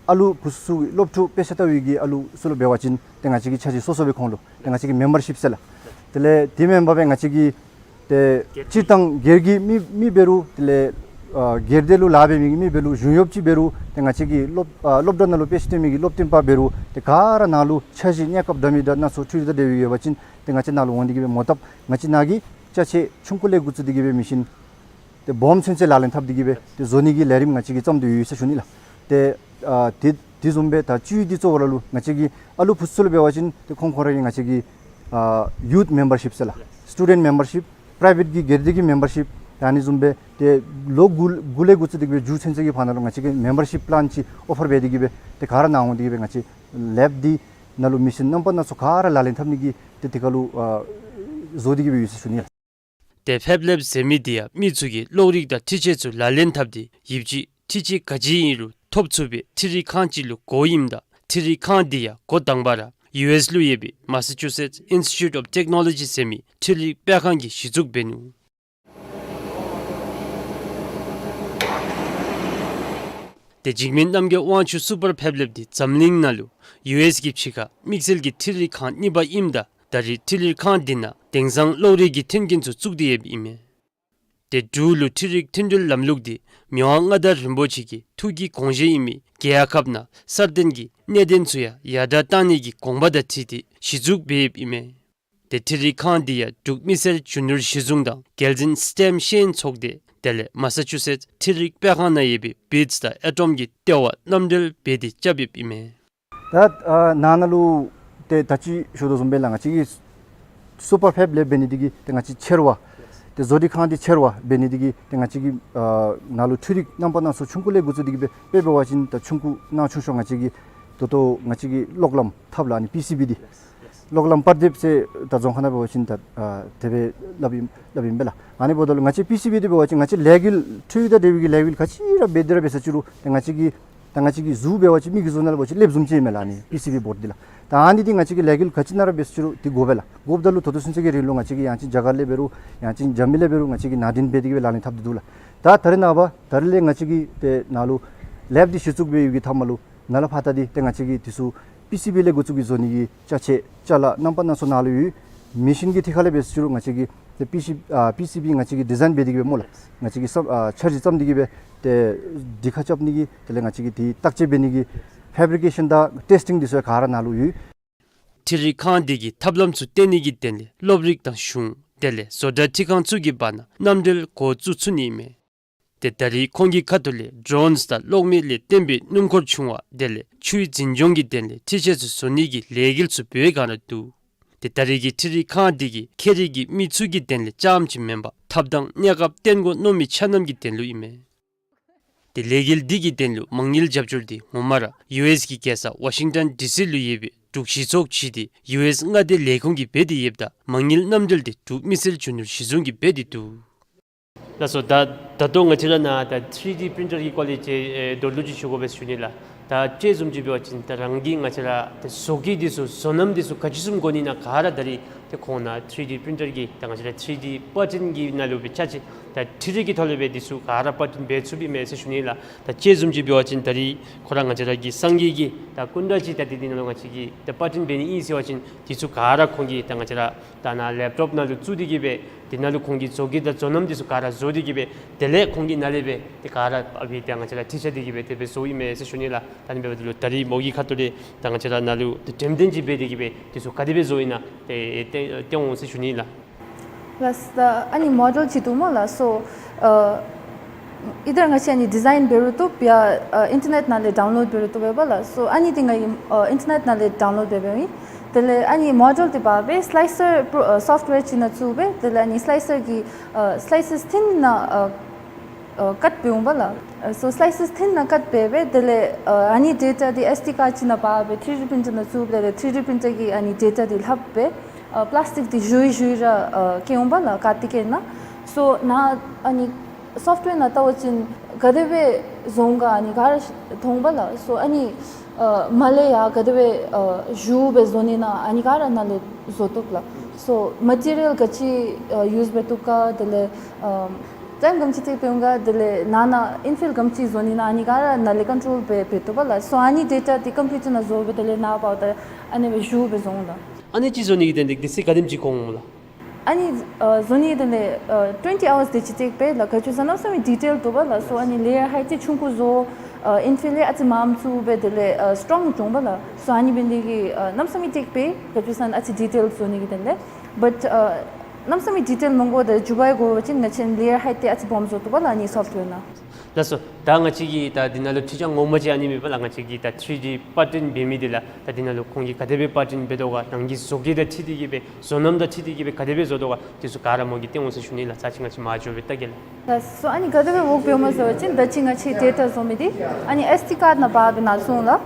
ཨ་ལུ་བུ་ཚུ་སློབ་ཕྲུག་དཔེ་ཆ་ལྟ་བའི་གི་ཨ་ལུ་ཚུ་ལུ་འབད་བ་ཅིན་ཏེ་ང་བཅས་ཀྱིས་འཆར་གཞི་སོ་སོ་སྦེ་ཁོང་ལུ་ཏེ་ང་བཅས་ཀྱིས་མེམ་བར་ཤིབ་ཟེར་ལགས། དེ་ལས་དེ་མེན་པར་སྦེ་ང་བཅས་ཀྱིས་ཏེ་སྤྱིར་བཏང་སྒེར་གྱི་མི་མི་འབད་རུང་དེ་ལས་ཨ་སྒེར་སྡེ་ལུ་ལཱ་འབད་མི་གི་མི་འབད་རུང་གཞུང་གཡོགཔ་ཅིག་འབད་རུང་ཏེ་ང་བཅས་ཀྱི་སློབ་ཨ་སློབ་གྲྭ་ནང་ལུ་དཔེ་ཆ་སྟོན་མི་གི་སློབ་སྟོན་པ་འབད་རུང་ཏེ་ག་ར་ནཱ་ལུ་འཆར་གཞི་གནས་སྐབས་འདྲ་མིན་འདྲ་སྣ་ཚོགས་འཕྲུལ་རིག་དང་འབྲེལ་བའི་ཡོད་པ་ཅིན་ཏེ་ང་བཅས་ནཱ་ལུ་འོང་སྟེ་གིས་སྦེ་མོ་བཏབ། ང་བཅས་ནཱ་གིས་ཅ་ཆས་ཆུང་ཀུ་ལས་འགོ་བཙུགས་ཏེ་གིས་སྦེ་མི་ཤིན་ཏེ་སྦོམ་ཚུན་ཚོད་ལག་ལེན་འཐབ་སྟེ་གིས་སྦེ་ཏེ་བཟོ་ནི་གི་ལས་རིམ་ང་བཅས་ཀྱིས་བརྩམས་ཏེ་ཡོད་ཟེར་ཞུ་ནི་ལགས། ཏེ་ཨ་དེ་དེ་བཟུམ་སྦེ་ད་བཅུད་འདི་གཙོ་བོ་ར་ལུ་ང་བཅས་ཀྱི་ཨ་ལུ་བུ་ཚུ་ལུ་འབད་བ་ཅིན་ཏེ་ཁོང་ཁོང་ར་གི་ང་བཅས་ཀྱི་ཨ་ཡུཐ་མེམ་བར་ཤིབ་ཟེར་ལགས། སི་ཊུ་ཌེནཊ་མེམ་བར་ཤིབ་པྲའི་བེཊ་ཀྱི་སྒེར་སྡེ་གི་མེམ་བར་ཤིབ་ད་ཨ་ནི་བཟུམ་སྦེ་ཏེ་ལོ་དགུ་དགུ་ལས་འགོ་བཙུགས་ཏེ་གིས་སྦེ་མཇུག་ཚུན་ཚོད་ཀྱི་བར་ན་ལུ་ང་བཅས་ཀྱིས་མེམ་བར་ཤིབ་པི་ལཱན་ཅིག་ཨོ་ཕར་འབད་དེ་གིས་སྦེ་ཏེ་ག་ར་ནཱ་འོང་སྟེ་གིས་སྦེ་ང་བཅས་ལེབ་འདི་ནང་ལུ་མི་ཤིན་རྣམ་པ་སྣ་ཚོགས་ག་ར་ལག་ལེན་འཐབ་ནི་གི་ཏེ་དེ་ཁར་ལུ་ཨ་བཟོ་སྟེ་གིས་སྦེ་ཡོད་ཟེར་ཞུ་ནི་ལགས། ཏེ་ཕེབ་ལེབ་ཟེར་མི་འདི་ཡང་མི་ཚུ་གིས་གློག་རིག་དང་འཕྲུལ་ཆས་ཚུ་ལག་ལེན་འཐབ་སྟེ་ཡིབ་ཅི་འཕྲུལ་ཆས་ག་ཅི་ཨིན་རུང་ཐོབ་ཚུགས་པའི་འཕྲུལ་རིག་ཁང་ཅིག་ལུ་གོཝ་ཨིནམ་ད་འཕྲུལ་རིག་ཁང་འདི་ཡང་འགོ་དང་པ་ར་ཡུ་ཨེསི་ལུ་ཡོད་པའི་མ་ས་ཅུ་སེཊསི་ཨིནས་ཊི་ཊིའུཊ་ཨོཕ་ཊེཀ་ནོ་ལོ་ཇི་ཟེར་མི་འཕྲུལ་རིག་སྤེལ་ཁང་གིས་གཞི་བཙུགས་འབད་ནུག། ཏེ་འཇིགས་མེད་རྣམ་རྒྱལ་དབང་ཕྱུག་སུ་པར་ཕེབ་ལེབ་འདི་འཛམ་གླིང་ནང་ལུ་ཡུ་ཨེསི་གི་ཕྱི་ཁར་དམིགས་བསལ་གྱི་འཕྲུལ་རིག་ཁང་གཉིས་པ་ཨིནམ་ད་ད་རེས་འཕྲུལ་རིག་ཁང་འདི་ནང་དེང་སང་གློག་རིག་གི་མཐུན་རྐྱེན་ཚུ་བཙུགས་ཏེ་ཡོདཔ་ཨིན་མས། ཏེ་འབྲུག་ལུ་འཕྲུལ་རིག་མཐུན་སྒྲིལ་ལམ་ལུགས་འདི་མི་དབང་མངའ་བདག་རིན་པོ་ཆེ་གི་ཐུགས་ཀྱི་དགོངས་བཞེད་ཨིན་མི་རྒྱལ་ཁབ་ནང་སྲ་བརྟན་གྱི་གནད་དོན་ཚུ་ཡང་ཡར་དྲག་གཏང་ནི་གི་དགོངས་པ་དང་འཁྲིལ་ཏེ་གཞི་བཙུགས་འབད་ཡོདཔ་ཨིན་མས། ཏེ་འཕྲུལ་རིག་ཁང་འདི་ཡང་འབྲུག་མི་སེར་རྒྱུ་ནོར་གཞི་བཟུང་དང་རྒྱལ་འཛིན་སི་ཊེམ་ཤེས་ཡོན་ཚོགས་སྡེ་དེ་ལས་མ་ས་ཅུ་སེཊསི་འཕྲུལ་རིག་སྤེལ་ཁང་ནང་ཡོད་པའི་བིཊསི་དང་ཨེ་ཊོམ་གྱི་ལྟེ་བ་མཉམ་འབྲེལ་འབད་དེ་རྐྱབ་ཡོདཔ་ཨིན་མས། ད་ཨ་ནཱ་ནཱ་ལུ་ཏེ་ད་ཅི་ཞུ་དོ་བཟུམ་སྦེ་ལགས་ང་བཅས་ཀྱི་སུ་པར་ཕེབ་ལེབ་འབད་ནི་འདི་གིས་ཏེ་ང་བཅས་ཆེ་རུ་བ་ཏེ་བཟོ་སྒྲིག་ཁང་འདི་ཆེ་རུ་བ་འབད་ནི་འདི་གིས་ཏེ་ང་བཅས་ཀྱི་ཨ་ནཱ་ལུ་འཕྲུལ་རིག་རྣམ་པ་སྣ་ཚོགས་ཆུང་ཀུ་ལས་འགོ་བཙུགས་ཏེ་གིས་སྦེ་དཔེ་འབད་བ་ཅིན་ད་ཆུང་ཀུ་ནང་ཆུང་ཤོས་ང་བཅས་ཀྱི་ད་ལྟོ་ང་བཅས་ཀྱི་གློག་ལམ་ཐབ་ལགས་ཨ་ནི་པི་སི་བི་འདི་གློག་ལམ་པར་འདེབས་ཟེར་ད་རྫོང་ཁ་ནང་འབད་བ་ཅིན་ད་ཨ་དེ་སྦེ་སླབ་ཨིན་སླབ་ཨིན་པས་ལགས། ཨ་ནི་འབདཝ་ད་ལུ་ང་བཅས་པི་སི་བི་འདི་འབད་བ་ཅིན་ང་བཅས་ལས་འགུལ་འཕྲུལ་རིག་དང་འབྲེལ་བའི་གི་ལས་འགུལ་ག་ཅི་ར་འབད་དེ་ར་འབད་ས་ཅི་རུང་ཏེ་ང་བཅས་ཀྱི་ད་ང་བཅས་ཀྱི་གཟུགས་འབད་བ་ཅིན་མི་གི་གཟུགས་ནང་ལུ་འབད་བ་ཅིན་ལེབ་བཟུམ་ཅིག་ཨིན་མས་ལགས་ཨ་ནི་པི་སི་བི་བོརཌ་འདི་ལགས། ད་ཨ་ནི་འདི་ང་བཅས་ཀྱི་ལས་འགུལ་ག་ཅི་ནང་ར་འབད་ས་ཅི་རུང་འདི་དགོ་པས་ལགས། དགོཔ་ད་ལུ་ད་ལྟོ་ཚུན་ཚོད་ཀྱི་རིང་ལུ་ང་བཅས་ཀྱིས་ཡང་ཅིན་རྒྱ་གར་ལས་འབད་རུང་ཡང་ཅིན་རྒྱ་མི་ལས་འབད་རུང་ང་བཅས་ཀྱིས་ནང་འདྲེན་འབད་དེ་གིས་སྦེ་ལག་ལེན་འཐབ་སྟེ་འདུག་ལགས། ད་ད་རེས་ནངས་པ་ད་རེས་ལས་ང་བཅས་ཀྱི་ཏེ་ནཱ་ལུ་ལེབ་འདི་གཞི་བཙུགས་འབད་བའི་གི་མཐའ་མ་ལུ་ནཱ་ལས་ཕར་ད་འདི་ཏེ་ང་བཅས་ཀྱིས་འདི་ཚུ་པི་སི་བི་ལས་འགོ་བཙུགས་ཀྱི་བཟོ་ནི་གི་ཅ་ཆས་ཅ་ལ་རྣམ་པ་སྣ་ཚོགས་ནཱ་ལུ་ཡོད། མེ་ཤིན་གྱི་ཐད་ཁར་ལས་འབད་ས་ཅི་རུང་ང་བཅས་ཀྱིས་ཏེ་པི་སི་ཨ་པི་སི་བི་ང་བཅས་ཀྱིས་ཌི་ཛའིན་འབད་དེ་གིས་སྦེ་སྨོ་ལགས། ང་བཅས་ཀྱིས་བསམ་ཨ་འཆར་གཞི་བརྩམས་ཏེ་གིས་སྦེ་ཏེ་སྒྲིག་ཁ་རྐྱབ་ནི་གི་དེ་ལས་ང་བཅས་ཀྱིས་དེ་བརྟག་དཔྱད་འབད་ནི་གི་ཕེབ་རི་ཀེ་ཤཱན་དང་ཊེསི་ཊིང་འདི་ཚུ་ག་ར་ནཱ་ལུ་ཡོད། འཕྲུལ་རིག་ཁང་འདི་གིས་ཐབས་ལམ་ཚུ་བཏོན་ནི་གི་དོན་ལས་སློབ་རིག་དང་གཞུང་དེ་ལས་བཟོ་གྲྭ་འཕྲུལ་ཁང་ཚུ་གི་བར་ན་མཉམ་འབྲེལ་འགོ་བཙུགས་ཚུགས་ནི་ཨིན་མས། ཏེ་ད་རེས་ཁོང་གི་ཁ་ཐུག་ལས་ཌོ་རོནསི་དང་གློག་མེ་ལས་བཏོན་པའི་སྣུམ་འཁོར་ཆུང་བ་དེ་ལས་ཆུའི་འཛིན་སྐྱོང་གི་དོན་ལས་འཕྲུལ་ཆས་ཚུ་བཟོ་ནི་གི་ལས་འགུལ་ཚུ་འབད་བའི་སྒང་ར་འདུག། ཏེ་ད་རེས་ཀྱི་འཕྲུལ་རིག་ཁང་འདི་གིས་ཁྱད་རིག་གི་མི་ཚུ་གི་དོན་ལས་རྐྱངམ་ཅིག་མེན་པར་ཐབས་དང་གནས་སྐབས་བརྟན་དགོ་མནོ་མི་ཆ་རྣམས་ཀྱི་དོན་ལུ་ཨིན་མས། ཏེ་ལས་འགུལ་འདི་གི་དོན་ལུ་མ་དངུལ་རྒྱབ་སྐྱོར་འདི་ངོ་མ་ར་ཡུ་ཨེསི་གི་རྒྱལ་ས་ཝ་ཤིང་ཊོན་ཌི་སི་ལུ་ཡོད་པའི་འབྲུག་གཞི་ཚོགས་ཅིག་སྟེ་ཡུ་ཨེསི་མངའ་སྡེ་ལས་ཁུངས་ཀྱིས་འབད་དེ་ཡོདཔ་ད་མ་དངུལ་མཉམ་འབྲེལ་འདི་འབྲུག་མི་སེར་རྒྱུ་ནོར་གཞི་བཟུང་གིས་འབད་དེ་འདུག། ལགས་སོ། ད་ད་ལྟོ་ང་བཅས་ར་ནཱ་ད་ཐི་རི་ཌི་པི་རིན་ཊར་གྱི་སྐོར་ལས་ཅིག་ཨེ་མདོར་བསྡུས་ཅིག་ཞུ་དགོ་པས་ཞུ་ནི་ལགས། ད་དཔྱེ་བཟུམ་ཅིག་འབད་བ་ཅིན་ད་རང་གིས་ང་བཅས་ར་ཏེ་བཟོ་བཀོད་འདི་ཚུ་བཟོ་རྣམ་འདི་ཚུ་ག་ཅི་བཟུམ་དགོ་ནི་ན་ག་ར་ད་རིས་ཏེ་ཁོང་ནཱ་ཐྲི་ཌི་པི་རིན་ཊར་གྱི་ད་ང་བཅས་ར་ཐྲི་ཌི་པ་ཊཱན་གྱི་ནང་ལུ་སྦེ་ཆ་ཅིག་ད་ཐྲི་ཌི་གི་ཐོག་ལས་སྦེ་འདི་ཚུ་ག་ར་པ་ཊཱན་འབད་ཚུགས་པའི་མས་ཟེར་ཞུ་ནི་ལགས། ད་དཔྱེ་བཟུམ་ཅིག་འབད་བ་ཅིན་ད་རིས་ཁོ་ར་ང་བཅས་ར་གི་སངས་རྒྱས་ཀྱི་ད་སྐུ་འདྲ་ཅིག་ད་འདི་འདི་ནང་ལུ་ང་བཅས་ཀྱིས་ད་པ་ཊཱན་འབད་ནི་ཨིན་ཟེར་བ་ཅིན་འདི་ཚུ་ག་ར་ཁོང་གིས་ད་ང་བཅས་ར་ད་ནཱ་ལེབ་ཊོབ་ནང་ལུ་བཙུགས་ཏེ་གིས་སྦེ་དེ་ནང་ལུ་ཁོང་གིས་བཟོ་བཀོད་དང་བཟོ་རྣམ་འདི་ཚུ་ག་ར་བཟོ་སྟེ་གིས་སྦེ་དེ་ལས་ཁོང་གི་ནང་ལས་སྦེ་ཏེ་ག་ར་ཨ་ཕི་ཏེ་ང་བཅས་ར་ཁྲིད་ཆ་སྟེ་གིས་སྦེ་དེ་སྦེ་བཟོཝ་ཨིན་མས་ཟེར་ཞུ་ནི་ལགས། ད་ཨ་ནི་འབདཝ་ད་ལུ་ད་རིས་མོ་གི་ཁ་ཐུག་ལས་ད་ང་བཅས་ར་ནཱ་ལུ་ཏེ་འགྲེམས་སྟོན་ཅིག་འབད་དེ་གིས་སྦེ་འདི་ཚུ་ག་དེ་སྦེ་བཟོཝ་ཨིན་ན་ཏེ་སྟོན་སྟོན་འོང་ཟེར་ཞུ་ནི་ལགས། ལགས་སོ། ད་ཨ་ནི་མོ་ཌེལ་ཅིག་འདུག་སྨོ་ལགས། སོ་ཨ་ཨི་དར་ང་བཅས་ཨ་ནི་ཌི་ཛའིན་འབད་རུང་བཏུབ་ཡ་ཨ་ཨིན་ཊར་ནེཊ་ནང་ལས་ཌའུན་ལོཌ་འབད་རུང་བཏུབ་པས་ལགས། སོ་ཨ་ནི་འདི་ང་གིས་ཨ་ཨིན་ཊར་ནེཊ་ནང་ལས་ཌའུན་ལོཌ་འབད་འབདཝ་ཨིན། དེ་ལས་ཨ་ནི་མོ་ཌེལ་འདི་འབད་སྦེ་སི་ལའི་སར་པོ་ཨ་སོཕཊ་ཝེར་ཅིག་ནང་བཙུགས་སྦེ་དེ་ལས་ཨ་ནི་སི་ལའི་སར་གྱི་ཨ་སི་ལའི་སེས་ཐིན་ནང་ཨ་ཨ་ཀཊ་འབད་འོང་པ་ལགས། ཨ་སོ་སི་ལའི་སེས་ཐིན་ནང་ཀཊ་འབད་སྦེ་དེ་ལས་ཨ་ཨ་ནི་ཌེ་ཊ་འདི་ཨེསི་ཌི་ཀཱཌ་ཅིག་ནང་སྦེ་ཐྲི་ཌི་པི་རིན་ཊར་ནང་བཙུགས་སྦེ་དེ་ལས་ཐྲི་ཌི་པི་རིན་ཊར་གྱིས་ཨ་ནི་ཌེ་ཊ་འདི་ལྷག་སྦེ་ཨ་པི་ལཱསི་ཊིཀ་འདི་བཞུ་བཞུ་ར་ཨ་བཀལ་འོང་པ་ལགས། ག་ཏེ་བཀལ་ན། སོ་ནཱ་ཨ་ནི་སོཕཊ་ཝེར་ནང་བལྟ་བ་ཅིན་ག་དེ་སྦེ་བཟོ་འོང་ག་ཨ་ནི་ག་ར་མཐོང་པ་ལགས། སོ་ཨ་ནི་ཨ་མར་ལས་ཡར་ག་དེ་སྦེ་ཨ་བཞུ་སྦེ་བཟོ་ནི་ན་ཨ་ནི་ག་ར་ནཱ་ལས་བཟོ་བཏུབ་ལགས། སོ་མ་ཊི་རི་ཡལ་ག་ཅི་ཨ་ཡུས་འབད་བཏུབ་ག་དེ་ལས་ཨ་ཊའིམ་ག་དེམ་ཅིག་ཊེཀ་འབད་འོང་ག་དེ་ལས་ནཱ་ནཱ་ཨིན་ཕིལ་ག་དེམ་ཅིག་བཟོ་ནི་ན་ཨ་ནི་ག་ར་ནཱ་ལས་ཀོན་ཊོལ་འབད་འབད་བཏུབ་པ་ལགས། སོ་ཨ་ནི་ཌེ་ཊ་འདི་ཀམ་པིའུ་ཊར་ནང་བཟོ་སྦེ་དེ་ལས་ནཱ་འབདཝ་ད་ཨ་ནི་སྦེ་བཞུ་སྦེ་བཟོ་འོང་ལགས། ཨ་ནི་ཅིག་བཟོ་ནི་གི་དོན་ལས་དུས་ཚོད་ག་དེམ་ཅིག་འགོར་འོང་ལགས། ཨ་ནི་ཨ་བཟོ་ནི་དེ་ལས་ཨ་ཊུ་ཝེན་ཊི་ཨ་ཝརསི་དེ་ཅིག་ཊེཀ་འབད་ལགས། ག་ཅི་ཟེར་ན་གནམ་མེད་ས་མེད་ཌི་ཊེལ་འདུག་པ་ལགས། སོ་ཨ་ནི་ལེ་ཡར་ཧའིཊ་ཅིག་ཆུང་ཀུ་བཟོ་ཨ་ཨིན་ཕིལ་ལས་ཨ་ཙི་མངམ་བཙུགས་སྦེ་དེ་ལས་ཨ་སི་ཊོང་འགྱོ་འོང་པ་ལགས། སོ་ཨ་ནི་འབད་ནི་དེ་གིས་ཨ་གནམ་མེད་ས་མེད་ཊེཀ་འབད་ག་ཅི་ཟེར་ན་ཨ་ཙི་ཌི་ཊེལ་བཟོ་ནི་གི་དོན་ལས། བཊ་ཨ་གནམ་མེད་ས་མེད་ཌི་ཊེལ་མི་དགོ། ད་མཇུག་པར་དགོ་པ་ཅིན་ང་བཅས་ལེ་ཡར་ཧའིཊ་དེ་ཨ་ཙི་སྦོམ་བཟོ་བཏུབ་པ་ལགས་ཨ་ནི་སོཕཊ་ཝེར་ནང་། ལགས་སོ། ད་ང་བཅས་ཀྱིས་ད་འདི་ནང་ལུ་ཁྲིད་ཆ་ངོ་མ་ཅིག་ཨ་ནི་མེད་པ་ལགས། ང་བཅས་ཀྱིས་ད་ཐྲི་ཌི་པ་ཊཱན་འབད་མི་འདི་ལགས། ད་འདི་ནང་ལུ་ཁོང་གིས་ག་དེ་སྦེ་པ་ཊཱན་འབད་དོ་ག་རང་གི་བཟོ་བཀོད་དང་འཁྲིལ་ཏེ་གིས་སྦེ་བཟོ་རྣམ་དང་འཁྲིལ་ཏེ་གིས་སྦེ་ག་དེ་སྦེ་བཟོ་དོ་ག་འདི་ཚུ་ག་ར་མོ་གིས་སྟོན་འོང་ཟེར་ཞུ་ནི་ལགས། ཚར་ཅིག་ང་བཅས་མར་འགྱོ་སྦེ་བལྟ་གེ་ལགས། ལགས་སོ། ཨ་ནི་ག་དེ་སྦེ་ཝོརཀ་འབདཝ་སྨོ་ཟེར་བ་ཅིན་ད་ཅི་ང་བཅས་ཌེ་ཊ་བཟོ་མི་འདི་ཨ་ནི་ཨེསི་ཌི་ཀཱཌ་ནང་འབག་སྦེ་ནཱ་བཙུགས་འོང་ལགས།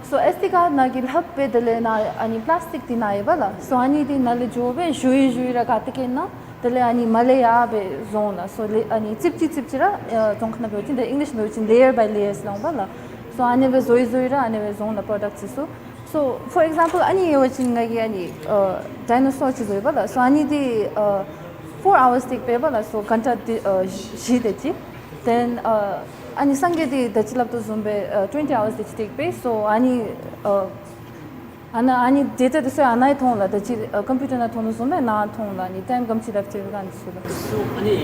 སོ་ཨེསི་ཌི་ཀཱཌ་ནང་གི་ལྷག་སྦེ་དེ་ལས་ནཱ་ཨ་ནི་པི་ལཱསི་ཊིཀ་འདི་ནཱ་ཡོད་པ་ལགས། སོ་ཨ་ནི་འདི་ནཱ་ལས་འགྱོ་སྦེ་བཞུ་ཡི་བཞུ་ཡི་ར་ག་ཏེ་བཀལ་ན་དེ་ལས་ཨ་ནི་མར་ལས་ཡར་སྦེ་བཟོ་འོང་ལགས། སོ་ལེ་ཨ་ནི་ཙིགཔ་ཅིག་ཙིགཔ་ཅིག་ར་ཨ་རྫོང་ཁ་ནང་འབད་བ་ཅིན་ད་ཨིང་ལིཤ་འབད་བ་ཅིན་ལེ་ཡར་བའི་ལེ་ཡར་ཟེར་སླབ་འོང་པ་ལགས། སོ་ཨ་ནི་སྦེ་བཟོ་ཡི་བཟོ་ཡི་ར་ཨ་ནི་སྦེ་བཟོ་འོང་ལགས་པྲོ་ཌག་ཊི་ཚུ། སོ་ཕོར་ཨིག་ཛམ་པལ་ཨ་ནི་ཡོད་པ་ཅིན་ང་གིས་ཨ་ནི་ཨ་ཌའི་ནོ་སོར་ཅིག་བཟོ་ཡི་པ་ལགས། སོ་ཨ་ནི་འདི་ཨ་ཕོར་ཨ་ཝརསི་ཊེཀ་འབད་པ་ལགས། སོ་གྷན་ཊ་འདི་ཨ་བཞི་དེ་ཅིག། དེན་ཨ་ཨ་ནི་སངས་རྒྱས་འདི་ད་ཅི་སླབ་དོ་བཟུམ་སྦེ་ཨ་ཊུ་ཝེན་ཊི་ཨ་ཝརསི་དེ་ཅིག་ཊེཀ་འབད། སོ་ཨ་ནི་ཨ་ཨ་ནཱ་ཨ་ནི་ཌེ་ཊ་འདི་ཚུ་ཨ་ནཱ་ཡང་མཐོང་ལགས། ད་ཅི་ཨ་ཀམ་པིའུ་ཊར་ནང་མཐོང་དོ་བཟུམ་སྦེ་ནཱ་མཐོང་ལགས། ཨ་ནི་ཊའིམ་ག་དེམ་ཅིག་ལྷགཔ་ཅིག་ག་ནི་ཚུ་ལགས། སོ་ཨ་ནི་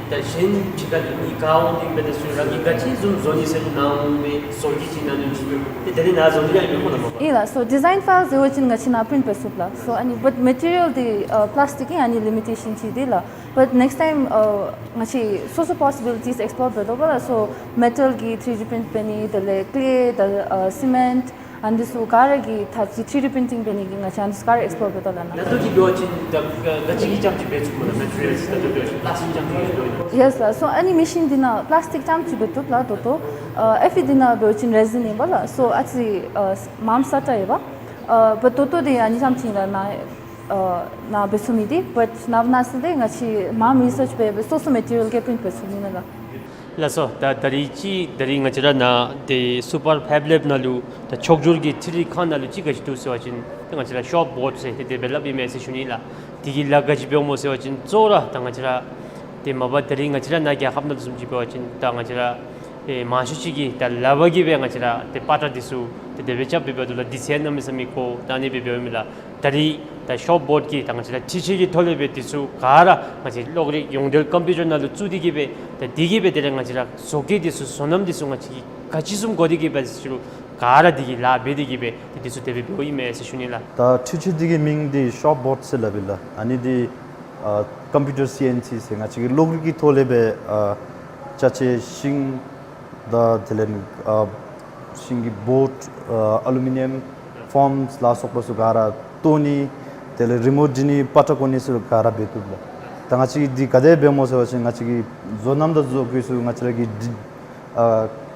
ད་གཞན་ཅིག་ག་ནི་ག་འོང་དེ་འབད་ནི་ཚུ་རང་གིས་ག་ཅི་བཟུམ་བཟོ་ནི་ཟེར་ནཱ་འོང་སྦེ་བཟོ་བཀོད་ཅིག་ནཱ་ནུ་ཅིག་ཏེ་དེ་ལས་ནཱ་བཟོ་ནི་ཡང་ཡོད་སྨོ་ལགས། ཨིན་ལགས། སོ་ཌི་ཛའིན་ཕའིལ་ཟེར་བ་ཅིན་ང་བཅས་ནཱ་པི་རིནཊ་འབད་ཚུགས་ལགས། སོ་ཨ་ནི་བཊ་མེ་ཊི་རི་ཡལ་འདི་ཨ་པི་ལཱསི་ཊིཀ་ཨིན། ཨ་ནི་ལི་མི་ཊེ་ཤཱན་ཅིག་འདི་ལགས། བཊ་ནེགསི་ཊའིམ་ཨ་ང་བཅས་སོ་སོ་པོ་སི་བི་ལི་ཊིས་ཨེགསི་པོརཊ་འབད་དོ་པ་ལགས། སོ་མེ་ཊལ་གྱི་ཐྲི་ཌི་པི་རིནཊ་འབད་ནི་དེ་ལས་ཀེ་ལེ་དང་ཨ་སི་མེནཊ་ཨ་ནི་འདི་ཚུ་ག་ར་གི་ཐབས་ཀྱིས་ཐྲི་ཌི་པི་རིནཊིང་འབད་ནི་གི་ང་བཅས་ཨ་ནི་ཚུ་ག་ར་ཨེགསི་པོརཊ་འབད་དོ་ལགས་ནཱ། ད་ལྟོ་ཅིག་འབད་བ་ཅིན་ད་ག་ཅི་གི་རྐྱངམ་ཅིག་འབད་ཚུགས་སྨོ་ལགས། མེ་ཊི་རི་ཡལ་ད་ལྟོ་འབད་བ་ཅིན་པི་ལཱསི་ཊིཀ་རྐྱངམ་ཅིག་ཡོད་དོ། ཡེས་ལགས། སོ་ཨ་ནི་མེ་ཤིན་འདི་ནང་པི་ལཱསི་ཊིཀ་རྐྱངམ་ཅིག་འབད་བཏུབ་ལགས། ད་ལྟོ་ཨ་ཨེ་ཕི་འདི་ནང་འབད་བ་ཅིན་རེ་ཟིན་ཨིན་པ་ལགས། སོ་ཨ་ཙི་ཨ་མངམ་སྲ་ཀྲག་ཡོད་པ། ཨ་བཊ་ད་ལྟོ་འདི་ཨ་ནི་རྐྱངམ་ཅིག་ཨིན་ལགས་ནཱ་ཨ་ནཱ་འབད་ཚུགས་མི་འདི། བཊ་ནངས་པ་གནངས་ཚེ་འདི་ང་བཅས་མངམ་རི་སརཆ་འབད་སྦེ་སོ་སོ་མེ་ཊི་རི་ཡལ་གྱིས་པི་རིནཊ་འབད་ཚུགས་ནི་མས་ལགས། ལགས་སོ། ད་ད་རིས་ཅིག་ད་རིས་ང་བཅས་ར་ནཱ་ཏེ་སུ་པར་ཕེབ་ལེབ་ནང་ལུ་ད་ཕྱོགས་བསྒྱུར་གྱི་འཕྲུལ་རིག་ཁང་ནང་ལུ་ཅིག་ག་ཅི་འདུག་ཟེར་བ་ཅིན་ཏེ་ང་བཅས་ར་ཤོབ་བོརཌ་ཟེར་ཏེ་དེ་སྦེ་སླབ་ཨིན་མས་ཟེར་ཞུ་ནི་ལགས། དེ་གི་ལཱ་ག་ཅི་འབད་འོང་སྨོ་ཟེར་བ་ཅིན་གཙོ་བོ་ར་ད་ང་བཅས་ར་ཏེ་མ་པ་ད་རིས་ང་བཅས་ར་ནཱ་རྒྱལ་ཁབ་ནང་ལུ་བཟུམ་ཅིག་འབད་བ་ཅིན་ད་ང་བཅས་ར་ཨེ་མང་ཤོས་ཅིག་གིས་ད་ལག་པ་གིས་སྦེ་ང་བཅས་ར་ཏེ་པ་ཏྲ་འདི་ཚུ་ཏེ་དེ་སྦེ་རྐྱབ་སྦེ་འབདཝ་ད་ལུ་དུས་ཚོད་གནམ་མེད་ས་མེད་འགོར། ད་ཨ་ནི་སྦེ་འབདཝ་ཨིན་མས་ལགས། ད་རིས་ད་ཤོབ་བོརཌ་ཀྱིས་ད་ང་བཅས་ར་འཕྲུལ་ཆས་ཀྱི་ཐོག་ལས་སྦེ་འདི་ཚུ་ག་ར་ང་བཅས་གློག་རིག་ཡོངས་འབྲེལ་ཀམ་པིའུ་ཊར་ནང་ལུ་བཙུགས་ཏེ་གིས་སྦེ་ད་འདི་གིས་སྦེ་དེ་ལས་ང་བཅས་ར་བཟོ་བཀོད་འདི་ཚུ་བཟོ་རྣམ་འདི་ཚུ་ང་བཅས་ཀྱིས་ག་ཅི་བཟུམ་དགོ་སྟེ་གིས་སྦེ་ཟེར་རུང་ག་ར་འདི་གི་ལཱ་འབད་དེ་གིས་སྦེ་ཏེ་འདི་ཚུ་དེ་སྦེ་འབདཝ་ཨིན་མས་ཟེར་ཞུ་ནི་ལགས། ད་འཕྲུལ་ཆས་འདི་གི་མིང་འདི་ཤོབ་བོརཌ་ཟེར་སླབ་ཨིན་ལགས། ཨ་ནི་འདི་ཨ་ཀམ་པིའུ་ཊར་སི་ཨེན་སི་ཟེར་ང་བཅས་ཀྱིས་གློག་རིག་གི་ཐོག་ལས་སྦེ་ཨ་ཅ་ཆས་ཤིང་དང་དེ་ལས་ཨ་ཤིང་གི་བོརཌ་ཨ་ཨ་ལུ་མི་ནི་ཡམ་ཕོམས་ལ་སོགས་པ་ཚུ་ག་ར་བཏོག་ནི་དེ་ལས་རི་མོ་འབྲི་ནི་པ་ཏྲ་བཀོད་ནི་ཚུ་ག་ར་འབད་བཏུབ་ལགས། ད་ང་བཅས་ཀྱིས་འདི་ག་དེ་སྦེ་འབདཝ་སྨོ་ཟེར་བ་ཅིན་ང་བཅས་ཀྱིས་བཟོ་རྣམ་དང་བཟོ་བཀོད་ཚུ་ང་བཅས་ར་གི་ཌི་ཨ་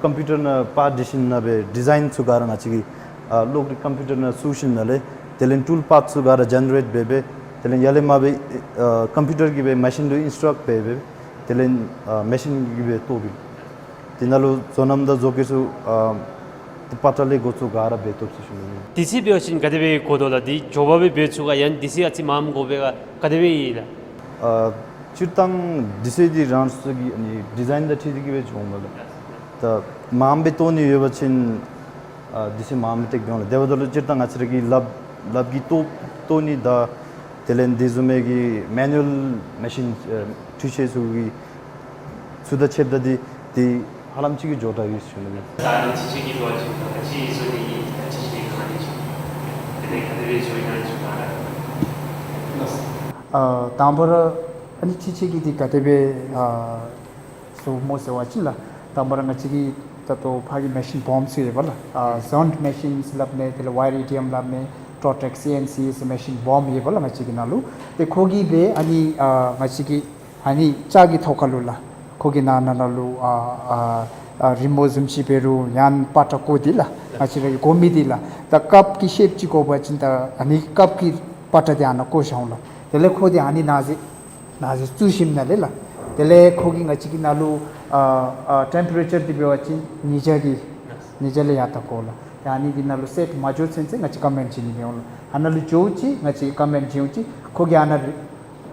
ཀམ་པིའུ་ཊར་ནང་པར་ཊི་ཤཱན་ནང་སྦེ་ཌི་ཛའིན་ཚུ་ག་ར་ང་བཅས་ཀྱིས་ཨ་གློག་རིག་ཀམ་པིའུ་ཊར་ནང་བཙུགས་ཞིནམ་ལས་དེ་ལས་ཊུལ་པཱཐ་ཚུ་ག་ར་ཇེ་ནེ་རེཊ་འབད་སྦེ་དེ་ལས་ཡར་ལས་མར་སྦེ་ཨ་ཀམ་པིའུ་ཊར་གྱིས་སྦེ་མེ་ཤིན་ལུ་ཨིན་སི་ཊྲགཊ་འབད་སྦེ་དེ་ལས་ཨ་མེ་ཤིན་གྱིས་སྦེ་བཏོག་པས། དེ་ནང་ལུ་བཟོ་རྣམ་དང་བཟོ་བཀོད་ཚུ་ཨ་ ཏེ་པ་ཏྲ་ལས་འགོ་བཙུགས་ག་ར་འབད་བཏུབ་ཟེར་ཞུ་ནི། དུས་ཚོད་འབད་བ་ཅིན་ག་དེ་སྦེ་འགོར་དོ་ལགས། འདི་མགྱོགས་པ་སྦེ་འབད་ཚུགས་ག་ཡང་དུས་ཚོད་ཨ་ཙི་མངམ་འགོར་བས་ག་ག་དེ་སྦེ་ཨིན་ལགས། ཨ་སྤྱིར་བཏང་དུས་ཚོད་འདི་རང་སོ་སོ་གི་ཨ་ནི་ཌི་ཛའིན་དང་འཁྲིལ་ཏེ་གིས་སྦེ་འགྱོཝ་མས་ལགས། ད་མངམ་སྦེ་བཏོན་ནི་ཡོད་པ་ཅིན་ཨ་དུས་ཚོད་མངམ་སྦེ་ཏེ་འགྱོ་འོང་ལགས། དེ་འབདཝ་ད་ལུ་སྤྱིར་བཏང་ང་བཅས་ར་གི་ལགཔ་ལགཔ་གིས་བཏོ་བཏོན་ནི་དང་དེ་ལས་འདི་བཟུམ་མའི་གི་མེ་ནུ་ཨལ་མེ་ཤིན་ཨ་འཕྲུལ་ཆས་ཚུ་གི་ཚུ་དང་ཕྱདཔ་ད་འདི་འདི་ཧ་ལམ་ཅིག་གི་འགྱོ་དྲགས་ཡོད་ཟེར་ཞུ་ནི་ལགས། ད་ཨ་ནི་འཕྲུལ་ཆས་ཀྱི་འགྱོ་བ་ཅིན་ག་ཅི་བཟོ་ནི་ཨིན། ད་འཕྲུལ་ཆས་ག་ནི་ཅིག་དེ་ལས་ག་དེ་སྦེ་འགྱོ་ནི་ཨིན་ན་ཅིག་ག་ར། ཨ་དང་པ་ར་ཨ་ནི་འཕྲུལ་ཆས་ཀྱི་འདི་ག་དེ་སྦེ་ཨ་བཟོཝ་སྨོ་ཟེར་བ་ཅིན་ལགས། དང་པ་ར་ང་བཅས་ཀྱི་ད་ལྟོ་ཕར་གྱི་མེ་ཤིན་སྦོམ་ཚུ་ཡོད་པ་ལགས། ཨ་ཟོནཌ་མེ་ཤིན་སླབ་མས། དེ་ལས་ཝའི་ཨི་ཌི་ཨེམ་སླབ་མས། ཊོ་ཊེཀ་སི་ཨེན་སི་ཟེར་མེ་ཤིན་སྦོམ་ཡོད་པ་ལགས་ང་བཅས་ཀྱི་ནང་ལུ། ཏེ་ཁོ་གིས་སྦེ་ཨ་ནི་ཨ་ང་བཅས་ཀྱི་ཨ་ནི་ལྕགས་ཀྱི་ཐོག་ཁ་ལུ་ལགས། ཁོ་གི་ནང་ན་ནང་ལུ་ཨ་ཨ་ཨ་རི་མོཊ་བཟུམ་ཅིག་འབད་རུང་ཡང་པ་ཏྲ་བཀོ་སྟེ་ལགས། ང་བཅས་ར་གི་གོ་མི་འདི་ལགས། ད་ཀཔ་གི་ཤེཔ་ཅིག་དགོ་པ་ཅིན་ད་ཨ་ནི་ཀཔ་གི་པ་ཏྲ་འདི་ཨ་ནཱ་བཀོ་བཞག་འོང་ལགས། དེ་ལས་ཁོ་འདི་ཨ་ནི་ནང་ཟེར་ནང་ཟེར་བཙུགས་ཞིནམ་ལས་ལགས། དེ་ལས་ཁོ་གིས་ང་བཅས་ཀྱི་ནང་ལུ་ཨ་ཨ་ཊེམ་པེ་རེ་ཅར་འདི་འབད་བ་ཅིན་ཉིས་བརྒྱ་གི་ཉིས་བརྒྱ་ལས་ཡར་ད་དགོ་ལགས། ཏེ་ཨ་ནི་འདི་ནང་ལུ་སེཊ་མ་འགྱོ་ཚུན་ཚོད་ང་བཅས་ཀོ་མེནཊ་བྱིན་ནི་མི་འོང་ལགས། ཨ་ནཱ་ལུ་འགྱོཝ་ཅིག་ང་བཅས་ཀོ་མེནཊ་བྱིན་འོང་ཅིག་ཁོ་གིས་ཨ་ནཱ་རི་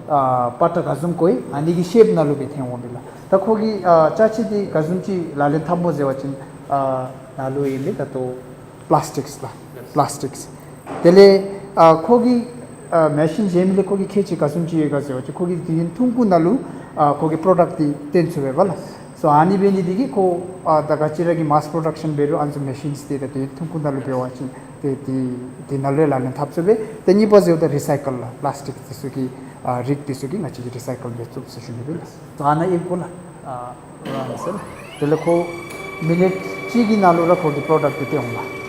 ཨ་པ་ཏྲ་ག་བཟུམ་བཀོ་ཡི་ཨ་ནི་གི་ཤེཔ་ནང་ལུ་སྦེ་འཐོན་འོང་པས་ལགས། ད་ཁོ་གིས་ཨ་ཅ་ཆས་འདི་ག་བཟུམ་ཅིག་ལག་ལེན་འཐབ་སྨོ་ཟེར་བ་ཅིན་ཨ་ནཱ་ལུ་ཨིན་པས། ད་ལྟོ་པ་ལཱསི་ཊིཀ་ལགས། པ་ལཱསི་ཊིཀ། དེ་ལས་ཨ་ཁོ་གིས་ཨ་མེ་ཤིན་བཞེངསམ་ལས་ཁོ་གི་ཁྱད་ཆོས་ག་བཟུམ་ཅིག་ཡོད་ག་ཟེར་བ་ཅིན་ཁོ་གིས་དུས་ཡུན་ཐུང་ཀུ་ནང་ལུ་ཨ་ཁོ་གི་པྲོ་ཌཀཊ་འདི་སྟོན་ཚུགས་པས་ལགས། སོ་ཨ་ནི་འབད་ནི་འདི་གིས་ཁོ་ཨ་ད་ག་ཅི་ར་གི་མཱསི་པྲོ་ཌཀ་ཤཱན་འབད་རུང་ཨ་ནི་ཚུ་མེ་ཤིནསི་འདི་ད་དུས་ཡུན་ཐུང་ཀུ་ནང་ལུ་འབད་བ་ཅིན་ཏེ་འདི་འདི་ནང་ལུ་ཡང་ལག་ལེན་འཐབ་ཚུགས་པས། ཏེ་གཉིས་པ་ཟེརཝ་ད་རི་སའི་ཀལ་ལགས། པ་ལཱསི་ཊིཀ་འདི་ཚུ་གི་ཨ་རིགས་འདི་ཚུ་གི་ང་བཅས་ཀྱིས་རི་སའི་ཀལ་འབད་ཚུགས་ཟེར་ཞུ་ནི་ཨིན་ལགས། ད་ཨ་ནཱ་ཨིན་གོ་ལགས། ཨ་རང་ཟེར་ལགས། དེ་ལས་ཁོ་མི་ནིཊ་གཅིག་གི་ནང་ལུ་ར་ཁོ་གི་པྲོ་ཌཀཊ་འདི་སྟོན་འོང་ལགས།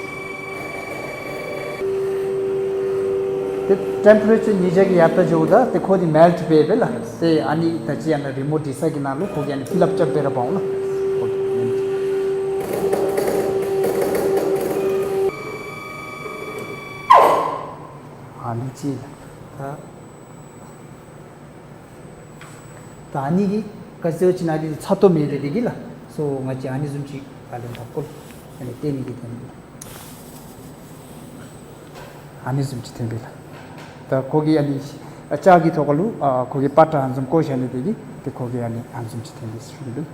ཏེ་ཊེམ་པེ་རེ་ཅར་ཉིས་བརྒྱ་གི་ཡར་ད་འགྱོཝ་ད་ཏེ་ཁོ་འདི་མེལཊ་འབད་འབད་ལགས། ཏེ་ཨ་ནི་ད་ཅི་ཨ་ནཱ་རི་མོཊ་འདི་ཚུ་གི་ནང་ལུ་ཁོ་གིས་ཨ་ནི་ཕིལ་ཨཔ་རྐྱབ་སྦེ་ར་འབག་འོང་ལགས། ཨ་ནི་ཅིག་ལགས། ད་ད་ཨ་ནི་གིས་ག་ཅི་ཟེར་བ་ཅིན་ཨ་ནི་ཚ་ཏོ་མེད་དེ་འདི་གིས་ལགས། སོ་ང་བཅས་ཨ་ནི་བཟུམ་ཅིག་ལག་ལེན་འཐབ་དགོ་ལགས། ཨ་ནི་སྟོན་ནི་གི་དོན་ལུ་ཨ་ནི་བཟུམ་ཅིག་སྟོན་པས་ལགས། ད་ཁོ་གིས་ཨ་ནི་ཨ་ལྕགས་ཀྱི་ཐོག་ཁ་ལུ་ཨ་ཁོ་གིས་པ་ཏྲ་ཨ་ནི་བཟུམ་བཀོ་བཞག་ནི་འདི་གིས་ཏེ་ཁོ་གིས་ཨ་ནི་ཨ་ནི་བཟུམ་ཅིག་སྟོན་པས་ཟེར་ཞུ་ནི་ལགས།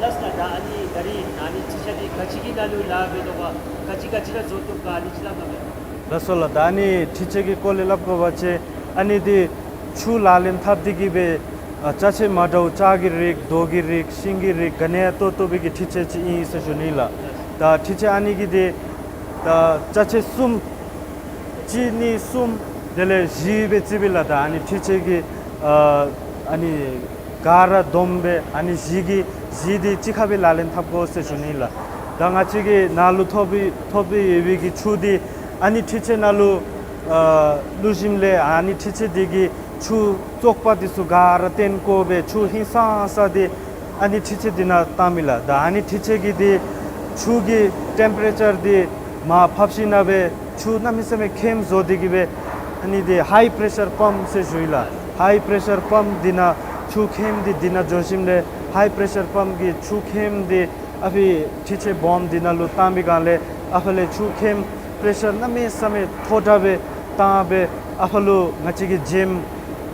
ལགས་སོ་ལགས། ད་ཨ་ནི་ད་རིས་ཨ་ནི་འཕྲུལ་ཆས་འདི་ག་ཅི་གི་ནང་ལུ་ལཱ་འབད་དོ་ག་ག་ཅི་ག་ཅི་ར་བཟོ་བཏུབ་ག་ཨ་ནི་ཅིག་སླབ་གནང་མས། ལགས་སོ་ལགས། ད་ཨ་ནི་འཕྲུལ་ཆས་ཀྱི་སྐོར་ལས་སླབ་དགོ་པ་ཅིན་ཨ་ནི་འདི་ཆུ་ལག་ལེན་འཐབ་སྟེ་གིས་སྦེ་ཨ་ཅ་ཆས་མ་འདྲཝ་ལྕགས་ཀྱི་རིགས་རྡོ་གི་རིགས་ཤིང་གི་རིགས་ག་ནི་ཡང་བཏོ་བཏོ་བའི་གི་འཕྲུལ་ཆས་ཅིག་ཨིན་ཟེར་ཞུ་ནི་ལགས། ད་འཕྲུལ་ཆས་ཨ་ནི་གི་འདི་ད་ཅ་ཆས་གསུམ་གཅིག་གཉིས་གསུམ་དེ་ལས་བཞི་སྦེ་རྩིས་པས་ལགས། ད་ཨ་ནི་འཕྲུལ་ཆས་ཀྱི་ཨ་ཨ་ནི་ག་ར་བསྡོམས་སྦེ་ཨ་ནི་བཞི་གི་བཞི་འདི་གཅིག་ཁར་སྦེ་ལག་ལེན་འཐབ་དགོ་ཟེར་ཞུ་ནི་ལགས། ད་ང་བཅས་ཀྱི་ནང་ལུ་ཐོབ་པའི་ཐོབ་པའི་ཡོད་པའི་གི་ཆུ་འདི་ཨ་ནི་འཕྲུལ་ཆས་ནང་ལུ་ཨ་བླུགས་ཞིནམ་ལས་ཨ་ནི་འཕྲུལ་ཆས་འདི་གིས་ཆུ་བཙོག་པ་འདི་ཚུ་ག་ར་བཏོན་བཀོ་སྦེ་ཆུ་ཧིང་སངས་ས་འདི་ཨ་ནི་འཕྲུལ་ཆས་འདི་ནང་བཏངམ་ཨིན་ལགས། ད་ཨ་ནི་འཕྲུལ་ཆས་ཀྱིས་འདི་ཆུ་གི་ཊེམ་པེ་རེ་ཅར་འདི་མར་ཕབ་ཞིནམ་ལས་ཆུ་གནམ་མེད་ས་མེད་ཁེམ་བཟོ་སྟེ་གིས་སྦེ་ཨ་ནི་འདི་ཧའི་པེ་རེ་ཤར་པམཔ་ཟེར་ཞུ་ཡི་ལགས། ཧའི་པེ་རེ་ཤར་པམཔ་འདི་ནང་ཆུ་ཁེམ་འདི་འདི་ནང་འགྱོ་ཞིནམ་ལས་ཧའི་པེ་རེ་ཤར་པམཔ་གིས་ཆུ་ཁེམ་འདི་ཨ་ཕི་འཕྲུལ་ཆས་སྦོམ་འདི་ནང་ལུ་བཏང་པའི་སྒང་ལས་ཨ་ཕ་ལས་ཆུ་ཁེམ་པེ་རེ་ཤར་གནམ་མེད་ས་མེད་མཐོ་དྲགས་སྦེ་བཏང་སྦེ་ཨ་ཕ་ལུ་ང་བཅས་ཀྱི་བྱེམ་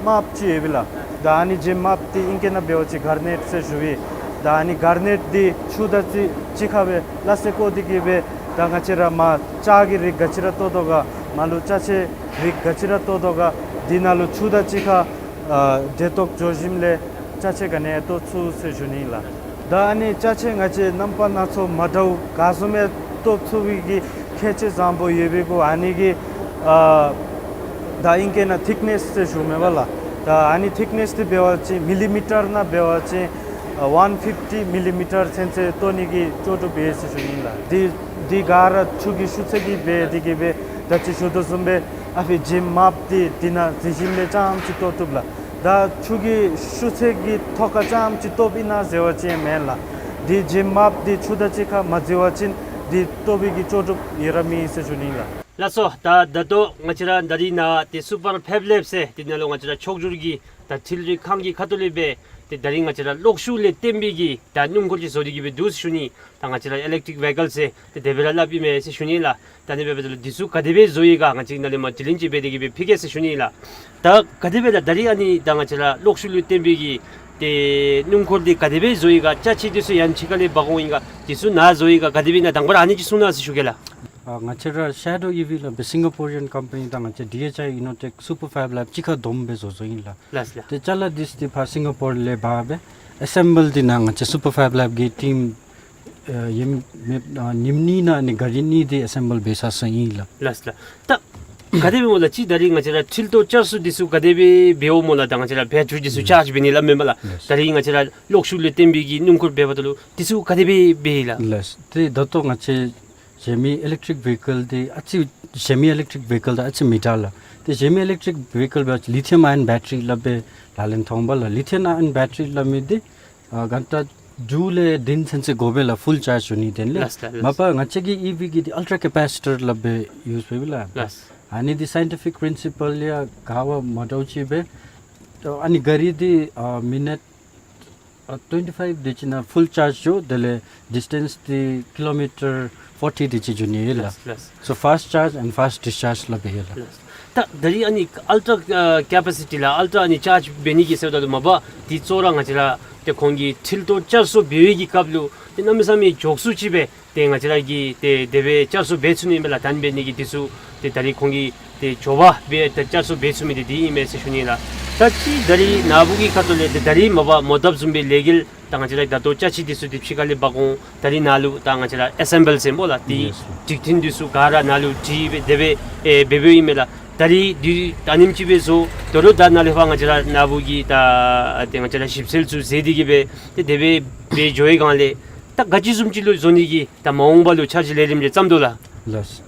དམརཔོ་ཅིག་ཡོད་པས་ལགས། ད་ཨ་ནི་བྱེམ་དམརཔོ་འདི་ཨིང་སྐད་ནང་འབད་བ་ཅིན་གར་ནེཊ་ཟེར་ཞུ་ཡི། ད་ཨ་ནི་གར་ནེཊ་འདི་ཆུ་དང་གཅིག་གཅིག་ཁར་སྦེ་སླ་བསྲེ་བཀོ་སྟེ་གིས་སྦེ་ད་ང་བཅས་ར་མར་ལྕགས་ཀྱི་རིགས་ག་ཅི་ར་བཏོ་དོ་ག་མར་ལུ་ཅ་ཆས་རིགས་ག་ཅི་ར་བཏོ་དོ་ག་འདི་ནང་ལུ་ཆུ་དང་གཅིག་ཁར་ཨ་འདྲེས་གཏོགས་འགྱོ་ཞིནམ་ལས་ཅ་ཆས་ག་ནི་ཡང་བཏོ་ཚུགས་ཟེར་ཞུ་ནི་ལགས། ད་ཨ་ནི་ཅ་ཆས་ང་བཅས་རྣམ་པ་སྣ་ཚོགས་མ་འདྲཝ་ག་བཟུམ་སྦེ་བཏོ་ཚུགས་པའི་གི་ཁྱད་ཆོས་བཟང་པོ་ཡོད་པའི་གུ་ཨ་ནི་གི་ཨ་ད་ཨིང་སྐད་ནང་ཐིཀ་ནེསི་ཟེར་ཞུཝ་མས་པ་ལགས། ད་ཨ་ནི་ཐིཀ་ནེསི་འདི་འབད་བ་ཅིན་མི་ལི་མི་ཊར་ནང་འབད་བ་ཅིན་ཨ་ཝན་ཕིཕ་ཊི་མི་ལི་མི་ཊར་ཚུན་ཚོད་བཏོ་ནི་གི་ལྕོགས་གྲུབ་ཡོད་ཟེར་ཞུ་ནི་ལགས། འདི་འདི་ག་ར་ཆུ་གི་ཤུགས་ཚད་ཀྱིས་འབད་དེ་གིས་སྦེ་ད་ཅི་ཞུ་དོ་བཟུམ་སྦེ་ཨ་ཕི་བྱེམ་དམརཔོ་འདི་འདི་ནང་འཛུལ་ཞིནམ་ལས་རྐྱངམ་ཅིག་བཏོ་བཏུབ་ལགས། ད་ཆུ་གི་ཤུགས་ཚད་ཀྱི་ཐོག་ཁར་རྐྱངམ་ཅིག་བཏོཝ་ཨིན་ན་ཟེར་བ་ཅིན་མེན་ལགས། འདི་བྱེམ་དམརཔོ་འདི་ཆུ་དང་གཅིག་ཁར་མ་འཛུལ་བ་ཅིན་འདི་བཏོ་བའི་གི་ལྕོགས་གྲུབ་ཡོད་ར་མེད་ཟེར་ཞུ་ནི་ལགས། ལགས་སོ། ད་ད་ལྟོ་ང་བཅས་ར་ད་རིས་ནཱ་ཏེ་སུ་པར་ཕེབ་ལེབ་ཟེར་འདི་ནང་ལུ་ང་བཅས་ར་ཕྱོགས་བསྒྱུར་གྱི་ད་འཕྲུལ་རིག་ཁང་གི་ཁ་ཐུག་ལས་སྦེ་ ཏེ་ད་རིས་ང་བཅས་ར་གློག་ཤུགས་ལས་བརྟེན་པའི་གི་ད་སྣུམ་འཁོར་ཅིག་བཟོ་སྟེ་གི་སྦེ་འདུག་ཟེར་ཞུ་ནི། ད་ང་བཅས་ར་ཨི་ལེག་ཊིག་ཝེ་ཧི་ཀལ་ཟེར་ཏེ་དེ་སྦེ་ར་སླབ་ཨིན་མས་ཟེར་ཞུ་ནི་ལགས། ད་ཨ་ནི་འབདཝ་ད་ལུ་འདི་ཚུ་ག་དེ་སྦེ་བཟོ་ཡི་ག་ང་བཅས་ནཱ་ལས་མར་དྲི་ལན་ཅིག་འབད་དེ་གི་སྦེ་ཕུལ་གེ་ཟེར་ཞུ་ནི་ལགས། ད་ག་དེ་སྦེ་ལགས་ད་རིས་ཨ་ནི་ད་ང་བཅས་ར་གློག་ཤུགས་ལུ་བརྟེན་པའི་གི་ཏེ་སྣུམ་འཁོར་འདི་ག་དེ་སྦེ་བཟོ་ཡི་ག་ཅ་ཆས་འདི་ཚུ་ཡང་ཕྱི་ཁ་ལས་འབག་འོང་ཡི་ག་འདི་ཚུ་ནཱ་བཟོ་ཡི་ག་ག་དེ་སྦེ་ཨིན་ན་དང་པ་ར་ཨ་ནི་ཅིག་གསུང་གནང་ཟེར་ཞུ་གེ་ལགས། ཨ་ང་བཅས་ར་ཤེ་ཌོ་ཨི་ཝི་སླབ་པའི་སིང་ག་པོ་རི་ཡཱན་ཀམ་པ་ནི་དང་ང་བཅས་ཌི་ཨེཆ་ཨའི་ཨི་ནོ་ཊེཀ་སུ་པར་ཕེབ་ལེབ་གཅིག་ཁར་བསྡོམས་སྦེ་བཟོ་བཟོཝ་ཨིན་ལགས། ལགས་ལགས། ཏེ་ཅ་ལ་འདི་ཚུ་ཏེ་ཕར་སིང་ག་པོ་རི་ལས་འབག་སྦེ་ཨེ་སེམ་བཱལ་འདི་ནཱ་ང་བཅས་སུ་པར་ཕེབ་ལེབ་ཀྱི་ཊིམ་ཨ་ཡེམ་མེ་ཨ་ཉིནམ་གཉིས་ནང་ཨ་ནི་ག་རི་གཉིས་འདི་ཨེ་སེམ་བཱལ་འབད་ཚར་ཚརཝ་ཨིན་ལགས། ལགས་ལགས། ད་ག་དེ་སྦེ་སྨོ་ལགས་ཅིག་ད་རིས་ང་བཅས་ར་འཕྲུལ་ཏོ་ཅར་སུ་འདི་ཚུ་ག་དེ་སྦེ་འབདཝ་སྨོ་ལགས། ད་ང་བཅས་ར་བེ་ཊ་རི་འདི་ཚུ་ཅརཇ་འབད་ནི་སླབ་མས་སྨོ་ལགས། ལགས། ད་རིས་ང་བཅས་ར་གློག་ཤུགས་ལུ་བརྟེན་པའི་གི་སྣུམ་འཁོར་འབདཝ་ད་ལུ་འདི་ཚུ་ག་དེ་སྦེ་འབད་ཡི་ལགས། ལགས། ཏེ་ད་ལྟོ་ང་བཅས་གཞན་མི་ཨི་ལེག་ཊིག་ཝེ་ཧི་ཀལ་འདི་ཨ་ཙི་གཞན་མི་ཨི་ལེག་ཊིག་ཝེ་ཧི་ཀལ་དང་ཨ་ཙི་མི་འདྲ་ལགས། ཏེ་གཞན་མི་ཨི་ལེག་ཊིག་ཝེ་ཧི་ཀལ་འབད་བ་ཅིན་ལི་ཐི་ཡམ་ཨའོན་བེ་ཊ་རི་སླབ་སྦེ་ལག་ལེན་འཐབ་འོང་པས་ལགས། ལི་ཐི་ཡམ་ཨའོན་བེ་ཊ་རི་སླབ་མི་འདི་ཨ་གྷན་ཊ་དྲུག་ལས་བདུན་ཚུན་ཚོད་དགོ་པས་ལགས། ཕུལ་ཅརཇ་འགྱོ་ནི་དེ་ལས། ལགས་ལགས་ལགས། མ་པ་ང་བཅས་ཀྱི་ཨི་ཝི་གི་འདི་ཨལ་ཊ་ར་ཀེ་པ་སི་ཊར་སླབ་སྦེ་ཡུས་འབདཝ་ཨིན་ལགས། ལགས། ཨ་ནི་འདི་སའིན་ཊི་ཕིག་པིརིན་སི་པཱལ་ཡང་ག་བ་མ་འདྲཝ་ཅིག་སྦེ་ཨ་ནི་ག་རི་འདི་ཨ་མི་ནཊ་ཨ་ཊུ་ཝེན་ཊི་ཕའིབ་དེ་ཅིག་ནང་ཕུལ་ཅརཇ་འགྱོ། དེ་ལས་ཌིས་ཊེནསི་འདི་ཀི་ལོ་མི་ཊར་ཕོར་ཊི་དེ་ཅིག་འགྱོ་ནི་ཡོད་ལགས། ལགས་ལགས། So fast charge and fast discharge སླབ་སྦེ་ཡོད་ལགས། ལགས། ད་ད་རིས་ཨ་ནི་ཨལ་ཊ་ར་ཨ་ཀེ་པ་སི་ཊི་ལགས་ཨལ་ཊ་ར་ཨ་ནི་ཅརཇ་འབད་ནི་གི་ཟེརཝ་ད་ལུ་མ་པ་འདི་གཙོ་བོ་ར་ང་བཅས་ར་ཏེ་ཁོང་གིས་འཕྲུལ་ཏོ་ཅར་སུ་འབད་བའི་གི་སྐབས་ལུ་ཏེ་གནམ་མེད་ས་མེད་མགྱོགས་སུ་ཅིག་སྦེ་ཏེ་ང་བཅས་ར་གིས་ཏེ་དེ་སྦེ་ཅརཇ་སུ་འབད་ཚུགས་ནི་མས་ལགས། ད་ཨ་ནི་འབད་ནི་གི་འདི་ཚུ་ཏེ་ད་རིས་ཁོང་གིས་ཏེ་མགྱོགས་པ་སྦེ་ཏེ་ཅརཇ་སུ་འབད་ཚུགས་མི་འདི་འདི་ཨིན་མས་ཟེར་ཞུ་ནི་ལགས། ད་ཅི་ད་རིས་ནཱ་བུ་གི་ཁ་ཐུག་ལས་ཏེ་ད་རིས་མ་པ་མོ་བཏབ་བཟུམ་སྦེ་ལས་འགུལ་ད་ང་བཅས་ར་ད་ལྟོ་ཅ་ཆས་འདི་ཚུ་འདི་ཕྱི་ཁ་ལས་འབག་འོང་། ད་རིས་ནཱ་ལུ་ད་ང་བཅས་ར་ཨེ་སེམ་བཱལ་ཟེར་སྨོ་ལགས། ཏེ་ཡེས་སར། སྒྲིག་མཐུན་འདི་ཚུ་ག་ར་ནཱ་ལུ་བྲིས་སྦེ་དེ་སྦེ་ཨེ་འབད་འབདཝ་ཨིན་མས་ལགས། ད་རིས་འདི་ད་ཨ་ནེམ་ཅིག་སྦེ་བཟོ། དོ་རུང་ད་ནཱ་ལས་ཕར་ང་བཅས་ར་ནཱ་བུ་གིས་ད་ཏེ་ང་བཅས་ར་ཞིབ་འཚོལ་ཚུ་མཛད་དེ་གི་སྦེ་ཏེ་དེ་སྦེ་འབད་འགྱོ་བའི་སྒང་ལས་ད་ག་ཅི་བཟུམ་ཅིག་ལུ་བཟོ་ནི་གི་ད་མ་འོངས་པ་ལུ་འཆར་གཞི་ལས་རིམ་རེ་བརྩམ་དོ་ལགས། ལགས།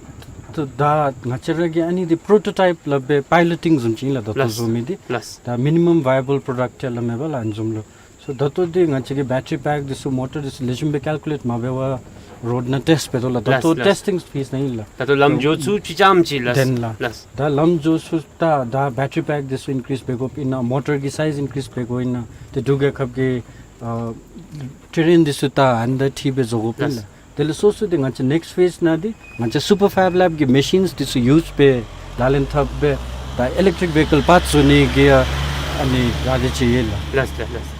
ད་ད་ང་བཅས་ར་གིས་ཨ་ནི་འདི་པོ་རོ་ཊོ་ཊའིཔ་སླབ་སྦེ་པའི་ལོ་ཊིང་བཟུམ་ཅིག་ཨིན་ལགས། ད་ལྟོ་ལགས། བཟོ་མི་འདི། ལགས། ད་མི་ནི་མམ་ཝའི་ཨེ་བཱལ་པོ་རོ་ཌག་ཊི་སླབ་མས་པ་ལགས་ཨ་ནི་བཟུམ་ལུ། སོ་ད་ལྟོ་འདི་ང་བཅས་ཀྱིས་བེ་ཊ་རི་པེཀ་འདི་ཚུ་མོ་ཊར་འདི་ཚུ་ལེགས་ཤོམ་སྦེ་ཀལ་ཀུ་ལེཊ་མ་འབད་བར་རོཌ་ནང་ཊེསཊ་འབད་དོ་ལགས། ད་ལྟོ། ལགས་ལགས། ཊེསི་ཊིང་ཕེསི་ནང་ཨིན་ལགས། ད་ལྟོ་ལམ་འགྱོ་ཚུགས་ཅི་ཙམ་ཅིག་ལགས། དེ་ལགས། ལགས། ད་ལམ་འགྱོ་ཚུགས། ད་ད་བེ་ཊ་རི་པེཀ་འདི་ཚུ་ཨིན་ཀྲིསི་འབད་དགོཔ་ཨིན་ན་མོ་ཊར་གྱི་སའིཛ་ཨིན་ཀྲིསི་འབད་དགོཔ་ཨིན་ན་ཏེ་འབྲུག་རྒྱལ་ཁབ་ཀྱི་ཨ་ཊེ་རེན་འདི་ཚུ་ད་ཨ་ནི་དང་འཁྲིལ་སྦེ་བཟོ་དགོཔ་ཨིན་ལགས། ལགས། དེ་ལས་སོ་སོ་འདི་ང་བཅས་ནེགསི་ཕེསི་ནང་འདི་ང་བཅས་སུ་པར་ཕེབ་ལེབ་ཀྱི་མེ་ཤིནསི་འདི་ཚུ་ཡུསི་འབད་ལག་ལེན་འཐབ་སྦེ་ད་ཨི་ལེག་ཊིག་ཝེ་ཧི་ཀལ་པཱརཊསི་བཟོ་ནི་གི་ཡང་ཨ་ནི་ར་དེ་ཅིག་ཡོད་ལགས། ལགས་ལགས་ལགས།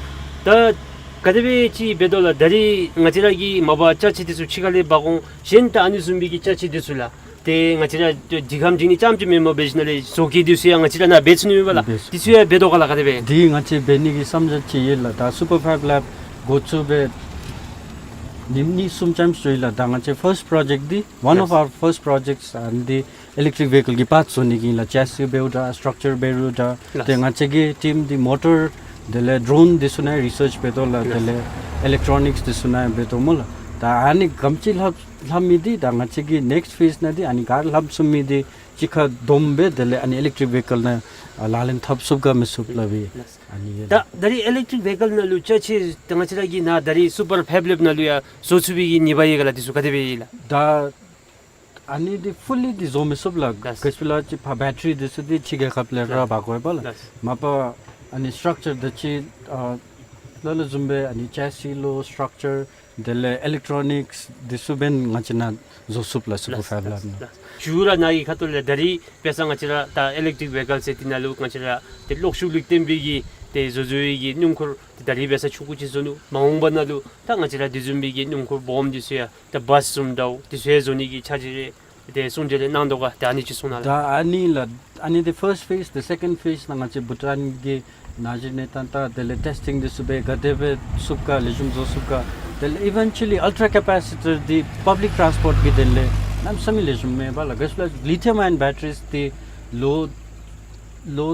ད་ག་དེ་སྦེ་ཅིག་འབད་དོ་ལགས། ད་རིས་ང་བཅས་ར་གིས་མ་པ་ཅ་ཆས་འདི་ཚུ་ཕྱི་ཁ་ལས་འབག་འོང་། གཞན་ད་ཨ་ནི་བཟུམ་མའི་གི་ཅ་ཆས་འདི་ཚུ་ལགས། ཏེ་ང་བཅས་ར་སྒྲིག་ཁམས་སྒྲིག་ནི་ཙམ་ཅིག་མེན་པར་འབད་ཞིནམ་ལས་བཟོ་བཀོད་འདི་ཚུ་ཡང་ང་བཅས་ར་ནཱ་འབད་ཚུགས་ནི་མས་པ་ལགས། འབད་ཚུགས། འདི་ཚུ་ཡང་འབད་དོ་ག་ལགས་ག་དེ་སྦེ། འདི་ང་བཅས་འབད་ནི་གི་བསམ་འཆར་ཅིག་ཡོད་ལགས། ད་སུ་པར་ཕེབ་ལེབ་འགོ་བཙུགས་སྦེ་ཉིནམ་གཉིས་གསུམ་ཙམ་ཅིག་ཡོད་ལགས། ད་ང་བཅས་ཕརསཊ་པྲོ་ཇེཀཊ་འདི་ཝན་ཨོཕ་ཡེས། ཨར་ཕརསཊ་པྲོ་ཇེཀཊ་ཨ་ནི་འདི་ཨི་ལེག་ཊིག་ཝེ་ཧི་ཀལ་གྱི་པཱརཊསི་བཟོ་ནི་གི་ཨིན་ལགས། ཅེ་སི་འབད་རུང་འདྲ་སི་ཊྲག་ཅར་འབད་རུང་འདྲ། ལགས། ཏེ་ང་བཅས་ཀྱི་ཊིམ་འདི་མོ་ཊར་དེ་ལས་ཌྲོན་འདི་ཚུ་ནང་རི་སརཆ་འབད་དོ་ལགས། ལགས། དེ་ལས་ཨི་ལེག་ཊྲོ་ནིཀསི་འདི་ཚུ་ནང་འབད་དོ་སྨོ་ལགས། ད་ཨ་ནི་ག་དེམ་ཅིག་ལྷབ་ལྷབ་མི་འདི་ད་ང་བཅས་ཀྱི་ནེགསི་ཕེསི་ནང་འདི་ཨ་ནི་ག་ར་ལྷབ་ཚུགས་མི་འདི་གཅིག་ཁར་བསྡོམས་སྦེ་དེ་ལས་ཨ་ནི་ཨི་ལེག་ཊིག་ཝེ་ཧི་ཀལ་ནང་ཨ་ལག་ལེན་འཐབ་ཚུགས་ག་མི་ཚུགས་སླབ་ཨིན། ལགས། ཨ་ནི་ཡོད། ད་ད་རིས་ཨི་ལེག་ཊིག་ཝེ་ཧི་ཀལ་ནང་ལུ་ཅ་ཆས་ད་ང་བཅས་ར་གི་ནཱ་ད་རིས་སུ་པར་ཕེབ་ལེབ་ནང་ལུ་ཡང་བཟོ་ཚུགས་པའི་གི་ནུས་པ་ཡོད་ག་ལགས། འདི་ཚུ་ག་དེ་སྦེ་ཡོད་ལགས། ད་ཨ་ནི་འདི་ཕུལ་ལི་འདི་བཟོ་མི་ཚུགས་ལགས། ལགས། ག་ཅི་ལགས་ཅིག་ཕར་བེ་ཊ་རི་འདི་ཚུ་འདི་ཕྱི་རྒྱལ་ཁབ་ལས་ར་ལགས། འབག་དགོ་པས་ལགས། ལགས། མ་པ་ཨ་ནི་སི་ཊྲག་ཅར་འདི་ཅིག་ཨ་ལ་ལུ་བཟུམ་སྦེ་ཨ་ནི་ཅེ་སི་ལོ་སི་ཊྲག་ཅར་དེ་ལས་ཨི་ལེག་ཊྲོ་ནིཀསི་འདི་ཚུ་འབདན་ང་བཅས་ནཱ་བཟོ་ཚུགས་ལགས། སུ་པར་ཕེབ་ལེབ་ནང་། ལགས། ཞུ་ར་ནཱ་གི་ཁ་ཐུག་ལས་ད་རིས་དཔེ་ཆ་ང་བཅས་ར་ད་ཨི་ལེག་ཊིག་ཝེ་ཧི་ཀལ་ཟེར་འདི་ནང་ལུ་ང་བཅས་ར་ཏེ་གློག་ཤུགས་ལུ་བརྟེན་པའི་གི་ཏེ་བཟོ་བཟོ་བའི་གི་སྣུམ་འཁོར་ཏེ་ད་རིས་དཔེ་ཆ་ཆུང་ཀུ་ཅིག་བཟོ་ནུག། མ་འོངས་པ་ནང་ལུ་ད་ང་བཅས་ར་དེ་བཟུམ་མའི་གི་སྣུམ་འཁོར་སྦོམ་འདི་ཚུ་ཡང་ད་བཱསི་བཟུམ་འདྲཝ་འདི་ཚུ་ཡང་བཟོ་ནི་གི་འཆར་གཞི་རེ་ཏེ་གསུང་བཤད་རེ་གནང་དོ་ག། ཏེ་ཨ་ནི་ཅིག་གསུང་གནང་ལགས། ད་ཨ་ནི་ལགས་ཨ་ནི་འདི་ཕརསཊ་ཕེསི་འདི་སེ་ཀེནཌ་ཕེསི་ནང་ང་བཅས་བྷུ་ཊཱན་གྱི་ནང་བཞིན་ནི་ད་ད་དེ་ལས་ཊེསི་ཊིང་འདི་ཚུ་འབད་ག་དེ་སྦེ་ཚུགས་ག་ལེགས་ཤོམ་བཟོ་ཚུགས་ག། དེ་ལས་ཨི་ཝེན་ཅུ་ལི་ཨལ་ཊ་ར་ཀེ་པ་སི་ཊར་འདི་པབ་ལིཀ་ཊཱནསི་པོརཊ་གི་དོན་ལས་གནམ་མེད་ས་མེད་ལེགས་ཤོམ་མས་པ་ལགས། ག་ཅི་ལགས་ལི་ཐི་ཡམ་ཨའོན་བེ་ཊ་རིསི་འདི་ལོ་ལོ་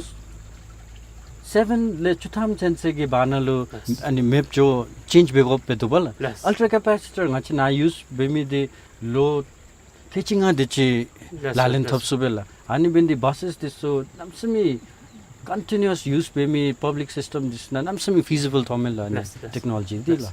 སེ་བེན་ལས་བཅུ་ཐམ་ཚུན་ཚོད་ཀྱི་བར་ན་ལུ་ལགས། ཨ་ནི་མེདཔ་འགྱོ་ཅེནཇི་འབད་དགོཔ་འབད་དོ་པ་ལགས། ལགས། ཨལ་ཊ་ར་ཀེ་པ་སི་ཊར་ང་བཅས་ནཱ་ཡུསི་འབད་མི་འདི་ལོ་ཁལ་གཅིག་ལྔ་དེ་ཅིག་ལགས་ལག་ལེན་ལགས། འཐབ་ཚུགས་པས་ལགས། ཨ་ནི་འབདན་འདི་བཱ་སིསི་འདི་ཚུ་གནམ་མེད་ས་མེད་ཀོན་ཊི་ནིའུ་ཨས་ཡུསི་འབད་མི་པབ་ལིཀ་སིསི་ཊམ་འདི་ཚུ་ནང་གནམ་མེད་ས་མེད་ཕི་ཟི་བཱལ་ཐོབ་མས་ལགས། ཨ་ནི་ལགས་ལགས། ཊེཀ་ནོ་ལོ་ཇི་འདི་ལགས།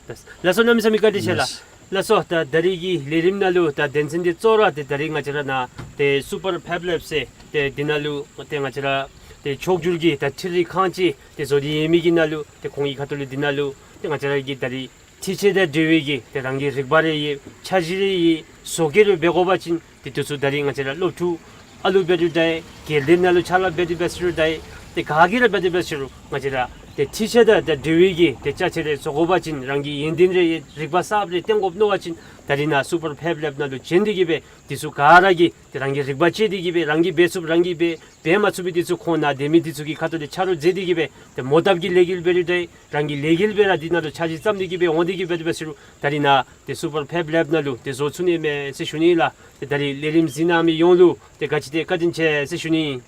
ལགས། ལགས་སོ། གནམ་མེད་ས་མེད་བཀའ་དྲིན་ཆེ་ལགས། ལགས། ལགས་སོ། ད་ད་རིས་ཀྱི་ལས་རིམ་ནང་ལུ་ད་དོན་ཚན་འདི་གཙོ་བོ་ར་ཏེ་ད་རིས་ང་བཅས་ར་ནཱ་ཏེ་སུ་པར་ཕེབ་ལེབ་ཟེར་ཏེ་འདི་ནང་ལུ་ཏེ་ང་བཅས་ར་ ཏེ་ཕྱོགས་བསྒྱུར་གྱི་ད་འཕྲུལ་རིག་ཁང་ཅིག་ཏེ་བཟོ་སྟེ་ཡོད་མི་གི་ནང་ལུ་ཏེ་ཁོང་གི་ཁ་ཐུག་ལས་འདི་ནང་ལུ་ཏེ་ང་བཅས་ར་གི་ད་རིས་འཕྲུལ་ཆས་དང་འབྲེལ་བའི་གི་ཏེ་རང་གི་རིག་པ་རེ་ཡོད་འཆར་གཞི་རེ་ཡོད་བཟོ་བཀོད་རེ་འབད་དགོ་པ་ཅིན་ཏེ་དེ་ཚུ་ད་རིས་ང་བཅས་ར་སློབ་ཕྲུག་ཨ་ལུ་འབད་རུང་འདྲ་ཨེ་དགེ་ལྡན་ནང་ལུ་ཕྱག་ལཱ་འབད་དེ་འབད་ཟེར་རུང་འདྲ་ཨེ་ཏེ་ག་གིས་ར་འབད་དེ་འབད་ཟེར་རུང་ང་བཅས་ར་ཏེ་འཕྲུལ་ཆས་དང་ད་འབྲེལ་བའི་གི་ཏེ་ཅ་ཆས་རེ་བཟོ་དགོ་པ་ཅིན་རང་གི་ཡོན་ཏན་རེ་རིག་པ་གསརཔ་རེ་སྟོན་དགོཔ་མནོ་བ་ཅིན་ད་རིས་ནཱ་སུ་པར་ཕེབ་ལེབ་ནང་ལུ་བྱོན་ཏེ་གི་སྦེ་དེ་ཚུ་ག་ར་གིས་ཏེ་རང་གི་རིག་པ་སྤྱད་དེ་གི་སྦེ་རང་གིས་འབད་ཚུགསཔ་རང་གིས་འབད་འབད་མ་ཚུགས་པའི་དེ་ཚུ་ཁོང་ནཱ་སྡོད་མི་དེ་ཚུ་གི་ཁ་ཐུག་ལས་ཆ་རོགས་མཛད་དེ་གི་སྦེ་ཏེ་མོ་བཏབ་ཀྱི་ལས་འགུལ་འབད་རུང་འདྲ་ཨེ་རང་གི་ལས་འགུལ་སྦེ་ར་འདི་ནང་ལུ་འཆར་གཞི་བརྩམས་ཏེ་གི་སྦེ་འོང་སྟེ་གི་སྦེ་དེ་འབད་ཟེར་རུང་ད་རིས་ནཱ་ཏེ་སུ་པར་ཕེབ་ལེབ་ནང་ལུ་ཏེ་བཟོ་ཚུགས་ནི་མས་ཟེར་ཞུ་ནི་ལགས། ཏེ་ད་རིས་ལས་རིམ་གཟིགས་གནང་མི་ཡོངས་ལུ་ཏེ་ག་ཅི་ཏེ་བཀའ་དྲིན་ཆེ་ཟེར་ཞུ་ནི།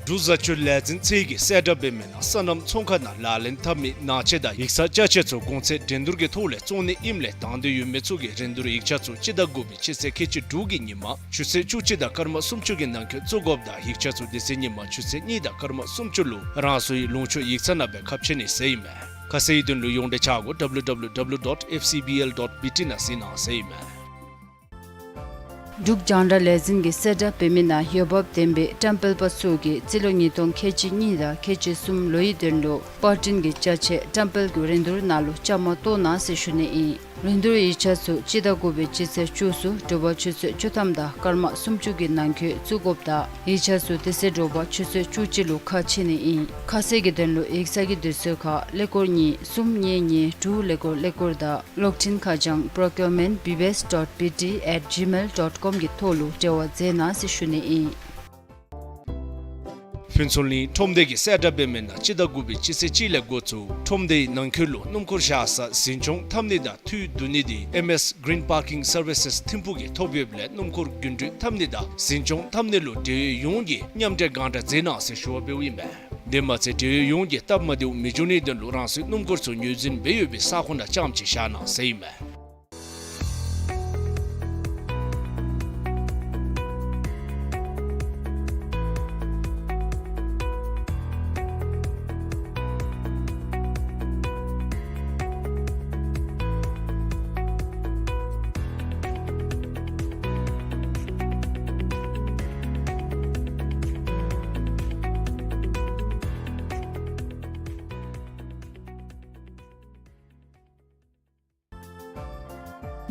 འབྲུག་བཟའ་སྤྱོད་ལས་འཛིན་ཚད་ཀྱིས་གསལ་བསྒྲགས་འབད་མི་ནང་སོ་ནམ་ཚོང་ཁང་ནང་ལག་ལེན་འཐབ་མི་ནང་ཆས་དང་ཡིག་ཚང་ཅ་ཆས་ཚུ་གོང་ཚད་འགྲན་བསྡུར་གྱི་ཐོག་ལས་བཙོང་ནི་ཨིནམ་ལས་དང་འདོད་ཡོད་མི་ཚུ་གིས་རིན་བསྡུར་ཡིག་ཆ་ཚུ་སྤྱི་ཟླ་དགུ་པའི་སྤྱི་ཚེས་ཁལ་གཅིག་དྲུག་གི་ཉིན་མ་ཆུ་ཚོད་བཅུ་གཅིག་དང་སྐར་མ་སུམ་ཅུ་གི་ནང་འཁོད་བཙུགས་དགོཔ་དང་ཡིག་ཆ་ཚུ་དེ་ཚེ་ཉིན་མ་ཆུ་ཚོད་གཉིས་དང་སྐར་མ་སུམ་ཅུ་ལུ་རང་སོའི་ལུང་ཕྱོགས་ཡིག་ཚང་ནང་སྦེ་ཁ་ཕྱེ་ནི་ཟེར་ཨིན་མས། ཁ་གསལ་གྱི་དོན་ལུ་ཡོངས་འབྲེལ་ཆ་སྒོ་W W W dot F C B L dot B T ནང་གཟིགས་གནང་ཟེར་ཨིན་མས། འབྲུག་རྒྱང་བསྒྲགས་ལས་འཛིན་གྱིས་གསལ་བསྒྲགས་འབད་མི་ནང་འོས་འབབ་ལྡན་པའི་བཀྲམ་སྤེལ་པ་ཚུ་གིས་རྩིས་ལོ་ཉིས་སྟོང་ཁལ་གཅིག་གཉིས་དང་ཁལ་གཅིག་གསུམ་ལོའི་དོན་ལུ་པར་སྐྲུན་གྱི་ཅ་ཆས་བཀྲམ་སྤེལ་གྱི་རིན་བསྡུར་ནང་ལུ་བཅའ་མར་གཏོགས་གནང་ཟེར་ཞུ་ནི་ཨིན། རིན་བསྡུར་ཡིག་ཆ་ཚུ་སྤྱི་ཟླ་དགུ་པའི་སྤྱི་ཚེས་བཅུ་གསུམ་དྲོ་པ་ཆུ་ཚོད་བཅུ་ཐམ་དང་སྐར་མ་སུམ་ཅུ་གི་ནང་འཁོད་བཙུགས་དགོཔ་དང་ཡིག་ཆ་ཚུ་དེ་ཚེ་དྲོ་པ་ཆུ་ཚོད་བཅུ་གཅིག་ལུ་ཁ་ཕྱེ་ནི་ཨིན། ཁ་གསལ་གྱི་དོན་ལུ་ཡིག་ཚང་གི་དུས་ཚོད་ཁར་ཀླད་ཀོར་གཉིས་གསུམ་གཉིས་གཉིས་དྲུག་ཀླད་ཀོར་ཀླད་ཀོར་དང་གློག་འཕྲིན་ཁ་བྱང་procurement B B S dot B T at gmail dot com གི་ཐོག་ལུ་འབྲེལ་བ་མཛད་གནང་ཟེར་ཞུ་ནི་ཨིན། ཕུན་ཚོགས་གླིང་ཁྲོམ་སྡེ་གིས་གསལ་བསྒྲགས་འབད་མི་ནང་སྤྱི་ཟླ་དགུ་པའི་སྤྱི་ཚེས་གཅིག་ལས་འགོ་བཙུགས་ཁྲོམ་སྡེའི་ནང་འཁོད་ལུ་སྣུམ་འཁོར་བཞག་ས་འཛིན་སྐྱོང་འཐབ་ནི་དང་འཐུས་བསྡུ་ནི་དེ་M S Green Parking Services ཐིམ་ཕུག་གིས་ཐོབ་ཡོདཔ་ལས་སྣུམ་འཁོར་རྒྱུན་འགྲུལ་འཐབ་ནི་དང་འཛིན་སྐྱོང་འཐབ་ནི་ལུ་འབྲེལ་ཡོད་ཡོངས་ཀྱིས་མཉམ་འབྲེལ་སྒང་དྲག་མཛད་གནང་ཟེར་ཞུ་བ་འབདཝ་ཨིན་པས། དེ་མ་ཚད་འབྲེལ་ཡོད་ཡོངས་ཀྱིས་སྟབས་མ་བདེཝ་མི་འབྱུང་ནིའི་དོན་ལུ་རང་སོའི་སྣུམ་འཁོར་ཚུ་ངོས་འཛིན་འབད་ཡོད་པའི་ས་ཁོངས་ནང་རྐྱངམ་ཅིག་བཞག་གནང་ཟེར་ཨིན་མས།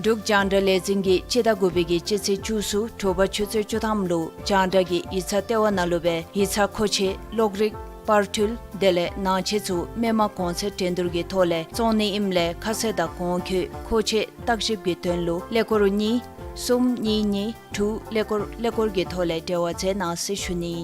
འབྲུག་རྒྱང་བསྒྲགས་ལས་འཛིན་གྱིས་སྤྱི་ཟླ་དགུ་པའི་གི་སྤྱི་ཚེས་བཅུ་གསུམ་དྲོ་པ་ཆུ་ཚོད་བཅུ་ཐམ་ལུ་རྒྱང་བསྒྲགས་ཀྱི་ཡིག་ཚང་ལྟེ་བ་ནང་ལུ་སྦེ་ཡིག་ཚང་མཁོ་ཆས་གློག་རིག་པར་འཕྲུལ་དེ་ལས་ནང་ཆས་ཚུ་མི་མང་གོང་ཚད་འགྲན་བསྡུར་གྱི་ཐོག་ལས་བཙོང་ནི་ཨིནམ་ལས་ཁ་གསལ་དང་གོང་འཁོད་མཁོ་ཆས་བརྟག་ཞིབ་ཀྱི་དོན་ལུ་ཀླད་ཀོར་གཉིས་གསུམ་གཉིས་གཉིས་དྲུག་ཀླད་ཀོར་ཀླད་ཀོར་གྱི་ཐོག་ལས་འབྲེལ་བ་མཛད་གནང་ཟེར་ཞུ་ནི།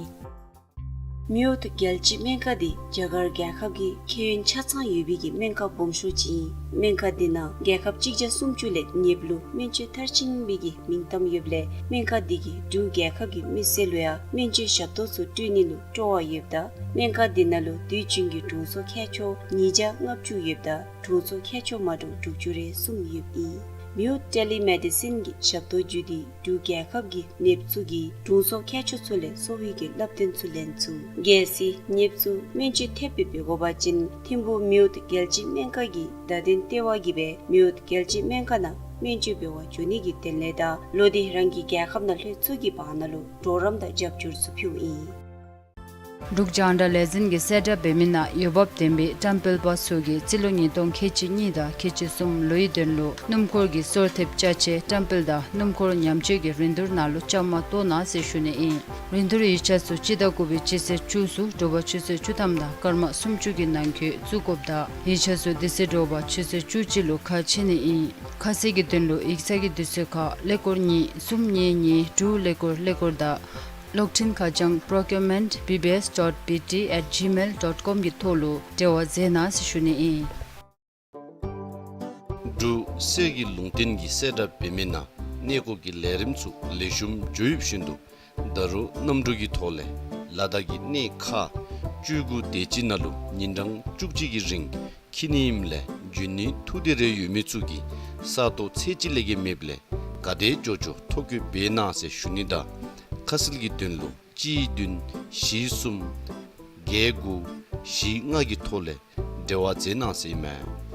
མེའོཊ་རྒྱལ་སྤྱིའི་སྨན་ཁང་འདི་རྒྱ་གར་རྒྱལ་ཁབ་ཀྱི་ཁྱད་ཡོན་ཆ་ཚང་ཡོད་པའི་གི་སྨན་ཁང་སྦོམ་ཤོས་ཅིག་ཨིན། སྨན་ཁང་འདི་ནང་རྒྱལ་ཁབ་གཅིག་བརྒྱ་སུམ་ཅུ་ལས་ཉེ་བ་ལུ་སྨན་བཅོས་མཐར་ཕྱིན་པའི་གི་མིང་གཏམ་ཡོདཔ་ལས་སྨན་ཁང་འདི་གིས་འབྲུག་རྒྱལ་ཁབ་ཀྱི་མི་སེར་ལུ་ཡང་སྨན་བཅོས་ཞབས་ཏོག་ཚུ་སྤྲོད་ནི་ལུ་སྤྲོ་བ་ཡོདཔ་ད་སྨན་ཁང་འདི་ནང་ལུ་དུས་རྒྱུན་གྱི་དྲུང་འཚོ་མཁས་མཆོག་ཉིས་བརྒྱ་ལྔ་བཅུ་ཡོདཔ་ད་དྲུང་འཚོ་མཁས་མཆོག་མ་འདྲཝ་དྲུག་ཅུ་རེ་གསུམ་ཡོདཔ་ཨིན། མེའོཊ་ཊེ་ལི་མེ་ཌི་སིན་གྱི་ཞབས་ཏོག་བརྒྱུད་དེ་འབྲུག་རྒྱལ་ཁབ་ཀྱི་ནདཔ་ཚུ་གིས་དྲུང་འཚོ་མཁས་མཆོག་ཚུ་ལས་གསོ་བའི་གི་བསླབ་སྟོན་ཚུ་ལེན་ཚུགས། གལ་སྲིད་ནདཔ་ཚུ་སྨན་བཅོས་ཐེབས་སྦེ་འབད་དགོ་པ་ཅིན་ཐིམ་ཕུག་མེའོཊ་རྒྱལ་སྤྱིའི་སྨན་ཁང་གི་བརྡ་དོན་ལྟེ་བ་གིས་སྦེ་མེའོཊ་རྒྱལ་སྤྱིའི་སྨན་ཁང་ནང་སྨན་བཅོས་འབད་བར་འགྱོ་ནི་གི་དོན་ལས་དང་ལོག་སྟེ་རང་གི་རྒྱལ་ཁབ་ནང་ལྷོད་ཚུགས་ཀྱི་བར་ན་ལུ་གྲོགས་རམ་དང་རྒྱབ་སྐྱོར་ཚུ་ཕུལཝ་ཨིན། འབྲུག་རྒྱང་བསྒྲགས་ལས་འཛིན་གྱིས་གསལ་བསྒྲགས་འབད་མི་ནང་འོས་འབབ་ལྡན་པའི་བཀྲམ་སྤེལ་པ་ཚུ་གིས་རྩིས་ལོ་ཉིས་སྟོང་ཁལ་གཅིག་གཉིས་དང་ཁལ་གཅིག་གསུམ་ལོའི་དོན་ལུ་སྣུམ་འཁོར་གྱི་སོར་ཐེབས་ཅ་ཆས་བཀྲམ་སྤེལ་དང་སྣུམ་འཁོར་ཉམས་བཅོས་ཀྱི་རིན་བསྡུར་ནང་ལུ་བཅའ་མར་གཏོགས་གནང་ཟེར་ཞུ་ནི་ཨིན། རིན་བསྡུར་ཡིག་ཆ་ཚུ་སྤྱི་ཟླ་དགུ་པའི་སྤྱི་ཚེས་བཅུ་གསུམ་དྲོ་པ་ཆུ་ཚོད་བཅུ་ཐམ་དང་སྐར་མ་སུམ་ཅུ་གི་ནང་འཁོད་བཙུགས་དགོཔ་ད་ཡིག་ཆ་ཚུ་དེ་ཚེ་དྲོ་པ་ཆུ་ཚོད་བཅུ་གཅིག་ལུ་ཁ་ཕྱེ་ནི་ཨིན། ཁ་གསལ་གྱི་དོན་ལུ་ཡིག་ཚང་གི་དུས་ཚོད་ཁར་ཀླད་ཀོར་གཉིས་གསུམ་གཉིས་གཉིས་དྲུག་ཀླད་ཀོར་ཀླད་ཀོར་དང་གློག་འཕྲིན་ཁ་བྱང་procurement B B S dot B T at gmail dot com གི་ཐོག་ལུ་འབྲེལ་བ་མཛད་གནང་ཟེར་ཞུ་ནི་ཨིན། འབྲུག་གསེར་གྱི་ལུང་བསྟན་གྱི་གསལ་བསྒྲགས་འབད་མི་ནང་གནས་སྐོར་གྱི་ལས་རིམ་ཚུ་ལེགས་ཤོམ་འགྱོ་ཡོདཔ་བཞིན་དུ་ད་རུང་གནམ་གྲུ་གི་ཐོག་ལས་ལ་དྭགས་ཀྱི་གནས་ཁག་བཅུ་དགུ་དེ་ཅིག་ནང་ལུ་ཉིན་གྲངས་བཅུ་གཅིག་གི་རིང་འཁྱིད་ནི་ཨིནམ་ལས་འགྱོ་ནི་ཐུགས་འདོད་རེ་ཡོད་མི་ཚུ་གིས་ས་སྟོང་ཚད་གཅིག་ལས་བརྒལ་མེདཔ་ལས་ག་དེ་མགྱོགས་མགྱོགས་ཐོ་བཀོད་འབད་གནང་ཟེར་ཞུ་ནི་དང་ཁ་གསལ་གྱི་དོན་ལུ་གཅིག་བདུན་བཞི་གསུམ་བརྒྱད་དགུ་བཞི་ལྔ་གི་ཐོག་ལས་འབྲེལ་བ་མཛད་གནང་ཟེར་ཨིན་མས།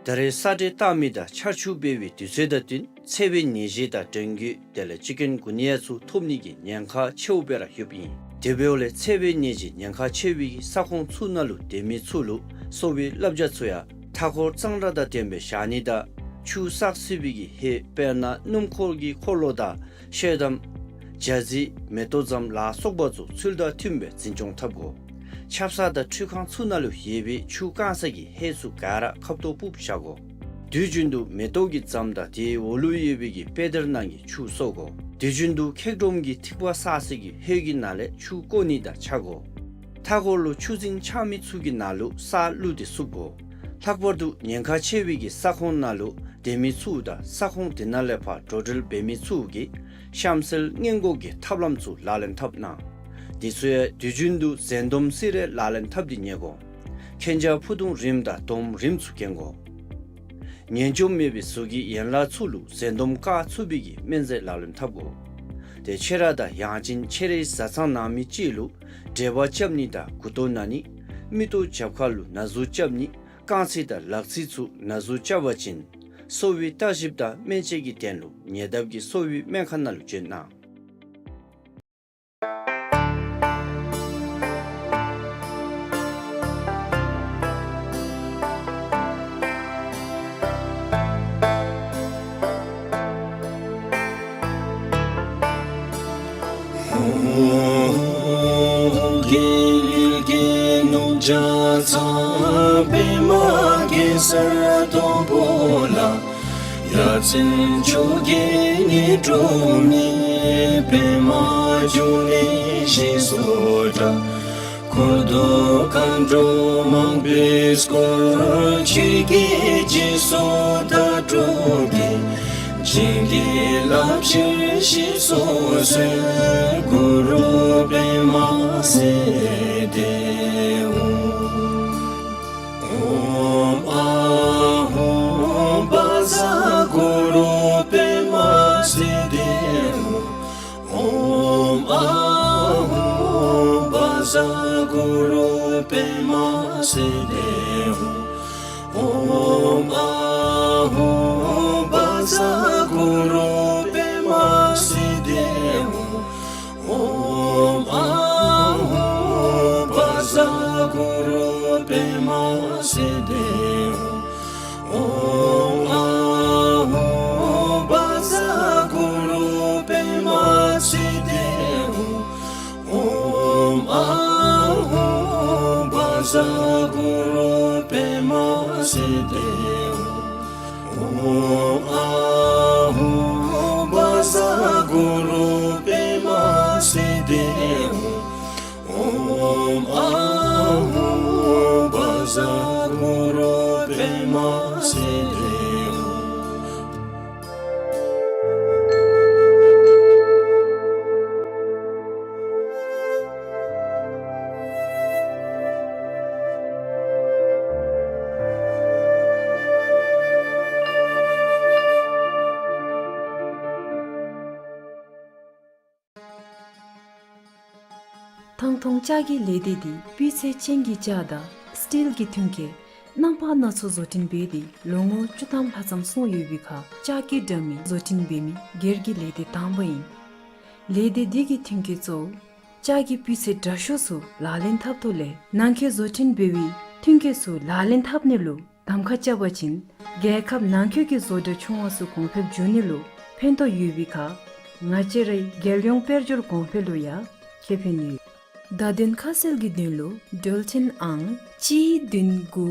ད་རེས་ས་འདྲེན་བཏང་མི་དང་ཆར་ཆུ་འབབ་པའི་དུས་ཚོད་དང་བསྟུན་འཚེར་བའི་ནད་གཞི་དང་གྲོངས་རྒྱུ་དེ་ལས་ཅིག་ཀུན་གུ་ནི་ཡ་ཚུ་ཐོབ་ནི་གི་ཉེན་ཁ་ཆེཝ་སྦེ་ར་ཡོདཔ་ཨིན། དེ་འབདཝ་ལས་འཚེར་བའི་ནད་ཀྱི་ཉེན་ཁ་ཆེ་བའི་གི་ས་ཁོངས་ཚུ་ནང་ལུ་སྡོད་མི་ཚུ་ལུ་གསོ་བའི་བསླབ་བྱ་ཚུ་ཡང་མཐའ་འཁོར་གཙང་སྦྲ་དང་ལྡནམ་སྦེ་བཞག་ནི་དང་ཆུ་བསགས་སྲིད་པའི་གི་ཧེ་དཔེར་ན་སྣུམ་འཁོར་གྱི་འཁོར་ལོ་དང་ཤེལ་དམ་ཇ་རྩི་མེ་ཏོག་ཟམ་ལ་སོགས་པ་ཚུ་ཚུལ་དང་མཐུནམ་སྦེ་འཛིན་སྐྱོང་འཐབ་དགོ། ཆབ་གསང་དང་ཁྲུས་ཁང་ཚུ་ནང་ལུ་ཡོད་པའི་ཆུ་བཀང་ས་གི་ཧེ་ཚུ་ག་ར་ཁབ་ཏོ་སྤུབས་བཞག་དགོ། དུས་རྒྱུན་དུ་མེ་ཏོག་གི་ཟམ་དང་དེའི་འོག་ལུ་ཡོད་པའི་གི་པེ་དར་ནང་གི་ཆུ་གསོ་དགོ། དུས་རྒྱུན་དུ་ཁེག་སྒྲོམ་གྱི་ཐིགས་པ་བསགས་ས་གི་ཧེ་གི་ནང་ལས་ཆུ་བཀོ་ནི་དང་ཆ་དགོ། མཐའ་འཁོར་ལུ་ཆུ་རྫིང་ཆགས་མི་ཚུ་གི་ནང་ལུ་ས་བླུགས་ཏེ་བསུབ་དགོ། ལྷག་པར་དུ་ཉེན་ཁ་ཆེ་བའི་གི་ས་ཁོངས་ནང་ལུ་སྡོད་མི་ཚུ་དང་ས་ཁོངས་དེ་ནང་ལས་ཕར་འགྲོ་འགྲུལ་འབད་མི་ཚུ་གིས་གཤམ་གསལ་སྔོན་འགོག་གི་ཐབས་ལམ་ཚུ་ལག་ལེན་འཐབ་གནང་། དེ་ཚུ་ཡང་དུས་རྒྱུན་དུ་འཛིན་སྡོམ་སེ་ར་ལག་ལེན་འཐབ་སྟེ་ཉལ་དགོ། མཁྱེན་རྒྱ་ཕུ་ཐུང་རིངམ་དང་སྡོམ་རིངམ་ཚུ་གྱོན་དགོ། ངན་འཇོམས་མེད་པའི་གཟུགས་ཀྱི་ཡན་ལག་ཚུ་ལུ་འཛིན་སྡོམ་བཀག་ཚུགས་པའི་གི་སྨན་རྫས་ལག་ལེན་འཐབ་དགོ། དེ་ཁྱེད་ར་དང་ཡང་ཅིན་ཁྱེད་རའི་བཟའ་ཚང་ནང་མི་ཅིག་ལུ་འབྲེལ་བ་རྐྱབ་ནི་དང་མགུ་ཏོ་ན་ནི་མིག་ཏོ་རྒྱབ་ཁ་ལུ་ན་ཟུག་རྐྱབ་ནི་རྐང་ཚིགས་དང་ལག་ཚིགས་ཚུ་ན་ཟུག་རྐྱབ་པ་ཅིན་གསོ་བའི་བརྟག་ཞིབ་དང་སྨན་དཔྱད་ཀྱི་དོན་ལུ་ཉེ་འདབས་ཀྱི་གསོ་བའི་སྨན་ཁང་ནང་ལུ་བྱོན་གནང་། ཡ་མཚན་མཆོག་གི་ཉི་དྲོ་ནི་པདྨ་འབྱུང་གནས་ཞེས་སུ་གྲགས། འཁོར་དུ་མཁའ་འགྲོ་མང་པོས་བསྐོར། ཆོས་ཀྱི་རྗེས་སུ་བདག་སྒྲུབ་ཀྱིས། བྱིན་གྱིས་བརླབ་ཕྱིར་གཤེགས་སུ་གསོལ། གུ་རུ་པདྨ་སིདྡྷི་ཧཱུྃ། ཨོཾ་ཨཱཿཧཱུྃ་བཛྲ་གུ་རུ་པདྨ་སིདྡྷི་ཧཱུྃ། ཨོཾ་ཨཱཿཧཱུྃ་བཛྲ་གུ་རུ་པདྨ་སིདྡྷི་ཧཱུྃ། ཨོཾ་ཨཱཿཧཱུྃ་བཛྲ་གུ་རུ་པདྨ་སིདྡྷི་ཧཱུྃ། ཨོཾ་ཨཱཿཧཱུྃ་བཛྲ་གུ་རུ་པདྨ་སིདྡྷི་ཧཱུྃ། ཨོཾ་ཨཱཿཧཱུྃ་བཛྲ་གུ་རུ་པདྨ་སིདྡྷི་ཧཱུྃ། ཨོཾ་ཨཱཿཧཱུྃ་བཛྲ་གུ་རུ་པདྨ་སིདྡྷི་ཧཱུྃ། ཨོཾ་ཨཱཿཧཱུྃ་བཛྲ་གུ་རུ་པདྨ་སིདྡྷི་ཧཱུྃ། ཨོཾ་ཨཱཿཧཱུྃ་བཛྲ་གུ་རུ་པདྨ་སིདྡྷི་ཧཱུྃ། ཐང་སྟོང་ལྕགས་ཀྱི་ལས་སྡེ་འདི་སྤུས་ཚད་ཅན་གྱི་ལྕགས་དང་སི་ཊིལ་གྱི་མཐུན་རྐྱེན་རྣམ་པ་སྣ་ཚོགས་བཟོ་སྐྲུན་འབད་དེ་ལོ་ངོ་བཅུ་ཐམ་ལྷག་ཙམ་སོང་ཡོད་པའི་ཁར་ལྕགས་ཀྱི་དྲ་མིག་བཟོ་སྐྲུན་འབད་མི་སྒེར་གྱི་ལས་སྡེ་དང་པ་ཨིན། ལས་སྡེ་འདི་གི་མཐུན་རྐྱེན་གཙོ་བོ་ལྕགས་ཀྱི་སྤུས་ཚད་དྲག་ཤོས་ཚུ་ལག་ལེན་འཐབ་དོ་ལས་ནང་འཁོད་བཟོ་སྐྲུན་འབད་བའི་མཐུན་རྐྱེན་ཚུ་ལག་ལེན་འཐབ་ནི་ལུ་གདམ་ཁ་རྐྱབ་པ་ཅིན་རྒྱལ་ཁབ་ནང་འཁོད་ཀྱི་བཟོ་གྲྭ་ཆུང་བ་ཚུ་གོང་འཕེལ་འགྱོ་ནི་ལུ་ཕན་ཐོགས་ཡོད་པའི་ཁར་ང་བཅས་རའི་རྒྱལ་ཡོངས་དཔལ་འབྱོར་གོང་འཕེལ་ལུ་ཡང་ཁེ་ཕན་ཡོད། བརྡ་དོན་ཁ་གསལ་གྱི་དོན་ལུ་འགྲོལ་ཆེན་ཨང་གཅིག་བདུན་དགུ་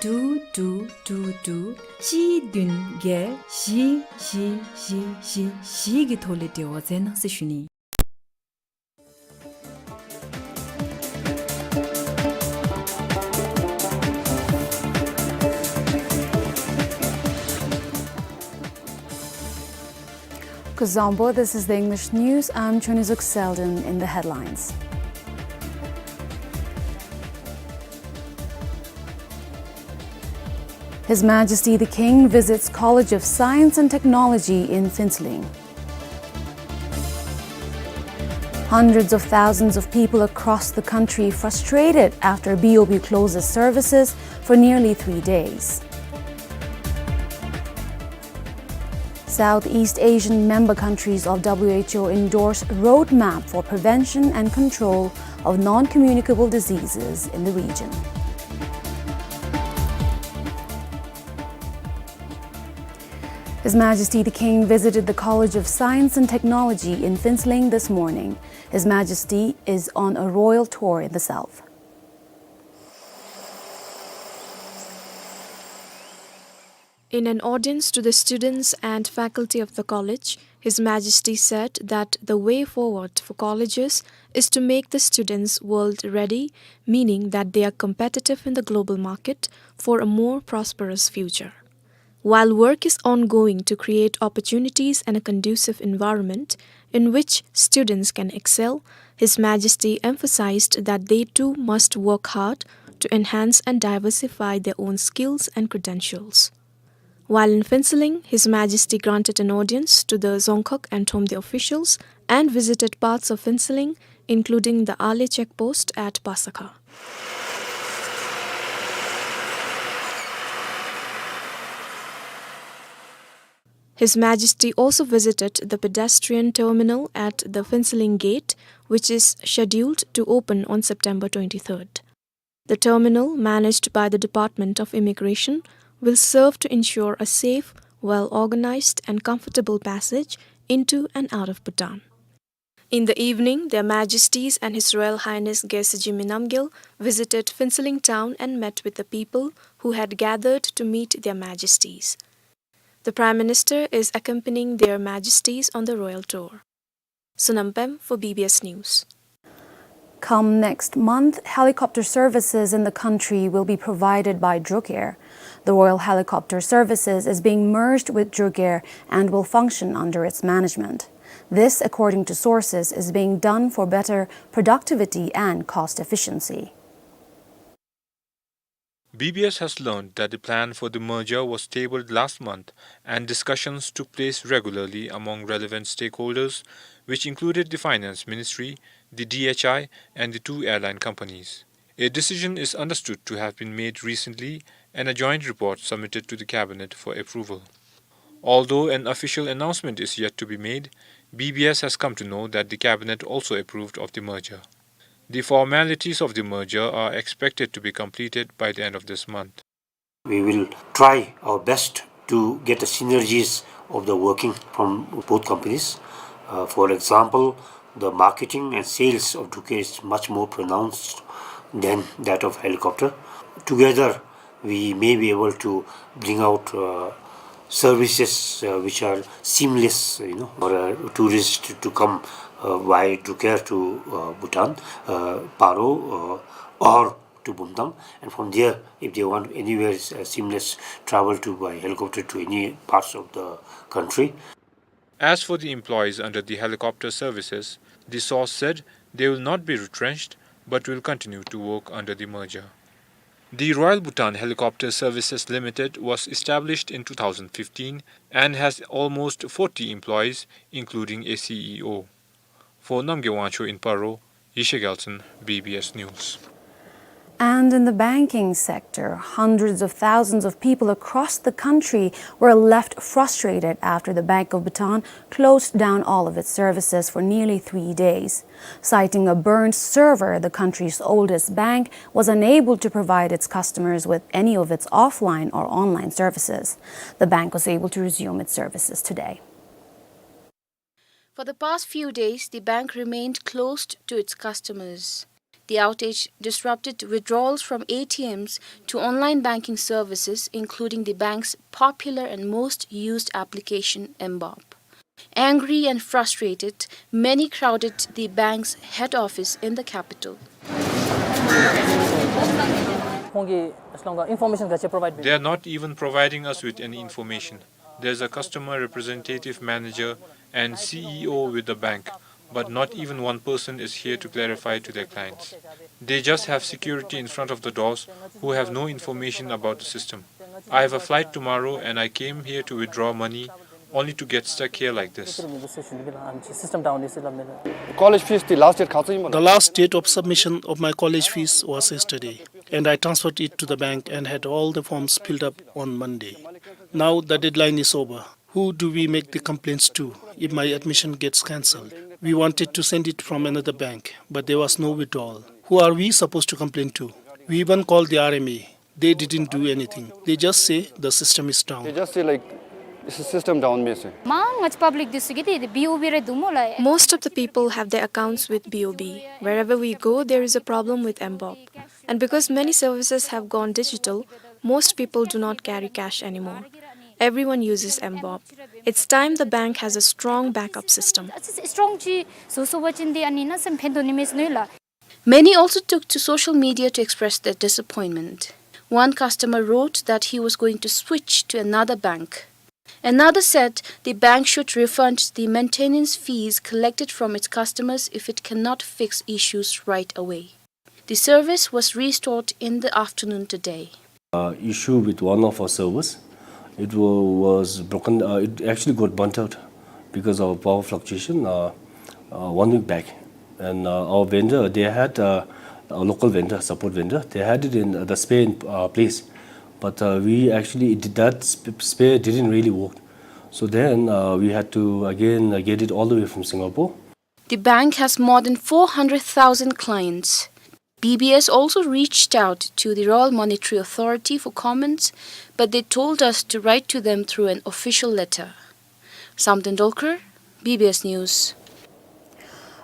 དྲུག་དྲུག་དྲུག་དྲུག་གཅིག་བདུན་བརྒྱད་བཞི་བཞི་བཞི་བཞི་བཞི་གི་ཐོག་ལས་འབྲེལ་བ་མཛད་གནང་ཟེར་ཞུ་ནི། Kuzuzangpo, this is the English news. I'm Chonizuk Selden in the headlines. His Majesty the King visits College of Science and Technology in Phuentsholing. Hundreds of thousands of people across the country frustrated after B O P closes services for nearly three days. Southeast Asian member countries of W H O endorse roadmap for prevention and control of non-communicable diseases in the region. His Majesty the King visited the College of Science and Technology in Phuentsholing this morning. His Majesty is on a royal tour in the south. In an audience to the students and faculty of the college, His Majesty said that the way forward for colleges is to make the students world ready, meaning that they are competitive in the global market for a more prosperous future. While work is ongoing to create opportunities and a conducive environment in which students can excel, His Majesty emphasized that they too must work hard to enhance and diversify their own skills and credentials. While in Phuentsholing, His Majesty granted an audience to the Dzongkhag and Thromde officials and visited parts of Phuentsholing, including the Ale checkpost at Pasakha. His Majesty also visited the pedestrian terminal at the Phuentsholing Gate, which is scheduled to open on September twenty-third. The terminal, managed by the Department of Immigration, will serve to ensure a safe, well-organized and comfortable passage into and out of Bhutan. In the evening, Their Majesties and His Royal Highness Gyaltsuen Namgyel visited Phuentsholing town and met with the people who had gathered to meet Their Majesties. The Prime Minister is accompanying Their Majesties on the royal tour. Sonam Pem for B B S News. Come next month, helicopter services in the country will be provided by Drukair. The Royal Helicopter Services is being merged with Drukair and will function under its management. This, according to sources, is being done for better productivity and cost efficiency. B B S has learned that the plan for the merger was tabled last month and discussions took place regularly among relevant stakeholders, which included the Finance Ministry, the D H I, and the two airline companies. A decision is understood to have been made recently and a joint report submitted to the Cabinet for approval. Although an official announcement is yet to be made, B B S has come to know that the Cabinet also approved of the merger. The formalities of the merger are expected to be completed by the end of this month. We will try our best to get the synergies of the working from both companies. Uh, for example, the marketing and sales of Drukair is much more pronounced than that of helicopter. Together, we may be able to bring out, uh, services, uh, which are seamless, you know, for a tourist to come, uh, by Drukair to, uh, Bhutan, uh, Paro, uh, or to Bumthang, and from there, if they want anywhere, uh, seamless travel to by helicopter to any parts of the country. As for the employees under the helicopter services, the source said they will not be retrenched but will continue to work under the merger. The Royal Bhutan Helicopter Services Limited was established in two thousand fifteen and has almost forty employees, including a C E O. For Namgay Wangchuk in Paro, Yeshe Gyaltsuen, B B S News. And in the banking sector, hundreds of thousands of people across the country were left frustrated after the Bank of Bhutan closed down all of its services for nearly three days. Citing a burned server, the country's oldest bank was unable to provide its customers with any of its offline or online services. The bank was able to resume its services today. For the past few days, the bank remained closed to its customers. The outage disrupted withdrawals from A T Ms to online banking services, including the bank's popular and most used application, M BOP. Angry and frustrated, many crowded the bank's head office in the capital. ཁོང་གིས་ང་ལུ་ཨིན་ཕོར་མེ་ཤཱན་ག་ཅི་པྲོ་བའིཌ་མེད། They are not even providing us with any information. There's a customer representative manager and C E O with the bank, but not even one person is here to clarify to their clients. They just have security in front of the doors who have no information about the system. I have a flight tomorrow and I came here to withdraw money only to get stuck here like this. College fees the last date kha chu ima? The last date of submission of my college fees was yesterday, and I transferred it to the bank and had all the forms filled up on Monday. Now the deadline is over. Who do we make the complaints to if my admission gets cancelled? We wanted to send it from another bank, but there was no withdrawal. Who are we supposed to complain to? We even called the R M A. They didn't do anything. They just say the system is down. They just say, like, it's a system down, message. མང་ང་ཅིག་པབ་ལིཀ་འདི་ཚུ་གིས་འདི་བི་ཨོ་བི་རེ་འདུག་སྨོ་ལགས། Most of the people have their accounts with B O B. Wherever we go, there is a problem with M BOP. And because many services have gone digital, most people do not carry cash anymore. Everyone uses M BOP. It's time the bank has a strong backup system. སི་ཊོང་ཅིག་བཟོ་བཟོ་བ་ཅིན་འདི་ཨ་ནི་ན་སེམས་ཕན་ཐོགས་ནི་མས་ཟེར་མནོ་ཡི་ལགས། Many also took to social media to express their disappointment. One customer wrote that he was going to switch to another bank. Another said the bank should refund the maintenance fees collected from its customers if it cannot fix issues right away. The service was restored in the afternoon today. Uh, issue with one of our servers. It wa- was broken. Uh, it actually got burnt out because of power fluctuation, uh, uh, one week back. And uh, our vendor, they had uh, a local vendor, support vendor. They had it in uh, the spare in uh, place, but uh, we actually it, that sp- spare didn't really work. So then uh, we had to again uh, get it all the way from Singapore. The bank has more than four hundred thousand clients. B B S also reached out to the Royal Monetary Authority for comments, but they told us to write to them through an official letter. Samten Dolkar, B B S News.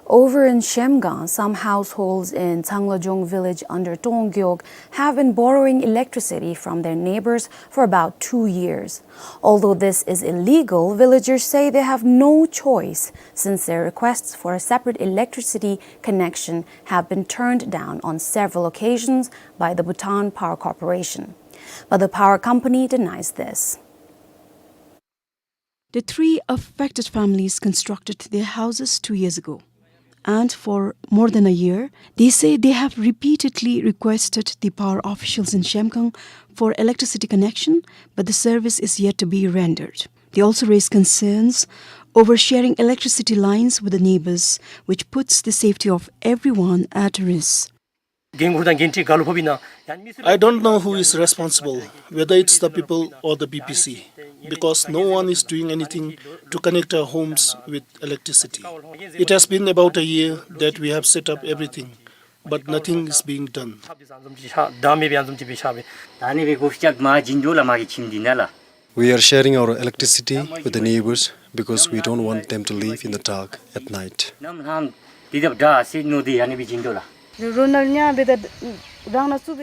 Over in Shemgang, some households in Tsanglajong village under Tonggyog have been borrowing electricity from their neighbors for about two years. Although this is illegal, villagers say they have no choice since their requests for a separate electricity connection have been turned down on several occasions by the Bhutan Power Corporation. But the power company denies this. The three affected families constructed their houses two years ago. And for more than a year, they say they have repeatedly requested the power officials in Shemgang for electricity connection, but the service is yet to be rendered. They also raise concerns over sharing electricity lines with the neighbors, which puts the safety of everyone at risk. I don't know who is responsible, whether it's the people or the B P C, because no one is doing anything to connect our homes with electricity. It has been about a year that we have set up everything, but nothing is being done. We are sharing our electricity with the neighbors because we don't want them to live in the dark at night.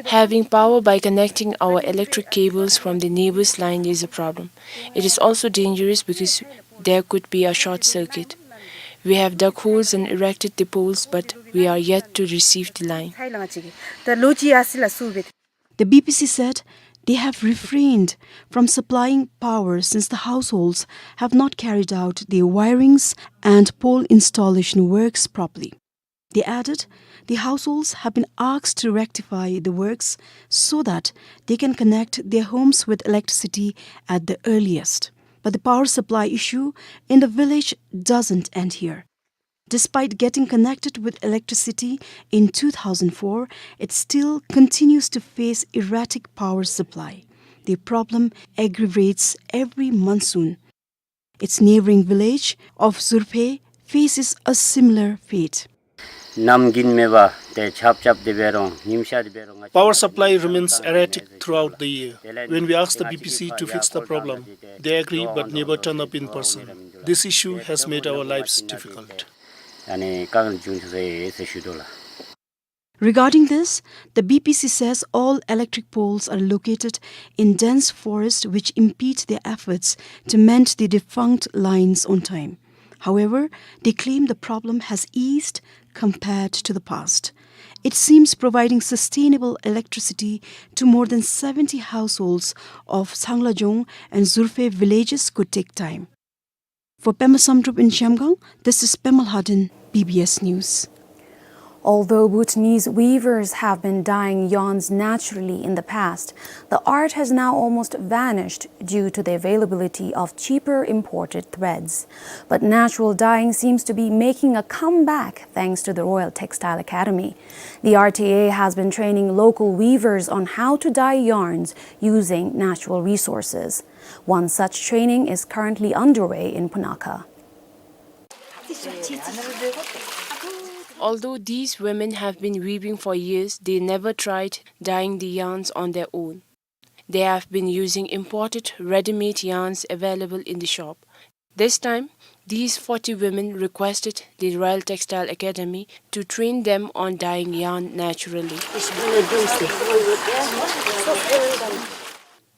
Having power by connecting our electric cables from the neighbor's line is a problem. It is also dangerous because there could be a short circuit. We have dug holes and erected the poles, but we are yet to receive the line. The B P C said they have refrained from supplying power since the households have not carried out their wirings and pole installation works properly. They added the households have been asked to rectify the works so that they can connect their homes with electricity at the earliest. But the power supply issue in the village doesn't end here. Despite getting connected with electricity in two thousand four, it still continues to face erratic power supply. The problem aggravates every monsoon. Its neighboring village of Zurphe faces a similar fate. Power supply remains erratic throughout the year. When we ask the B P C to fix the problem, they agree but never turn up in person. This issue has made our lives difficult. Regarding this, the B P C says all electric poles are located in dense forest, which impede their efforts to mend the defunct lines on time. However, they claim the problem has eased compared to the past. It seems providing sustainable electricity to more than seventy households of Tsanglajong and Zurphe villages could take time. For Pema Samdrup in Zhamgang, this is Pema Lhaden, B B S News. Although Bhutanese weavers have been dyeing yarns naturally in the past, the art has now almost vanished due to the availability of cheaper imported threads. But natural dyeing seems to be making a comeback thanks to the Royal Textile Academy. The R T A has been training local weavers on how to dye yarns using natural resources. One such training is currently underway in Punakha. Although these women have been weaving for years, they never tried dyeing the yarns on their own. They have been using imported ready-made yarns available in the shop. This time, these forty women requested the Royal Textile Academy to train them on dyeing yarn naturally.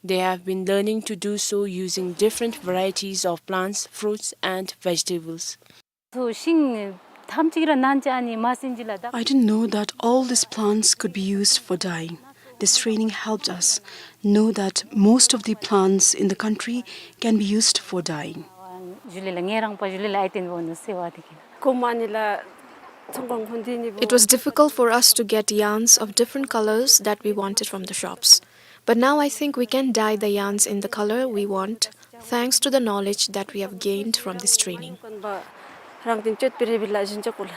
They have been learning to do so using different varieties of plants, fruits, and vegetables. ཤིང་ཐམས་ཅད་ར་ནན་ཅ་ཨ་ནི་མ་སྲིན་ཅི་ལ་ད། I didn't know that all these plants could be used for dyeing. This training helped us know that most of the plants in the country can be used for dyeing. ཞུ་ལེ་ལ་ངེ་རང་པ་ཞུ་ལེ་ལ་ཨའི་ཏེན་བོ་ནུ་སེ་བ་དེ་ཀེ་ན། ཀོ་མ་ནི་ལ་ཚོང་ཁང་ཁོང་དེ་ནི་བོ། It was difficult for us to get yarns of different colors that we wanted from the shops. But now I think we can dye the yarns in the color we want, thanks to the knowledge that we have gained from this training. རང་དེ་སྤྱོད་པའི་རེ་བི་ལ་བཞིན་ཅ་ཀོ་ལ།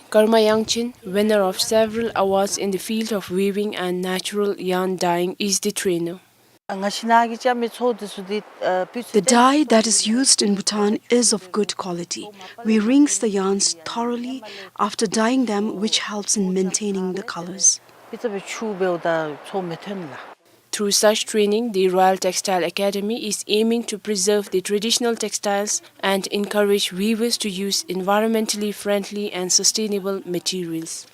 Karma Yangchen, winner of several awards in the field of weaving and natural yarn dyeing, is the trainer. ང་ཤི་ན་གི་ཅ་མི་ཚོ་དེ་སུ་དེ་ཨ་པི་ཚུ། The dye that is used in Bhutan is of good quality. We rinse the yarns thoroughly after dyeing them, which helps in maintaining the colors. པི་ཚུ་བེ་ཆུ་བེའུ་ད་ཚོ་མེ་ཐོན་ལ། Through such training, the Royal Textile Academy is aiming to preserve the traditional textiles and encourage weavers to use environmentally friendly and sustainable materials.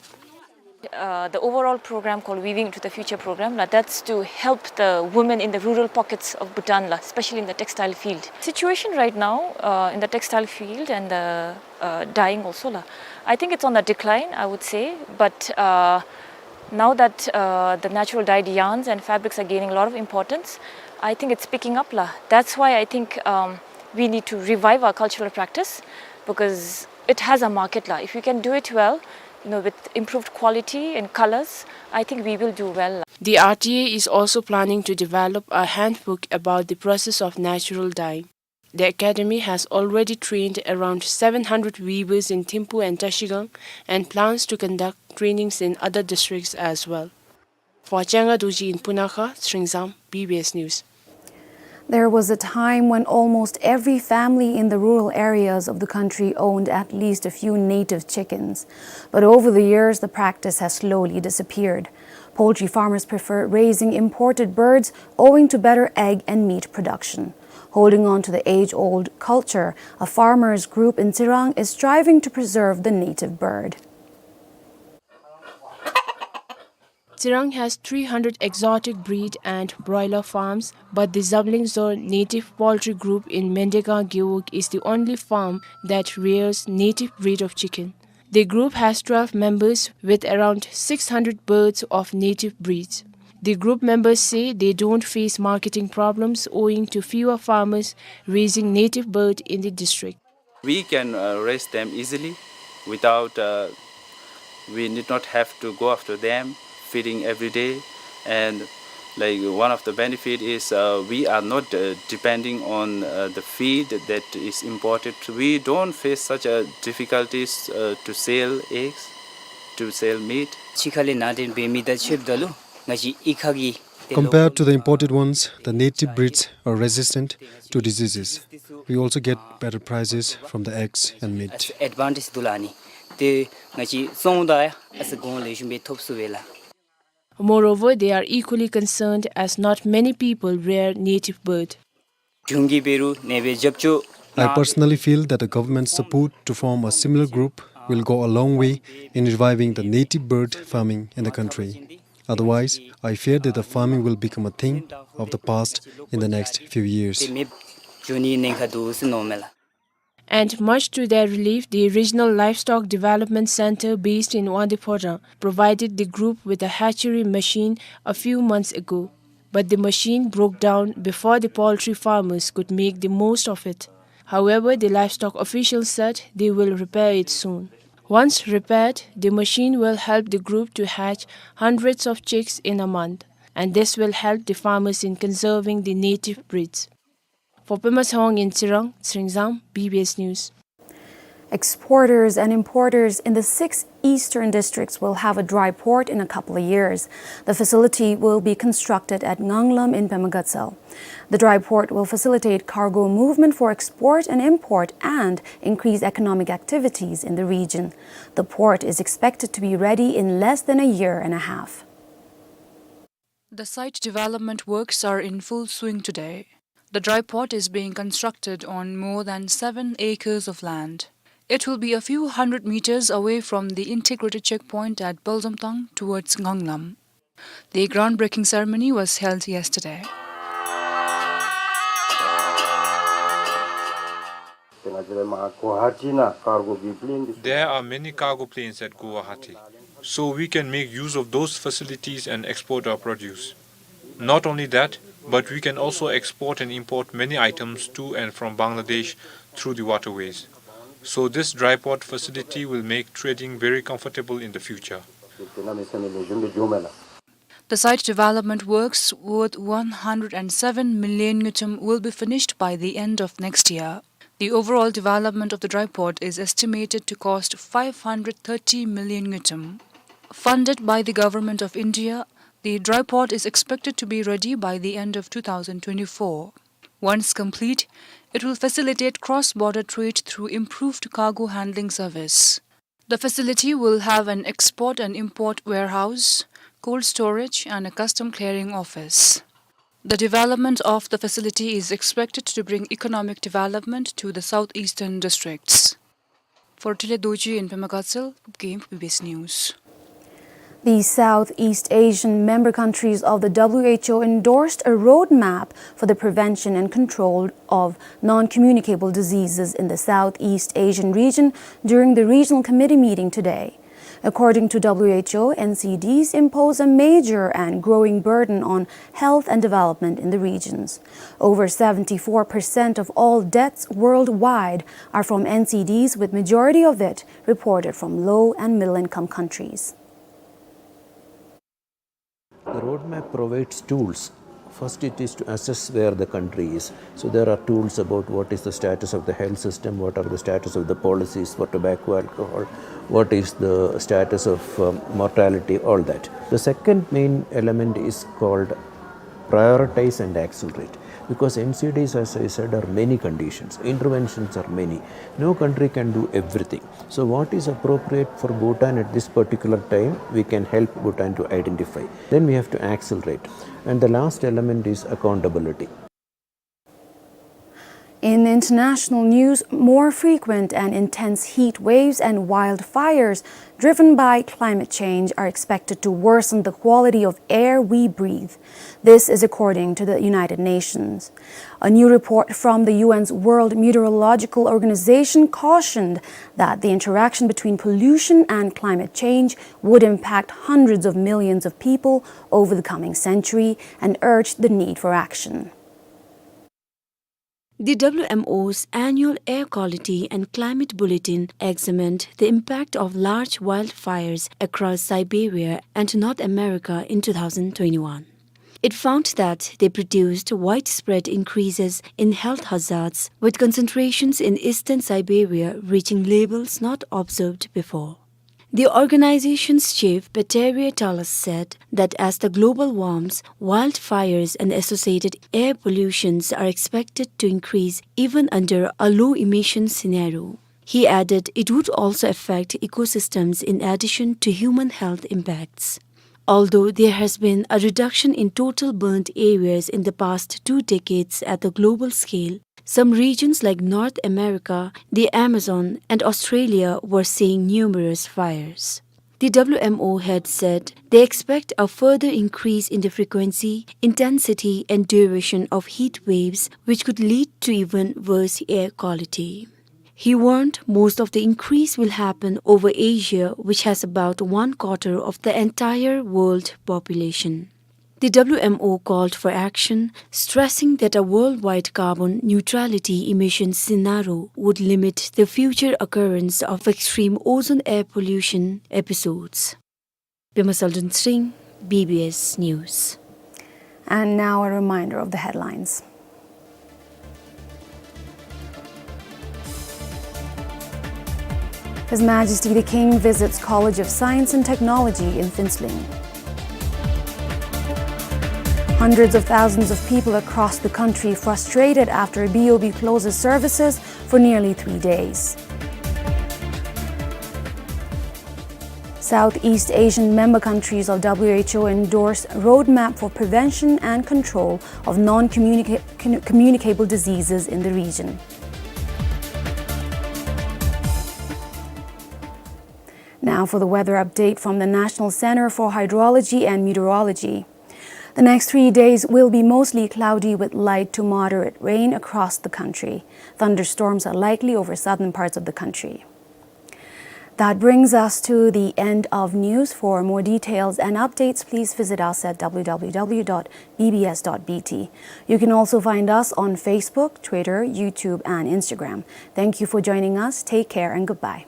Uh, the overall program called Weaving into the Future program, la, that's to help the women in the rural pockets of Bhutan, la, especially in the textile field. Situation right now, uh, in the textile field and the, uh, dyeing also, la, I think it's on the decline, I would say. But, uh, now that, uh, the natural dyed yarns and fabrics are gaining a lot of importance, I think it's picking up, la. That's why I think, um, we need to revive our cultural practice because it has a market, la. If we can do it well, you know, with improved quality and colors, I think we will do well. The R T A is also planning to develop a handbook about the process of natural dyeing. The academy has already trained around seven hundred weavers in Thimphu and Trashigang and plans to conduct trainings in other districts as well. For Changa Dorji in Punakha, Sringzam, B B S News. There was a time when almost every family in the rural areas of the country owned at least a few native chickens. But over the years, the practice has slowly disappeared. Poultry farmers prefer raising imported birds owing to better egg and meat production. Holding on to the age-old culture, a farmers' group in Tsirang is striving to preserve the native bird. Tsirang has three hundred exotic breed and broiler farms, but the Zamling Zor Native Poultry Group in Mendegang Gewog is the only farm that rears native breed of chicken. The group has twelve members with around six hundred birds of native breeds. The group members say they don't face marketing problems owing to fewer farmers raising native bird in the district. We can, uh, raise them easily without, uh, we need not have to go after them, feeding every day. And, like, one of the benefit is, uh, we are not, uh, depending on, uh, the feed that is imported. We don't face such a difficulties, uh, to sell eggs, to sell meat. ཕྱི་ཁ་ལས་ནང་འདྲེན་འབད་མི་དང་ཕྱདཔ་ད་ལུ་ང་བཅས་ཨི་ཁ་གི། Compared to the imported ones, the native breeds are resistant to diseases. We also get better prices from the eggs and meat. ཨེཌ་ཝན་ཊེཇ་འདུག་ལགས། ཨ་ནི་དེ་ང་བཅས་བཙོང་ད་ཡང་ཨ་ཙི་གོང་ལེགས་ཤོམ་སྦེ་ཐོབ་ཚུགས་པས་ལགས། Moreover, they are equally concerned as not many people rear native bird. གཞུང་གིས་འབད་རུང་ནེ་བའི་རྒྱབ་སྐྱོར། I personally feel that the government's support to form a similar group will go a long way in reviving the native bird farming in the country. Otherwise, I fear that the farming will become a thing of the past in the next few years. དེ་མེདཔ་འགྱོ་ནིའི་ཉེན་ཁ་འདུག་ཟེར་མནོཝ་མས་ལགས། And much to their relief, the Regional Livestock Development Center based in Wangdue Phodrang provided the group with a hatchery machine a few months ago. But the machine broke down before the poultry farmers could make the most of it. However, the livestock officials said they will repair it soon. Once repaired, the machine will help the group to hatch hundreds of chicks in a month, and this will help the farmers in conserving the native breeds. For Pema Tshewang in Tsirang, Tsering Zam, B B S News. Exporters and importers in the six eastern districts will have a dry port in a couple of years. The facility will be constructed at Nganglam in Pema Gatshel. The dry port will facilitate cargo movement for export and import and increase economic activities in the region. The port is expected to be ready in less than a year and a half. The site development works are in full swing today. The dry port is being constructed on more than seven acres of land. It will be a few hundred meters away from the integrated checkpoint at Balzamtang towards Nganglam. The groundbreaking ceremony was held yesterday. There are many cargo planes at Guwahati, so we can make use of those facilities and export our produce. Not only that, but we can also export and import many items to and from Bangladesh through the waterways. So this dry port facility will make trading very comfortable in the future. The site development works worth one hundred and seven million ngultrum will be finished by the end of next year. The overall development of the dry port is estimated to cost five hundred thirty million ngultrum. Funded by the Government of India, the dry port is expected to be ready by the end of two thousand twenty-four. Once complete, it will facilitate cross-border trade through improved cargo handling service. The facility will have an export and import warehouse, cold storage, and a custom clearing office. The development of the facility is expected to bring economic development to the southeastern districts. For Tile Dorji in Pema Gatshel, Gimp, B B S News. The Southeast Asian member countries of the W H O endorsed a roadmap for the prevention and control of non-communicable diseases in the Southeast Asian region during the regional committee meeting today. According to W H O, N C Ds impose a major and growing burden on health and development in the regions. Over seventy-four percent of all deaths worldwide are from N C Ds, with majority of it reported from low and middle income countries. The roadmap provides tools. First, it is to assess where the country is. So there are tools about what is the status of the health system, what are the status of the policies for tobacco, alcohol, what is the status of, um, mortality, all that. The second main element is called prioritize and accelerate, because N C Ds, as I said, are many conditions, interventions are many. No country can do everything. So what is appropriate for Bhutan at this particular time, we can help Bhutan to identify. Then we have to accelerate. And the last element is accountability. In international news, more frequent and intense heat waves and wildfires driven by climate change are expected to worsen the quality of air we breathe. This is according to the United Nations. A new report from the U N's World Meteorological Organization cautioned that the interaction between pollution and climate change would impact hundreds of millions of people over the coming century and urged the need for action. The W M O's annual air quality and climate bulletin examined the impact of large wildfires across Siberia and North America in two thousand twenty-one. It found that they produced widespread increases in health hazards, with concentrations in eastern Siberia reaching levels not observed before. The organization's chief, Peteria Talas, said that as the global warms, wildfires and associated air pollutions are expected to increase even under a low-emission scenario. He added it would also affect ecosystems in addition to human health impacts. Although there has been a reduction in total burned areas in the past two decades at the global scale, some regions like North America, the Amazon, and Australia were seeing numerous fires. The W M O head said they expect a further increase in the frequency, intensity, and duration of heat waves, which could lead to even worse air quality. He warned most of the increase will happen over Asia, which has about one quarter of the entire world population. The W M O called for action, stressing that a worldwide carbon neutrality emission scenario would limit the future occurrence of extreme ozone air pollution episodes. Pema Saldun Sring, B B S News. And now a reminder of the headlines. His Majesty the King visits College of Science and Technology in Phuentsholing. Hundreds of thousands of people across the country frustrated after B O B closes services for nearly three days. Southeast Asian member countries of W H O endorse roadmap for prevention and control of non-communica-, commu-, communicable diseases in the region. Now for the weather update from the National Center for Hydrology and Meteorology. The next three days will be mostly cloudy with light to moderate rain across the country. Thunderstorms are likely over southern parts of the country. That brings us to the end of news. For more details and updates, please visit us at W W W dot B B S dot B T. You can also find us on Facebook, Twitter, YouTube, and Instagram. Thank you for joining us. Take care and goodbye.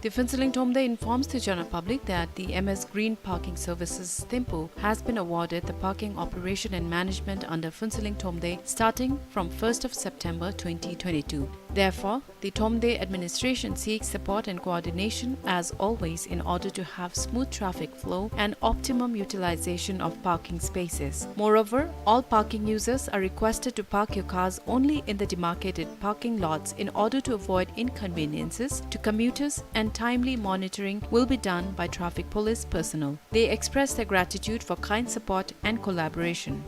The Phuentsholing Thromde informs the general public that the M S Green Parking Services, Thimphu, has been awarded the parking operation and management under Phuentsholing Thromde starting from first of September twenty twenty-two. Therefore, the Thromde administration seeks support and coordination as always in order to have smooth traffic flow and optimum utilization of parking spaces. Moreover, all parking users are requested to park your cars only in the demarcated parking lots in order to avoid inconveniences to commuters, and timely monitoring will be done by traffic police personnel. They express their gratitude for kind support and collaboration.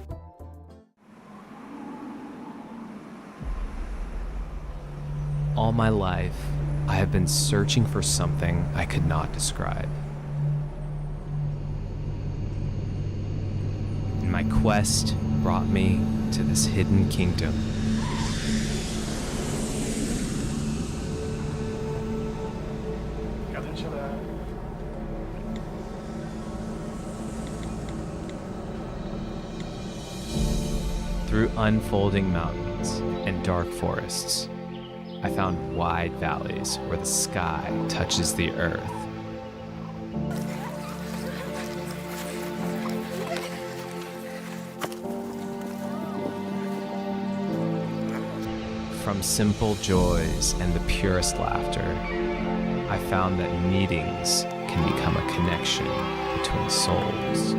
All my life, I have been searching for something I could not describe. And my quest brought me to this hidden kingdom. Through unfolding mountains and dark forests, I found wide valleys where the sky touches the earth. From simple joys and the purest laughter, I found that meetings can become a connection between souls.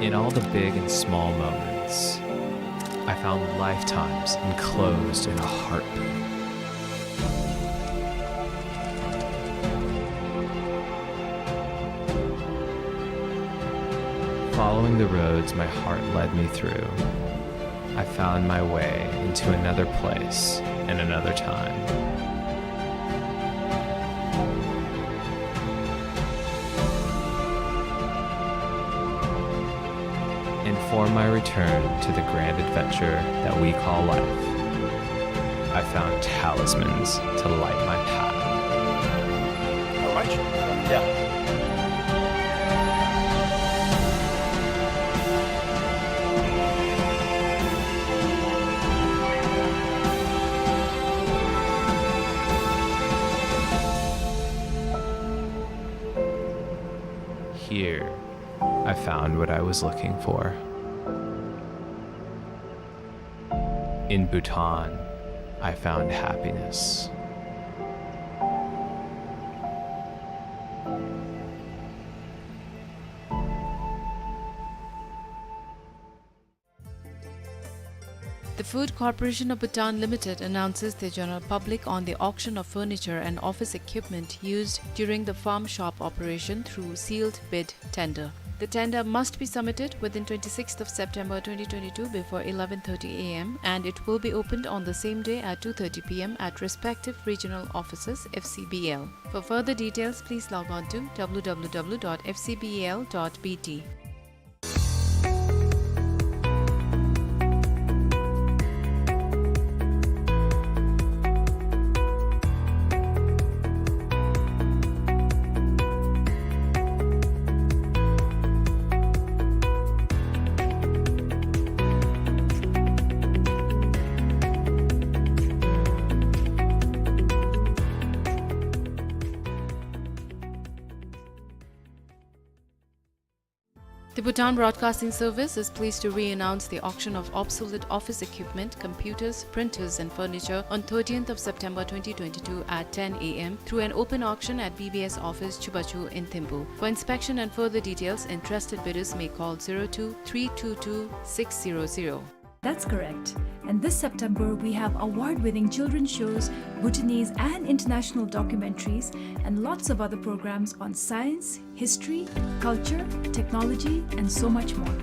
In all the big and small moments, I found lifetimes enclosed in a heartbeat. Following the roads my heart led me through, I found my way into another place and another time. And for my return to the grand adventure that we call life, I found talismans to light my path. Yeah. Here, I found what I was looking for. In Bhutan, I found happiness. The Food Corporation of Bhutan Limited announces the general public on the auction of furniture and office equipment used during the farm shop operation through sealed bid tender. The tender must be submitted within twenty-sixth of September twenty twenty-two before eleven thirty A M, and it will be opened on the same day at two thirty P M at respective regional offices, F C B L. For further details, please log on to W W W dot F C B L dot B T. The Bhutan Broadcasting Service is pleased to re-announce the auction of obsolete office equipment, computers, printers, and furniture on thirteenth of September twenty twenty-two at ten A M through an open auction at B B S office, Chubachu in Thimphu. For inspection and further details, interested bidders may call zero two three two two six zero zero. That's correct. And this September, we have award-winning children's shows, Bhutanese and international documentaries, and lots of other programs on science, history, culture, technology, and so much more.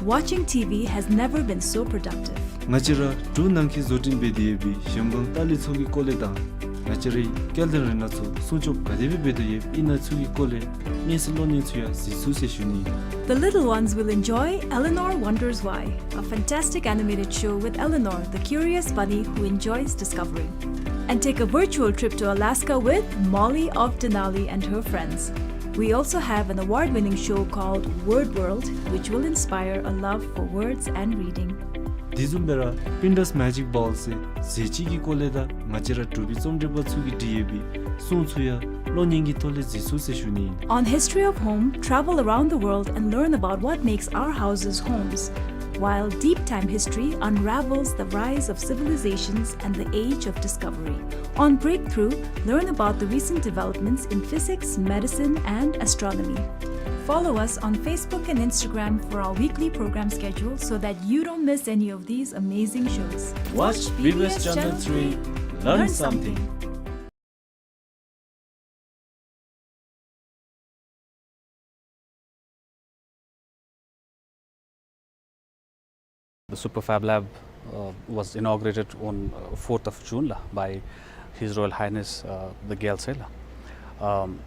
Watching T V has never been so productive. ང་བཅས་ར་འབྲུག་ནང་འཁོད་བཟོ་སྐྲུན་འབད་དེ་ཡོད་པའི་གཞལམ་སྒང་ལྟ་ལས་ཚུ་གི་སྐོར་ལས་དང་ང་བཅས་རའི་སྐལ་ལྡན་རིགས་སྣ་ཚུ་སྲུང་སྐྱོབ་ག་དེ་སྦེ་འབད་དོ་ཡོད་ཨིན་ན་ཚུ་གི་སྐོར་ལས་གནས་ཚུལ་གློག་བརྙན་ཚུ་ཡང་གཟིགས་ཚུགས་ཟེར་ཞུ་ནི། The little ones will enjoy Eleanor Wonders Why, a fantastic animated show with Eleanor, the curious bunny who enjoys discovering. And take a virtual trip to Alaska with Molly of Denali and her friends. We also have an award-winning show called Word World, which will inspire a love for words and reading. དེ་བཟུམ་སྦེ་ར་Pinterest Magic Ball ཟེར་ཟས་བཅུད་ཀྱི་སྐོར་ལས་དང་ང་བཅས་ར་འབྲུག་པའི་རྩོམ་སྒྲིག་པ་ཚུ་གིས་བྲིས་ཡོད་པའི་སྲུང་ཚུ་ཡང་གློག་བརྙན་གྱི་ཐོག་ལས་གཟིགས་ཚུགས་ཟེར་ཞུ་ནི། On History of Home, travel around the world and learn about what makes our houses homes, while Deep Time History unravels the rise of civilizations and the age of discovery. On Breakthrough, learn about the recent developments in physics, medicine, and astronomy. Follow us on Facebook and Instagram for our weekly program schedule so that you don't miss any of these amazing shows. Watch B B S Channel three, learn something. The Super Fab Lab, uh, was inaugurated on, uh, fourth of June la, by His Royal Highness, uh, the Gyaltsuen la. Um,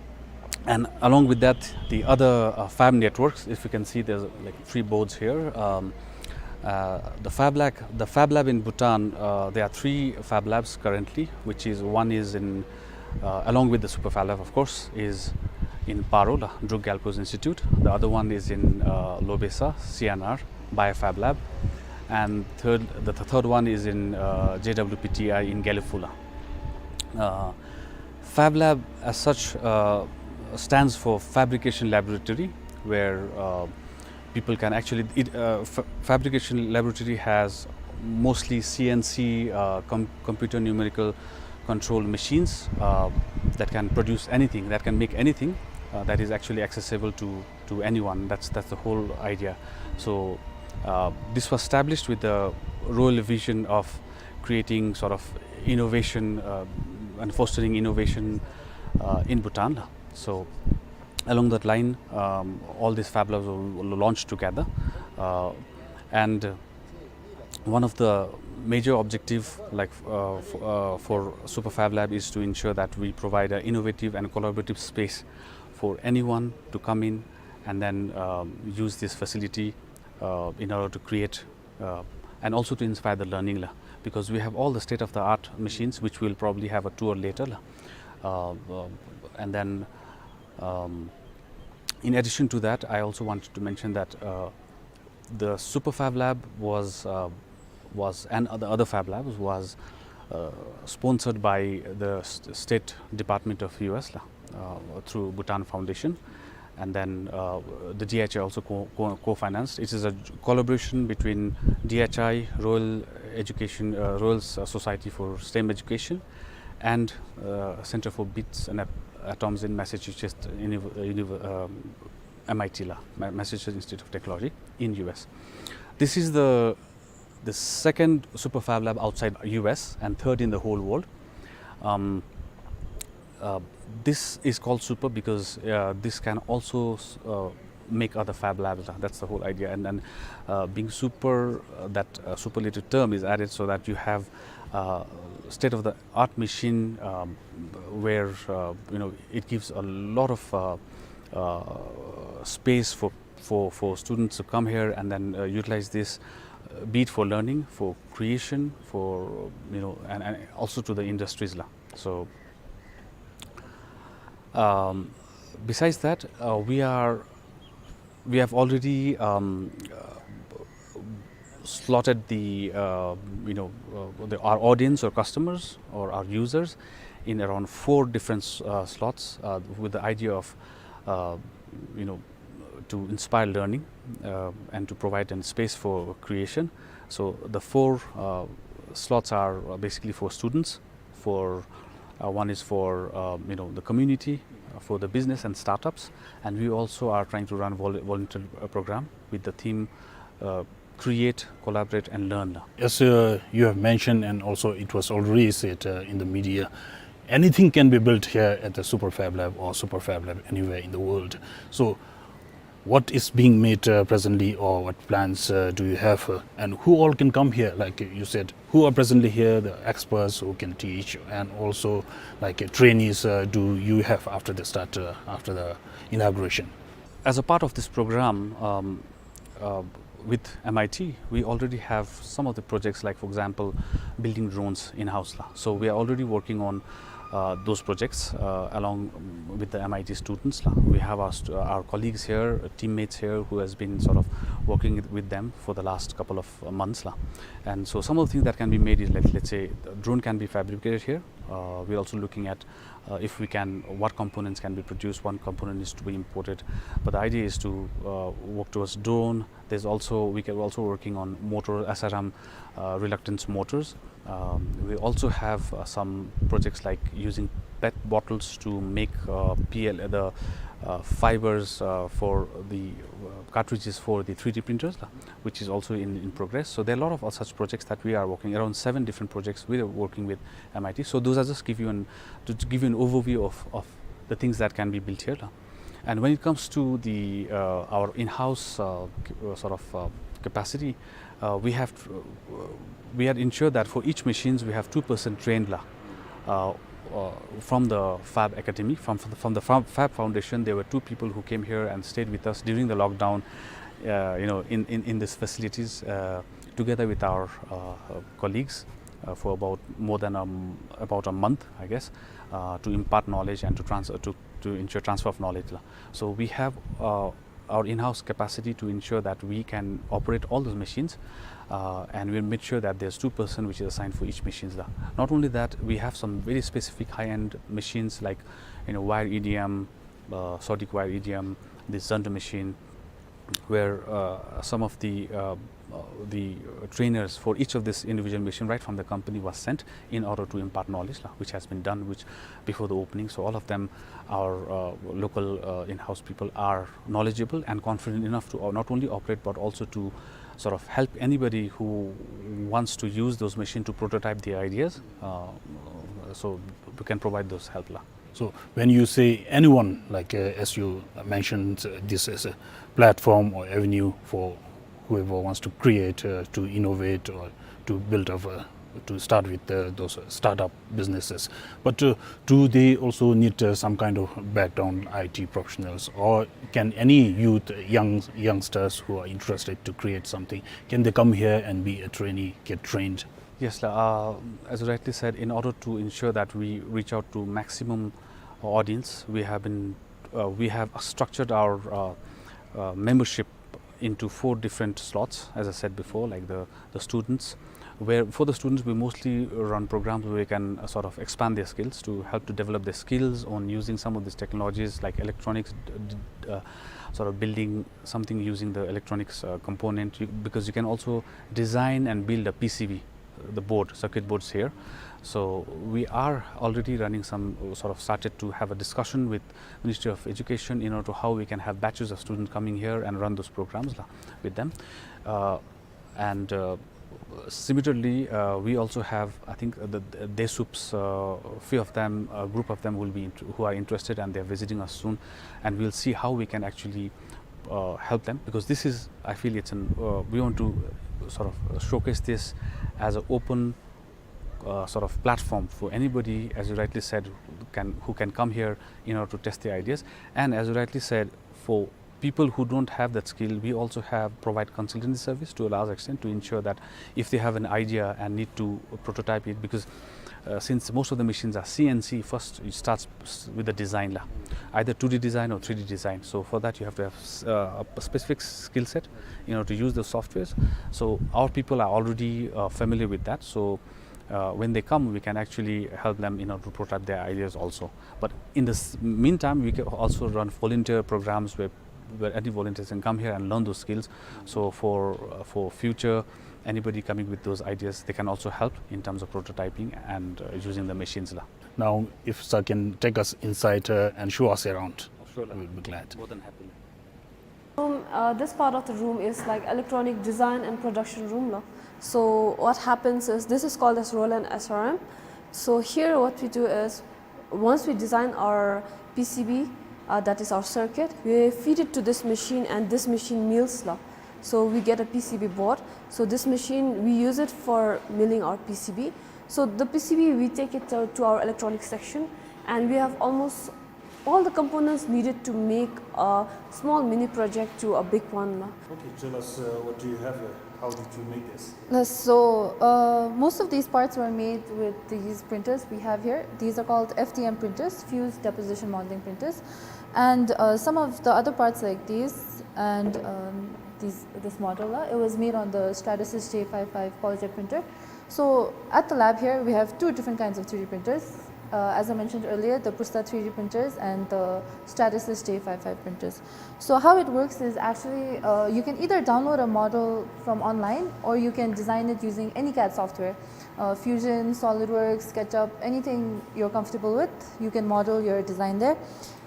and along with that, the other, uh, fab networks, if you can see, there's, like, three boards here. Um, uh, the Fab Lab, the Fab Lab in Bhutan, uh, there are three Fab Labs currently, which is, one is in, uh, along with the Super Fab Lab, of course, is in Paro, the Druk Gyalpo's Institute. The other one is in, uh, Lobesa, C N R, Biofab Lab. And third, the th-, third one is in, uh, J W P T I in Gelephu la. Uh, Fab Lab as such, uh, stands for Fabrication Laboratory, where, uh, people can actually, it, uh, fa-, Fabrication Laboratory has mostly C N C, uh, com-, computer numerical control machines, uh, that can produce anything, that can make anything, uh, that is actually accessible to, to anyone. That's, that's the whole idea. So, uh, this was established with the royal vision of creating sort of innovation, uh, and fostering innovation, uh, in Bhutan. So, along that line, um, all these Fab Labs were, were launched together. Uh, and, uh, one of the major objective, like, uh, f-, uh, for Super Fab Lab is to ensure that we provide an innovative and collaborative space for anyone to come in and then, um, use this facility, uh, in order to create, uh, and also to inspire the learning la. Because we have all the state-of-the-art machines, which we'll probably have a tour later la. Uh, uh, and then Um, in addition to that, I also wanted to mention that, uh, the Super Fab Lab was, uh, was, and the other Fab Labs was, uh, sponsored by the s-, State Department of U S, la, uh, through Bhutan Foundation. And then, uh, the D H I also co-, co-, co-financed. It is a collaboration between D H I, Royal Education, uh, Royal S-, Society for STEM Education, and, uh, Center for Bits and Ap-, Atoms in Massachusetts Univ-, Univ-, um, M I T, la, Ma-, Massachusetts Institute of Technology in U S. This is the, the second Super Fab Lab outside U S and third in the whole world. Um, uh, this is called Super because, uh, this can also s-, uh, make other Fab Labs. That's the whole idea. And, and, uh, being super, uh, that, uh, superlative term is added so that you have, uh, state-of-the-art machine, um, where, uh, you know, it gives a lot of, uh, uh, space for, for, for students to come here and then, uh, utilize this, uh, be it for learning, for creation, for, you know, and, and also to the industries, la. So, um, besides that, uh, we are, we have already, um, uh, slotted the, uh, you know, uh, the, our audience or customers or our users in around four different s-, uh, slots, uh, with the idea of, uh, you know, to inspire learning, uh, and to provide a space for creation. So the four, uh, slots are, uh, basically for students, for, uh, one is for, uh, you know, the community, uh, for the business and startups, and we also are trying to run vol-, volunteer, uh, program with the theme, uh, "Create, Collaborate and Learn." As, uh, you have mentioned, and also it was already said, uh, in the media, anything can be built here at the Super Fab Lab or Super Fab Lab anywhere in the world. So, what is being made, uh, presently, or what plans, uh, do you have, uh, and who all can come here? Like you said, who are presently here, the experts who can teach, and also, like, uh, trainees, uh, do you have after the start, uh, after the inauguration? As a part of this program, um, uh, with M I T, we already have some of the projects, like, for example, building drones in-house, la. So we are already working on, uh, those projects, uh, along with the M I T students, la. We have our st-, our colleagues here, uh, teammates here who has been sort of working with, with them for the last couple of, uh, months, la. And so some of the things that can be made is, let, let's say, the drone can be fabricated here. Uh, we're also looking at, uh, if we can, what components can be produced. One component is to be imported, but the idea is to, uh, work towards drone. There's also, we can, we're also working on motor, S R M, uh, reluctance motors. Um, we also have, uh, some projects like using pet bottles to make, uh, P L, the, uh, fibers, uh, for the, uh, cartridges for the three D printers, uh, which is also in, in progress. So there are a lot of, uh, such projects that we are working, around seven different projects we are working with M I T. So those are just give you an, to, to give you an overview of, of the things that can be built here, uh. And when it comes to the, uh, our in-house, uh, c-, uh, sort of, uh, capacity, uh, we have, uh, we had ensured that for each machines we have two person trained, la. Uh, uh, from the Fab Academy, from, from the, from the Fab, Fab Foundation, there were two people who came here and stayed with us during the lockdown, uh, you know, in, in, in these facilities, uh, together with our, uh, uh, colleagues, uh, for about more than, um, about a month, I guess, uh, to impart knowledge and to trans-, uh, to, to ensure transfer of knowledge, la. So we have, uh, our in-house capacity to ensure that we can operate all those machines, uh, and we'll make sure that there's two person which is assigned for each machines, la. Not only that, we have some very specific high-end machines like, you know, wire E D M, uh, Sodiq wire E D M, the Zund machine, where, uh, some of the, uh, uh, the trainers for each of this individual machine right from the company was sent in order to impart knowledge, la, which has been done, which before the opening. So all of them, our, uh, local, uh, in-house people are knowledgeable and confident enough to, uh, not only operate but also to sort of help anybody who wants to use those machines to prototype the ideas. Uh, so we can provide those help, la. So when you say anyone, like, uh, as you mentioned, uh, this as a platform or avenue for whoever wants to create, uh, to innovate, or to build up, uh, to start with, uh, those startup businesses. But, uh, do they also need, uh, some kind of background I T professionals, or can any youth, young, youngsters who are interested to create something, can they come here and be a trainee, get trained? Yes, la, uh, as you rightly said, in order to ensure that we reach out to maximum audience, we have been Uh, we have structured our uh, uh, membership into four different slots, as I said before, like the, the students. Where for the students, we mostly run programs where we can uh, sort of expand their skills, to help to develop their skills on using some of these technologies like electronics, d- d- uh, sort of building something using the electronics uh, component, you, because you can also design and build a P C B, the board, circuit boards here. So we are already running some uh, sort of started to have a discussion with Ministry of Education in order to how we can have batches of students coming here and run those programs la, with them. Uh, and uh, similarly, uh, we also have, I think, uh, the, the DESUPs, uh, few of them, a group of them will be int- who are interested, and they're visiting us soon, and we'll see how we can actually uh, help them, because this is, I feel, it's an uh, we want to sort of uh, showcase this as an open uh, sort of platform for anybody, as you rightly said, who can who can come here in order to test their ideas. And as you rightly said, for people who don't have that skill, we also have provide consultancy service to a large extent to ensure that if they have an idea and need to prototype it, because uh, since most of the machines are C N C, first it starts s- with the design la, either two D design or three D design. So for that you have to have s- uh, a specific skill set in order to use the softwares. So our people are already uh, familiar with that. So uh, when they come, we can actually help them in order to prototype their ideas also. But in this meantime, we can also run volunteer programs where, where any volunteers can come here and learn those skills. So for uh, for future, anybody coming with those ideas, they can also help in terms of prototyping and uh, using the machines la. Now, if sir can take us inside uh, and show us around, sure, we'll be glad. More than happy. Room, uh, this part of the room is like electronic design and production room la. So what happens is, this is called as Roland S R M. So here what we do is, once we design our P C B, uh, that is our circuit, we feed it to this machine, and this machine mills la. So we get a P C B board. So this machine, we use it for milling our P C B. So the P C B, we take it to, to our electronic section, and we have almost all the components needed to make a small mini project to a big one la. Okay, tell us uh, what do you have here? How did you make this? Yes, so uh, most of these parts were made with these printers we have here. These are called F D M printers, fused deposition molding printers. And uh, some of the other parts like these and um, these, this model, uh, it was made on the Stratasys J five five PolyJet printer. So at the lab here, we have two different kinds of three D printers. Uh, as I mentioned earlier, the Prusa three D printers and the Stratasys J five five printers. So how it works is actually uh, you can either download a model from online or you can design it using any CAD software. Uh, Fusion, SolidWorks, SketchUp, anything you're comfortable with, you can model your design there.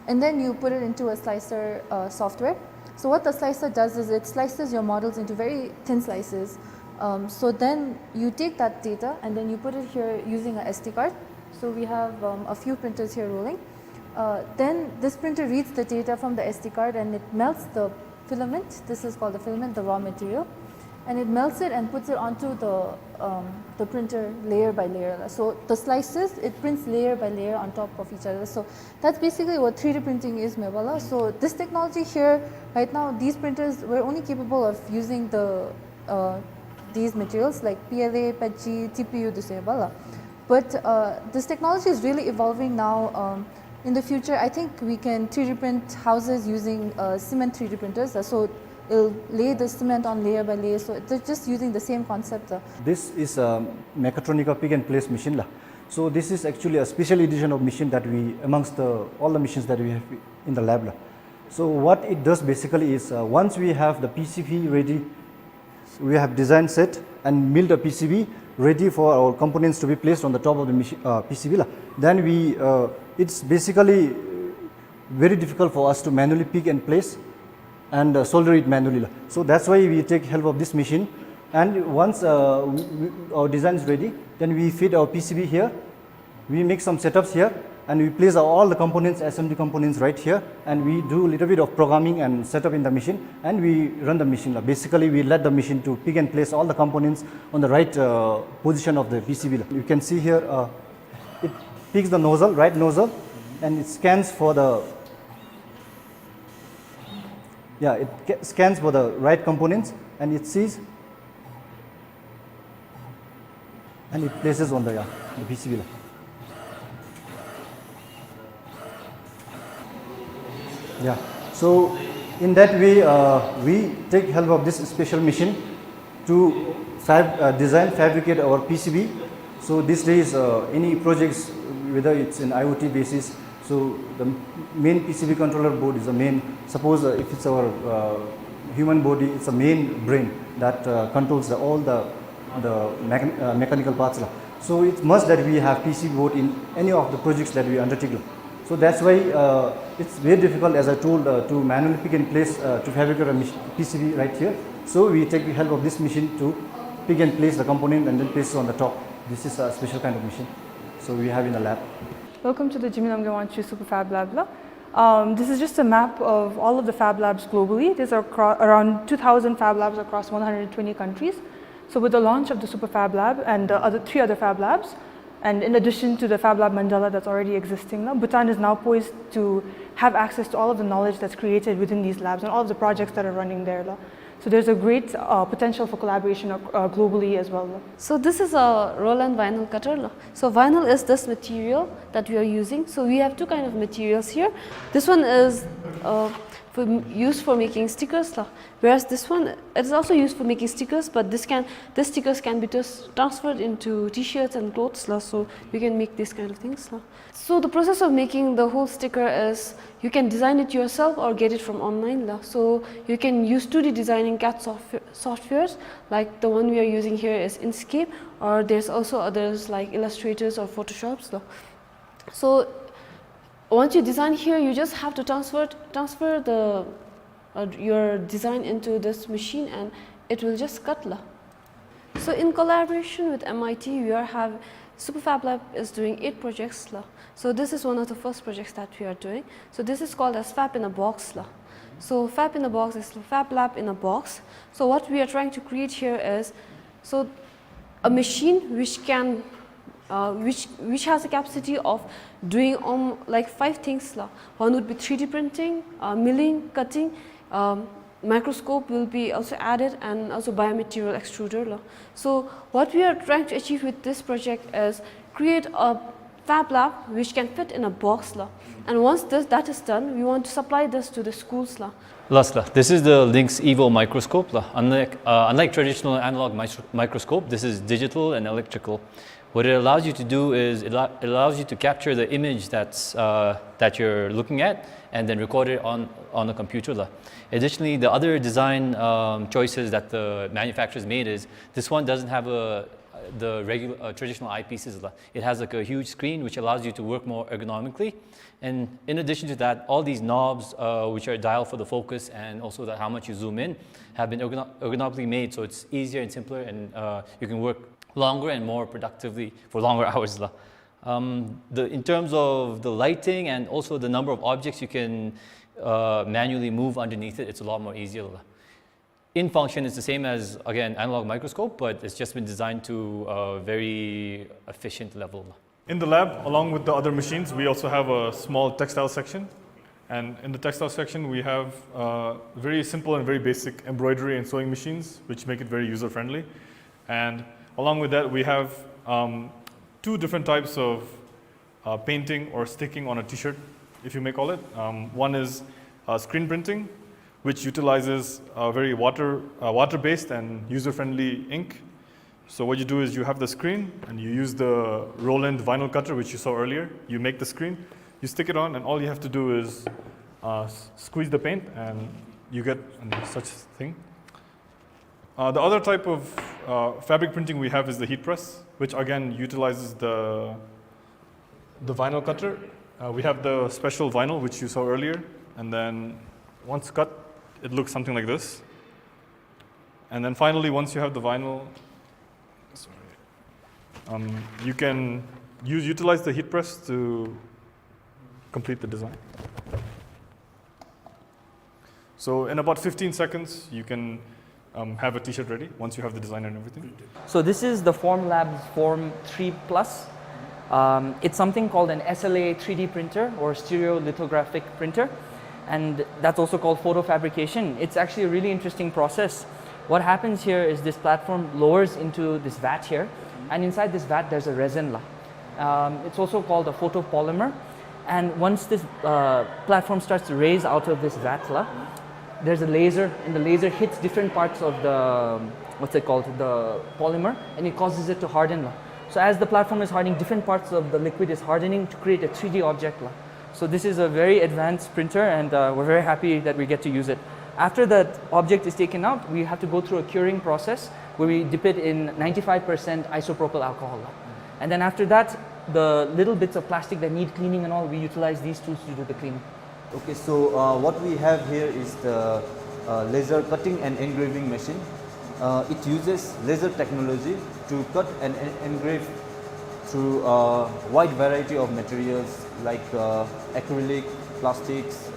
And then you put it into a slicer uh, software. So what the slicer does is it slices your models into very thin slices. Um, so then you take that data and then you put it here using a S D card. So we have um, a few printers here rolling. Uh, then this printer reads the data from the S D card and it melts the filament. This is called the filament, the raw material. And it melts it and puts it onto the, um, the printer layer by layer. So the slices, it prints layer by layer on top of each other. So that's basically what three D printing is, Mebala. So this technology here, right now, these printers, we're only capable of using the uh, these materials like P L A, P E T G, T P U, this Mebala. But uh, this technology is really evolving now. Um, in the future, I think we can three D print houses using uh, cement three D printers. Uh, So it'll lay the cement on layer by layer. So they're just using the same concept. Uh. This is a Mechatronica pick and place machine la. So this is actually a special edition of machine that we, amongst the, all the machines that we have in the lab la. So what it does basically is, uh, once we have the P C B ready, we have design set and milled a P C B ready for our components to be placed on the top of the machi- uh, P C B la. Then we, uh, it's basically very difficult for us to manually pick and place and uh, solder it manually la. So that's why we take help of this machine. And once uh, we, we, our design is ready, then we feed our P C B here. We make some setups here and we place our, all the components, assembly components right here, and we do a little bit of programming and setup in the machine, and we run the machine la. Basically, we let the machine to pick and place all the components on the right uh, position of the P C B la. You can see here, uh, it picks the nozzle, right nozzle, and it scans for the, yeah, it ca- scans for the right components, and it sees and it places on the, yeah, the P C B la. Yeah. So in that way, uh, we take help of this special machine to fab-, uh, design, fabricate our P C B. So these days, uh, any projects, whether it's in I O T basis, so the main P C B controller board is the main. Suppose, uh, if it's our, uh, human body, it's a main brain that, uh, controls the, all the, the mechan-, uh, mechanical parts la. So it's must that we have P C B board in any of the projects that we undertake la. So that's why, uh, it's very difficult, as I told, uh, to manually pick and place, uh, to fabricate a mach-, P C B right here. So we take the help of this machine to pick and place the component and then place it on the top. This is a special kind of machine. So we have in the lab. Welcome to the Jigme Namgyal Wangchuck Super Fab Lab la. Um, this is just a map of all of the fab labs globally. There's acro-, around two thousand fab labs across one hundred twenty countries. So with the launch of the Super Fab Lab and the other three other fab labs, and in addition to the Fab Lab Mandala that's already existing la, Bhutan is now poised to have access to all of the knowledge that's created within these labs and all of the projects that are running there la. So there's a great, uh, potential for collaboration, uh, globally as well la. So this is a roll and vinyl cutter la. So vinyl is this material that we are using. So we have two kind of materials here. This one is, uh, for, used for making stickers la. Whereas this one, it is also used for making stickers, but this can, this stickers can be just transferred into t-shirts and clothes la, so you can make these kind of things la. So the process of making the whole sticker is you can design it yourself or get it from online la. So you can use two D designing CAD software, softwares, like the one we are using here is Inkscape, or there's also others like Illustrators or Photoshop la. So once you design here, you just have to transfer, transfer the, uh, your design into this machine and it will just cut la. So in collaboration with M I T, we are have, Super Fab Lab is doing eight projects la. So this is one of the first projects that we are doing. So this is called as Fab in a Box la. So Fab in a Box is Fab Lab in a box. So what we are trying to create here is, so a machine which can, uh, which, which has a capacity of doing, um, like, five things la. One would be three D printing, uh, milling, cutting, um, microscope will be also added, and also biomaterial extruder la. So what we are trying to achieve with this project is create a fab lab which can fit in a box la. And once this, that is done, we want to supply this to the schools la. Last la, this is the Lynx Evo microscope la. Unlike, uh, unlike traditional analog micro-, microscope, this is digital and electrical. What it allows you to do is it allo-, it allows you to capture the image that's, uh, that you're looking at and then record it on, on the computer la. Additionally, the other design, um, choices that the manufacturers made is this one doesn't have a, the regular, uh, traditional eyepieces la. It has, like, a huge screen which allows you to work more ergonomically. And in addition to that, all these knobs, uh, which are dial for the focus and also the, how much you zoom in, have been ergono-, ergonomically made, so it's easier and simpler, and, uh, you can work longer and more productively for longer hours la. Um, the, in terms of the lighting and also the number of objects you can, uh, manually move underneath it, it's a lot more easier la. In function, it's the same as, again, analog microscope, but it's just been designed to a very efficient level. In the lab, along with the other machines, we also have a small textile section. And in the textile section, we have, uh, very simple and very basic embroidery and sewing machines, which make it very user-friendly. And along with that, we have, um, two different types of uh, painting or sticking on a t-shirt, if you may call it. Um, one is, uh, screen printing, which utilizes a very water, uh, water-based and user-friendly ink. So what you do is you have the screen and you use the Roland vinyl cutter, which you saw earlier. You make the screen, you stick it on, and all you have to do is, uh, s-, squeeze the paint, and you get an such thing. Uh, the other type of, uh, fabric printing we have is the heat press, which again utilizes the, the vinyl cutter. Uh, we have the special vinyl, which you saw earlier, and then once cut, it looks something like this. And then finally, once you have the vinyl, sorry, um, you can use, utilize the heat press to complete the design. So in about fifteen seconds, you can, um, have a t-shirt ready once you have the design and everything. So this is the Formlabs Form three Plus. Um, it's something called an S L A three D printer or stereolithographic printer, and that's also called photofabrication. It's actually a really interesting process. What happens here is this platform lowers into this vat here, and inside this vat there's a resin la. Um, it's also called a photopolymer. And once this uh, platform starts to raise out of this vat la, there's a laser, and the laser hits different parts of the, what's it called, the polymer, and it causes it to harden la. So as the platform is hardening, different parts of the liquid is hardening to create a three D object la. So this is a very advanced printer, and uh, we're very happy that we get to use it. After that object is taken out, we have to go through a curing process where we dip it in ninety-five percent isopropyl alcohol. And then after that, the little bits of plastic that need cleaning and all, we utilize these tools to do the cleaning. Okay, so uh, what we have here is the uh, laser cutting and engraving machine. Uh, it uses laser technology to cut and en- engrave through a wide variety of materials like uh, acrylic, plastics,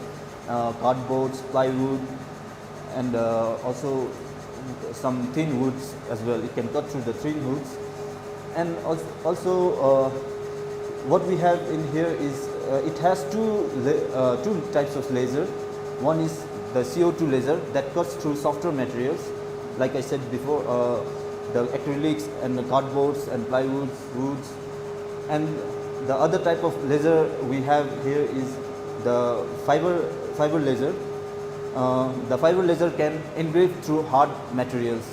uh, cardboards, plywood, and uh, also some thin woods as well. It can cut through the thin woods. And als- also, uh, what we have in here is uh, it has two la- uh, two types of laser. One is the C O two laser that cuts through softer materials, like I said before, uh, the acrylics and the cardboards and plywoods, woods. And the other type of laser we have here is the fiber fiber laser. Uh, the fiber laser can engrave through hard materials.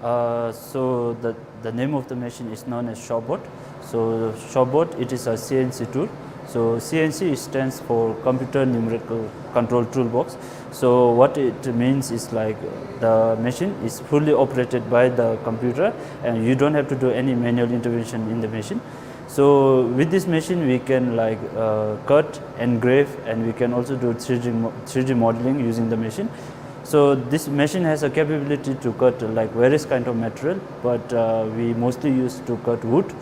Uh, so the, the name of the machine is known as Shawbot. So Shawbot, it is a C N C tool. So C N C stands for Computer Numerical Control Toolbox. So what it means is like the machine is fully operated by the computer, and you don't have to do any manual intervention in the machine. So with this machine we can like uh, cut, engrave, and we can also do three D, mo- three D modeling using the machine. So this machine has a capability to cut like various kind of material, but uh, we mostly use to cut wood.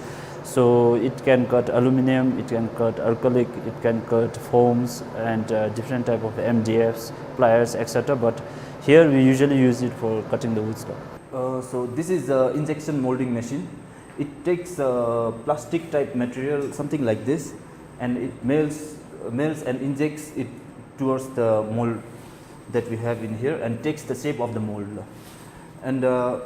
So it can cut aluminum, it can cut acrylic, it can cut foams and uh, different type of M D Fs, pliers, et cetera. But here we usually use it for cutting the wood stock. Uh, so this is the injection molding machine. It takes a plastic type material, something like this, and it melts, melts and injects it towards the mold that we have in here and takes the shape of the mold. And uh,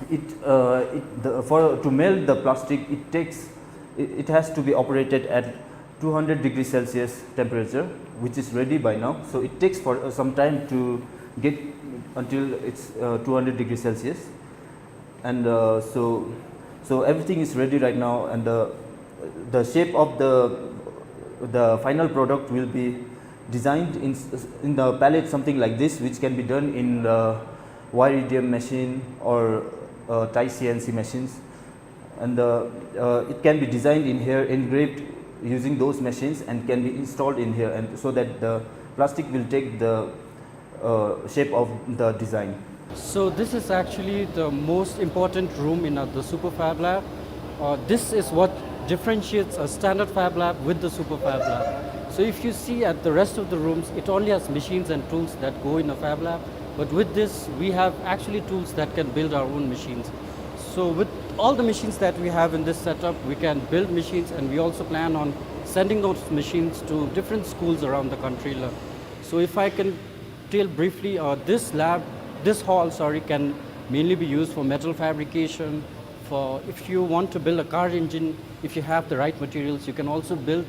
it, uh, it the, for to melt the plastic, it takes it, it has to be operated at two hundred degrees Celsius temperature, which is ready by now. So it takes for uh, some time to get until it's uh, two hundred degrees Celsius. And uh, so so everything is ready right now, and the the shape of the the final product will be designed in in the palette, something like this, which can be done in the wire E D M machine or uh, Tice C N C machines. And uh, uh, it can be designed in here, engraved using those machines, and can be installed in here, and so that the plastic will take the uh, shape of the design. So this is actually the most important room in uh, the Super Fab Lab. Uh, this is what differentiates a standard Fab Lab with the Super Fab Lab. So if you see at the rest of the rooms, it only has machines and tools that go in a Fab Lab. But with this, we have actually tools that can build our own machines. So with all the machines that we have in this setup, we can build machines, and we also plan on sending those machines to different schools around the country. So if I can tell briefly, uh, this lab, this hall, sorry, can mainly be used for metal fabrication. For if you want to build a car engine, if you have the right materials, you can also build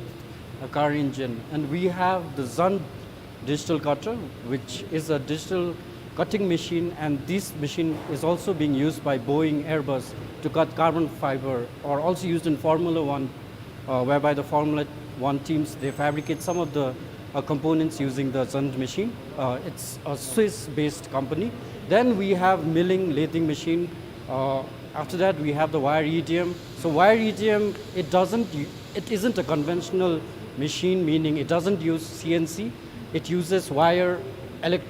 a car engine. And we have the Zund digital cutter, which is a digital cutting machine, and this machine is also being used by Boeing, Airbus to cut carbon fiber, or also used in Formula One, uh, whereby the Formula One teams, they fabricate some of the uh, components using the Zund machine. Uh, it's a Swiss-based company. Then we have milling, lathing machine. Uh, after that, we have the wire E D M. So wire E D M, it doesn't, it isn't a conventional machine, meaning it doesn't use C N C. It uses wire elec-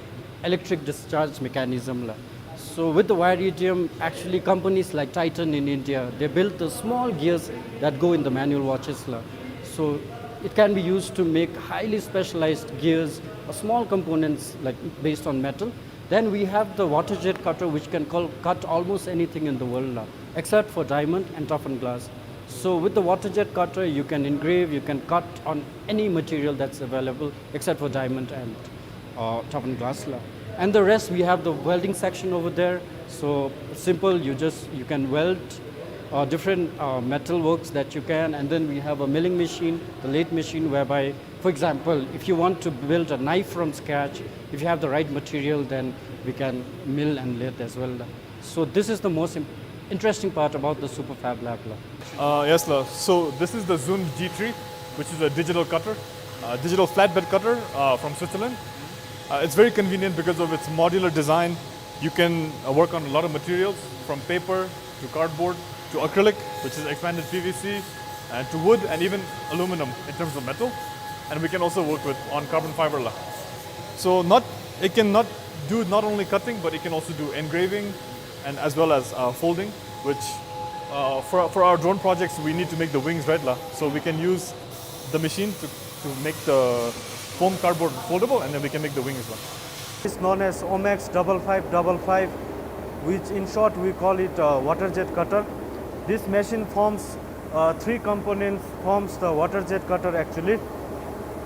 electric discharge mechanism la. So with the wire E D M, actually companies like Titan in India, they build the small gears that go in the manual watches la. So it can be used to make highly specialized gears or small components like based on metal. Then we have the water jet cutter, which can col- cut almost anything in the world la, except for diamond and toughened glass. So with the water jet cutter, you can engrave, you can cut on any material that's available except for diamond and uh, toughened glass la. And the rest, we have the welding section over there. So simple, you just you can weld Uh, different, uh, metal works that you can, and then we have a milling machine, the lathe machine, whereby, for example, if you want to build a knife from scratch, if you have the right material, then we can mill and lathe as well. So this is the most im-, interesting part about the Superfab Lab la. Uh, yes, la. So this is the Zund G three, which is a digital cutter, uh, digital flatbed cutter, uh, from Switzerland. Uh, it's very convenient because of its modular design. You can, uh, work on a lot of materials, from paper to cardboard to acrylic, which is expanded P V C, and to wood and even aluminum in terms of metal. And we can also work with, on carbon fiber la. So not, it can not do not only cutting, but it can also do engraving and as well as, uh, folding, which, uh, for, for our drone projects, we need to make the wings, right, la? So we can use the machine to, to make the foam cardboard foldable, and then we can make the wings la. It's known as Omax double five double five, which in short we call it, uh, water jet cutter. This machine forms, uh, three components, forms the water jet cutter actually.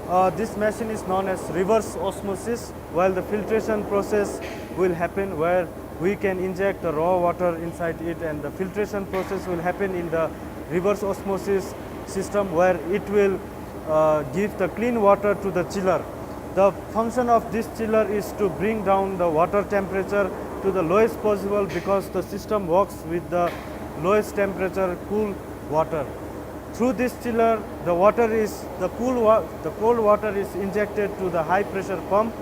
Uh, this machine is known as reverse osmosis. While the filtration process will happen where we can inject the raw water inside it, and the filtration process will happen in the reverse osmosis system, where it will, uh, give the clean water to the chiller. The function of this chiller is to bring down the water temperature to the lowest possible, because the system works with the lowest temperature cool water. Through this chiller, the water is, the cool wa-, the cold water is injected to the high pressure pump,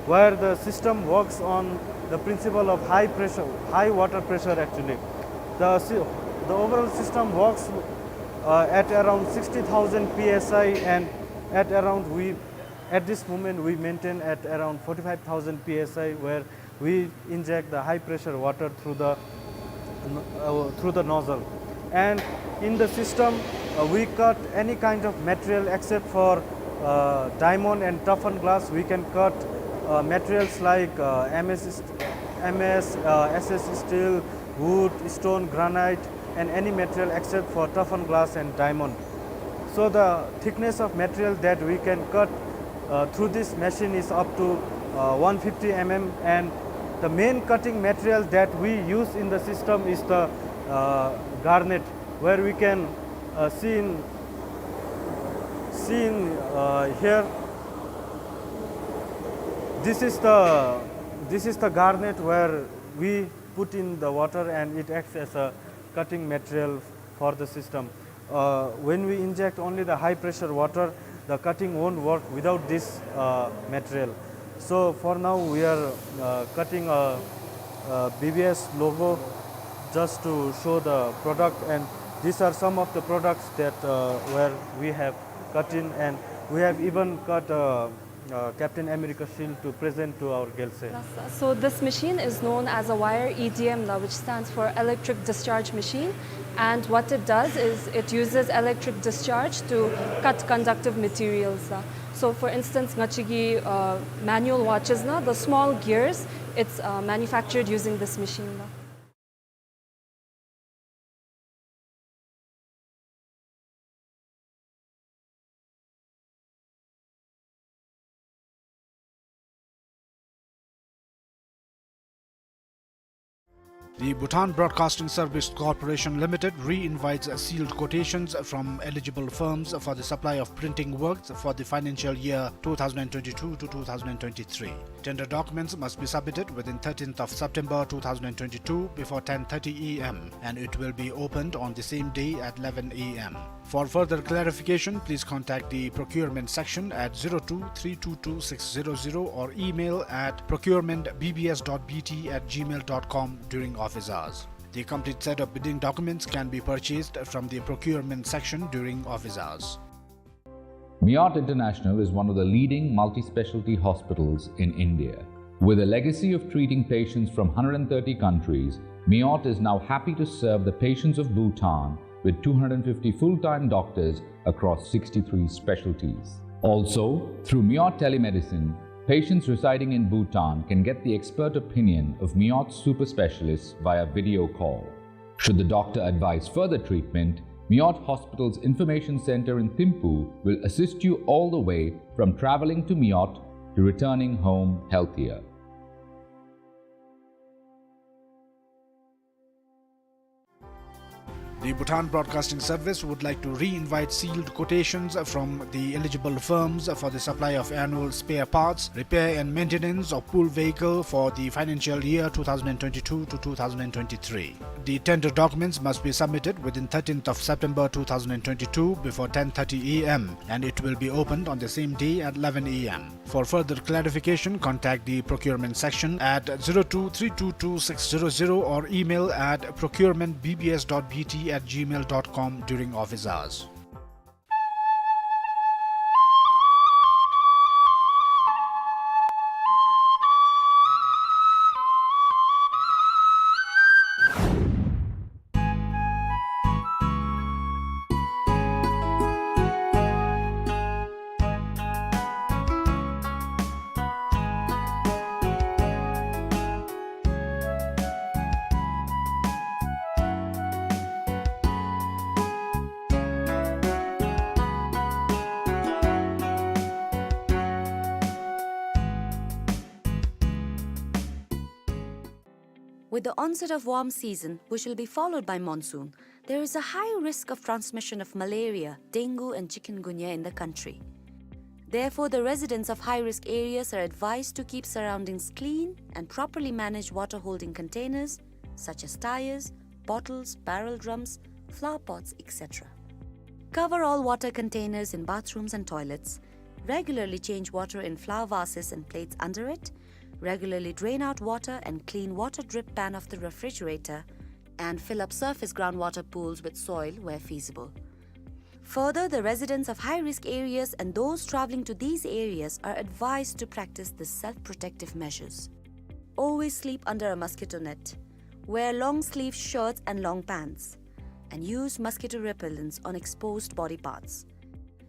where the system works on the principle of high pressure, high water pressure actually. The sy-, the overall system works, uh, at around sixty thousand P S I, and at around we, at this moment we maintain at around forty-five thousand P S I, where we inject the high pressure water through the, uh, through the nozzle. And in the system, uh, we cut any kind of material except for, uh, diamond and toughened glass. We can cut, uh, materials like, uh, M S st-, M S, uh, S S steel, wood, stone, granite, and any material except for toughened glass and diamond. So the thickness of material that we can cut, uh, through this machine is up to, uh, one fifty M M, and the main cutting material that we use in the system is the, uh, garnet, where we can, uh, see in, see in, uh, here. This is the, this is the garnet where we put in the water and it acts as a cutting material for the system. Uh, when we inject only the high pressure water, the cutting won't work without this, uh, material. So for now we are, uh, cutting a, a B B S logo just to show the product, and these are some of the products that, uh, where we have cut in, and we have even cut, uh, uh, Captain America shield to present to our Gyalse. Yes, sir. So this machine is known as a wire E D M la, which stands for electric discharge machine. And what it does is it uses electric discharge to cut conductive materials la. So for instance, nga chigi, uh, manual watches na, the small gears, it's, uh, manufactured using this machine la. The Bhutan Broadcasting Service Corporation Limited re-invites sealed quotations from eligible firms for the supply of printing works for the financial year two thousand twenty-two to two thousand twenty-three. Tender documents must be submitted within thirteenth of September two thousand twenty-two before ten thirty A M, and it will be opened on the same day at eleven A M. For further clarification, please contact the procurement section at zero two three two two six zero zero or email at procurement B B S dot B T at gmail dot com during office hours. The complete set of bidding documents can be purchased from the procurement section during office hours. Miot International is one of the leading multi-specialty hospitals in India. With a legacy of treating patients from hundred and thirty countries, Miot is now happy to serve the patients of Bhutan with two hundred fifty full-time doctors across sixty-three specialties. Also, through Miot Telemedicine, patients residing in Bhutan can get the expert opinion of Miot super specialists via video call. Should the doctor advise further treatment, Miot Hospital's Information Center in Thimphu will assist you all the way from traveling to Miot to returning home healthier. The Bhutan Broadcasting Service would like to re-invite sealed quotations from the eligible firms for the supply of annual spare parts, repair and maintenance of pool vehicle for the financial year two thousand twenty-two to two thousand twenty-three. The tender documents must be submitted within thirteenth of September two thousand twenty-two before ten thirty A M, and it will be opened on the same day at eleven A M. For further clarification, contact the procurement section at zero two three two two six zero zero or email at procurement B B S dot B T at gmail dot com during office hours. With the onset of warm season, which will be followed by monsoon, there is a high risk of transmission of malaria, dengue and chikungunya in the country. Therefore, the residents of high-risk areas are advised to keep surroundings clean and properly manage water-holding containers such as tires, bottles, barrel drums, flower pots, et cetera. Cover all water containers in bathrooms and toilets. Regularly change water in flower vases and plates under it. Regularly drain out water and clean water drip pan of the refrigerator, and fill up surface groundwater pools with soil where feasible. Further, the residents of high-risk areas and those traveling to these areas are advised to practice the self-protective measures. Always sleep under a mosquito net. Wear long-sleeve shirts and long pants, and use mosquito repellents on exposed body parts.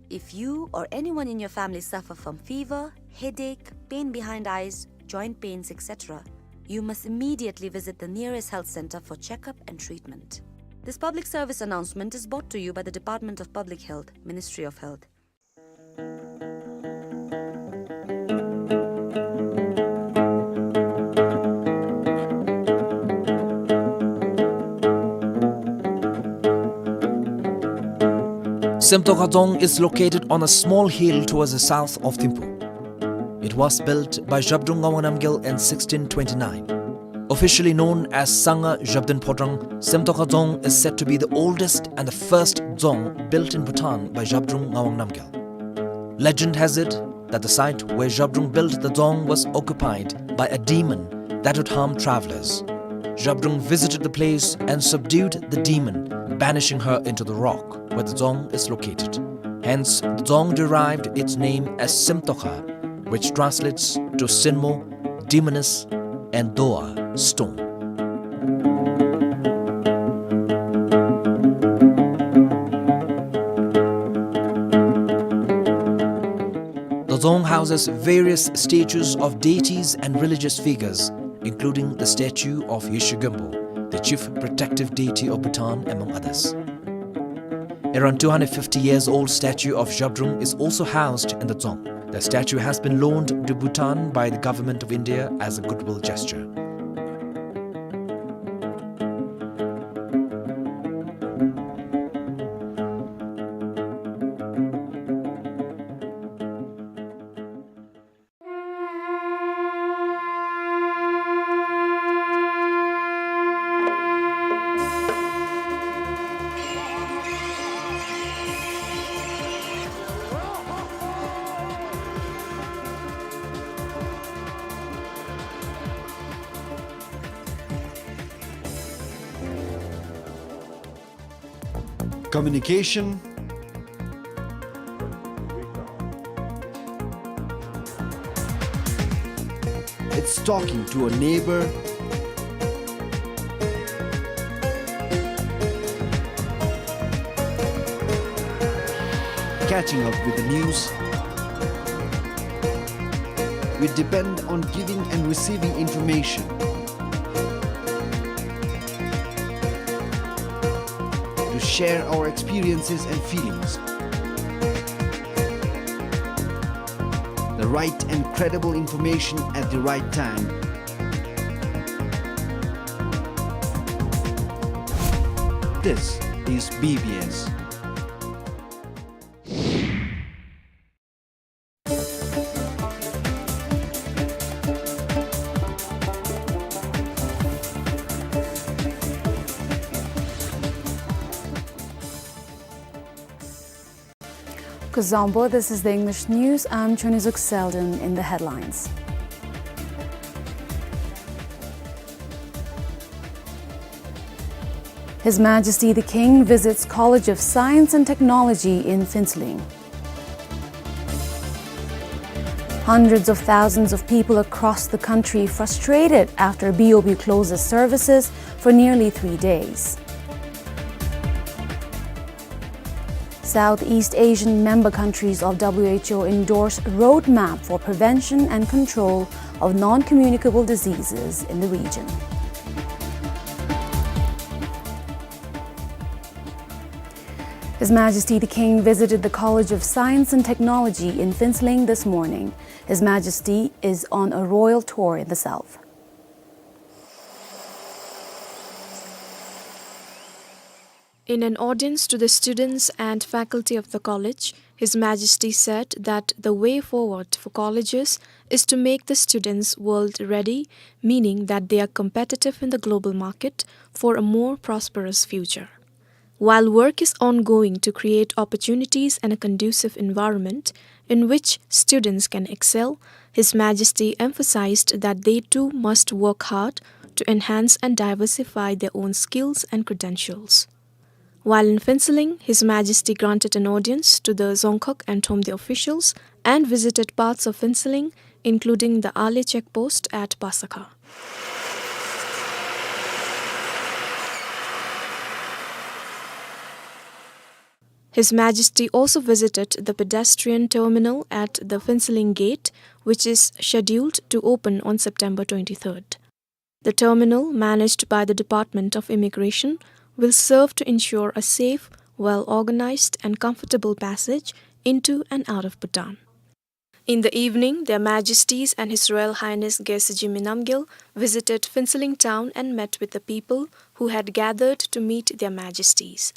If you or anyone in your family suffer from fever, headache, pain behind eyes, joint pains, et cetera, you must immediately visit the nearest health center for checkup and treatment. This public service announcement is brought to you by the Department of Public Health, Ministry of Health. Semtokha Dzong is located on a small hill towards the south of Thimphu. It was built by Zhabdrung Ngawang Namgyal in sixteen twenty-nine. Officially known as Sangha Zhabdrung Phodrang, Semtokha Dzong is said to be the oldest and the first dzong built in Bhutan by Zhabdrung Ngawang Namgyal. Legend has it that the site where Zhabdrung built the dzong was occupied by a demon that would harm travelers. Zhabdrung visited the place and subdued the demon, banishing her into the rock where the dzong is located. Hence, the dzong derived its name as Semtokha, which translates to Sinmo, demoness, and Doa, stone. The dzong houses various statues of deities and religious figures, including the statue of Yeshe Gönpo, the chief protective deity of Bhutan, among others. Around two hundred fifty years old statue of Zhabdrung is also housed in the dzong. The statue has been loaned to Bhutan by the government of India as a goodwill gesture. Communication. It's talking to a neighbor. Catching up with the news. We depend on giving and receiving information. To share our experiences and feelings. The right and credible information at the right time. This is B B S. Kuzuzangpo, this is the English news. I'm Chonizuk Selden. In the headlines. His Majesty the King visits College of Science and Technology in Phuentsholing. Hundreds of thousands of people across the country frustrated after B O P closes services for nearly three days. Southeast Asian member countries of W H O endorse roadmap for prevention and control of non-communicable diseases in the region. His Majesty the King visited the College of Science and Technology in Phuentsholing this morning. His Majesty is on a royal tour in the south. In an audience to the students and faculty of the college, His Majesty said that the way forward for colleges is to make the students world ready, meaning that they are competitive in the global market for a more prosperous future. While work is ongoing to create opportunities and a conducive environment in which students can excel, His Majesty emphasized that they too must work hard to enhance and diversify their own skills and credentials. While in Phuentsholing, His Majesty granted an audience to the Dzongkhag and Thromde officials and visited parts of Phuentsholing, including the Ale check post at Pasakha. His Majesty also visited the pedestrian terminal at the Phuentsholing Gate, which is scheduled to open on September twenty-third. The terminal, managed by the Department of Immigration, will serve to ensure a safe, well-organized and comfortable passage into and out of Bhutan. In the evening, Their Majesties and His Royal Highness Geshe Jigme Namgyel visited Phuentsholing town and met with the people who had gathered to meet Their Majesties.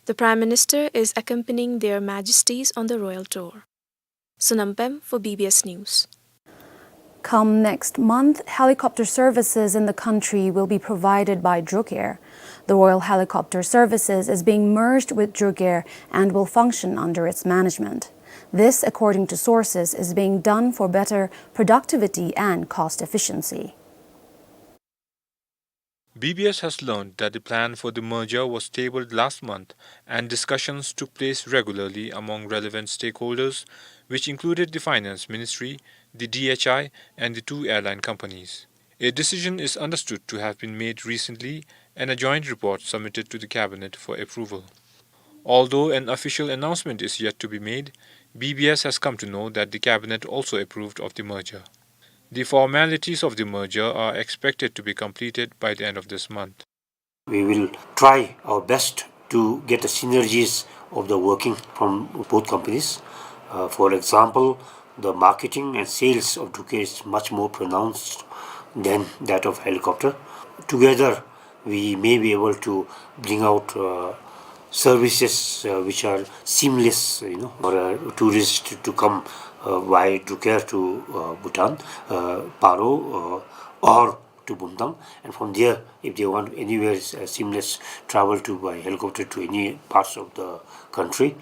The Prime Minister is accompanying Their Majesties on the royal tour. Sonam Pem for B B S News. Come next month, helicopter services in the country will be provided by Drukair. The Royal Helicopter Services is being merged with Drukair and will function under its management. This, according to sources, is being done for better productivity and cost efficiency. B B S has learned that the plan for the merger was tabled last month and discussions took place regularly among relevant stakeholders, which included the Finance Ministry, the D H I, and the two airline companies. A decision is understood to have been made recently and a joint report submitted to the Cabinet for approval. Although an official announcement is yet to be made, B B S has come to know that the Cabinet also approved of the merger. The formalities of the merger are expected to be completed by the end of this month. We will try our best to get the synergies of the working from both companies. Uh, for example, the marketing and sales of Drukair is much more pronounced than that of helicopter. Together, we may be able to bring out, uh, services, uh, which are seamless, you know, for a tourist to come, uh, by Drukair to, uh, Bhutan, uh, Paro, uh, or to Bumthang, and from there, if they want anywhere, uh, seamless travel to by helicopter to any parts of the country.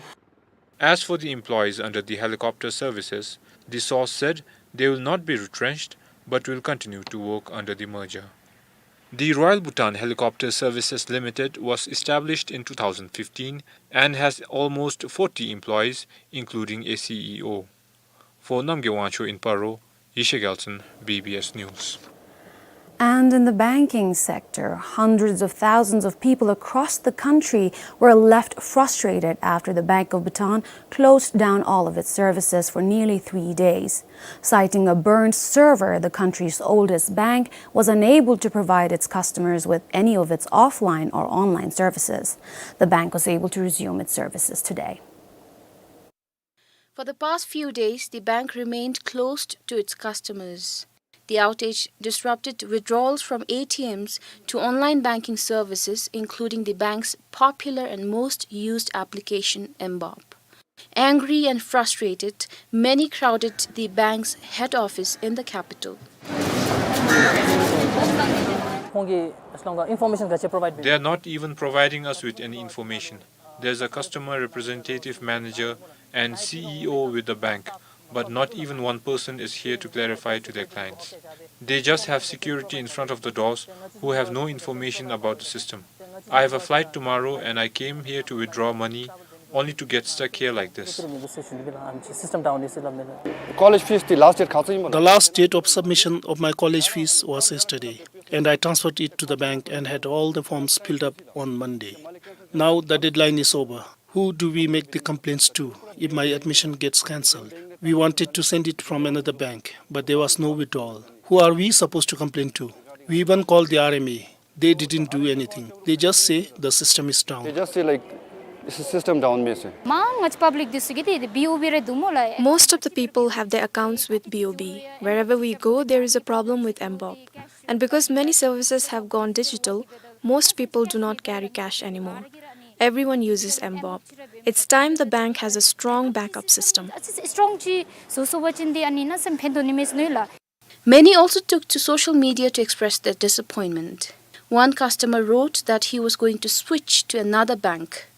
As for the employees under the helicopter services, the source said they will not be retrenched but will continue to work under the merger. The Royal Bhutan Helicopter Services Limited was established in two thousand fifteen and has almost forty employees, including a C E O. For Namgay Wangchuk in Paro, Yeshe Gyaltshen, B B S News. And in the banking sector, hundreds of thousands of people across the country were left frustrated after the Bank of Bhutan closed down all of its services for nearly three days. Citing a burned server, the country's oldest bank was unable to provide its customers with any of its offline or online services. The bank was able to resume its services today. For the past few days, the bank remained closed to its customers. The outage disrupted withdrawals from A T Ms to online banking services, including the bank's popular and most used application, M BOP. Angry and frustrated, many crowded the bank's head office in the capital. ཁོང་གིས་ཨ་ནི་ལོང་ག་ཨིན་ཕོར་མེ་ཤཱན་ག་ཅི་པྲོ་བའིཌ་མི། They are not even providing us with any information. There's a customer representative manager and C E O with the bank, but not even one person is here to clarify to their clients. They just have security in front of the doors who have no information about the system. I have a flight tomorrow and I came here to withdraw money only to get stuck here like this. College fees the last date kha tsa yim? The last date of submission of my college fees was yesterday, and I transferred it to the bank and had all the forms filled up on Monday. Now the deadline is over. Who do we make the complaints to if my admission gets cancelled? We wanted to send it from another bank, but there was no withdrawal. Who are we supposed to complain to? We even called the R M A. They didn't do anything. They just say the system is down. They just say, like, it's a system down, they say. མ་ང་ཅི་པབ་ལིཀ་འདི་ཚུ་གིས་འདི་འདི་B O B རེ་འདུག་སྨོ་ལགས། Most of the people have their accounts with B O B. Wherever we go, there is a problem with M BOP. And because many services have gone digital, most people do not carry cash anymore. Everyone uses M BOP. It's time the bank has a strong backup system. སི་ཊོང་ཅིག་བཟོ་བཟོ་བ་ཅིན་འདི་ཨ་ནི་ན་སེམས་ཕན་ཐོགས་ནི་མས་ཟེར་མནོ་ཡི་ལགས། Many also took to social media to express their disappointment. One customer wrote that he was going to switch to another bank.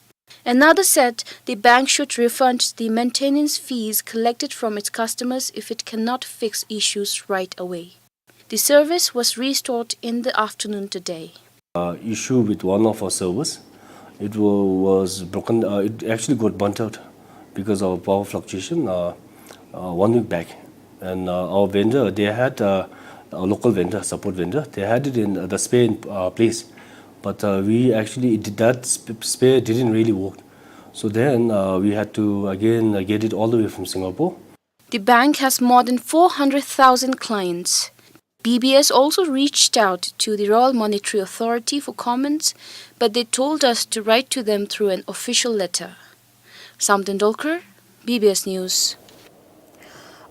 Another said the bank should refund the maintenance fees collected from its customers if it cannot fix issues right away. The service was restored in the afternoon today. Uh, issue with one of our servers. It wa-, was broken. Uh, it actually got burnt out because of power fluctuation, uh, uh, one week back. And, uh, our vendor, they had, uh, a local vendor, support vendor, they had it in, uh, the spare in, uh, place. But, uh, we actually, it did, that sp-, spare didn't really work. So then, uh, we had to again, uh, get it all the way from Singapore. The bank has more than four hundred thousand clients. B B S also reached out to the Royal Monetary Authority for comments, but they told us to write to them through an official letter. Samten Dolkar, B B S News.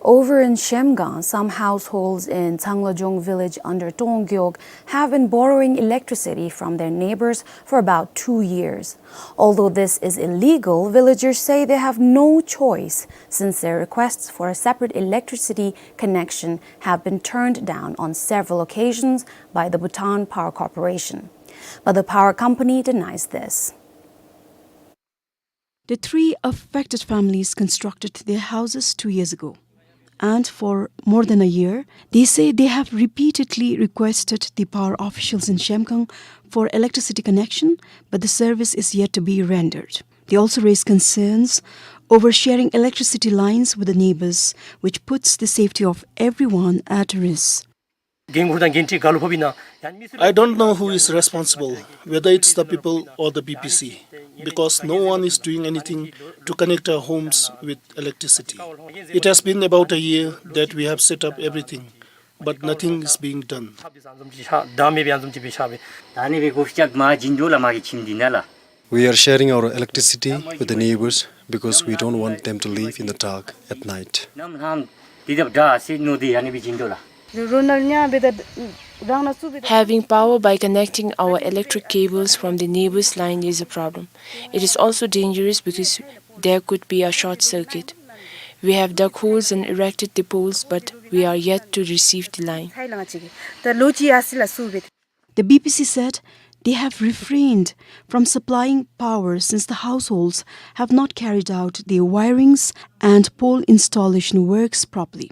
Over in Shemgang, some households in Tsanglajong village under Tonggyog have been borrowing electricity from their neighbors for about two years. Although this is illegal, villagers say they have no choice since their requests for a separate electricity connection have been turned down on several occasions by the Bhutan Power Corporation. But the power company denies this. The three affected families constructed their houses two years ago. And for more than a year, they say they have repeatedly requested the power officials in Shemgang for electricity connection, but the service is yet to be rendered. They also raise concerns over sharing electricity lines with the neighbors, which puts the safety of everyone at risk. I don't know who is responsible, whether it's the people or the B P C, because no one is doing anything to connect our homes with electricity. It has been about a year that we have set up everything, but nothing is being done. We are sharing our electricity with the neighbors because we don't want them to live in the dark at night. Having power by connecting our electric cables from the neighbor's line is a problem. It is also dangerous because there could be a short circuit. We have dug holes and erected the poles, but we are yet to receive the line. The B P C said they have refrained from supplying power since the households have not carried out their wirings and pole installation works properly.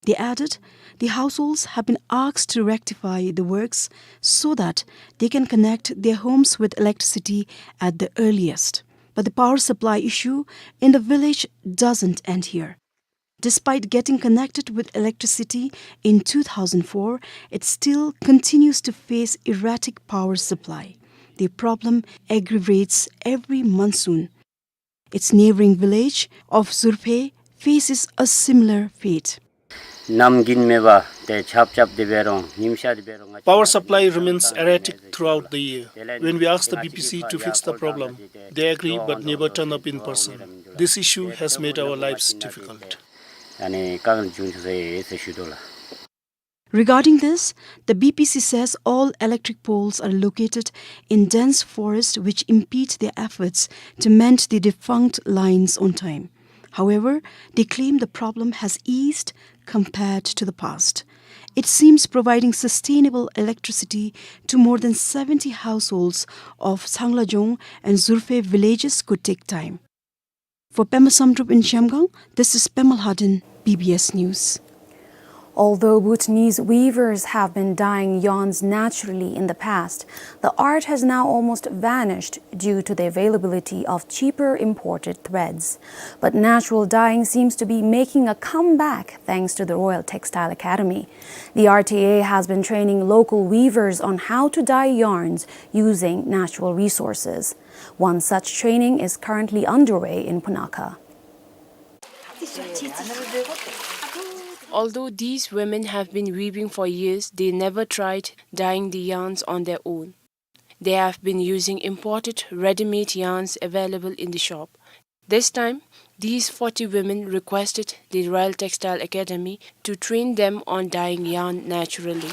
They added the households have been asked to rectify the works so that they can connect their homes with electricity at the earliest. But the power supply issue in the village doesn't end here. Despite getting connected with electricity in two thousand four, it still continues to face erratic power supply. The problem aggravates every monsoon. Its neighboring village of Zurphe faces a similar fate. Power supply remains erratic throughout the year. When we ask the B P C to fix the problem, they agree but never turn up in person. This issue has made our lives difficult. Regarding this, the B P C says all electric poles are located in dense forest, which impede their efforts to mend the defunct lines on time. However, they claim the problem has eased compared to the past. It seems providing sustainable electricity to more than seventy households of Tsanglajong and Zurphe villages could take time. For Pema Samdrup in Zhemgang, this is Pema Lhaden, B B S News. Although Bhutanese weavers have been dyeing yarns naturally in the past, the art has now almost vanished due to the availability of cheaper imported threads. But natural dyeing seems to be making a comeback thanks to the Royal Textile Academy. The R T A has been training local weavers on how to dye yarns using natural resources. One such training is currently underway in Punakha. Although these women have been weaving for years, they never tried dyeing the yarns on their own. They have been using imported ready-made yarns available in the shop. This time, these forty women requested the Royal Textile Academy to train them on dyeing yarn naturally.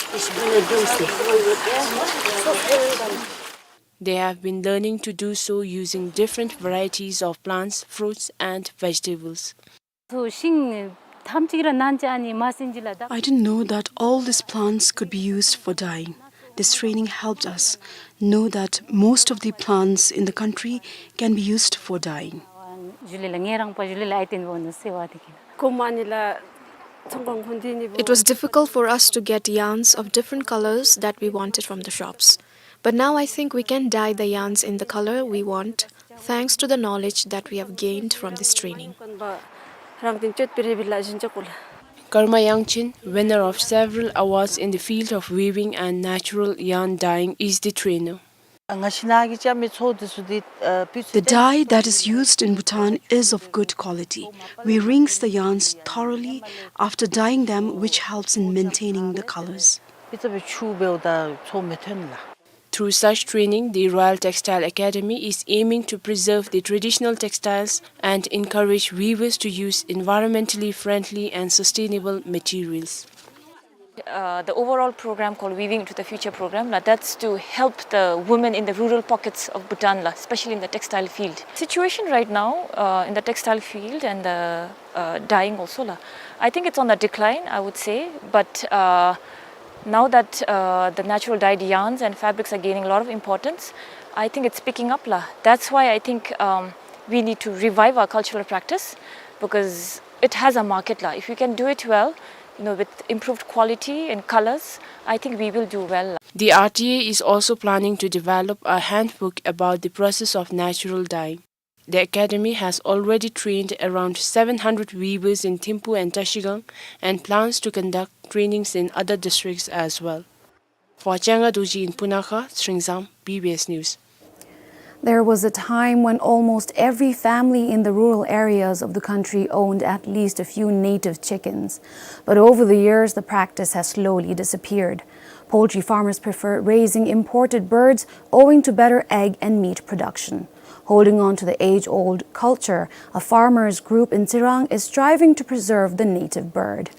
They have been learning to do so using different varieties of plants, fruits, and vegetables. So, ཤིང་ཐམས་ཅད་ར་ནན་ཅ་ཨ་ནི་མ་སྲིན་ཅི་ལ་ད། I didn't know that all these plants could be used for dyeing. This training helped us know that most of the plants in the country can be used for dyeing. ཞུ་ལེ་ལ་ངེ་རང་པ་ཞུ་ལེ་ལ་ཨའི་ཏེན་བོ་ནུ་སེ་བ་དེ་གི་ན། ཀོ་མ་ནི་ལ་ཚོང་ཁང་ཁོང་དེ་ནི་བོ། It was difficult for us to get yarns of different colors that we wanted from the shops. But now I think we can dye the yarns in the color we want, thanks to the knowledge that we have gained from this training. རང་དེ་སྤྱོད་པའི་རེ་བི་ལ་བཞིན་ཅོ་ཀོ་ལ། Karma Yangchen, winner of several awards in the field of weaving and natural yarn dyeing, is the trainer. ང་ཤི་ན་གི་ཅ་མི་ཚོ་དེ་སུ་དེ་ཨ་པི་ཚུ། The dye that is used in Bhutan is of good quality. We rinse the yarns thoroughly after dyeing them, which helps in maintaining the colors. པི་ཚ་བི་ཆུ་བེའུ་ད་ཚོ་མེ་ཐོན་ལ། Through such training, the Royal Textile Academy is aiming to preserve the traditional textiles and encourage weavers to use environmentally friendly and sustainable materials. Uh, the overall program called Weaving into the Future program, la, that's to help the women in the rural pockets of Bhutan, la, especially in the textile field. Situation right now, uh, in the textile field and the, uh, dyeing also, la, I think it's on the decline, I would say. But, uh, now that, uh, the natural dyed yarns and fabrics are gaining a lot of importance, I think it's picking up, la. That's why I think, um, we need to revive our cultural practice, because it has a market, la. If we can do it well, you know, with improved quality and colors, I think we will do well. The R T A is also planning to develop a handbook about the process of natural dyeing. The academy has already trained around seven hundred weavers in Thimphu and Trashigang and plans to conduct trainings in other districts as well. For Changa Dorji in Punakha, Sringzam, B B S News. There was a time when almost every family in the rural areas of the country owned at least a few native chickens. But over the years, the practice has slowly disappeared. Poultry farmers prefer raising imported birds owing to better egg and meat production. Holding on to the age-old culture, a farmers' group in Tsirang is striving to preserve the native bird.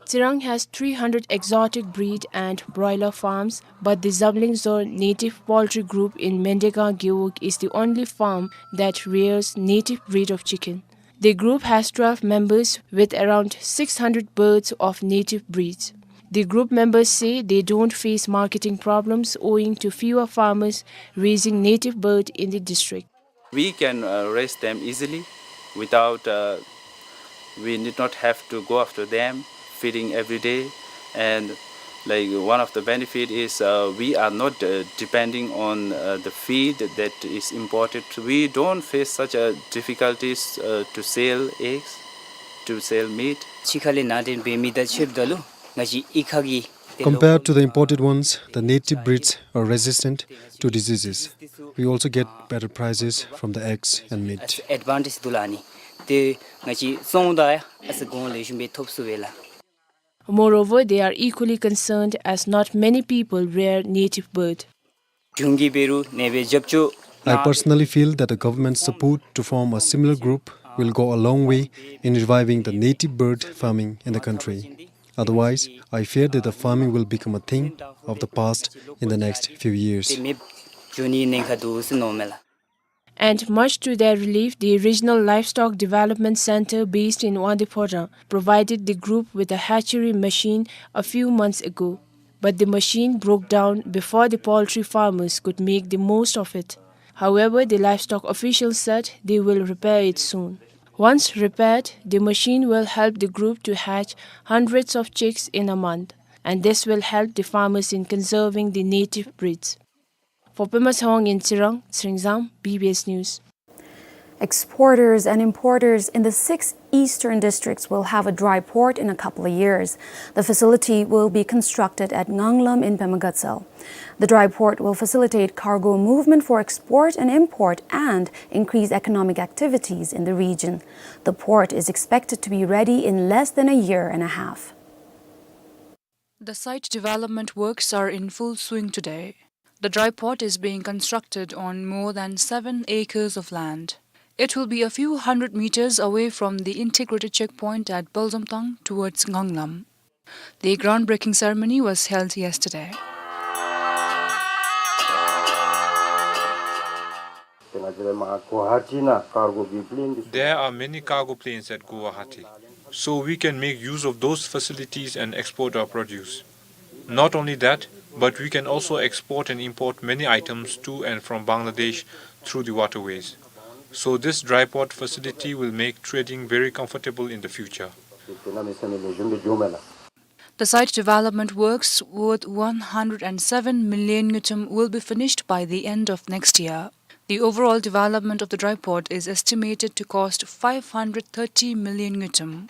Tsirang has three hundred exotic breed and broiler farms, but the Zabling Zor Native Poultry Group in Mendega Gewog is the only farm that rears native breed of chicken. The group has twelve members with around six hundred birds of native breeds. The group members say they don't face marketing problems owing to fewer farmers raising native bird in the district. We can, uh, raise them easily without, uh, we need not have to go after them, feeding every day. And, like, one of the benefit is, uh, we are not, uh, depending on, uh, the feed that is imported. We don't face such, uh, difficulties, uh, to sell eggs, to sell meat. ཕྱི་ཁ་ལས་ནང་འདྲེན་འབད་མི་དང་ཕྱདཔ་ད་ལུ་ང་བཅས་གཡུས་ཁ་གི། Compared to the imported ones, the native breeds are resistant to diseases. We also get better prices from the eggs and meat. ཨ་ཙི་ཨེཌ་བཱན་ཊེཇ་འདུག་ལགས། ཨ་ནི་དེ་ང་བཅས་བཙོང་ད་ཡང་ཨ་ཙི་གོང་ལེགས་ཤོམ་སྦེ་ཐོབ་ཚུགས་པས་ལགས། Moreover, they are equally concerned as not many people rear native bird. གཞུང་གིས་འབད་རུང་ནེ་སྦེ་རྒྱབ་སྐྱོར། I personally feel that the government's support to form a similar group will go a long way in reviving the native bird farming in the country. Otherwise, I fear that the farming will become a thing of the past in the next few years. And much to their relief, the Regional Livestock Development Center based in Wangdue Phodrang provided the group with a hatchery machine a few months ago. But the machine broke down before the poultry farmers could make the most of it. However, the livestock officials said they will repair it soon. Once repaired, the machine will help the group to hatch hundreds of chicks in a month, and this will help the farmers in conserving the native breeds. For Pema Tshewang in Tsirang, Tsering Zam, B B S News. Exporters and importers in the six eastern districts will have a dry port in a couple of years. The facility will be constructed at Nganglam in Pema Gatshel. The dry port will facilitate cargo movement for export and import and increase economic activities in the region. The port is expected to be ready in less than a year and a half. The site development works are in full swing today. The dry port is being constructed on more than seven acres of land. It will be a few hundred meters away from the integrated checkpoint at Balzamtang towards Nganglam. The groundbreaking ceremony was held yesterday. There are many cargo planes at Guwahati, so we can make use of those facilities and export our produce. Not only that, but we can also export and import many items to and from Bangladesh through the waterways. So this dry port facility will make trading very comfortable in the future. The site development works worth one hundred and seven million ngultrum will be finished by the end of next year. The overall development of the dry port is estimated to cost five hundred thirty million ngultrum.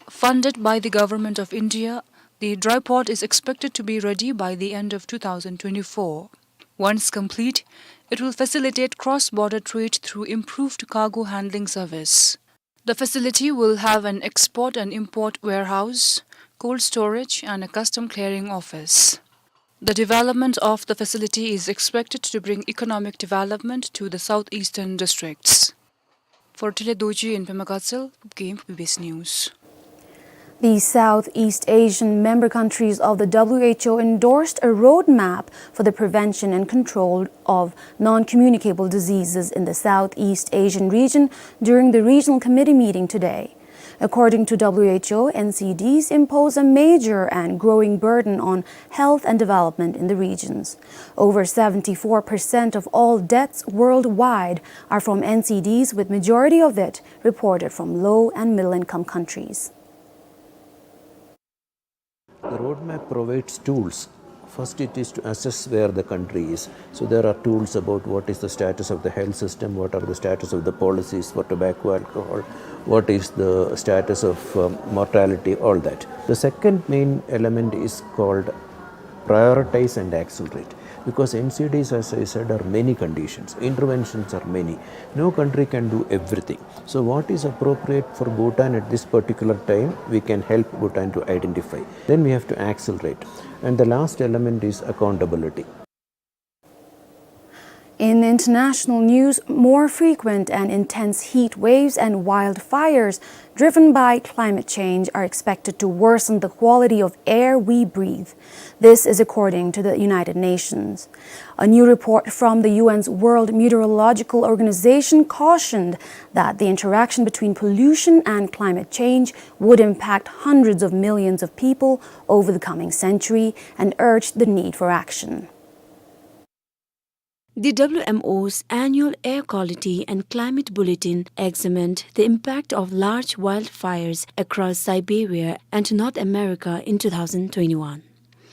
Funded by the Government of India, the dry port is expected to be ready by the end of two thousand twenty-four. Once complete, it will facilitate cross-border trade through improved cargo handling service. The facility will have an export and import warehouse, cold storage, and a custom clearing office. The development of the facility is expected to bring economic development to the southeastern districts. For Tile Dorji in Pema Gatshel, Game B B S News. The Southeast Asian member countries of the W H O endorsed a roadmap for the prevention and control of non-communicable diseases in the Southeast Asian region during the regional committee meeting today. According to W H O, N C Ds impose a major and growing burden on health and development in the regions. Over seventy-four percent of all deaths worldwide are from N C Ds, with majority of it reported from low and middle income countries. The roadmap provides tools. First, it is to assess where the country is. So there are tools about what is the status of the health system, what are the status of the policies for tobacco, alcohol, what is the status of, um, mortality, all that. The second main element is called prioritize and accelerate, because N C Ds, as I said, are many conditions, interventions are many. No country can do everything. So what is appropriate for Bhutan at this particular time, we can help Bhutan to identify. Then we have to accelerate. And the last element is accountability. In international news, more frequent and intense heat waves and wildfires driven by climate change are expected to worsen the quality of air we breathe. This is according to the United Nations. A new report from the U N's World Meteorological Organization cautioned that the interaction between pollution and climate change would impact hundreds of millions of people over the coming century and urged the need for action. The W M O's annual Air Quality and Climate Bulletin examined the impact of large wildfires across Siberia and North America in two thousand twenty-one.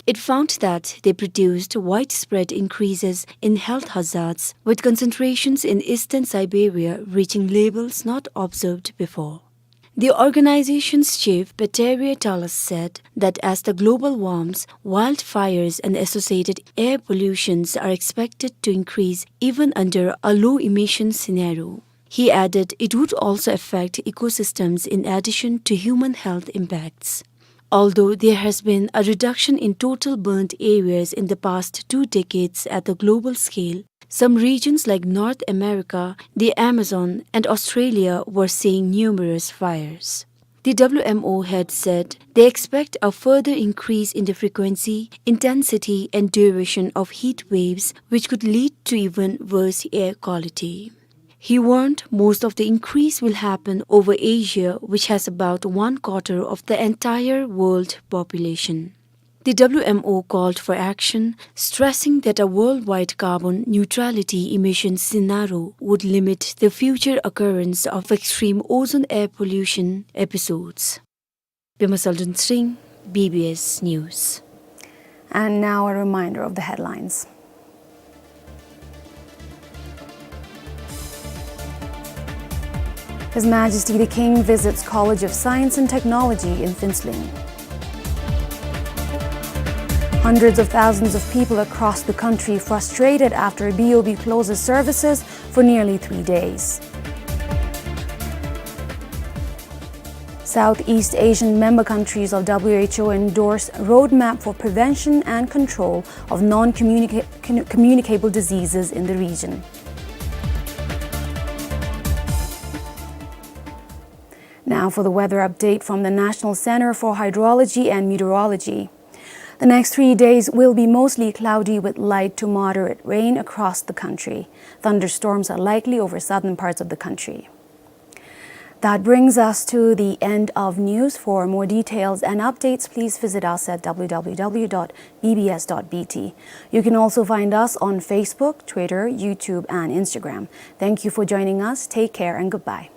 It found that they produced widespread increases in health hazards, with concentrations in eastern Siberia reaching levels not observed before. The organization's chief, Peteria Talas, said that as the global warms, wildfires and associated air pollutions are expected to increase even under a low-emission scenario. He added it would also affect ecosystems in addition to human health impacts. Although there has been a reduction in total burned areas in the past two decades at the global scale, Some regions like North America, the Amazon, and Australia were seeing numerous fires. The W M O had said they expect a further increase in the frequency, intensity, and duration of heat waves, which could lead to even worse air quality. He warned most of the increase will happen over Asia, which has about one quarter of the entire world population. The W M O called for action, stressing that a worldwide carbon neutrality emission scenario would limit the future occurrence of extreme ozone air pollution episodes. Pema Saldun Sring, B B S News. And now a reminder of the headlines. His Majesty the King visits College of Science and Technology in Phuentsholing. Hundreds of thousands of people across the country frustrated after B O B closes services for nearly three days. Southeast Asian member countries of W H O endorse roadmap for prevention and control of non-communica-, commu-, communicable diseases in the region. Now for the weather update from the National Center for Hydrology and Meteorology. The next three days will be mostly cloudy with light to moderate rain across the country. Thunderstorms are likely over southern parts of the country. That brings us to the end of news. For more details and updates, please visit us at W W W dot B B S dot B T. You can also find us on Facebook, Twitter, YouTube, and Instagram. Thank you for joining us. Take care and goodbye.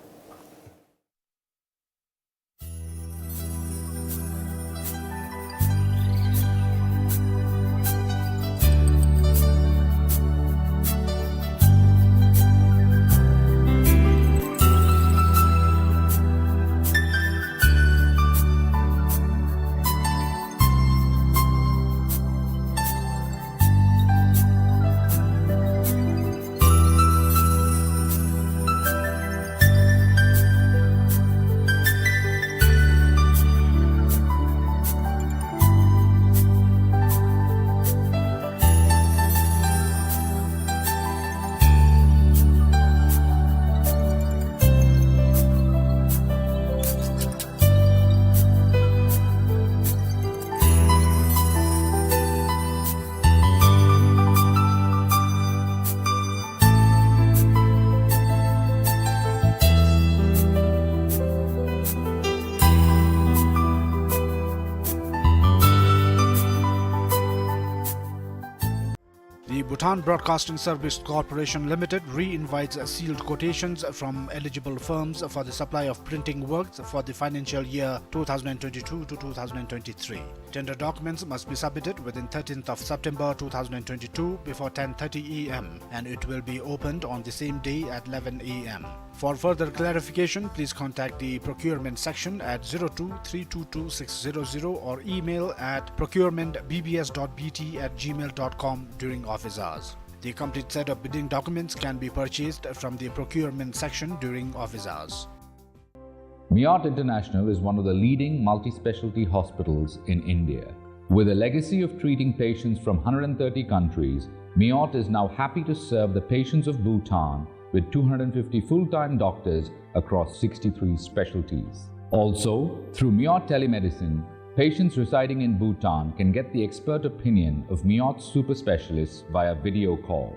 The Bhutan Broadcasting Service Corporation Limited re-invites sealed quotations from eligible firms for the supply of printing works for the financial year two thousand twenty-two to two thousand twenty-three. Tender documents must be submitted within thirteenth of September two thousand twenty-two before ten thirty A M, and it will be opened on the same day at eleven A M. For further clarification, please contact the procurement section at zero two three two two six zero zero or email at procurement B B S dot B T at gmail dot com during office hours. The complete set of bidding documents can be purchased from the procurement section during office hours. Meerut International is one of the leading multi-specialty hospitals in India. With a legacy of treating patients from hundred and thirty countries, Meerut is now happy to serve the patients of Bhutan with two hundred fifty full-time doctors across sixty-three specialties. Also, through Meerut Telemedicine, patients residing in Bhutan can get the expert opinion of Meerut super specialists via video call.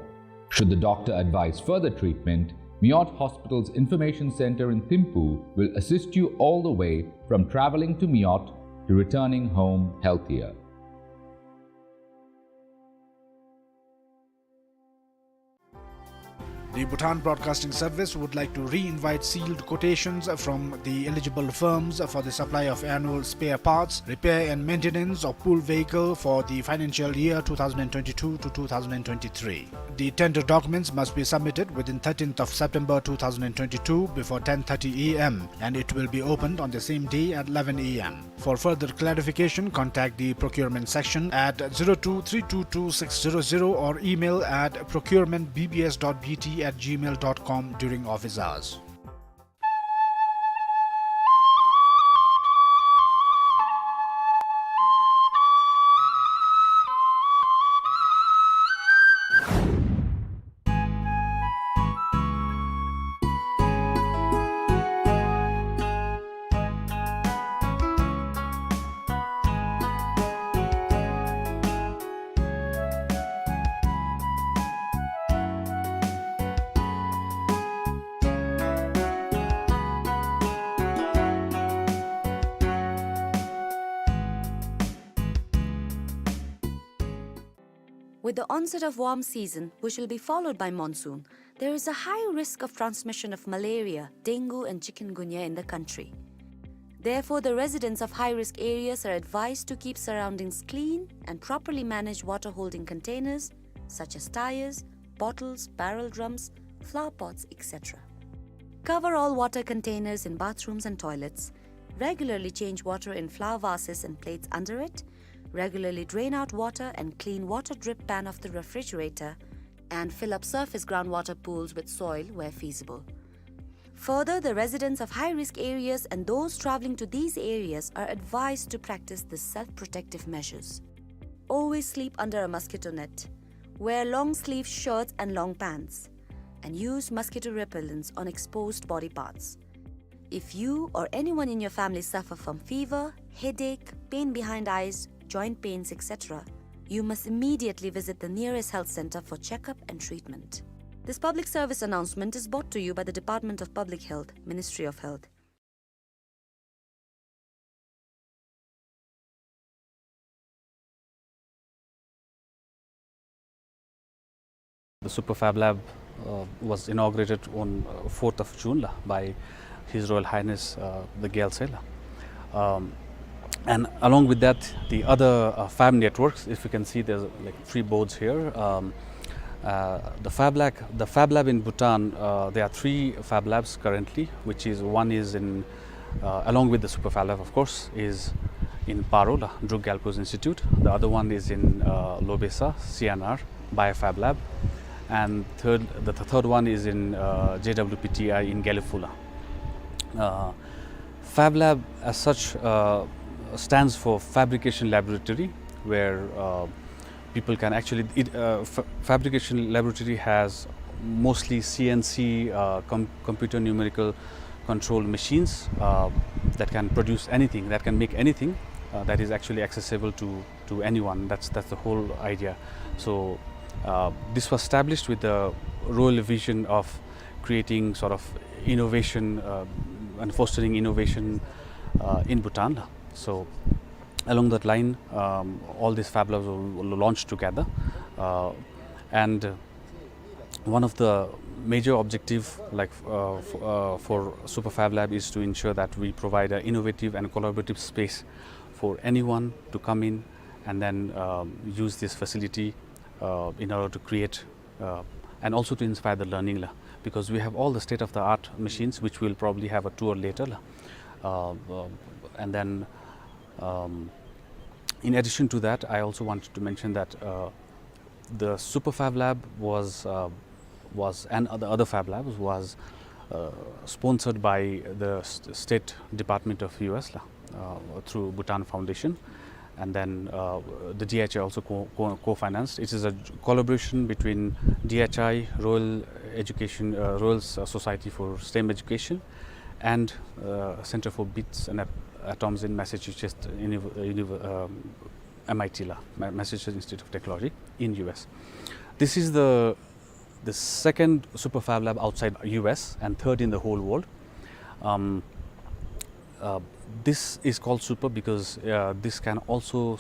Should the doctor advise further treatment, Meerut Hospital's Information Center in Thimphu will assist you all the way from traveling to Meerut to returning home healthier. The Bhutan Broadcasting Service would like to re-invite sealed quotations from the eligible firms for the supply of annual spare parts, repair and maintenance of pool vehicle for the financial year two thousand twenty-two to two thousand twenty-three. The tender documents must be submitted within thirteenth of September two thousand twenty-two before ten thirty A M, and it will be opened on the same day at eleven A M. For further clarification, contact the procurement section at zero two three two two six zero zero or email at procurement B B S dot B T at gmail dot com during office hours. With the onset of warm season, which will be followed by monsoon, there is a high risk of transmission of malaria, dengue, and chikungunya in the country. Therefore, the residents of high-risk areas are advised to keep surroundings clean and properly manage water-holding containers, such as tires, bottles, barrel drums, flower pots, et cetera. Cover all water containers in bathrooms and toilets. Regularly change water in flower vases and plates under it. Regularly drain out water and clean water drip pan of the refrigerator, and fill up surface groundwater pools with soil where feasible. Further, the residents of high-risk areas and those traveling to these areas are advised to practice the self-protective measures. Always sleep under a mosquito net. Wear long-sleeve shirts and long pants. And use mosquito repellents on exposed body parts. If you or anyone in your family suffer from fever, headache, pain behind eyes, joint pains, et cetera, you must immediately visit the nearest health center for checkup and treatment. This public service announcement is brought to you by the Department of Public Health, Ministry of Health. The Super Fab Lab, uh, was inaugurated on, uh, fourth of June la, by His Royal Highness, uh, the Gyaltsary la. Um, and along with that, the other, uh, fab networks, if you can see, there's, like, three boards here. Um, uh, the Fab Lab, the Fab Lab in Bhutan, uh, there are three Fab Labs currently, which is, one is in, uh, along with the Super Fab Lab, of course, is in Paro la, Druk Gyalpo's Institute. The other one is in, uh, Lobesa, C N R, Bio Fab Lab. And third, the th-, third one is in, uh, J W P T I in Gelephu la. Uh, Fab Lab as such, uh, stands for Fabrication Laboratory, where, uh, people can actually, it, uh, fa-, Fabrication Laboratory has mostly C N C, uh, com-, computer numerical control machines, uh, that can produce anything, that can make anything, uh, that is actually accessible to, to anyone. That's, that's the whole idea. So, uh, this was established with the royal vision of creating sort of innovation, uh, and fostering innovation, uh, in Bhutan. So, along that line, um, all these Fab Labs were, were launched together. Uh, and one of the major objective, like, uh, f-, uh, for Super Fab Lab is to ensure that we provide an innovative and collaborative space for anyone to come in and then, um, use this facility, uh, in order to create, uh, and also to inspire the learning la. Because we have all the state-of-the-art machines, which we'll probably have a tour later la. Uh, uh, and then, um, in addition to that, I also wanted to mention that, uh, the Super Fab Lab was, uh, was, and the other Fab Labs was, uh, sponsored by the st-, State Department of U S la, uh, through Bhutan Foundation. And then, uh, the D H I also co-, co-, co-financed. It is a collaboration between D H I, Royal Education, uh, Royal S-, Society for STEM Education, and, uh, Center for Bits and At-, Atoms in Massachusetts Univ-, Univ-, um, M I T la, Ma-, Massachusetts Institute of Technology in U S. This is the, the second Super Fab Lab outside U S and third in the whole world. Um, uh, this is called super because, uh, this can also